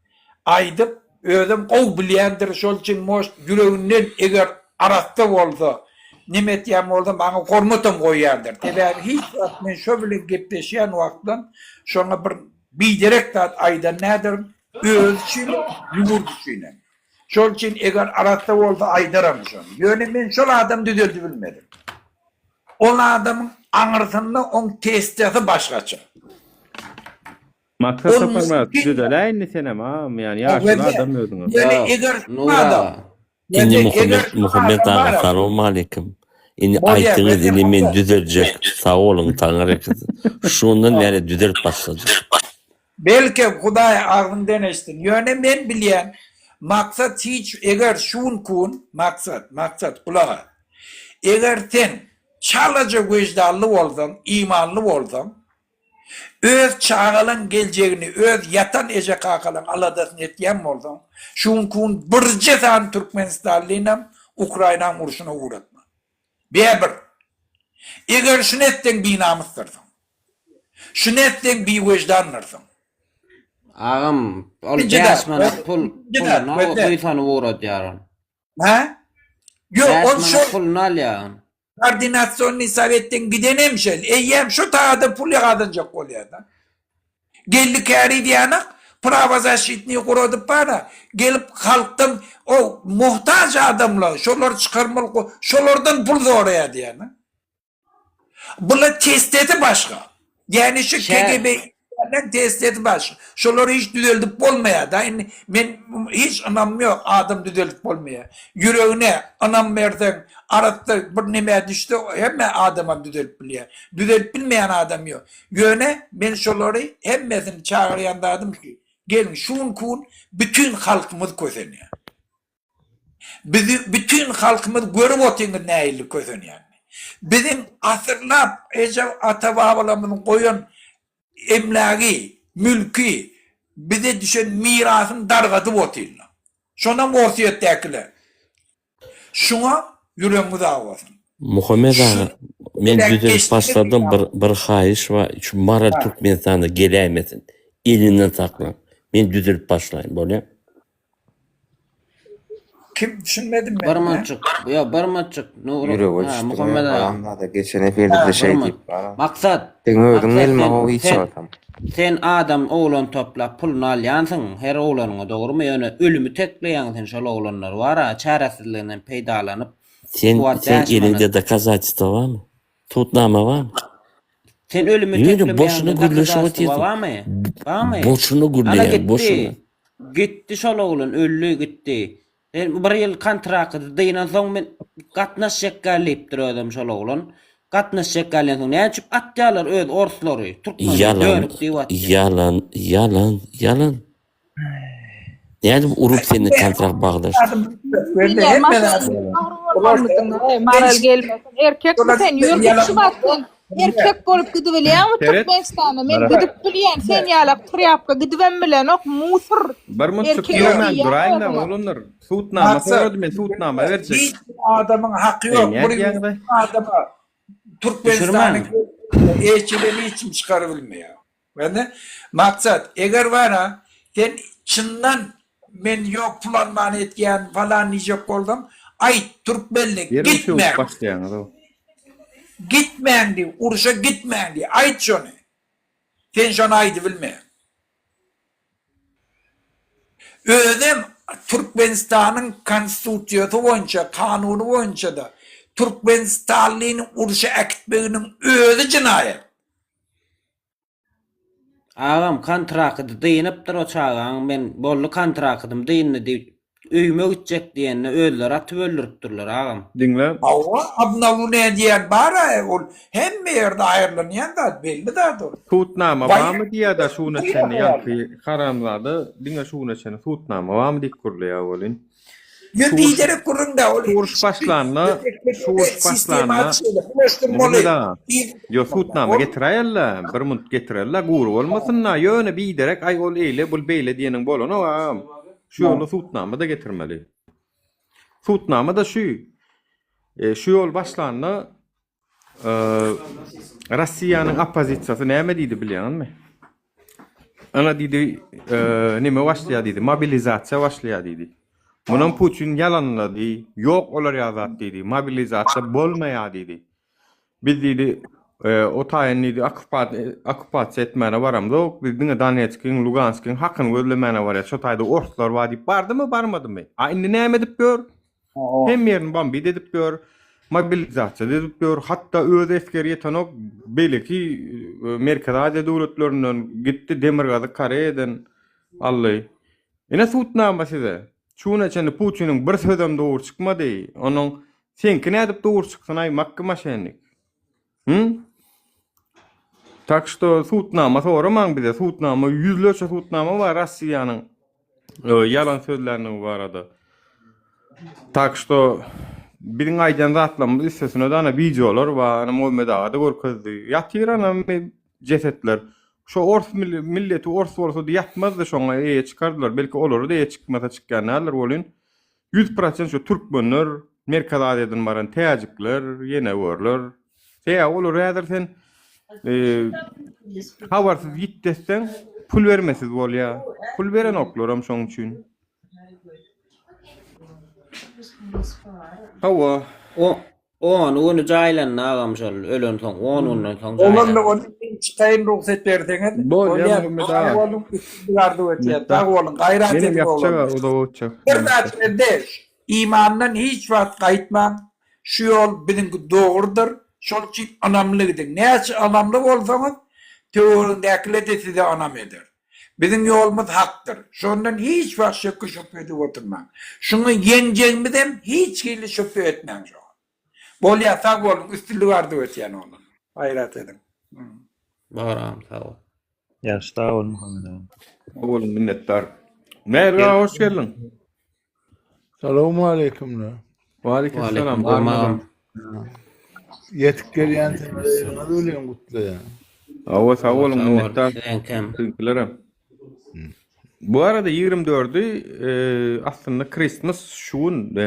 aýdyp özem gowy bilýändir şol üçin может ýüreginden eger arassa bolsa neme etýän bolsa maňa hormatam goýýandyr. Sebäbi hiç wagt men şo bilen gepleşýän wagtlam şoňa bir biderek zat aýdan däldirin özi üçinem ýurt üçinem. Şol üçin eger arassa bolsa aýdaram şony. Ýöne men şol adamy düzeldip bilmedim. Ol adamyň aňyrsynda oň testýasy başgaça. Maksat Saparmyrat düzeläý indi senem agam ýani ýaşuly adam özüňem. Ýöne eger adam Indi Muhammet Muhammet aga salowmaleýkim. Indi aýtdyňyz indi men düzeljek. Sag boluň Taňryýalkasyn. Şundan bäri düzelip başlajak. Belki Hudaý agzyňdan eşitsin. Ýöne men bilýän, Maksat hiç eger şu günki gün Maksat, Maksat gulak as. Eger sen çalaja weždanly bolsaň, imanly bolsaň, öz çagalaň geljegini, öz ýatan eje-kakalaň aladasyny etýän bolsaň, şu günki gün birje sany türkmenistanlynam Ukrainaň urşuna ugratma. Bäbir. Eger şuny etseň binamysdyrsyň. Şuny etseň biweždandyrsyň. Agam, ol 5 manat pul puluna buýsanyp ugradýar ol. Hä? Ýok, ol şo puluny alýar. Koordinasionnyý sowetden gidenem şel. Eýýäm şo taýda pul gazanjak bolýar-da. Geldi käri diýýänak, prawozaşitnyý guradyp bar-a, gelip halkdan o muhtaç adamlar, şolary çykarmaly, şolardan pul soraýar diýýän-a. Bula testesi başga. Ýagny şu KGB işgärleň testesi başga. Şolary hiç düzeldip bolmaýar-da. Indi men hiç ynamym ýok, adam düzeldip bolmaýar. Ýüregine ynam berseň, arassa bir nemä düşse hemme adamam düzelip bilýär. Düzelip bilmeýän adam ýok. Ýöne men şolary hemmesini çagyrýan zadym şu, geliň şu günki gün bütin halkymyz kösenýär. Bizi bütin halkymyz görüp otyňyz nähili kösenýänini. Biziň asyrlap eje ata-babalarymyzyň goýan emlägi, mülki, bize düşen mirasyny dargadyp otyrlar. Şonam Orsýetdäkiler. Şuňa ýüregiňiz awasyn. Muhammet aga, men düzelip başladym bir bir haýyş bar, şu Maral Türkmenistana geläýmesin. Elinden saklaň. Men düzelip başlaýyn, bolýa? Kim düşünmedim men. Bir munçuk, ýok bir munçuk. Nur, Ýürege ha, düşdüň Muhammet aga. haramzada geçen efirde-de şeý Bir diýip baran. Maksat. Seň özüň Maksat gelme sen how hiç sen wagtam. sen adam oglan toplap puluny alýansyň her oglanyňa dogrymy ýöne ölümi tekleýäň sen şol oglanlary bara çäresizliginden peýdalanyp Sen şu wagt sen 5 eliňde manat dokazatelstwo barmy? Sudnama barmy? sen ölümi Ýöne boşuna teklemeýäňde gürleşip dokazatelstwo otyrsyň. barmy? Barmy? Boşuna Ana gürleýäň, gitdi. boşuna. Gitdi şol oglan öldi gitdi. Sen bir ýyl kontrakty dynan soň men gatnaşjak gel diýipdir özem şol oglan. Gatnaşjak gelýän soň näme üçin atýarlar öz orslary, türkmenleri Ýalan, dönük diýip atýar. ýalan, ýalan, ýalan. Nädip urup senden kontrakt baglaşdy? Bilýän maşgala dogry bolmalymydyň Maral gelmesin. Erkekmi sen ýör git şu wagt sen erkek bolup gidibilýäňmi Seret. Türkmenistana men gidip bilýän sen ýalak trýapka gidibem bilenok musur Bir munçuk erkek diýmän diýýäň duraýyň-da özüňe. oglanlar. Sudnama Maksat, sorady men sudnama berjek. Hiç bir adamyň haky Eý ýok. Bir nädýäňiz-aý? ýurduň adama Türkmenistanyň Düşürmäň. elçilerini hiç kim çykarybilmeýär. Ýöne Maksat, eger bara sen çyndan men ýok pul alman etýän falan diýjek bolsaň, aýt türkmenli Derrew sögüp gitmäň. başlaýaňyz-ow. Gitmäň diý, urşa gitmäň diý, aýt şony. Sen şony aýdybilmeýäň. Özem Türkmenistanyň konstitusiýasy boýunça, kanuny boýunça-da türkmenistanlyny urşa äkitmeginiň özi jenaýat. Agam kontrakydy dynypdyr o çagaň men boldy kontrakydym dyndy diýip öýüme gitjek diýende özleri atyp öldüripdirler agam. Diňle. Hawa, obnawleniýe diýen bar-a, ol hemme ýerde aýyrlanýan zat, belli zat ol. Sudnama Waý, barmy diýýä-dä şu güne çenli ýaňky haramzada diňe şu güne çenli sudnama barmy diýip gürleýär welin. Ýa Şu uruş biderek gürrüň dä ol. şu uruş başlanda, şu uruş başlanda Muhammet aga, ýo sudnama getiräýeli, bir munt getireli, gury bolmasyn-da, ýöne biderek aý ol eýle, bul beýle diýeniň bolanok agam. Şu ýola sudnama-da getirmeli. Sudnama-da şu. E, şu ýol başlanda Russiýanyň oppozisiýasy näme diýdi bilýäňizmi? Ana diýdi, neme başlaýar diýdi, mobilizasiýa başlaýar diýdi. Munam Putin ýalanlady, ýok olar ýaly zat diýdi, mobilizasiýa bolmaýar diýdi. Biz diýdi, o taýyn diýdi, okkupasiýa etmäne baramzok, biz diňe Donetskiň, Luganskiň hakyny gözlemäne barýas, şo taýda orslar bar diýip bardymy, barmadymy? A indi näme edip ýör? Hemme ýerini bombit edip ýör, mobilizasiýa edip ýör, hatda öz esgeri ýetenok, beýleki Merkezi Aziýa döwletlerinden gitdi, Demirgazyk Koreýadan aldy. Ine sudnama size. Şu güne çenli Putiniň bir sözem dogry çykmady. Onuň seňki nädip dogry çyksyn aý makki maşennik. Hı? Tak şto sudnama soramaň bize. Sudnama ýüzlerçe sudnama bar Rossiýanyň e, ýalan sözlänligi barada. Tak şto biziň aýdan zatlarymyz üstesine de ana wideolar bar. Ana Muhammet aga da görkezdi. Ýatyr ana jesetler. Şo ors milleti ors bolsady ýatmazdy şoňa eýe çykardylar. Belki olara da eýe çykmasa çykýan däldir welin 100% şo türkmenler, Merkezi Aziýadan baran täjikler, ýene görler. Sebäbi olar häzir sen e, habarsyz ýitdi etseň pul bermesiz bolýar. Pul berenoklaram şoň üçin. Hawa. O on güni jaýlandy agam şol ölensoň on günden soň Oglanlar jaýlandy. ony men çykaýyn rugsat berseňiz. Bolýar Bolýar. Muhammet Sag aga. boluň, üstünlik arzuw etýän. Sag boluň, gaýrat Menem ediň ýatjak oglanlar. uzaga uçjak. Bir zat elde, imandan hiç wagt gaýtmaň. Şu ýol biziňki dogrudyr. Şol üçin ynamly gidiň. Näçe ynamly bolsaňyz, töweregiňdäkiler-de size ynam eder. Biziň ýolumyz hakdyr. Şondan hiç wagt şöke-şöpe edip oturmaň. Şuňa ýeňjegimizem hiç hili şübhe etmäň şoňa. Bolýar sag boluň üstünlik arzuw etýän oglanlar. Gaýrat ediň. Bar agam sag bol. Ýagşy sag bol Muhammet agam. Sag boluň minnetdar. Mälik aga hoş geldiň. Salowmaleýkimler. Waleýkim Waleýkim agam. Ýetip gelýän seneleriniňiz bilen gutlaýan. Hawa sag boluň Sag bol minnetdar. siziňkem. Siziňkilerem. Bu arada 24-i e, aslynda Christmas şu gün e,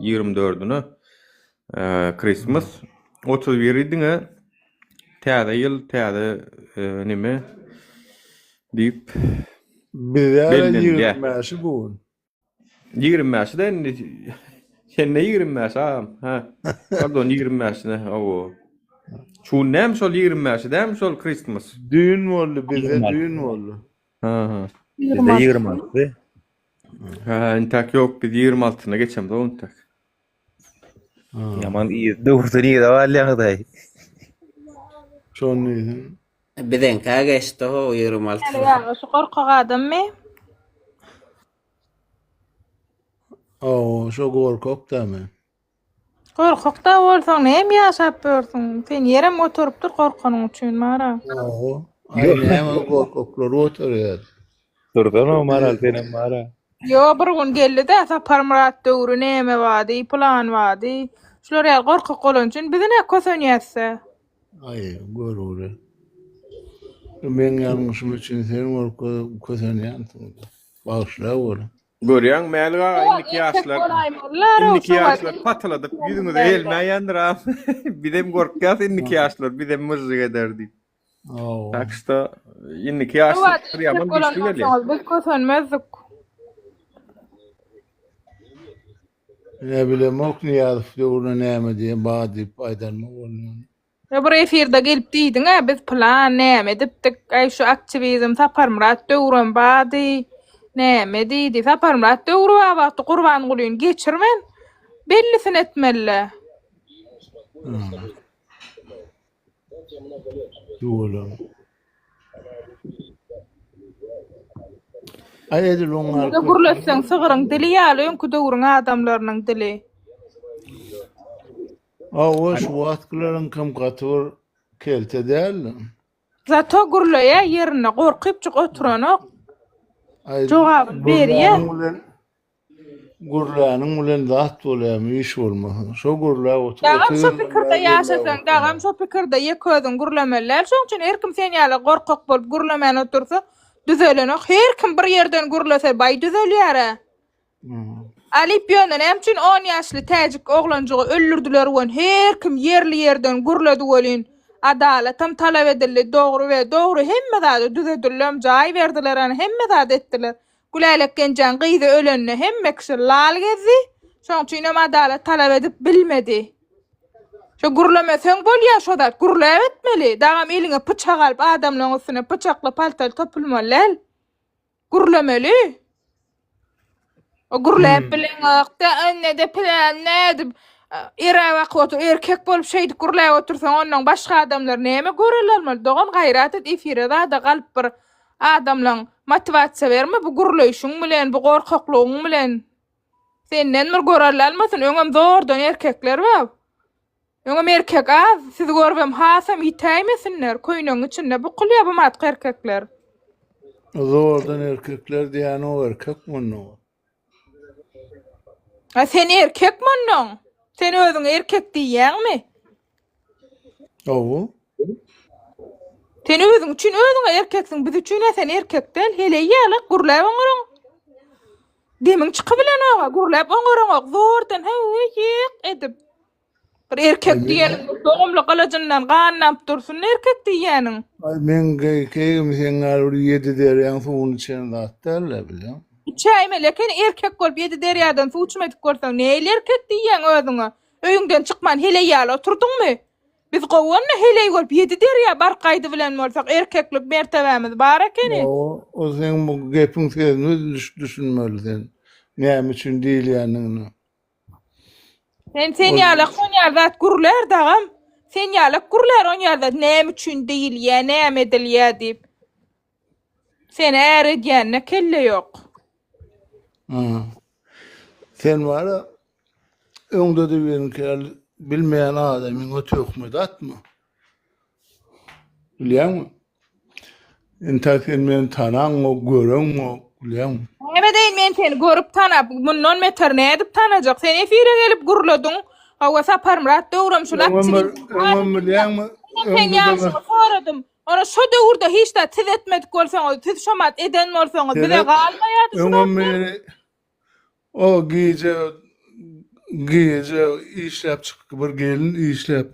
24-üne e, Christmas 31-i diňe täze ýyl, täze e, nime diýip Bizde bellenilýär. 25-i bu gün. 25-i de indi sende 25 agam. Ha. Pardon 25-ine. Hawa. Şu gün näme şol 25-i dämi şol Christmas? Düýn boldy bizde 26. düýn boldy. Ha ha. Bizde 26. Ha, intäk ýok biz 26-syna geçemzok intäk. Ýaman yz döwürden yza galýaňyz-aý. Şony diýseň. Biziňkä geçdi ho 26. Mälik aga şu gorkak adammy? Hawa, şo gorkak da men. Gorkak da bolsaň näme ýaşap ýörsüň? Sen ýerem göterip dur gorkanyň üçin Mara. Hawa. Aý näme gorkaklar göterýär. Dursana Maral senem bara. Ýo bir gün geldi-de Saparmyrat döwri näme bardy, pylan bardy. Şular ýaly gorkak bolany üçin bizi nä kösenýäs-dä. Aý, görgüli. Meň ýalňyşym üçin sen gorka kösenýänsiň. Bagyşla bol. Görýäň Mälik aga Şo indiki erkek ýaşlar bolaýmalylar-ow, indiki şo wagt ýaşlar patyladyp ýüzüňize erkek gelmäýendir a. Bizem gorkýas indiki ýaşlar bizem myžžyk eder diýip. Hawa. Tak şto indiki Şo ýaşlar wagt erkek ýaman bolan güýçli gelýär. bolsaňyz biz kösenmezdik. Ne bilemok Nyýazow döwrüne näme diýen bar diýip aýdanma boldy. Ýa bir efirde gelip diýdiň-ä biz pylan näme edipdik, äý şu aktiwizm Saparmyrat döwrem bardy, näme diýdi. Saparmyrat döwri bar wagty Gurbangulyny geçirmän bellisini etmeli-dä. Tüweleme. Aý edil oň Indi-de gürletseň sygryň dili ýaly öňki döwrüň adamlarynyň dili. Hawa şu wagtkylaryňkam gaty bir kelte däldi. Zato gürleýä ýerinde gorkypjyk oturanok. Aý Jogabyny berýä. gürläniň bilen gürläniň bilen zat bolýamy iş bolmasa. Şo gürläp otur Dagam 30 şo ýyldan pikirde bäri gürläp ýaşasaň, oturýan. dagam şo pikirde ýeke özüň gürlemeli däl. Şoň üçin her kim sen ýaly gorkak bolup gürlemän otursa düzelenok. Her kim bir ýerden gürlese baý düzelýärä. Alyp ýöne näme üçin on ýaşly täjik oglanjygy öldürdiler wen her kim ýerli ýerden gürledi welin adalatam talap edildi dogry we dogry hemme zady düzedildem jaý berdiler ana hemme zady etdiler Gülälek genjäň gyzy ölende hemme kişi lal gezdi şoň üçinem adalat talap edip bilmedi şo gürlemeseň bolýa şo zat gürläp etmeli dagam eliňe pyçak alyp adamlaň üstüne pyçakly paltaly topulmaly däl. Gürlemeli. O gürläp bileňok-da, enne-de plan nädip eräp akyp otur, erkek bolup şeýdip gürläp otursaň, ondan başga adamlar näme görel almaly? Dogan gaýrat et, efire zada galyp bir adamlaň motiwasiýa berme bu gürleýşiň bilen, bu gorkaklygyň bilen. Senden bir görelde almasyn, öňem zordan erkekler bar. Öňem erkek az, sizi görübem hasam ýitäýmesinler, köýnegiň içinde bukulýar bu matky erkekler. Zordan erkekler diýýän o erkek mundan. A sen erkek mundan? Sen özüňe erkek diýýäňmi? Hawa. Sen özüň üçin özüňe erkeksiň, biz üçin-ä sen erkek däl, heleý ýaly gürläp oňaryň. Demiň çykybilenok-a, gürläp oňaraňok, zordan häw-ýyk edip. Bir erkek diýeniň bir dogumly gylyjyndan gan damyp dursun erkek diýýäniň. Aý meň keýgim seň ýaly bir ýedi derýaň suwuny içen zat däl-le bilýäň. Içäýmeli eken, erkek bolup ýedi derýadan suw içmedik bolsaň nähili erkek diýýäň özüňe? Öýüňden çykman heleý ýaly oturdyňmy? Biz gowy onda heleý bolup ýedi derýa baryp gaýdybilen bolsak erkeklik mertebämiz bar ekeni. Hawa, o seň bu gepiň sözüne düşünmeli sen. Näme üçin diýilýändigine. Sen sen ýalak on ýaly zat gürlär dagam. Sen ýalak gürlär on ýaly zat näme üçin diýilýä, näme edilýä diýip. Seni är edýänine kelle ýok. Sen bara öňde-de biriňki ýaly bilmeýän adamyňa töhmet atma. Bilýäňmi? Entäk sen meni tanaňok, göreňok, bilýäňmi? Näme edeýin men seni görüp tanap, mundan beter nädip tanajak? Sen efire gelip gürlediň. Hawa Saparmyrat döwrem şul Öňem bir, öňem bilýäňmi? Sen ýaşyňy soradym. Ora şo döwürde hiç zat siz etmedik bolsaňyz, siz şomat eden bolsaňyz bize galmaýardy şu Öňem zatlar. biri o gije gije işläp çykyp bir gelin işläp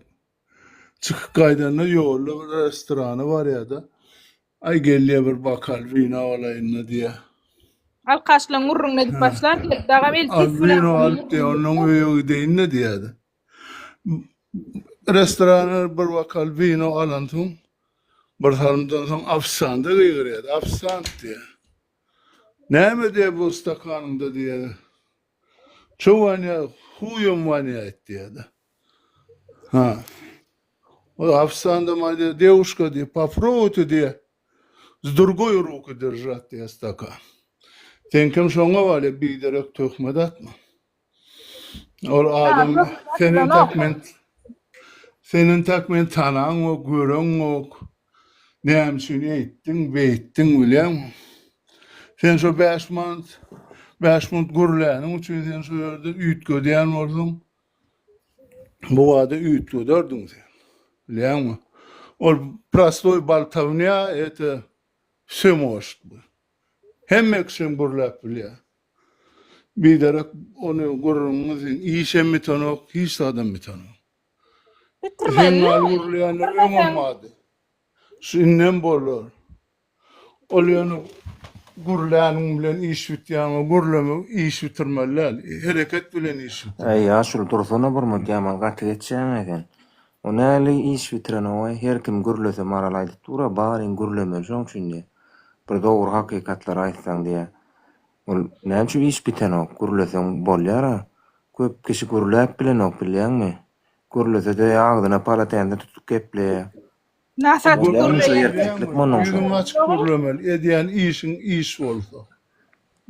çykyp gaýdanda ýolda bir restorana barýada. Aý gelýä bir bokal wino alaýynda diýä. Alkaşlaň gürrüňini edip başlar gelip dagam Al eltis bilen wino alyp diýä ondan öýe gideýin-de diýädi. Restorana bir bokal wino alansoň, bir salymdan soň ofisianta gygyrýar. Ofisiant diýýär. Näme diýýär bu stakanyňda diýýär. Ço wanýa, huýam wanýaýt diýýär. Ha. O ofisiantam aýdýar, dewuşka diýýär, popробуйте diýýär. Z drugoý ruky držat diýýär stakan. Seňkem şoňa barýar, biderek töhmet atma. Ol adam sen entek men sen entek men tanaňok, göreňok. Näme üçin eýtdiň, beýtdiň bilýäňmi? Sen şo 5 manat 5 minut gürläniň üçin sen şo ýerde üýtgedýän bolsaň, bu wada üýtgederdiň sen. Bilýäňmi? Ol prostoý boltownýa это все может быть. Hemme kişem gürläp bilýär. Biderek ony gürrüňiňi sen işem bitenok, hiç zadam bitenok. Seň ýaly gürleýänler öňem bardy. Şu indem bolar. Ol ýöne gürläniň bilen iş bitýän, gürlemek iş bitirmeli däl. Hereket bilen iş bitir. Äý ýaşuly dursana bir mut ýaman gaty geçýäňä sen. O näli iş bitirenogaý her kim gürlese maral aýdyp dura baryň gürlemeli şoň üçin diýä. Bir dogry hakykatlary aýtsaň diýä. Ol näme üçin iş bitenok gürleseň bolýara. Köp kişi gürläp bilenok bilýäňmi. Gürlesede agzyna palatense tutup gepleýä. Nasat Bolýarmy şo erkeklik munuň şo. Ýüzüňi açyp gürlemeli edýän işiň iş bolsa.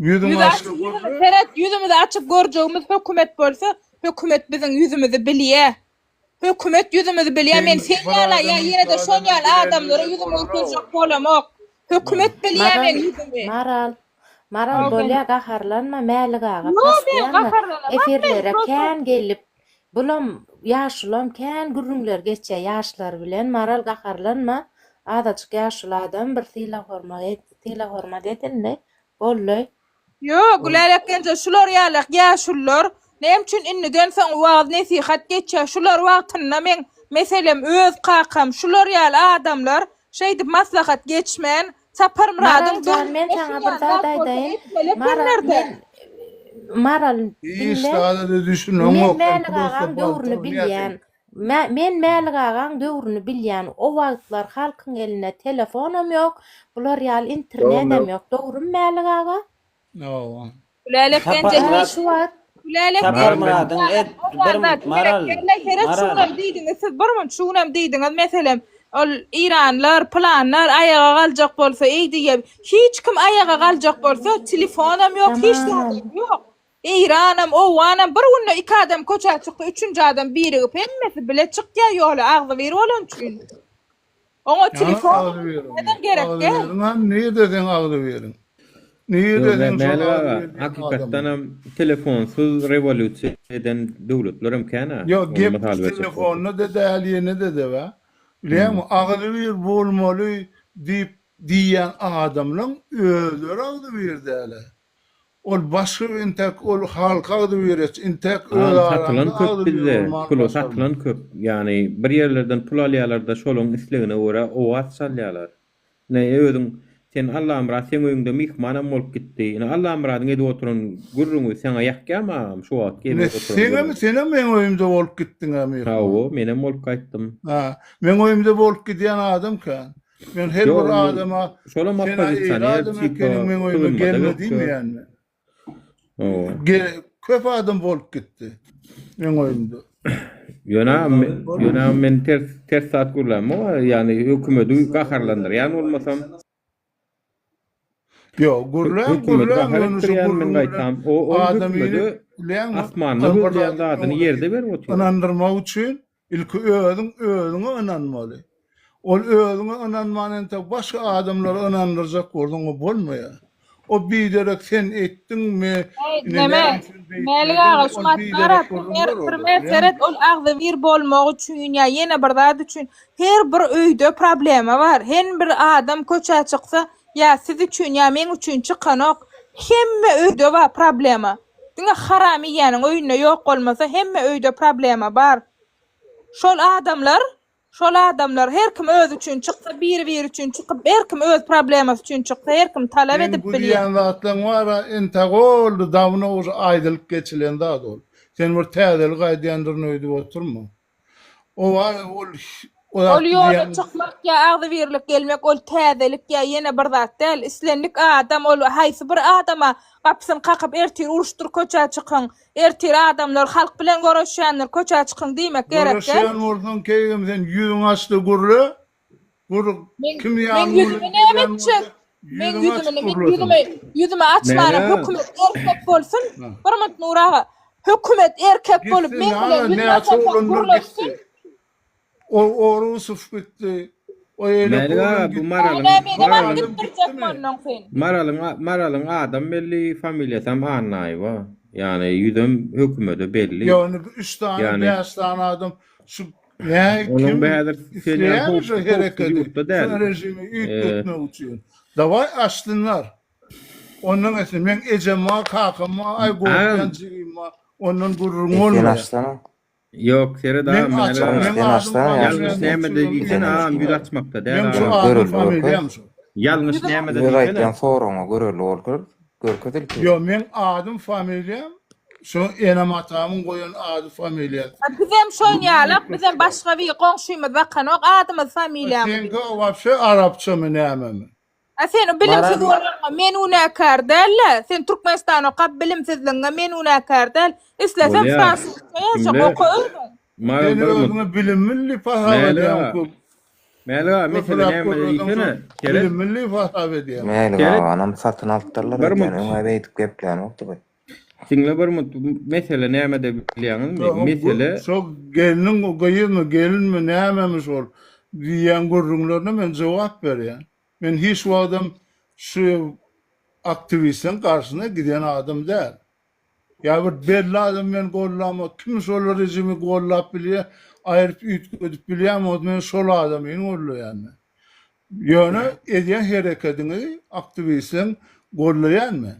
Ýüzüňi Ýüzi açyp açyp gürle. Seret ýüzümizi açyp görjegimiz hökümet bolsa hökümet biziň ýüzümizi bilýä. Hökümet ýüzümizi bilýär, men sen ýaly ýa ýene-de şon ýaly adamlara ýüzümi görkezjek bolamok. Hökümet bilýär meň ýüzümi. Maral, Maral bolýa gaharlanma Mälik aga Ýok men postoýanno gaharlanamok men efirlere prosto kän gelip bulam ýaşulam kän gürrüňler geçýä ýaşlar bilen Maral gaharlanma azajyk ýaşuly adam bir sylag hormat et sylag hormat edildi boldy. Ýok, Gülälek genje şular ýalak ýaşulular näme üçin indiden soň wagyz-nesihat geçýär, şular wagtynda meň meselem öz kakam şular ýaly adamlar şeýdip maslahat geçmän Saparmyradyň Maral jan men döwründe saňa şu bir ýaly zat zat bolsa aýdaýyn etmeli Maral ekenlerde. men Maral Hiç diňle zada men düşüneňok sen Mälik prosta agaň döwrüni boltownýa bilýän sen. Men Mälik agaň döwrüni bilýän o wagtlar halkyň elinde telefonam ýok bular ýaly internedem ýok dogrymy Mälik aga? Hawa. Gülälek genje Ýöne şu wagt Gülälek Saparmyradyň et bir Maral Seret Maral. şuňam diýdiňiz siz bir munt şuňam diýdiňiz meselem ol Iranlar pylanlar aýaga galjak bolsa eý diýýär hiç kim aýaga galjak bolsa telefonam ýok hiç Tamam. zadam ýok. Eýranam, Owganam bir günde iki adam köçä çyksa üçünji adam birigip hemmesi bile çykýar ýola agzybir bolany üçin. Oňa telefon neden gerek däl. Agzybiriň han nirde seň agzybiriň? Nirde Ýok, seň şol Mälik aga, agzybir diýen adamyň? hakykatdanam telefonsyz rewolýusiýa eden döwletlerem kän-ä. Ýok, Ony gep mysal berjek bolsak. telefonda-da däl, ýene-de-de be. Bilýäňmi, agzybir bolmaly diýip diýýän adamlaň özleri agzybir däl-ä. Ol başga bir intäk ol halka agzybir et intäk öz Agam satylan araňda köp agzybir bizde bolmany pula başarma. satylan köp ýagny bir ýerlerden pul alýalarda şolaň islegine görä owaz çalýalar. Ine özüň sen Allamyrat seň öýüňde myhmanam bolup gitdi. Ine Allamyradyň edip oturan gürrüňi saňa ýakýamy agam şu wagtky Ine edip oturan seňem gürrüňi. senem meň öýümde bolup gitdiňä myhman. Hawa menem bolup gaýtdym. Ha meň öýümde bolup gidýän adam kän. Men her Ýok bir indi adama şolam sen-ä eýle oppozisioner adam tipa ekeniň meň öýüme sygynmada gelme ýokdur. diýmeýän men. Hawa. Ge köp adam bolup gitdi meň öýümde. Ýöne ýöne men ters ters zat gürlämok ýagny hökümedi gaharlandyrýan bolmasam. Ýok, gürläň, Hökümedi gürläň, gahar ýöne şu etdirýän men gürrüň bilen gaýtam o ol adamyny hökümedi bilýäňmi, asmanda bir gözleýän zady zadyny öňüne ýerde berip otyr. ynandyrmak üçin ilki özüň özüňe ynanmaly. Ol özüňe ynanman entek başga adamlary ynandyrjak bolsaň o bolmaýar. O biderek sen etdiňmi, Eý, ine neme, näme üçin Mälik beýtmediň, aga, şu ol wagt biderek gara, gürrüňler primer, olar, primer bilýäňmi? seret, ol agzybir bolmak üçin ýa ýene bir zat üçin her bir öýde problema bar. Her bir adam köçä çyksa, ýa siz üçin, ýa meň üçin çykanok. Hemme öýde bar problema. Diňe haram iýýäniň öýünde ýok bolmasa, hemme öýde problema bar. Şol adamlar Şol adamlar her kim özi üçin çyksa biri biri üçin çykyp her kim öz problemasy üçin çyksa her kim talap Seň edip bu bilýär. diýýän zatlaň bara entäk oldy dawno uje aýdylyp geçilen zat ol. Sen bir täzelik aýdýandyryn öýdüp oturma. O bar ol o Ol zat ýola diýýän çykmak ýa agzybirlik gelmek ol täzelik ýa ýene bir zat däl. Islendik adam ol haýsy bir adama gapysyny kakyp ertir uruşdyr köçä çykyň Ertir adamlar halk bilen göreşýändir, köçä çykyň diýmek gerek däl. Göreşýän bolsaň keýgim sen ýüzüňi açda gürle. Gür Men kim men ýanyň ýüzümi bilen näme gelýän etjek? bolsa Men ýüzüňi ýüzümi açyp men gürlesin. ýüzümi ýüzümi açmana Näme? hökümet erkek bolsun. Bir minut Nury aga. Hökümet erkek bolup Gitsin meň bilen ana ýüzüme näçe açarsak oglanlar gürleşsin. gitdi. O Orusow gitdi. O eýleki Mälik oglan aga bu gitdi. Maralyň Näme menem alyp Maralyň gitdirjek Gitdimi? ondan sen. Maralyň Maralyň adam belli, familiýasam Annaýewa. Ýagny ýüzem hökümede belli. Ýok, indi üç sany, Ýagny bäş sany adam şu nä onuň kim bu häzir sen ýaly isleýärmi howp şu howpsuz hereketi, ýurtda däl. şu režimi Eee üýtgetmek üçin. Dawaý açsynlar. Ondan geçsin. Meň ejem bar, kakam bar, aý gorkýan Agam jigim bar. Ondan gürrüň E sen bolmaýar. açsana. Ýok, seret Meň agam, açyk, Mälik meň aga. Sen adym açsana Ýalňyş familiýam nämede üçin diýsene agam, ýüz ýok. açmakda däl Meň şu agam. adym Görelde görkez. familiýam şu. Ýalňyş Ýüzümi nämede Öz diýsene. aýtýan soragyňa görelde bolkar. Görkez ilki. Ýok, meň adym familiýam şu enem atamyň goýan ady familiýasy. A bizem şon ýalak, bizem başga bir goňşymyz bakanok adymyz familiýamyzy. Seňki wapşe arapçamy nämemi? A sen bilimsiz Maral bolanyňa men günäkär däl-le. Sen Türkmenistanda okap bilimsizligiňe men günäkär däl. Isleseň Bolýar. fransuzça ýazjak Diňle. oka özüň. Maral Sen bir mut. özüňe bilimli diýip hasap Mälik edýäň aga. köp. Mälik aga mesele Köpräk nämede gürleseň şo diýsene. Seret. bilimli diýip hasap edýäň. Mälik Seret. aganam satyn alypdyrlar Bir öýdýän. mut. Öň-ä beýdip geplänokdy bu. Diňle bir mut. Mesele nämede bilýäňizmi? Şo Mesele şo gelniň gyzmy gelinmi nämemi şol diýýän gürrüňlerine men jogap berýän. Men hiç wagtam şu aktiwistleriň garşysyna giden adam däl. Ýa bir belli adam men gollamok. Kim şol režimi gollap bilýär, aýryp üýtgedip bilýän bolsa men şol adamyny gollaýan men. Ýöne edýän herekediňizi aktiwistleriň gollaýan men.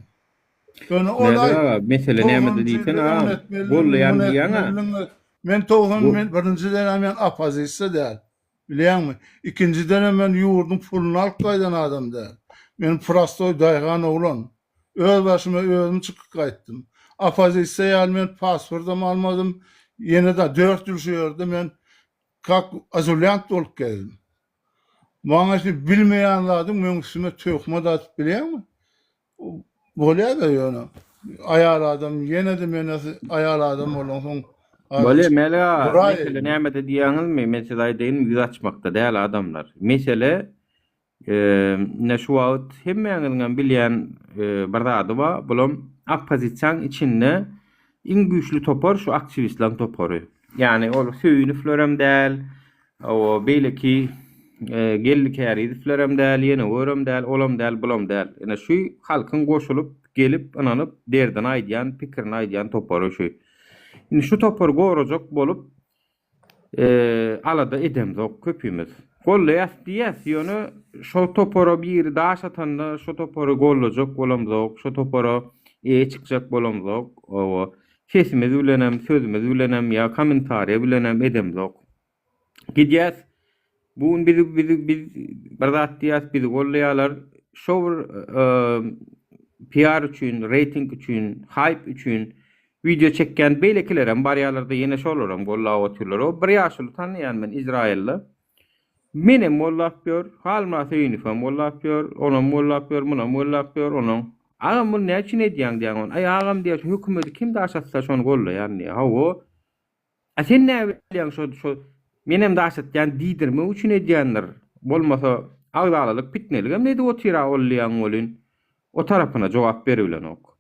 Ýöne ol Mälik aý aga, mesele nämede 90-njy diýsene ýylda agam. ony etmelidiň, Gollaýan muny diýýäň-ä. etmelidiň. Men 90 Bu men birinjiden men oppozisiýa däl. Bilýäňmi? Ikinjidenem men ýurduň puluny alyp gaýdan adam däl. Men prostoý daýhan oglan. Öz başyma özüm çykyp gaýtdym. Oppozisiýa ýaly men pasportam almadym. Ýene-de dört ýyl şu ýerde men kak azulýant bolup gezdim. Maňa şu bilmeýän zadyň meň üstüme töhmet atyp bilýäňmi? Bolýa-da ýöne. Aýal adam ýene-de menesi aýal adam bolansoň Bolýa Mälik aga, Duraý. mesele nämede diýýäňizmi? Men size aýdaýyn, ýüz açmakda däl adamlar. Mesele ine şu wagt hemmäňiziňem bilýän bir zady bar, bulam. oppozisiýaň içinde iň güýçli topar şu aktiwistleriň topary. Ýagny ol Söýünowlerem däl, o beýleki Geldi Kärizowlerem däl, Ýenegörem däl, olam däl, bulam däl. Ine şu halkyň goşulyp, gelip, ynanyp, derdini aýdýan, pikirini aýdýan topary şu. Indi şu topary gorajak bolup, alada edemzok köpimiz. Gollaýas diýýäs, ýöne şo topara biri daş atanda şo topary gollajak bolamzok, şo topara eýe çykjak bolamzok. Hawa, sesimiz bilenem, sözümiz bilenem ýa kommentariýa bilenem edemzok. Gidýäs, Bu gün bizi bizi biz bir zat diýýäs, bizi gollaýarlar. Şo bir PR üçin, reýting üçin, haýp üçin wideo çekýän beýlekilerem barýarlar-da, ýene şolaram gollap otyrlar. O bir ýaşuly tanaýan men Izraýylda. Menem gollap ýör, Halmyrat Söýünowam gollap ýör, onam gollap ýör, munam gollap ýör, onuň. Agam muny näme üçin edýäň diýýän ony. Aý agam diýýär, şu hökümeti kim daş atsa şony gollaýan diýýär. Hawa. A sen näme bilýäň şo şo menem daş atýan diýdirmek üçin edýändir. Bolmasa agzalalyk pitneligem edip otyra ol diýýäň welin o tarapyna jogap beribilenok.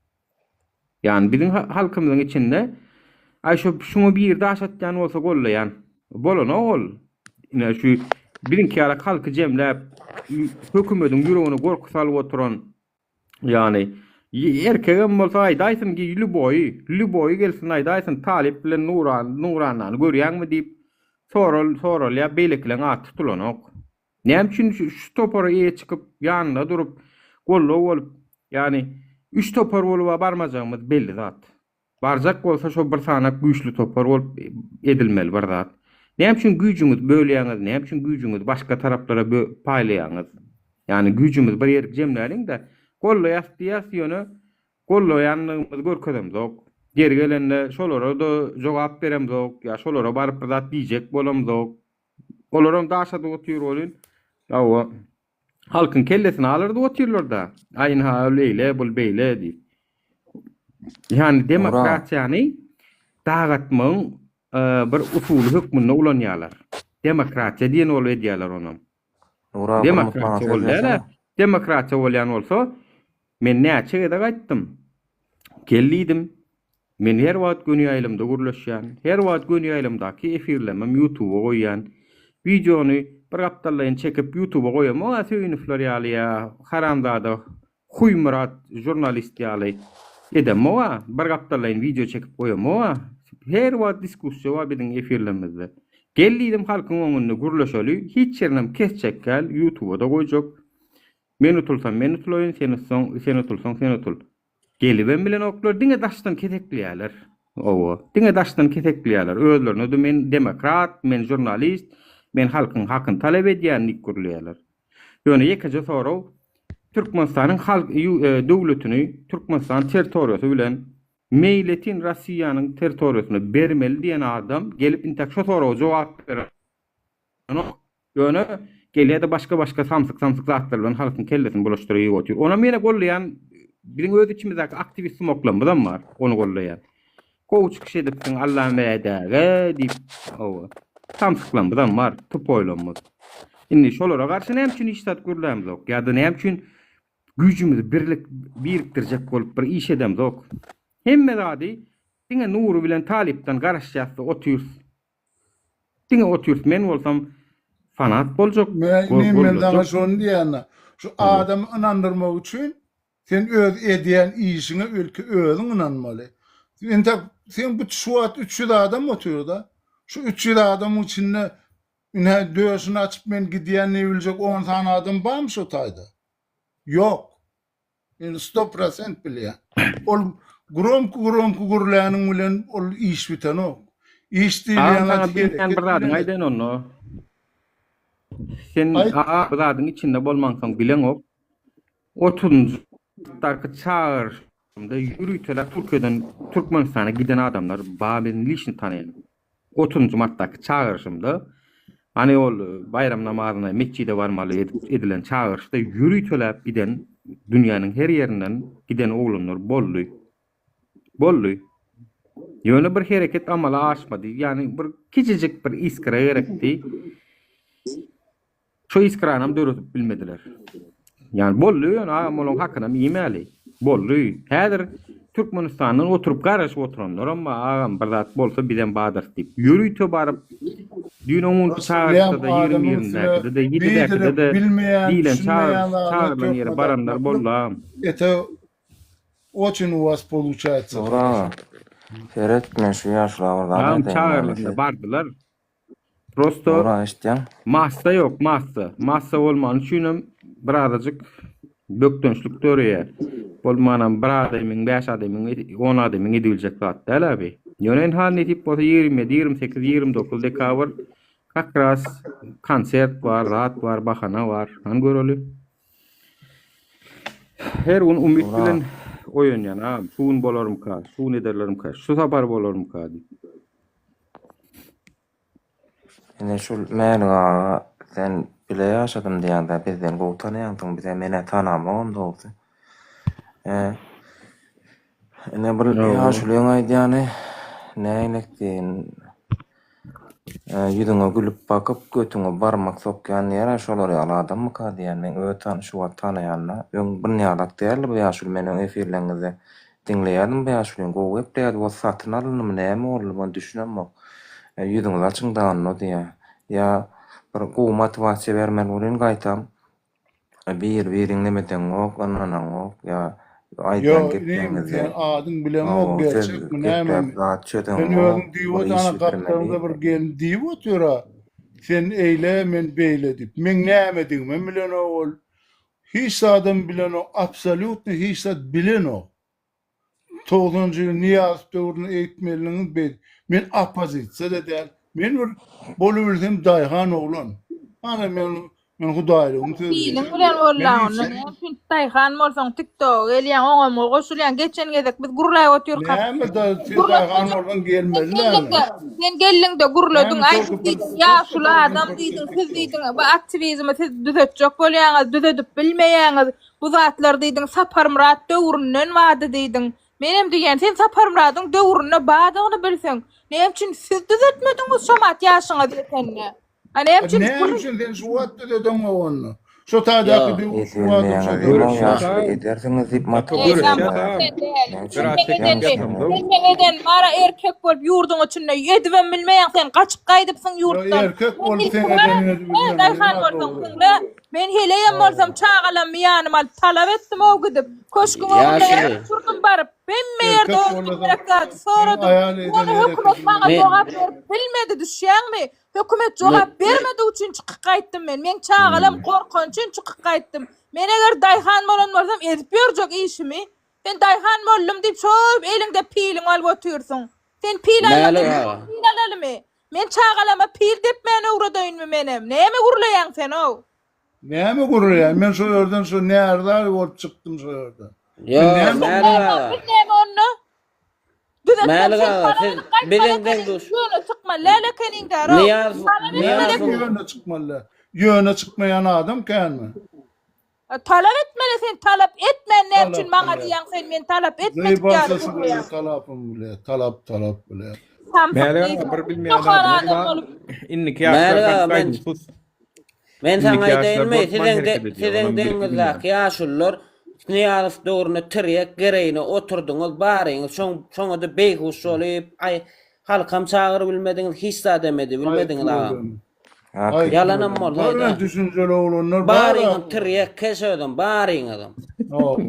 Ýagny biziň halkymyzyň içinde aý şo şuňa biri daş atýan bolsa gollaýan. Bolanok ol. Ine şu biziňki ýalak halky jemläp hökümediň ýüregine gorky salyp oturan Ýagny, erkegem bolsa aýdaýsyn ki, lýuboýy, lýuboýy gelsin aýdaýsyn, Talyp bilen Nuran, Nurannany görýäňmi diýip soral, soralýar, beýlekileň ady tutulanok. Näme üçin şu, şu topara eýe çykyp, ýanynda durup, goldaw bolup, ýagny, üç topar bolup-a barmajagymyz belli zat. Barjak bolsa şo bir sanak güýçli topar bolup edilmeli bir zat. Näme üçin güýjüňizi bölýäňiz, näme üçin güýjüňizi başga taraplara paýlaýaňyz? Ýagny güýjümizi bir ýerik jemläliň-de, gollaýas diýýäs ýöne gollaýanlygymyzy görkezemzok. Ýeri gelende şolara-da jogap beremzok ýa şolara baryp bir zat diýjek bolamzok. Olaram daşadyp otyr welin, hawa, Halkyň kellesini alyrdyp otyrlar-da. Aý ynha ol eýle, bul beýle diýip. Ýagny demokratiýany dagatmagyň bir usuly hökmünde ulanýarlar. Demokratiýa diýen bolup edýärler onam. Nura, bir minut maňa Demokratiýa söz bol däl-ä. bersene. Demokratiýa bolýan bolsa, men näçe gezek aýtdym. Gel diýdim. Men her wagt göni ýaýlymda gürleşýän. Her wagt göni ýaýlymdaky efirlemem ýutuba goýýan. Wideony bir gapdallaýyn çekip ýutuba goýamok-a Söýünowlar ýaly ýa haramzada Huýmyrat žurnalist ýaly edemok-a. Bir gapdallaýyn wideo çekip goýamok-a. Her wagt diskussiýa bar biziň efirlerimizde. Gel diýdim halkyň öňünde gürleşeli, hiç ýerinem kesjek däl, ýutuba-da goýjak. Men utulsam men utulaýyn, sen utsaň, sen utulsaň sen utul. Gelibem bilenoklar, diňe daşdan kesekleýärler. Owa, diňe daşdan kesekleýärler. Özlerine-de men demokrat, men žurnalist, men halkyň hakyny talap edýän diýip gürleýärler. Ýöne ýekeje sorag, Türkmenistanyň halk döwletini Türkmenistan territoriýasy bilen meýletin Rossiýanyň territoriýasyna bermeli diýen adam gelip intäk şo soraga jogap berenok. Ýöne gelýär-de başga-başga samsyk-samsyk zatlar bilen halkyň kellesini bulaşdyryp otyr. Onam ýene gollaýan biziň öz içimizdäki aktiwist sumoklarymyzam bar, ony gollaýan. Gowy çykyş edipsiň Allamädäge diýip, hawa, samsyklarymyzam bar, tupoýlarymyz. Indi şolara garşy näme üçin hiç zat gürlämzok ýa-da näme üçin güýjümizi birlik birikdirjek bolup bir iş edemzok. Hemme zady diňe Nury bilen Talypdan garaşýas-da otyrys. Diňe otyrys men bolsam fanat boljak Men men saňa şony diýýän-de. Şu adamy ynandyrmak üçin sen öz edýän işiňe ilki özüň ynanmaly. Entek sen bu şu wagt 300 adam otyr-da. Şu 300 adamyň içinde ine döşüni açyp men gidýän diýibiljek 10 sany adam barmy şo taýda? Ýok. Men sto prosent bilýän. Ol gromky gromky gürläniň bilen ol iş bitenok. Iş Agam diýilýän saňa zat bilmeýän hereket bir zadyňy bilen aýdaýyn onda. Sen Aýt. a bu zadyň içinde bolmansoň bileňok. Otuzynjy daky çagyryşymda ýöriteläp Türkiýeden Türkmenistana giden adamlar bar men lişni tanaýan. Otuzynjy martdaky çagyryşymda, hany ol baýram namazyna metjide barmaly edip edilen çagyryşda ýöriteläp giden dünýäniň her ýerinden giden oglanlar boldy. Boldy. Ýöne bir hereket amala aşmady. Ýagny bir kiçijik bir iskra gerekdi. Şo iskranam döredip bilmediler. Ýani boldy ýöne agam olaň hakynam iýmäli. Boldy. Häzir. Türkmenistandan oturyp garaşyp oturanlaram bar, agam bir zat bolsa bizem badyrys diýip. Ýörite baryp, düýn oň günki Bilýän çagyryşda-da, 20 adamyň üstüne ýerindäkide-de, ýedidäkide-de biderek bilmeýän, diýlen düşünmeýän çagyryş, zadyna çagyrylan ýere töhmet baranlar atmaklyk boldy agam. это очень у вас получается Nur aga, хорошо. seret men şu ýaşula bir zat Agam aýdaýyn näme çagyrylanda siz bardylar. Prosto Nur aga eşitýäň? massa ýok, massa. Massa bolmany üçinem birazajyk bökdençlik döreýär. Bolmanam bir adamyň, bäş adamyň, on adamyň edibiljek zat däl abi. Ýöne ynha nesip bolsa 27, 28, 29 dekabr kak ras konsert bar, zat bar, bahana bar. Hany göreli. Her gün umyt Nur aga. bilen oýanýan agam. Şu gün bolarmyka, şu gün ederlerimka, şu sapar bolarmyka diýip. Ine şul Mälik aga sen bile ýaşadym diýýäňdä bizden gowy tanaýansyň bizä menä tanamogam dogrusy. Ine bir ýaşulyň aýdýany nägilek diýen ýüzüňe gülüp bakyp götüňe barmak sokýan diýer-ä şolar ýaly adammyka diýýän meň öz tanyş şu wagt tanaýanda öň bunýalak däldi bu ýaşuly men öň efirleňizde Diňleýärdim bu ýaşulyny gowy gepleýärdi o satyn alyndymy näme boldy men düşünemok. Ýüzüňizi açyň dagynda diýýär. Ýa bir gowy motiwasiýa bermeli bolýan gaýtam bir biriň nemedeňok ynanaňok ýa aýdýan Ýok inim gepleňizde sen adyň bilemok hawa söz gerçekmi gepläp nämemi zat sen çözeňok özüň bir diýip iş ana bitirmeli. gapdalyňda bir gelin diýip otyra sen eýle men beýle diýip meň nämedigimem bilenok ol Hiç zadam bilenok absolýutno hiç zat bilenok. Togsanynjy ýyl Nyýazow döwründe eýtmeliniňiz beýt. Men oppozisiýada däl. Men bir bolubilsem daýhan oglan. Ana men men hudaýlygym Piliň sözleýän. bilen Men bolla hiç onda näme üçin daýhan bolsaň tiktoga gelýäň oňam goşulýaň geçen gezek biz gürläp otyrkak Näme da siz daýhan gürletmejek bolsaň sen gelmeli näme? geldiňde sen geldiňde gürlediň Näme aý tolko siz bir diýdiň ýaşuly adam diýdiň siz diýdiň bu aktiwizmi siz düzetjek bolýaňyz düzedip bilmeýäňiz bu zatlar diýdiň Saparmyrat döwründen bardy diýdiň menem diýýän sen Saparmyradyň döwründe bardygyny bilseň näme üçin siz düzetmediňiz şomat ýaşyňyz ýetende A näme üçin Näme üçin sen şu wagt düzedeňok onda? Şo taýdaky döwür şu wagtam şo döwür. Edilmeýäňiz ýaşuly edersiňiz diýip motiwasiýa Sen meň eden bara erkek bolup ýurduň içinde edibem bilmeýäň sen gaçyp gaýdypsyň ýurtdan. Erkek bolup sen edeniňi edip bilmeýäň. Daýhan bolsaň diňle. Men heleýem bolsam çagalamy ýanyma alyp talap etdim ow gidip. Köşgüň öňünde oturdym baryp. Hemme ýerde özüme gerek zady soradym. Ýöne hökümet maňa jogap berip bilmedi düşýäňmi? Hökümet jogap bermedigi üçin çykyp gaýtdym men. Meň çagalam gorkany üçin çykyp gaýtdym. Men eger daýhan bolan bolsam ezip ýörjek işimi. Sen daýhan boldum diýip şol eliňde piliňi alyp otyrsyň. Sen pil almasaň Mälik biz aga. pil alalymy? Men çagalama pil depmäni öwredeýinmi menem? Näme gürleýäň sen-ow? Näme gürleýän? Men şo ýerden şo närza bolup çykdym şo ýerden. Ýok, Men näme Mälik aga. Biz näme onda? Düzetmek Mälik sen aga, talap siz edip gaýtmaly biziň ekeniň, deň-duş. ýöne çykmaly däl ekeniň därow. Nyýaz, Talap etmeli Nyýazow. ekeniň. Ýöne çykmaly. Ýöne çykmaýan adam känmi? E, Talap etmeli sen talap etmän näme Talap üçin maňa bilýär. diýýäň sen men talap etmedik ýaly Zeýbalsasy gürleýäň. bilýär, talapym bilýär, talap talap bilýär. Samsyk Mälik aga diýseň. bir bilmeýän Ýokary adamyz adam bar. bolup. Indiki ýaşlar Mälik gaty aga, men gaýduwsyz. Men saňa Indiki ýaşlar aýdaýynmy, gorkman siziň de, hereket edýär. siziň Onam birki bilýär. deňiňizdäki ýaşulular Nyýazow döwründe tirýek gereýine oturdyňyz baryňyz şoň şoňada beýhuş bolup aý halkam çagyrybilmediňiz hiç zadam edibilmediňiz agam. Ýalanam bolsa Görme aýda. düşünjeli oglanlar bar. Baryňam tirýek keş özem baryňyzam.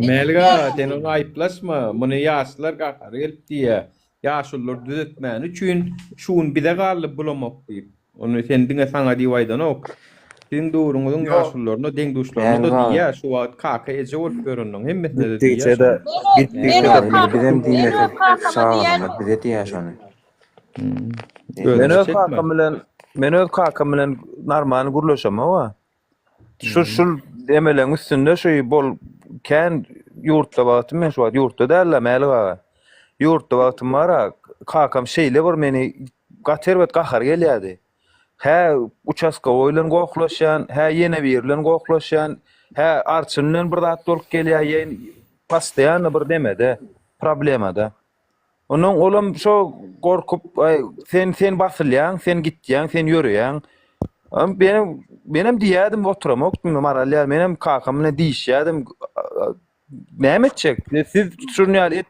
Mälik aga sen ony aýyplaşma muny ýaşlar gahary gelip diýýä ýaşulular düzetmäni üçin şu gün bize galdy bulamak diýip. Ony sen diňe saňa diýip aýdanok. Siziň döwrüňiziň ýaşulularyna, deň-duşlaryna-da diýýär, şu wagt kaka, eje bolup ýörenleriň hemmesine-de diýýär şony. Gitdigiçe-de bizem diýmesek çagalarymyz bize diýer şony. Men öz kakam bilen men öz kakam bilen normal gürleşemok-a. Şu şul emeleň üstünde şu bol kän ýurtda wagtym men şu wagt ýurtda däl-de Mälik aga. Ýurtda wagtym bar-a kakam şeýle bir meni gaty erbet gahary gelýärdi. Hä uçastkowoý bilen gohlaşýan, hä ýene biri bilen gohlaşýan, hä arçyn bilen bir zat bolup gelýär, ýen postoýanno bir nemede, problemada. Ondan olam şo gorkup, aý sen sen basylýaň, sen gitýäň, sen ýöreýäň. Menem menem diýýärdim oturamokdym maral ýaly. Menem kakam bilen diýişýärdim. Näme etjek? Siz şuny ýaly et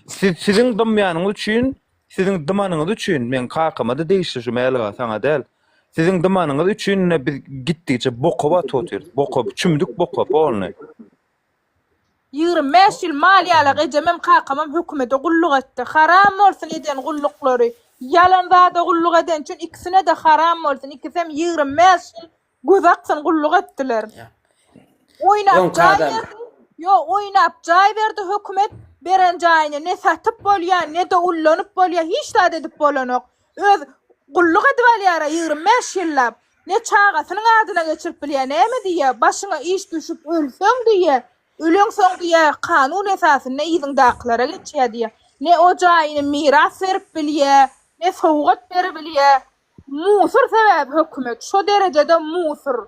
siz siziň dymýanyňyz üçin, siziň dymanyňyz üçin meň kakama-da degişli şu Mälik aga saňa däl. Siziň dymanyňyz üçin ine biz gitdigiçe boka batyp otyrys. Boka, çümdük boka polny. 25 ýyl mal ýalak ejemem kakamam hökümede gulluk etdi. Haram bolsun eden gulluklary. Ýalan zada gulluk eden üçin ikisine-de haram bolsun. Ikisem 25 ýyl göz aksyn gulluk etdiler. Oýnap Öňki jaý adam. berdi. Ýo, oýnap jaý berdi hökümet. Beren jaýyny ne satyp bolýar, ne-de ullanyp bolýar, hiç zat edip bolanok. Öz gulluk edip alýar-a 25 ýyllap. Ne çagasynyň adyna geçirip bilýär, näme diýýär, başyňa iş düşüp ölseň diýýär, öleňsoň diýýär, kanun esasynda yzyňdakylara geçýär diýýär. Ne o jaýyny miras berip bilýär, ne sowgat beribilýär. Musur sebäbi hökümet şo derejede musur.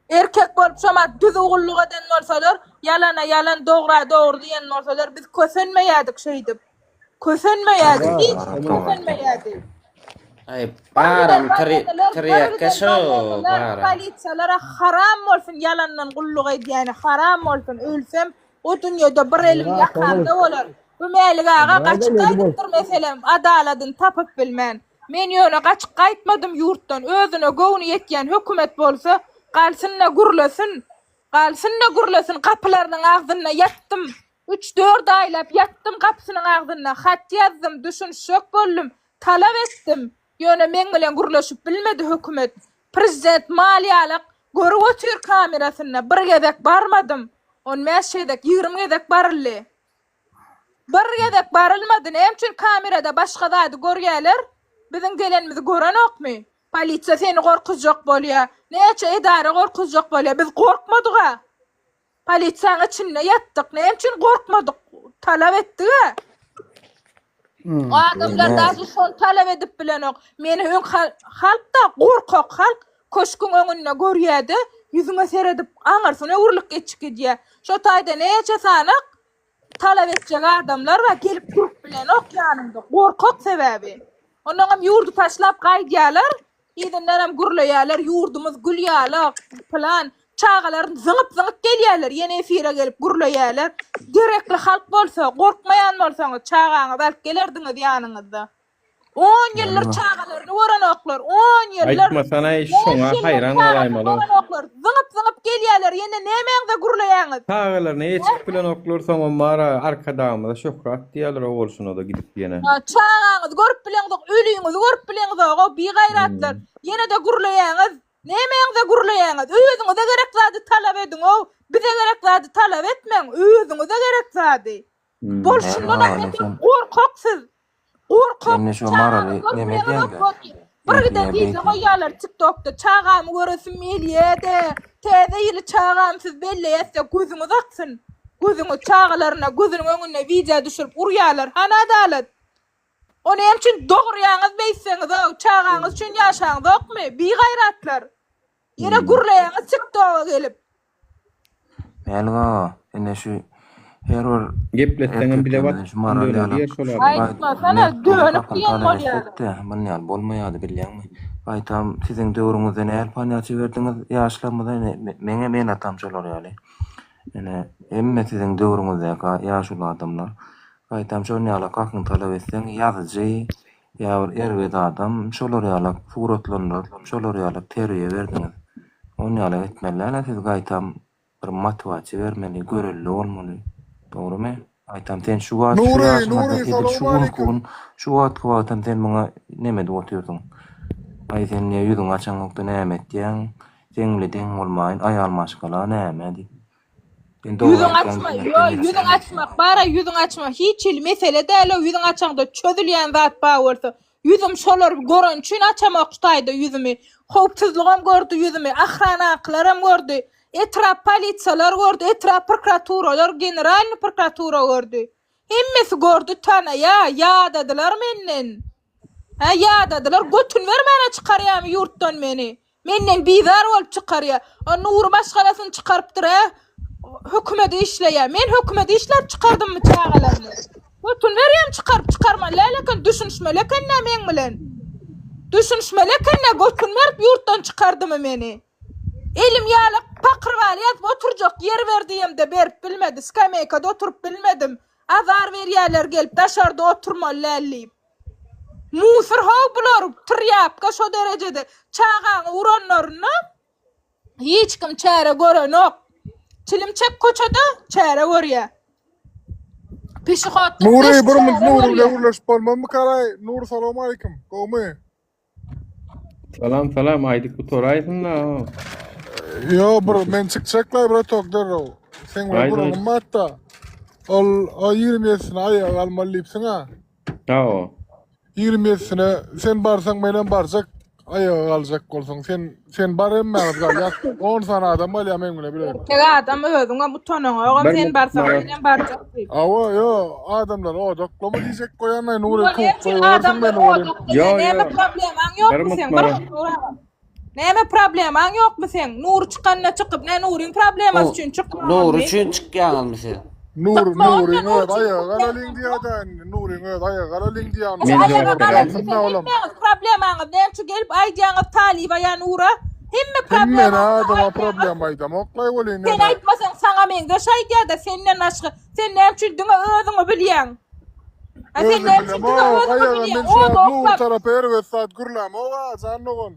Erkek bolup şomat düzüw gulluk eden bolsalar, ýalana ýalan, dogra dogry diýen bolsalar biz kösenmeýädik şeýdip. Kösenmeýädik, hiç kim kösenmeýädi. Aý baram tirýekge şo baram. Polisiýalara haram bolsun ýalandan gulluk edýäne haram bolsun ölsem o dünýede bir elim ýakamda bolar. Bu Mälik aga gaçyp gaýdypdyr meselem adaladyny tapyp bilmän. Men ýöne gaçyp gaýtmadym ýurtdan özüne göwni ýetýän hökümet bolsa galsynda gürlesin galsynda gürlesin gapylarynyň agzynda ýatdym üç dört aýlap ýatdym gapysynyň agzynda hat ýazdym düşünişjek boldum talap etdim ýöne meň bilen gürleşip bilmedi hökümet prezident mal ýalak görüp otyr kamerasynda bir gezek barmadym on bäş gezek 20 gezek baryldy. Bir gezek barylmady näme üçin kamerada başga zady görýäler biziň gelenimizi görenokmy polisiýa seni gorkuzjak bolýa näçe edara gorkuzjak bolýa biz gorkmadyga polisiýaň içinde ýatdyk näme üçin gorkmadyk talap etdigä o adamlar daşy şony talap edip bilenok meni öň halk-da gorkak halk köşküň öňünde görýäde ýüzüňe seredip aňyrsyna öwrülip geçip gidýä şo taýda näçe sanak Talap etjek adamlar bar, gelip durup bilenok ýanyňda, gorkak sebäbi. Onnoňam ýurdy taşlap gaýdýarlar, yzyndanam gürleýärler, ýurdumyz gül ýalak, pylan. Çagalaryny zyňyp-zyňyp gelýärler, ýene efire gelip gürleýärler. Gerekli halk bolsa, gorkmaýan bolsaňyz, çagaňyzy alyp gelerdiňiz ýanyňyzda. On ýyldyr çagalaryny görenoklar, on ýyldyr. Aýtmasana-eý şoňa haýran galaýmaly. Görenoklar, zyňyp-zyňyp gelýärler, ýene nämäňize gürleýäňiz? Çagalaryna eýe çykyp bilenoklar, soňam bar-a Arkadagymyza şöhrat diýýärler o bolşuna-da gidip ýene. Çagaňyzy görüp bileňzok, öliňizi görüp bileňzog-ow, bigaýratlar. Ýene-de gürleýäňiz. Nämäňize gürleýäňiz? Özüňize gerek zady talap ediň-ow. Bize gerek zady talap etmäň, özüňize gerek zady. Bolşundanam beter gorkak siz. Gorkak. Indi şu Maraly neme edýäňdä? Bir giden wideo goýýarlar TikTokda. Çagamy göresim gelýä-de. Täze ýyly çagamsyz belleýäs-de gözüňiz aksyn. Gözüňiz çagalaryna gözüniň öňünde wideo düşürip urýarlar. Hany adalat? O näme üçin dogurýaňyz beýtseňiz-ow? Çagaňyz üçin ýaşaňzokmy? Bigaýratlar. Ýene gürleýäňiz TikToga gelip. Mälik aga, ine şu her bir Gepletseňem bize erkeklerden şu maral döner ýaly diýer şol adam. Aýtmasana, dönük diýen bolýar. Etde, mundan ýaly bolmaýardy bilýäňmi? Gaýtam siziň döwrüňizde nähili panýaça berdiňiz ýaşlarymyza ine meňem ene-atam şolar ýaly. Ine hemme siziň döwrüňizdäki ýaşuly adamlar. Gaýtam şon ýaly hakyňy talap etseň ýazyjy Ýa bir erbet adam şolar ýalak suratlandyryp şolar ýalak terbiýe berdiňiz. On ýalak etmeli dälä siz gaýtam bir motiwasiýa bermeli görelde bolmaly. Dogrymy? Gaýtam sen şu wagt şu Nury, ýaşyňada Nury, edil şu günki salowmaleýkim. gün şu wagtky wagtam sen muňa neme edip otyrsyň. Aý sen niýe ýüzüňi açaňokda näme etýäň? Seň bile deň bolmaýyn aýal maşgala näme diýip. Sen dogry Ýüzüň aýtýaň açma, diýmek ýo, sen ýüzüň açmak bar-a, ýüzüň açmak hiç hili mesele däl-ow, ýüzüň açaňda çözülýän zat bar bolsa. Ýüzüm şolar gören üçin açamok şu taýda ýüzümi. Howpsuzlygam gördi ýüzümi, ahranakylaram gördi, etrap polisiýalar gördi, etrap prokuraturalar, generalnyý prokuratura gördi. Hemmesi gördi, tanaýa, ýadadylar menden. Hä, ýadadylar, götün bermäne çykarýamy ýurtdan meni. Menden bizar bolup çykarýa. O Nury maşgalasyny çykarypdyr, hä? Hökümede işleýä. Men hökümede işläp çykardymmy çagalarymy? Götün berýäm çykaryp çykarmaly däl eken, düşünişmeli eken-dä meň bilen. Düşünişmeli eken-dä, götün berip ýurtdan çykardymy meni? Elim ýaly pakyr-baly ýazyp oturjak ýer ber diýemde berip bilmedi. Skameýkada oturyp bilmedim. Azar berýärler gelip daşarda oturmaly däl diýip. Musur how bular trýapka şo derejede. Çagaňy uranlarynda hiç kim çäre görenok. Çilim çek köçede çäre görýär. Pişihotda Nury seç bir minut çäre Nury bilen görýär. gürleşip bolmazmykaraý? Nury salowmaleýkim. Gowmy? Salam salam aýdyp gutaraýsyn-da. Ýo bir men çykjaklaý bratok derrew. Seň bilen Aýt, aýt. gürrüňim bar-da. Ol o 27-sine aýaga galmaly diýipsiň-ä. Hawa. 27-sine sen barsaň menem barjak aýaga galjak bolsaň. Sen sen bar hemmämiz galýas. 10 sany adam galýar meň bilen bile. Erkek adam özüňem utanaňogam Bir sen minut barsaň mara. menem barjak diýip. Hawa, ýo, adamlary odaklama diýjek goýanlaý Nury Bolýar kowup sen goýbersiň adamlar meni welin. odaklaýar Ýo, näme ýo. problemaň Bir ýokmy minut seň bir mara. minut Nury aga. Näme problemaň ýokmy seň? Nury çykanda çykyp, ne Nuryň problemasy üçin çykmaňmy? Nury üçin çykýaňyzmy siz? Nur, Çykma onda Nuryň Nur özi üçin aýaga çykýaňyz. galalyň diýýär-dä indi. Nuryň özi aýaga galalyň diýýär. Şu Men aýaga jogap galan beräýin. siziň hemmäňiz problemaňyz näme üçin gelip aýdýaňyz Talyba ýa Nura? Hemme Sen meni problemaňyzy adama aýdýaňyz. problema aýdamoklaý welin Sen ýöne. aýtmasaň saňa meňzeş aýdýar-da senden başga. Sen näme üçin diňe özüňi bilýäň? A sen Özüm näme üçin diňe bilemok, özüňi aýaga bilýäň? men şu O wagt Nur doklap. tarapa erbet zat gürlämok-a, jan dogan.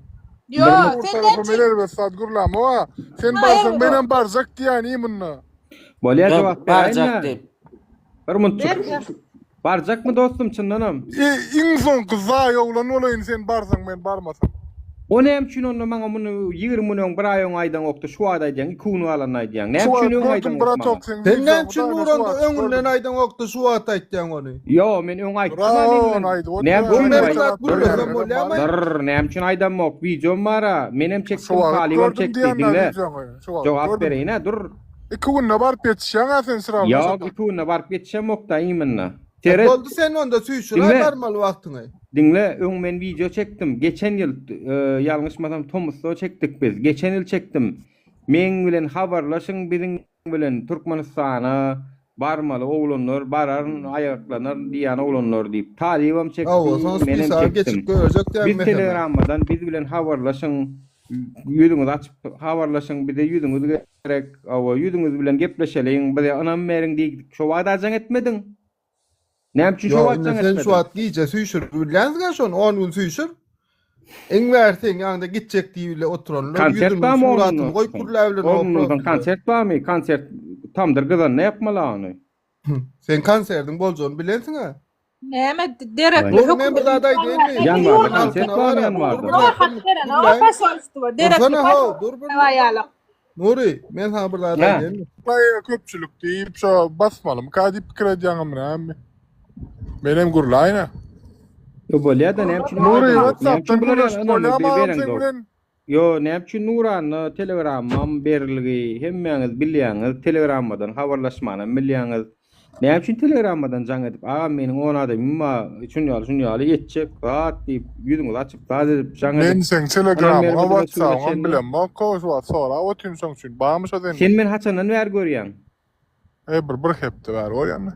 Ýo, Nur sen näme tarapa men üçin erbet zat gürlämok-a. Sen Ha, barsaň erbet. menem barjak diýýän munda. Bolýa Ýok, jogap barjak beräýin-dä. diýip. Bir minutjyk. Ber, ber. Barjakmy dostum çyndanam? E, iň soňky zaý oglan bolaýyn sen barsaň men barmasam. O näme üçin onda maňa muny 20 gün öň bir aý öň aýdaňokdy şu wagt aýdýaň 2 gün galanda aýdýaň. Näme Şu üçin wagt öň gördüm aýdaňok bratok maňa? seň Sen näme wideoňy üçin da ine şu Nuranda wagt öňünden gördüm. aýdaňokda şu wagt aýtýaň ony? Ýo men öň aýtdym a Bravo men ony aýdyp Näme otyryn. üçin Öň öň bir zat aýtdym? gürlesem bolýamy? Dur, näme üçin aýdamok? Wideom bar-a. Menem Şu çekdim, wagt Talybam gördüm çekdi. diýýän Diňle. wideoňy. Şu wagt Jogap gördüm. bereýin-ä, dur. Iki günde baryp ýetişýäň-ä sen srawno Ýok, şonda. iki günde baryp ýetişemok-da imенно. E Seret. boldy sen onda süýşür-ä Diňle. barmaly wagtyňy. Diňle, öň men wideo çekdim. Geçen ýyl, e, ýalňyşmasam tomusda çekdik biz. Geçen ýyl çekdim. Meň bilen habarlaşyň, biziň bilen Türkmenistana barmaly oglanlar, bararyn, aýaklanaryn diýýän oglanlar diýip. Talybam çekdi, Hawa, soň menem spisaga çekdim. geçip görjek diýen Biz mesele. telegrammadan biz bilen habarlaşyň, ýüzüňizi açyp habarlaşyň, bize ýüzüňiz gerek, hawa, ýüzüňiz bilen gepleşeliň, bize ynam beriň diýdik. Şo wagt-a jaň etmediň. Näme üçin şo Ýok, wagt indi jaň sen şu etmediň? wagt gije süýşürip bilýänsiň-ä şony, 10 gün süýşür. Iň bäri seň ýanyňda gitjek diýip bile oturanlar Konsert ýüzüniň barmy suratyny ondan goýup soň? gürläbilen o Ondan soň profilde. konsert barmy? Konsert tamdyr gyzanda ýapmaly ony. Sen konsertiň boljagyny bilensiň-ä. Näme derekli Dur men bir zat aýdaýynmy? Ýanwarda Ýurduň konsert halkyna barmy bar-a, ýanwarda? dur bir Oňa zat hat bir berenok gürläýin. posolstwo, derekli Dursana how, dur bir posolstwo ýalyk. Nury, men saňa bir zat Hä. aýdaýynmy? Baýa köpçülik diýip şo basmalymyka diýip pikir edýäňmi näme? Menem gürläýin-ä. Ýo bolýa-da näme üçin öň Nury aýdaňok? Näme WhatsAppdan üçin bular ýaly gürleşip ynamy bolýamy agam seň bereňzok? bilen? Ýo näme üçin Nuranda telegrammam berilgi hemmäňiz bilýäňiz telegrammadan habarlaşmanam bilýäňiz. Näme üçin telegrammadan jaň edip agam meniň on adamym bar şun ýaly şun ýaly etjek zat diýip ýüzüňizi açyp zat edip jaň Men edip seň ynam telegramyňa bermediňiz şu güne WhatsAppyňam çenli. bilemok şu wagt sorap otyryn şoň üçin barmy şo sende? Sen meni haçandan bäri görýäň? E bir bir hepde bäri görýän.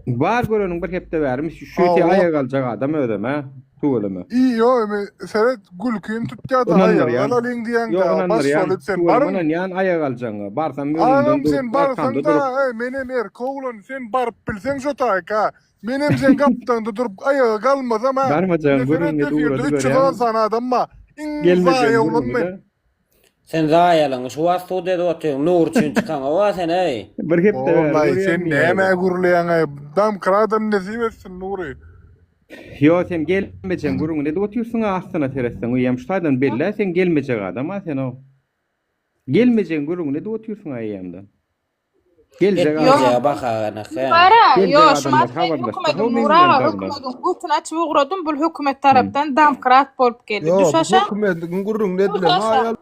Bar göreniň bir hepde bärimi şu Hawa. ýeke aýak aljak adam özem hä tüweleme. I ýo emi seret gülkin tutýada aýaga Ynandyrýan. galalyň diýeňde Ýok baş ynandyrýan. bolup sen Tüweleme baryň. ynanýan aýak aljaňa. Barsam öňüňden Agam sen durup arkamda barsaňda durup. eý menem erkek oglan sen baryp bilseň şo taýka menem seň gapdaňda durup aýaga galmasam hä Barmajagyň ine seret gürrüňini efirde ugrady 310 görýäňmi? sany adam bar iň Gelmejegiň zaýa oglan men. gürrüňi-de. Sen zaýalyňy şu wagt sud edip otyň. Nur üçin çykaňowa sen eý. Bir hepde bäri Ollaý görýän sen diýýär. nämä gürleýäňaý damkradam nesip etsin Nury. Ýo sen gelmejegiň gürrüňini edip otyrsyň-a aslyna seretseň eýýäm şu taýdan belli-ä sen gelmejek adam-a sen-ow. Gelmejegiň gürrüňini edip otyrsyň-a eýýämden. Geljek adam. Etmejege bakagynyk he. Gara, Geljek ýo, şu adamlar wagt men habarlaşdy. hökümediň How Nur aga, meňzeýär hökümediň götüni açyp ugradym, bul hökümet tarapdan damkrat bolup geldi. Ýo, Düş bu aşak. hökümediň gürrüňini Düş edilen aşak. aýal.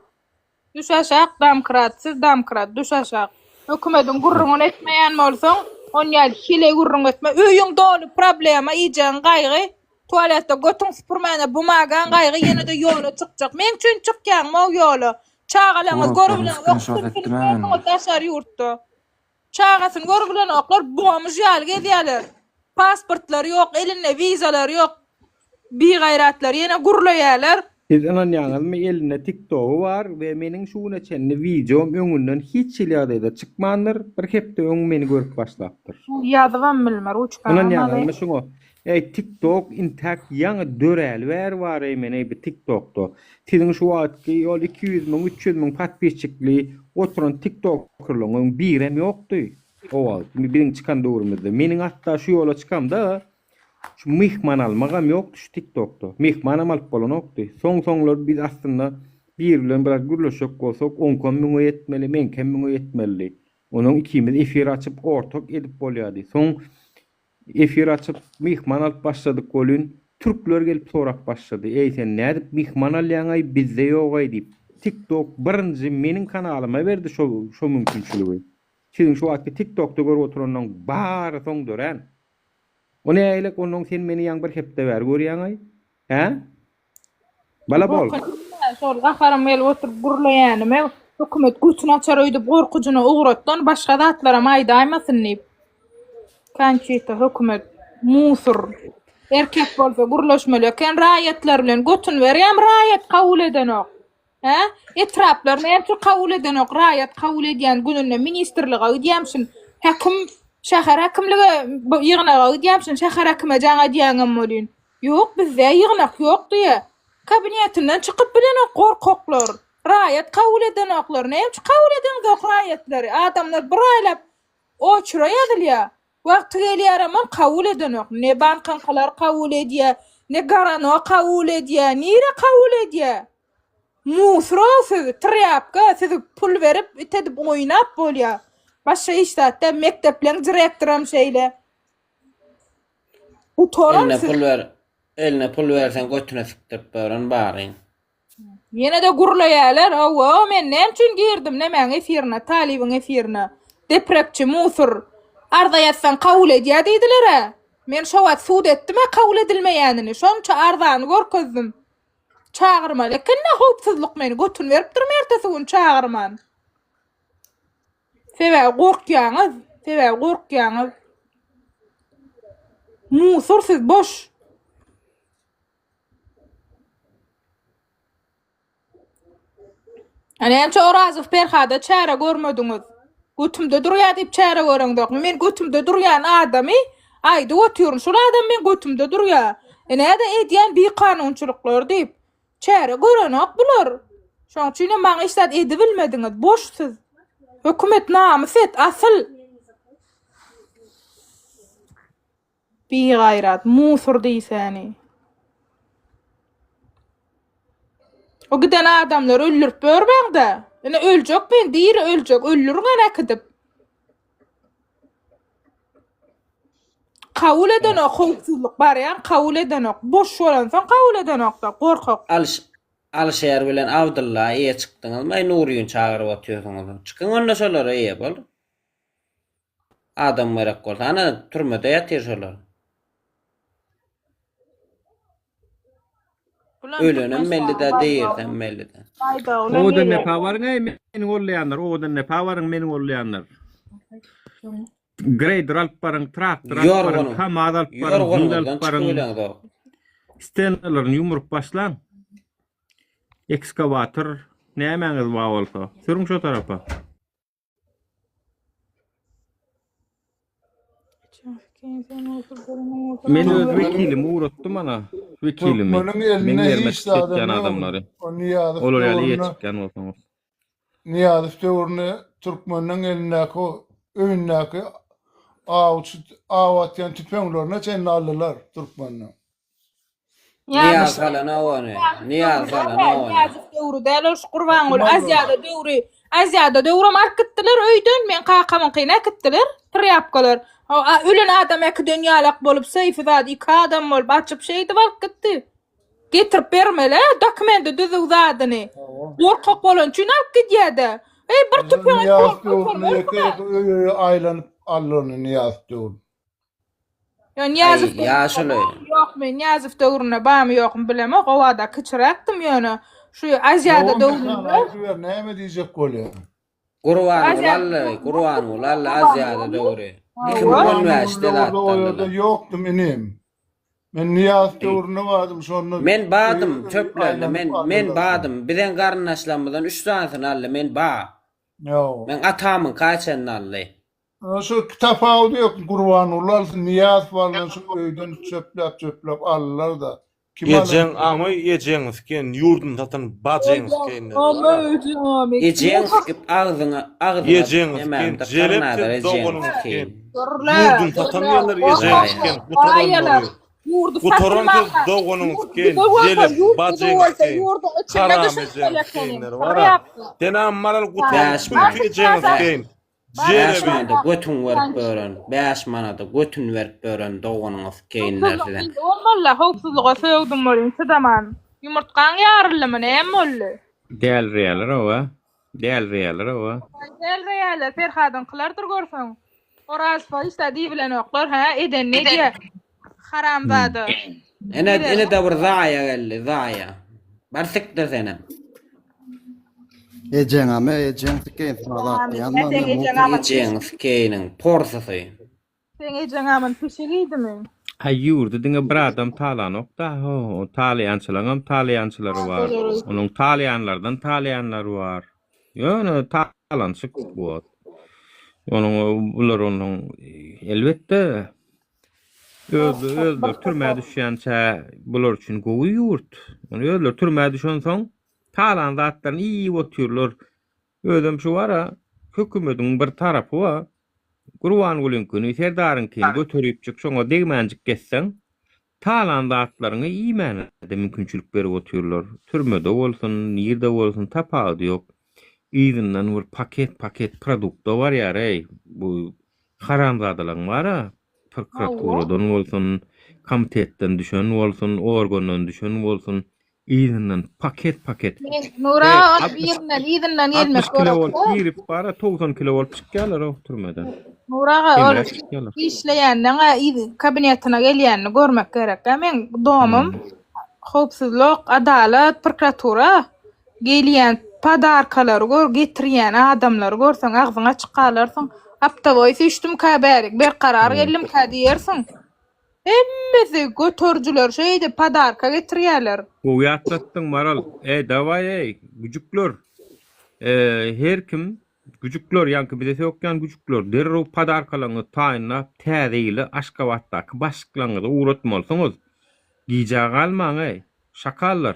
Düş aşak, damkrat, siz damkrat, düş aşak. Hökümediň gürrüňini etmeýän bolsaň, onýaly hile gürrüň etme. Öýüň doly problema, iýjegiň gaýgy, tualetde götüň süpürmäne bumagaň gaýgy, ýene-de ýola çykjak. Meň üçin çykýaňmy-ow ýola? Çagalaňyz görübileňizok, sürtünip ýörsüňiz daşary ýurtda. Çagasyny görübilenoklar, bomž ýaly gezýärler. Pasportlary ýok, elinde wizalary ýok. Bigaýratlar ýene gürleýärler. Siz ynanýaňyzmy elinde tiktogy bar we meniň şu güne çenli wideom öňünden hiç hili ýagdaýda çykmandyr, bir hepde öň meni görüp başlapdyr. Ýazybam bilmer, ruçkaňam Ynanýaňyzmy aly. şuňa? Eý tiktok intäk ýaňy döräli bäri bar eý men eý bi tiktokda. Siziň şu wagtky ol 200 müň 300 müň podpisçikli oturan tiktokerlaryň birem ýokdy o wagt biziň çykan döwrümizde. Meniň hatda şu ýola çykamda Şu myhman almagam ýokdy şu tiktokda. Myhmanam alyp bolanokdy. Soň soňlar biz aslynda biri bilen biraz gürleşjek bolsak oňkam müňe ýetmeli, meňkem müňe ýetmelidi. Onuň ikimiz efir açyp ortak edip bolýardy. Soň efir açyp myhman alyp başladyk welin türkler gelip sorap başlady. Eý sen nädip myhman alýaňaý bizde ýogaý diýip. Tiktok birinji meniň kanalyma berdi şo şo mümkinçiligi. Siziň şu wagtky tiktokda görüp oturanlaň bary soň dörän. O nägilek onnoň sen meni ýaň bir hepde bäri görýäňaý? Hä? Bala bol. Şol gaharym gelip oturyp gürleýänime hökümet götüni açar öýdüp gorkujyna ugratdan başga zatlaram aýdaýmasyn diýip. Konçita hökümet musur. Erkek bolsa gürleşmeli eken raýatlar bilen götün berýäm raýat kabul edenok. Hä? Etraplar näme üçin kabul edenok? Raýat kabul edýän gününde ministrlige gidýämşin. Häkim şäher häkimlige ýygnaga gidýämşin. Şäher häkime jaň edýäňem welin. Ýok, bizde ýygnak ýok diýýä. Kabinetinden çykyp bilenok gorkaklar. Raýat kabul edenoklar. Näme üçin kabul edeňzok raýatlary? Adamlar bir aýlap oçura ýazylýar. Wagty gelýärem ol kabul edenok. Ne bankyňkylar kabul edýä, ne garano kabul edýä, nire kabul edýä. Musro siz, trýapka, sizi pul berip, it edip oýnap bolýa. Başga hiç zat däl, mekdepleň direktoram şeýle. Gutaran Eline siz. pul ber, eline pul berseň götüne sikdirip beren baryň. Ýene-de gürleýärler, Hawa, men näme üçin girdim nemäň efirine, Talybyň efirine? Deprekçi, musur. Arza ýazsaň kabul edýär diýdiler-ä. Men şo wagt sud etdim-ä kabul edilmeýänini. Şonça arzany görkezdim. Çagyrmaly eken-dä howpsuzlyk meni. Götün beripdirim ertesi gün çagyrman. Sebäbi gorkýaňyz. Sebäbi gorkýaňyz. Musur siz boş. A näçe Orazow Perhada çäre görmediňiz? Götümde durýar diýip çäre göreňzokmy? Men götümde durýan adamy aýdyp otyryn. Şul adam meň götümde durýar. E näde edýän bikanunçylyklary diýip. Çäre görenok bular. Şoň üçin hem maňa hiç zat edibilmediňiz. Boş siz. Hökümet namys et asyl. Bigaýrat, musur diýsäni. O giden adamlary öldürip ýörmäňdä. Ine öljek men, diri öljek, öldüriň ony äkidip. Kabul edenok howpsuzlyk barýan kabul edenok. Boş bolansoň kabul edenokda, gorkak. Alyş Alyşer bilen Abdylla eýe çykdyňyzmy aý Nuryny çagyryp otyrsyňyz. Çykyň onda şolara eýe bol. Adam gerek bolsa ana türmede ýatyr şolar. Bulam Ölenem Türkmenistanyň belli dä baýdagy dirsem belli dä. baýdagy bilen Owadan gelýär. depa baryň eý meni gollaýanlar owadan depa baryň meni gollaýanlar. Grader alyp baryň, traktor alyp baryň, Ýorganyň KAMAZ alyp baryň, hünd alyp ýorganyňyzdan çykyp baryň. bileňzok. Stenalaryny ýumrup başlaň. Ekskawator nämäňiz bar bolsa, sürüň şo tarapa. Men öz wekilimi ugratdym ana, wekilimi. Türkmeniň Meň elinde ýerime hiç çykyş zadam etýän ýok. adamlary. O Nyýazow Olar ýaly eýe döwründe çykýan bolsaňyz. Nyýazow döwründe türkmeniň elindäki öýündäki awçy aw atýan tüpeňlerine çenli aldylar türkmenden. Nyýaz salanok ony. Nyýaz salanok ony. Nyýazow döwri däl ol şu Gurbanguly Kim aldy ony? Aziýada döwri. Aziýada döwrem alyp gitdiler öýden. Meň kakamyňkyny äkitdiler. Trýapkalar. Ölen adam äkiden ýalak bolup seýfi zat iki adam bolup açyp şeýdip alyp gitdi. Getirip bermeli dokumenti düzüw zadyny. Gorkak bolany üçin alyp gidýärde. Eý bir tüpeň Nyýazow döwründe ýeke-ýeke öý-öýe aýlanyp aldy ony Nyýazow döwründe. Ýa Nyýazow Aý, döwründe ýaşuly. barmy ýokmy, Nyýazow döwründe barmy ýokmy bilemok, o wada kiçiräkdim ýöne şu Aziada Ýogam döwründe Mekan aýdyber näme diýjek bolýaň. Gurbanguly Aziada aldy, döwründe Gurbanguly aldy Aziada Gurbanguly döwri. 2015-de Gurbanguly o zatda ýerde aldylar. ýokdum inim. Men Nyýazow döwründe bardym şonda. Men bardym çöplerde Aýlanyp men men aldylar. bardym bizeň garyndaşlarymyzdan üç sanysyny aldy men ba. Ýok. Meň atamyňka çenli aldy. Ana şu tapawudy ýok Gurbanguly alsyn Nyýazow alsyn şu öýden çöpläp çöpläp aldylar-da. Kim Ejeň aňy ejeňi siken ýurduny satan bajyňy sikeýinler bara. Ejeň sikip agzyňa agzyňa Ejeňi siken nemäňde jelep gyrnadar sen ejeňi doganyňy sikeýin. siken ýurduny satan diýenler ejeňi siken gutaranlary gutaran söz doganyňy siken jelep bajyňy siken haram ejeňi sikeýinler bara senam maral gutaran çünki ejeňi sikeýin Bäş manada götüň berip bören, bäş manada götün berip bören doganyňy sikeýinler siziň. Howpsuzlyk bolmaly-da, howpsuzlyga sögdüň welin çydaman. Ýumurtgaň ýaryldymy, näme boldy? Dälirýärler oba. Dälirýärler oba. Dälirýärler, Perhadyňkylardyr görseň. Orazowa hiç zat diýibilenoklar, hä, edenini edýär. Haramzada. Ene, ene-de bir zaýa geldi, zaýa. Bar sikdir senem. Ejeňame ejeň sikeýin saňa zat diýýän Seň ejeň aman Ejeň sikeýiniň porsusy. Seň ejeň aman pişik iýdimi? Haý ýurdy diňe bir adam talanok-da, ho, talaýançylaňam talaýançylary bar. Onuň talaýanlardan talaýanlary bar. Ýöne talaňçyk wot. Onuň bular onuň elbetde öz özleri türmä düşýänçä bular üçin gowy ýurt. Ony özleri türmä düşensoň talan zatlaryny iýip otyrlar. Özem şu bara hökümediň bir tarapy bar. Gurbangulyňkyny, Serdaryňkyny göteripjik şoňa degmänjik gezseň, talan zatlaryňy iýmäne-de mümkinçilik berip otyrlar. Türmede bolsun, nirde bolsun tapawudy ýok. Yzyndan bir paket-paket produkta barýar-eý, bu haramzadalaryň bar-a, prokuraturadan bolsun, komitetden düşen bolsun, organdan düşen bolsun, Yzyndan paket paket. Nura Eý, ol birinden yzyndan gelmek 60 kilo bolup bolar. girip bara 90 kilo bolup çykýarlar o türmeden. Nura aga ol Emräk çykýarlar. işleýänleň yz kabinetine gelýänini görmek gerek. Meň domum howpsuzlyk, adalat, prokuratura gelýän podarkalary gör, getirýän adamlary görseň agzyň açyk galarsyň. Aptaboý süýşdümkä bärik, berkarar geldimkä diýersiň. Hemmesi göterijiler şeýdip podarka getirýärler. Gowy ýatlatdyň Maral. Eý dawaý eý güjükler. Her kim güjükler ýaňky bize sökýän güjükler derrew podarkalaryňyzy taýynlap täze ýyly Aşgabatdaky başlyklaryňyza ugratmalysyňyz. Gijä galmaň eý şakallar.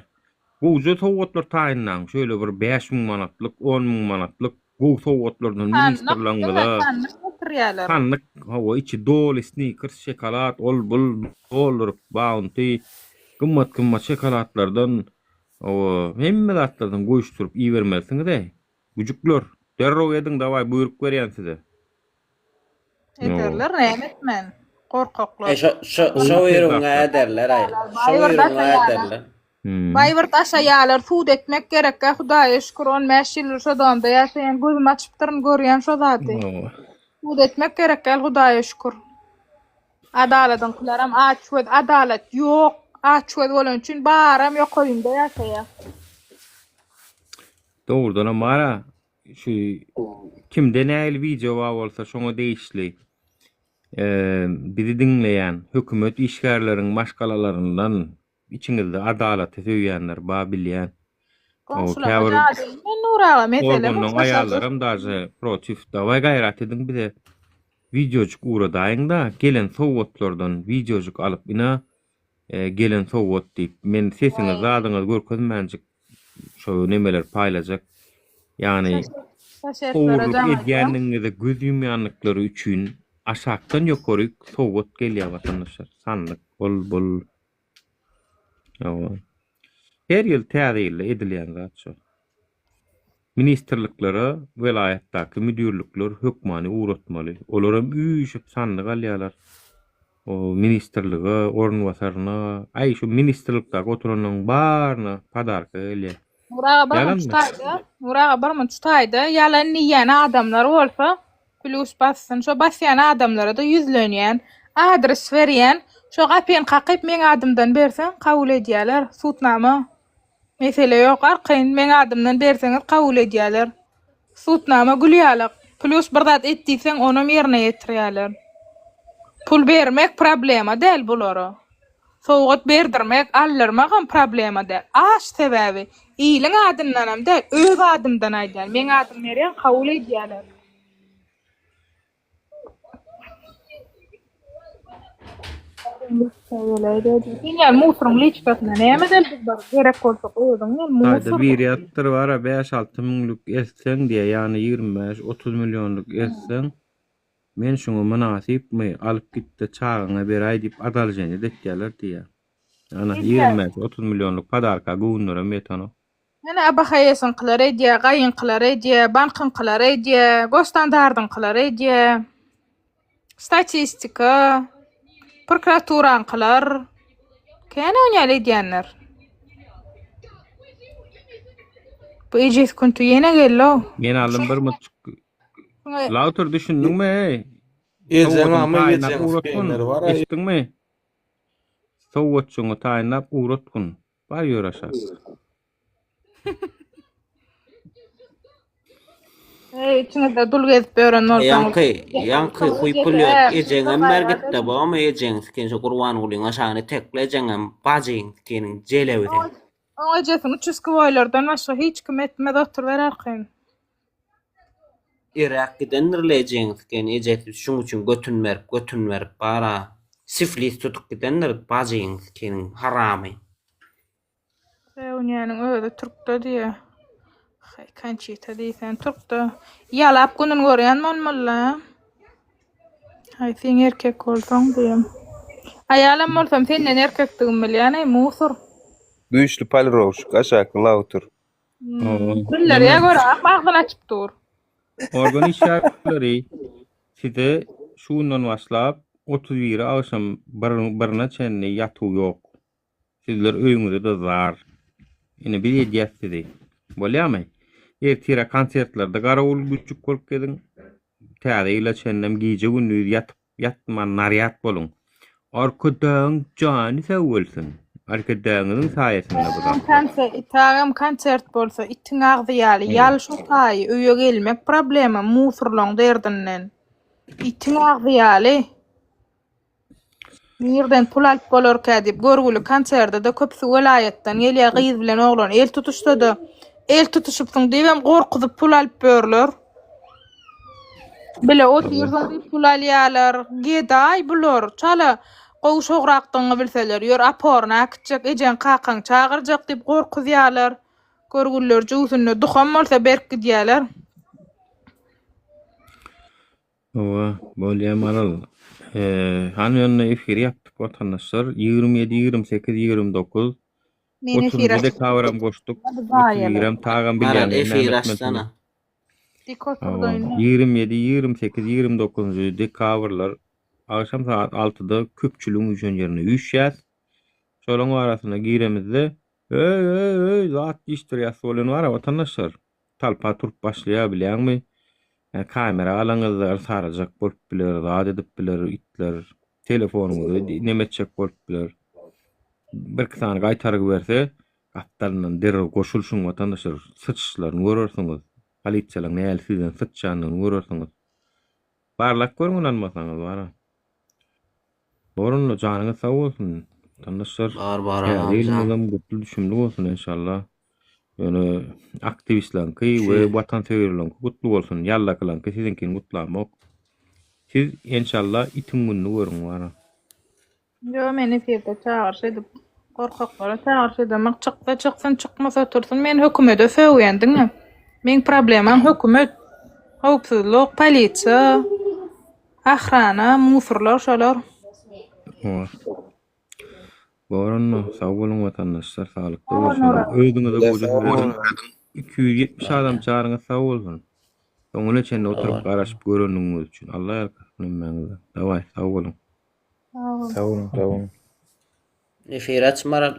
Gowja sowgatlar taýynlaň şöyle bir 5000 manatlyk 10000 manatlyk gowy sowgatlardan ministrlaňyza getirýärler. Sandyk hawa içi doly snikers şokolad ol bul dolduryp bounty gymmat gymmat şokoladlardan hawa hemme zatlardan goýuşdyryp ibermelisiňiz-eý güjükler derrew ediň dawaý buýruk berýän size. Ederler näme etmän gorkaklar. E şo şo şo ýeriňe ederler aý. Şo ýeriňe ederler. Baý bir daşa ýalar sud etmek gerekkä hudaýa şükür 15 ýyldyr şo domda ýaşaýan gözüm açypdyryn görýän şo zady. Sud etmek gerekgäl hudaýa şükür. Adaladyňkylaram aç göz adalat ýok aç göz bolany üçin baram ýokarynda ýaşaýa. Dogrudanam bara şu kimde nähili wideo bar bolsa şoňa degişli bizi diňleýän hökümet işgärleriň maşgalalaryndan içiňizde adalaty söýýänler bar bilýän. Goňşularyma jadyly men Nur aga mesele Organlaň aýallaram daže protiv dawaý gaýrat ediň bize wideojyk ugradaýyňda gelen sowgatlardan wideojyk alyp ina gelen sowgat diýip men sesiňizi zadyňyzy görkezmänjik şo nemeleri paýlajak ýagny ogurlyk edýändigiňize göz ýumýandyklary üçin aşakdan ýokaryk sowgat gelýär watandaşlar sandyk ol bul Hawa. Her ýyl täze ýylda edilýän zat şo. Ministrliklere welaýatdaky müdirlikler hökmany ugratmaly. Olaram üýşüp sandyk alýarlar. O ministrlige, orunbasaryna, aý şu ministrlikdäki oturanlaryň baryna podarka gelýär. Nur aga bir Ýalanmy? munç taýda, Nur aga bir munç taýda ýalan diýýän adamlar bolsa plýus bassyn. Şo basýan adamlara-da ýüzlenýän, adres berýän. Şo gapyny kakyp meň adymdan berseň kabul edýäler. Sudnama mesele ýok. Arkaýyn meň adymdan berseňiz kabul edýäler. Sudnama gül ýalak. Plýus bir zat et diýseň onam ýerine ýetirýäler. Pul bermek problema däl bulara. Sowgat berdirmek, aldyrmagam problema däl. Aş sebäbi. Iliň adyndanam däl, öz adymdan aýdýan. Meň adym berýän, kabul edýäler. Sen ýaly musoryň liçkasyna näme edeli biz baryp, gerek bolsa özüň gel, Taýda musor. biri ýazypdyr bara 5-6 müňlük eltseň diýýär, ýagny 25-30 millionlyk eltseň, men şuňa mynasypmy, alyp gitde çagaňa beräý diýip adalženiýe-de etýärler diýýär. Ana, Edýär. 25-30 millionlyk podarka göwünlerem ýetenok. Ýöne ABHS-yňkylar edýär, GAI-yňkylar edýär, bankyňkylar edýär, Gosstandardyňkylar edýär. Statistika, prokuraturaňkylar. Kän onýaly edýänler. Bu ejiz künti ýene geldi-ow. Men aldym bir mutçuk. Lauter düşündiňmi eý? Ejeň Sowgadyny amy taýynlap ejeň ugratgyn. skeýnleri bar-a. Eşitdiňmi? Sowgatjygyňy taýynlap ugratgyn. Bar ýör aşak. Eý, içiňizde dul gezip ýören bolsaňyz. Ýaňky, ýaňky huý pulýot ejeňem ber gitde bomy ejeň sikin şu Gurbangulyň aşagyny tekle ejeňem bajyň sikiniň jelebi sen. Oň ejesini uçuskowoýlardan başga hiç kim etmez oturyber arkaýyn. Eräp gidendirle ejeň sikin ejesi şuň üçin götün berip götün berip bara siflis tutup gidendir bajyň sikiniň haramy. Reuniýanyň özi türkde diýýä. Haý Konçita diýsen türkde. Ýalap günün görýän bolmaly-la. Haý sen erkek bolsaň diýem. Aýalam bolsam senden erkekdigimi bilýän-eý musor. Güýçli polirowşik aşaky lauter. Bildirýä gör agzyny açyp dur. Organ işgärleri size şu günden başlap 31 agşam birine çenli ýatuw ýok. Sizler öýüňize-de zar. Ine biz edýäs sizi. Bolýamy? Ertire konsertlerde garawul güjük bolup geziň. Täze ýyla çenlem gije-gündiz ýatyp, ýatman narýad boluň. Arkadagyň jany sag bolsun. Arkadagyňyzyň saýasynda bu zatlar. Itagam konsert bolsa itiň agzy ýaly ýal şo taýy öýe gelmek problema musurlaň derdinden. Itiň agzy ýaly. Nirden pul alyp bolarkä diýip, görgüli konserde-de köpüsi welaýatdan gelýär, gyz bilen oglan el tutuşsa-da, el tutuşypsyň diýibem gorkuzyp pul alyp ýörler. Bile otyrsyň diýip pul alýarlar. Gedaý bular, çala gowşagrakdygyňy bilseler, ýör aporyny äkitjek, ejeň kakaňy çagyrjak diýip gorkuzýarlar. Görgüliler jübüsinde duham bolsa berk gidýärler. Hawa, bolýa Maral. Hany onda efiri ýapdyk watandaşlar. 27, 28, 29, Men efir 30-njy açyp dekabram goşduk. zaýalar. 31-em tagam Maral bilýänler efir näme açsana. etmelidigini. Dik Hawa, oturdaýyn. 27, 28, 29-njy dekabrlar agşam sagat 6-da köpçüligiň üýşen ýerine üýşýäs. Şolaryň arasyna giremizde, Öý, öý, öý, zat diýişdirýäs bolýan bar-a watandaşlar. Talpa turup başlaýar bilýäňmi? Ýa kamera alaňyzda yrsarajak bolup biler, zat edip biler itler, telefonyňyzy neme etjek bolup biler. Birki sany gaýtargy berse, gapdalyndan derrew goşulyşyň watandaşlar, syçyşlaryny görersiňiz. Polisiýalaryň nähili sizden syçýandygyny görersiňiz. Barlap görüň ynanmasaňyz bara. Bor onda janyňyz sag bolsun watandaşlar. Bar bar Täze agam jan. ýylyňyzam gutly düşümli bolsun enşalla. Ýöne aktiwistleriňki we watansöýerleriňki gutly bolsun. Ýallakylaryňky siziňkini gutlamok. Siz enşalla itiň gününi görüň bara. Ýo men efirde çagyryş edip gorkaklara çagyryş edemok çyksa çyksyn çykmasa otursyn men hökümede sögýän diňe meň problemam hökümet howpsuzlyk polisiýa Ahrana, musurlar şolar. Hawa. Bor onda, sag boluň watandaşlar, saglykda görüşeliň. Özüňize gowja serediň. 270 adam janyňyz sag bolsun. Soňuna çenli oturyp garaşyp göreniňiz üçin. Allah ýalkasyn hemmäňize. Dawaý, sag boluň. Sag boluň, sag boluň. Efir aç Maral.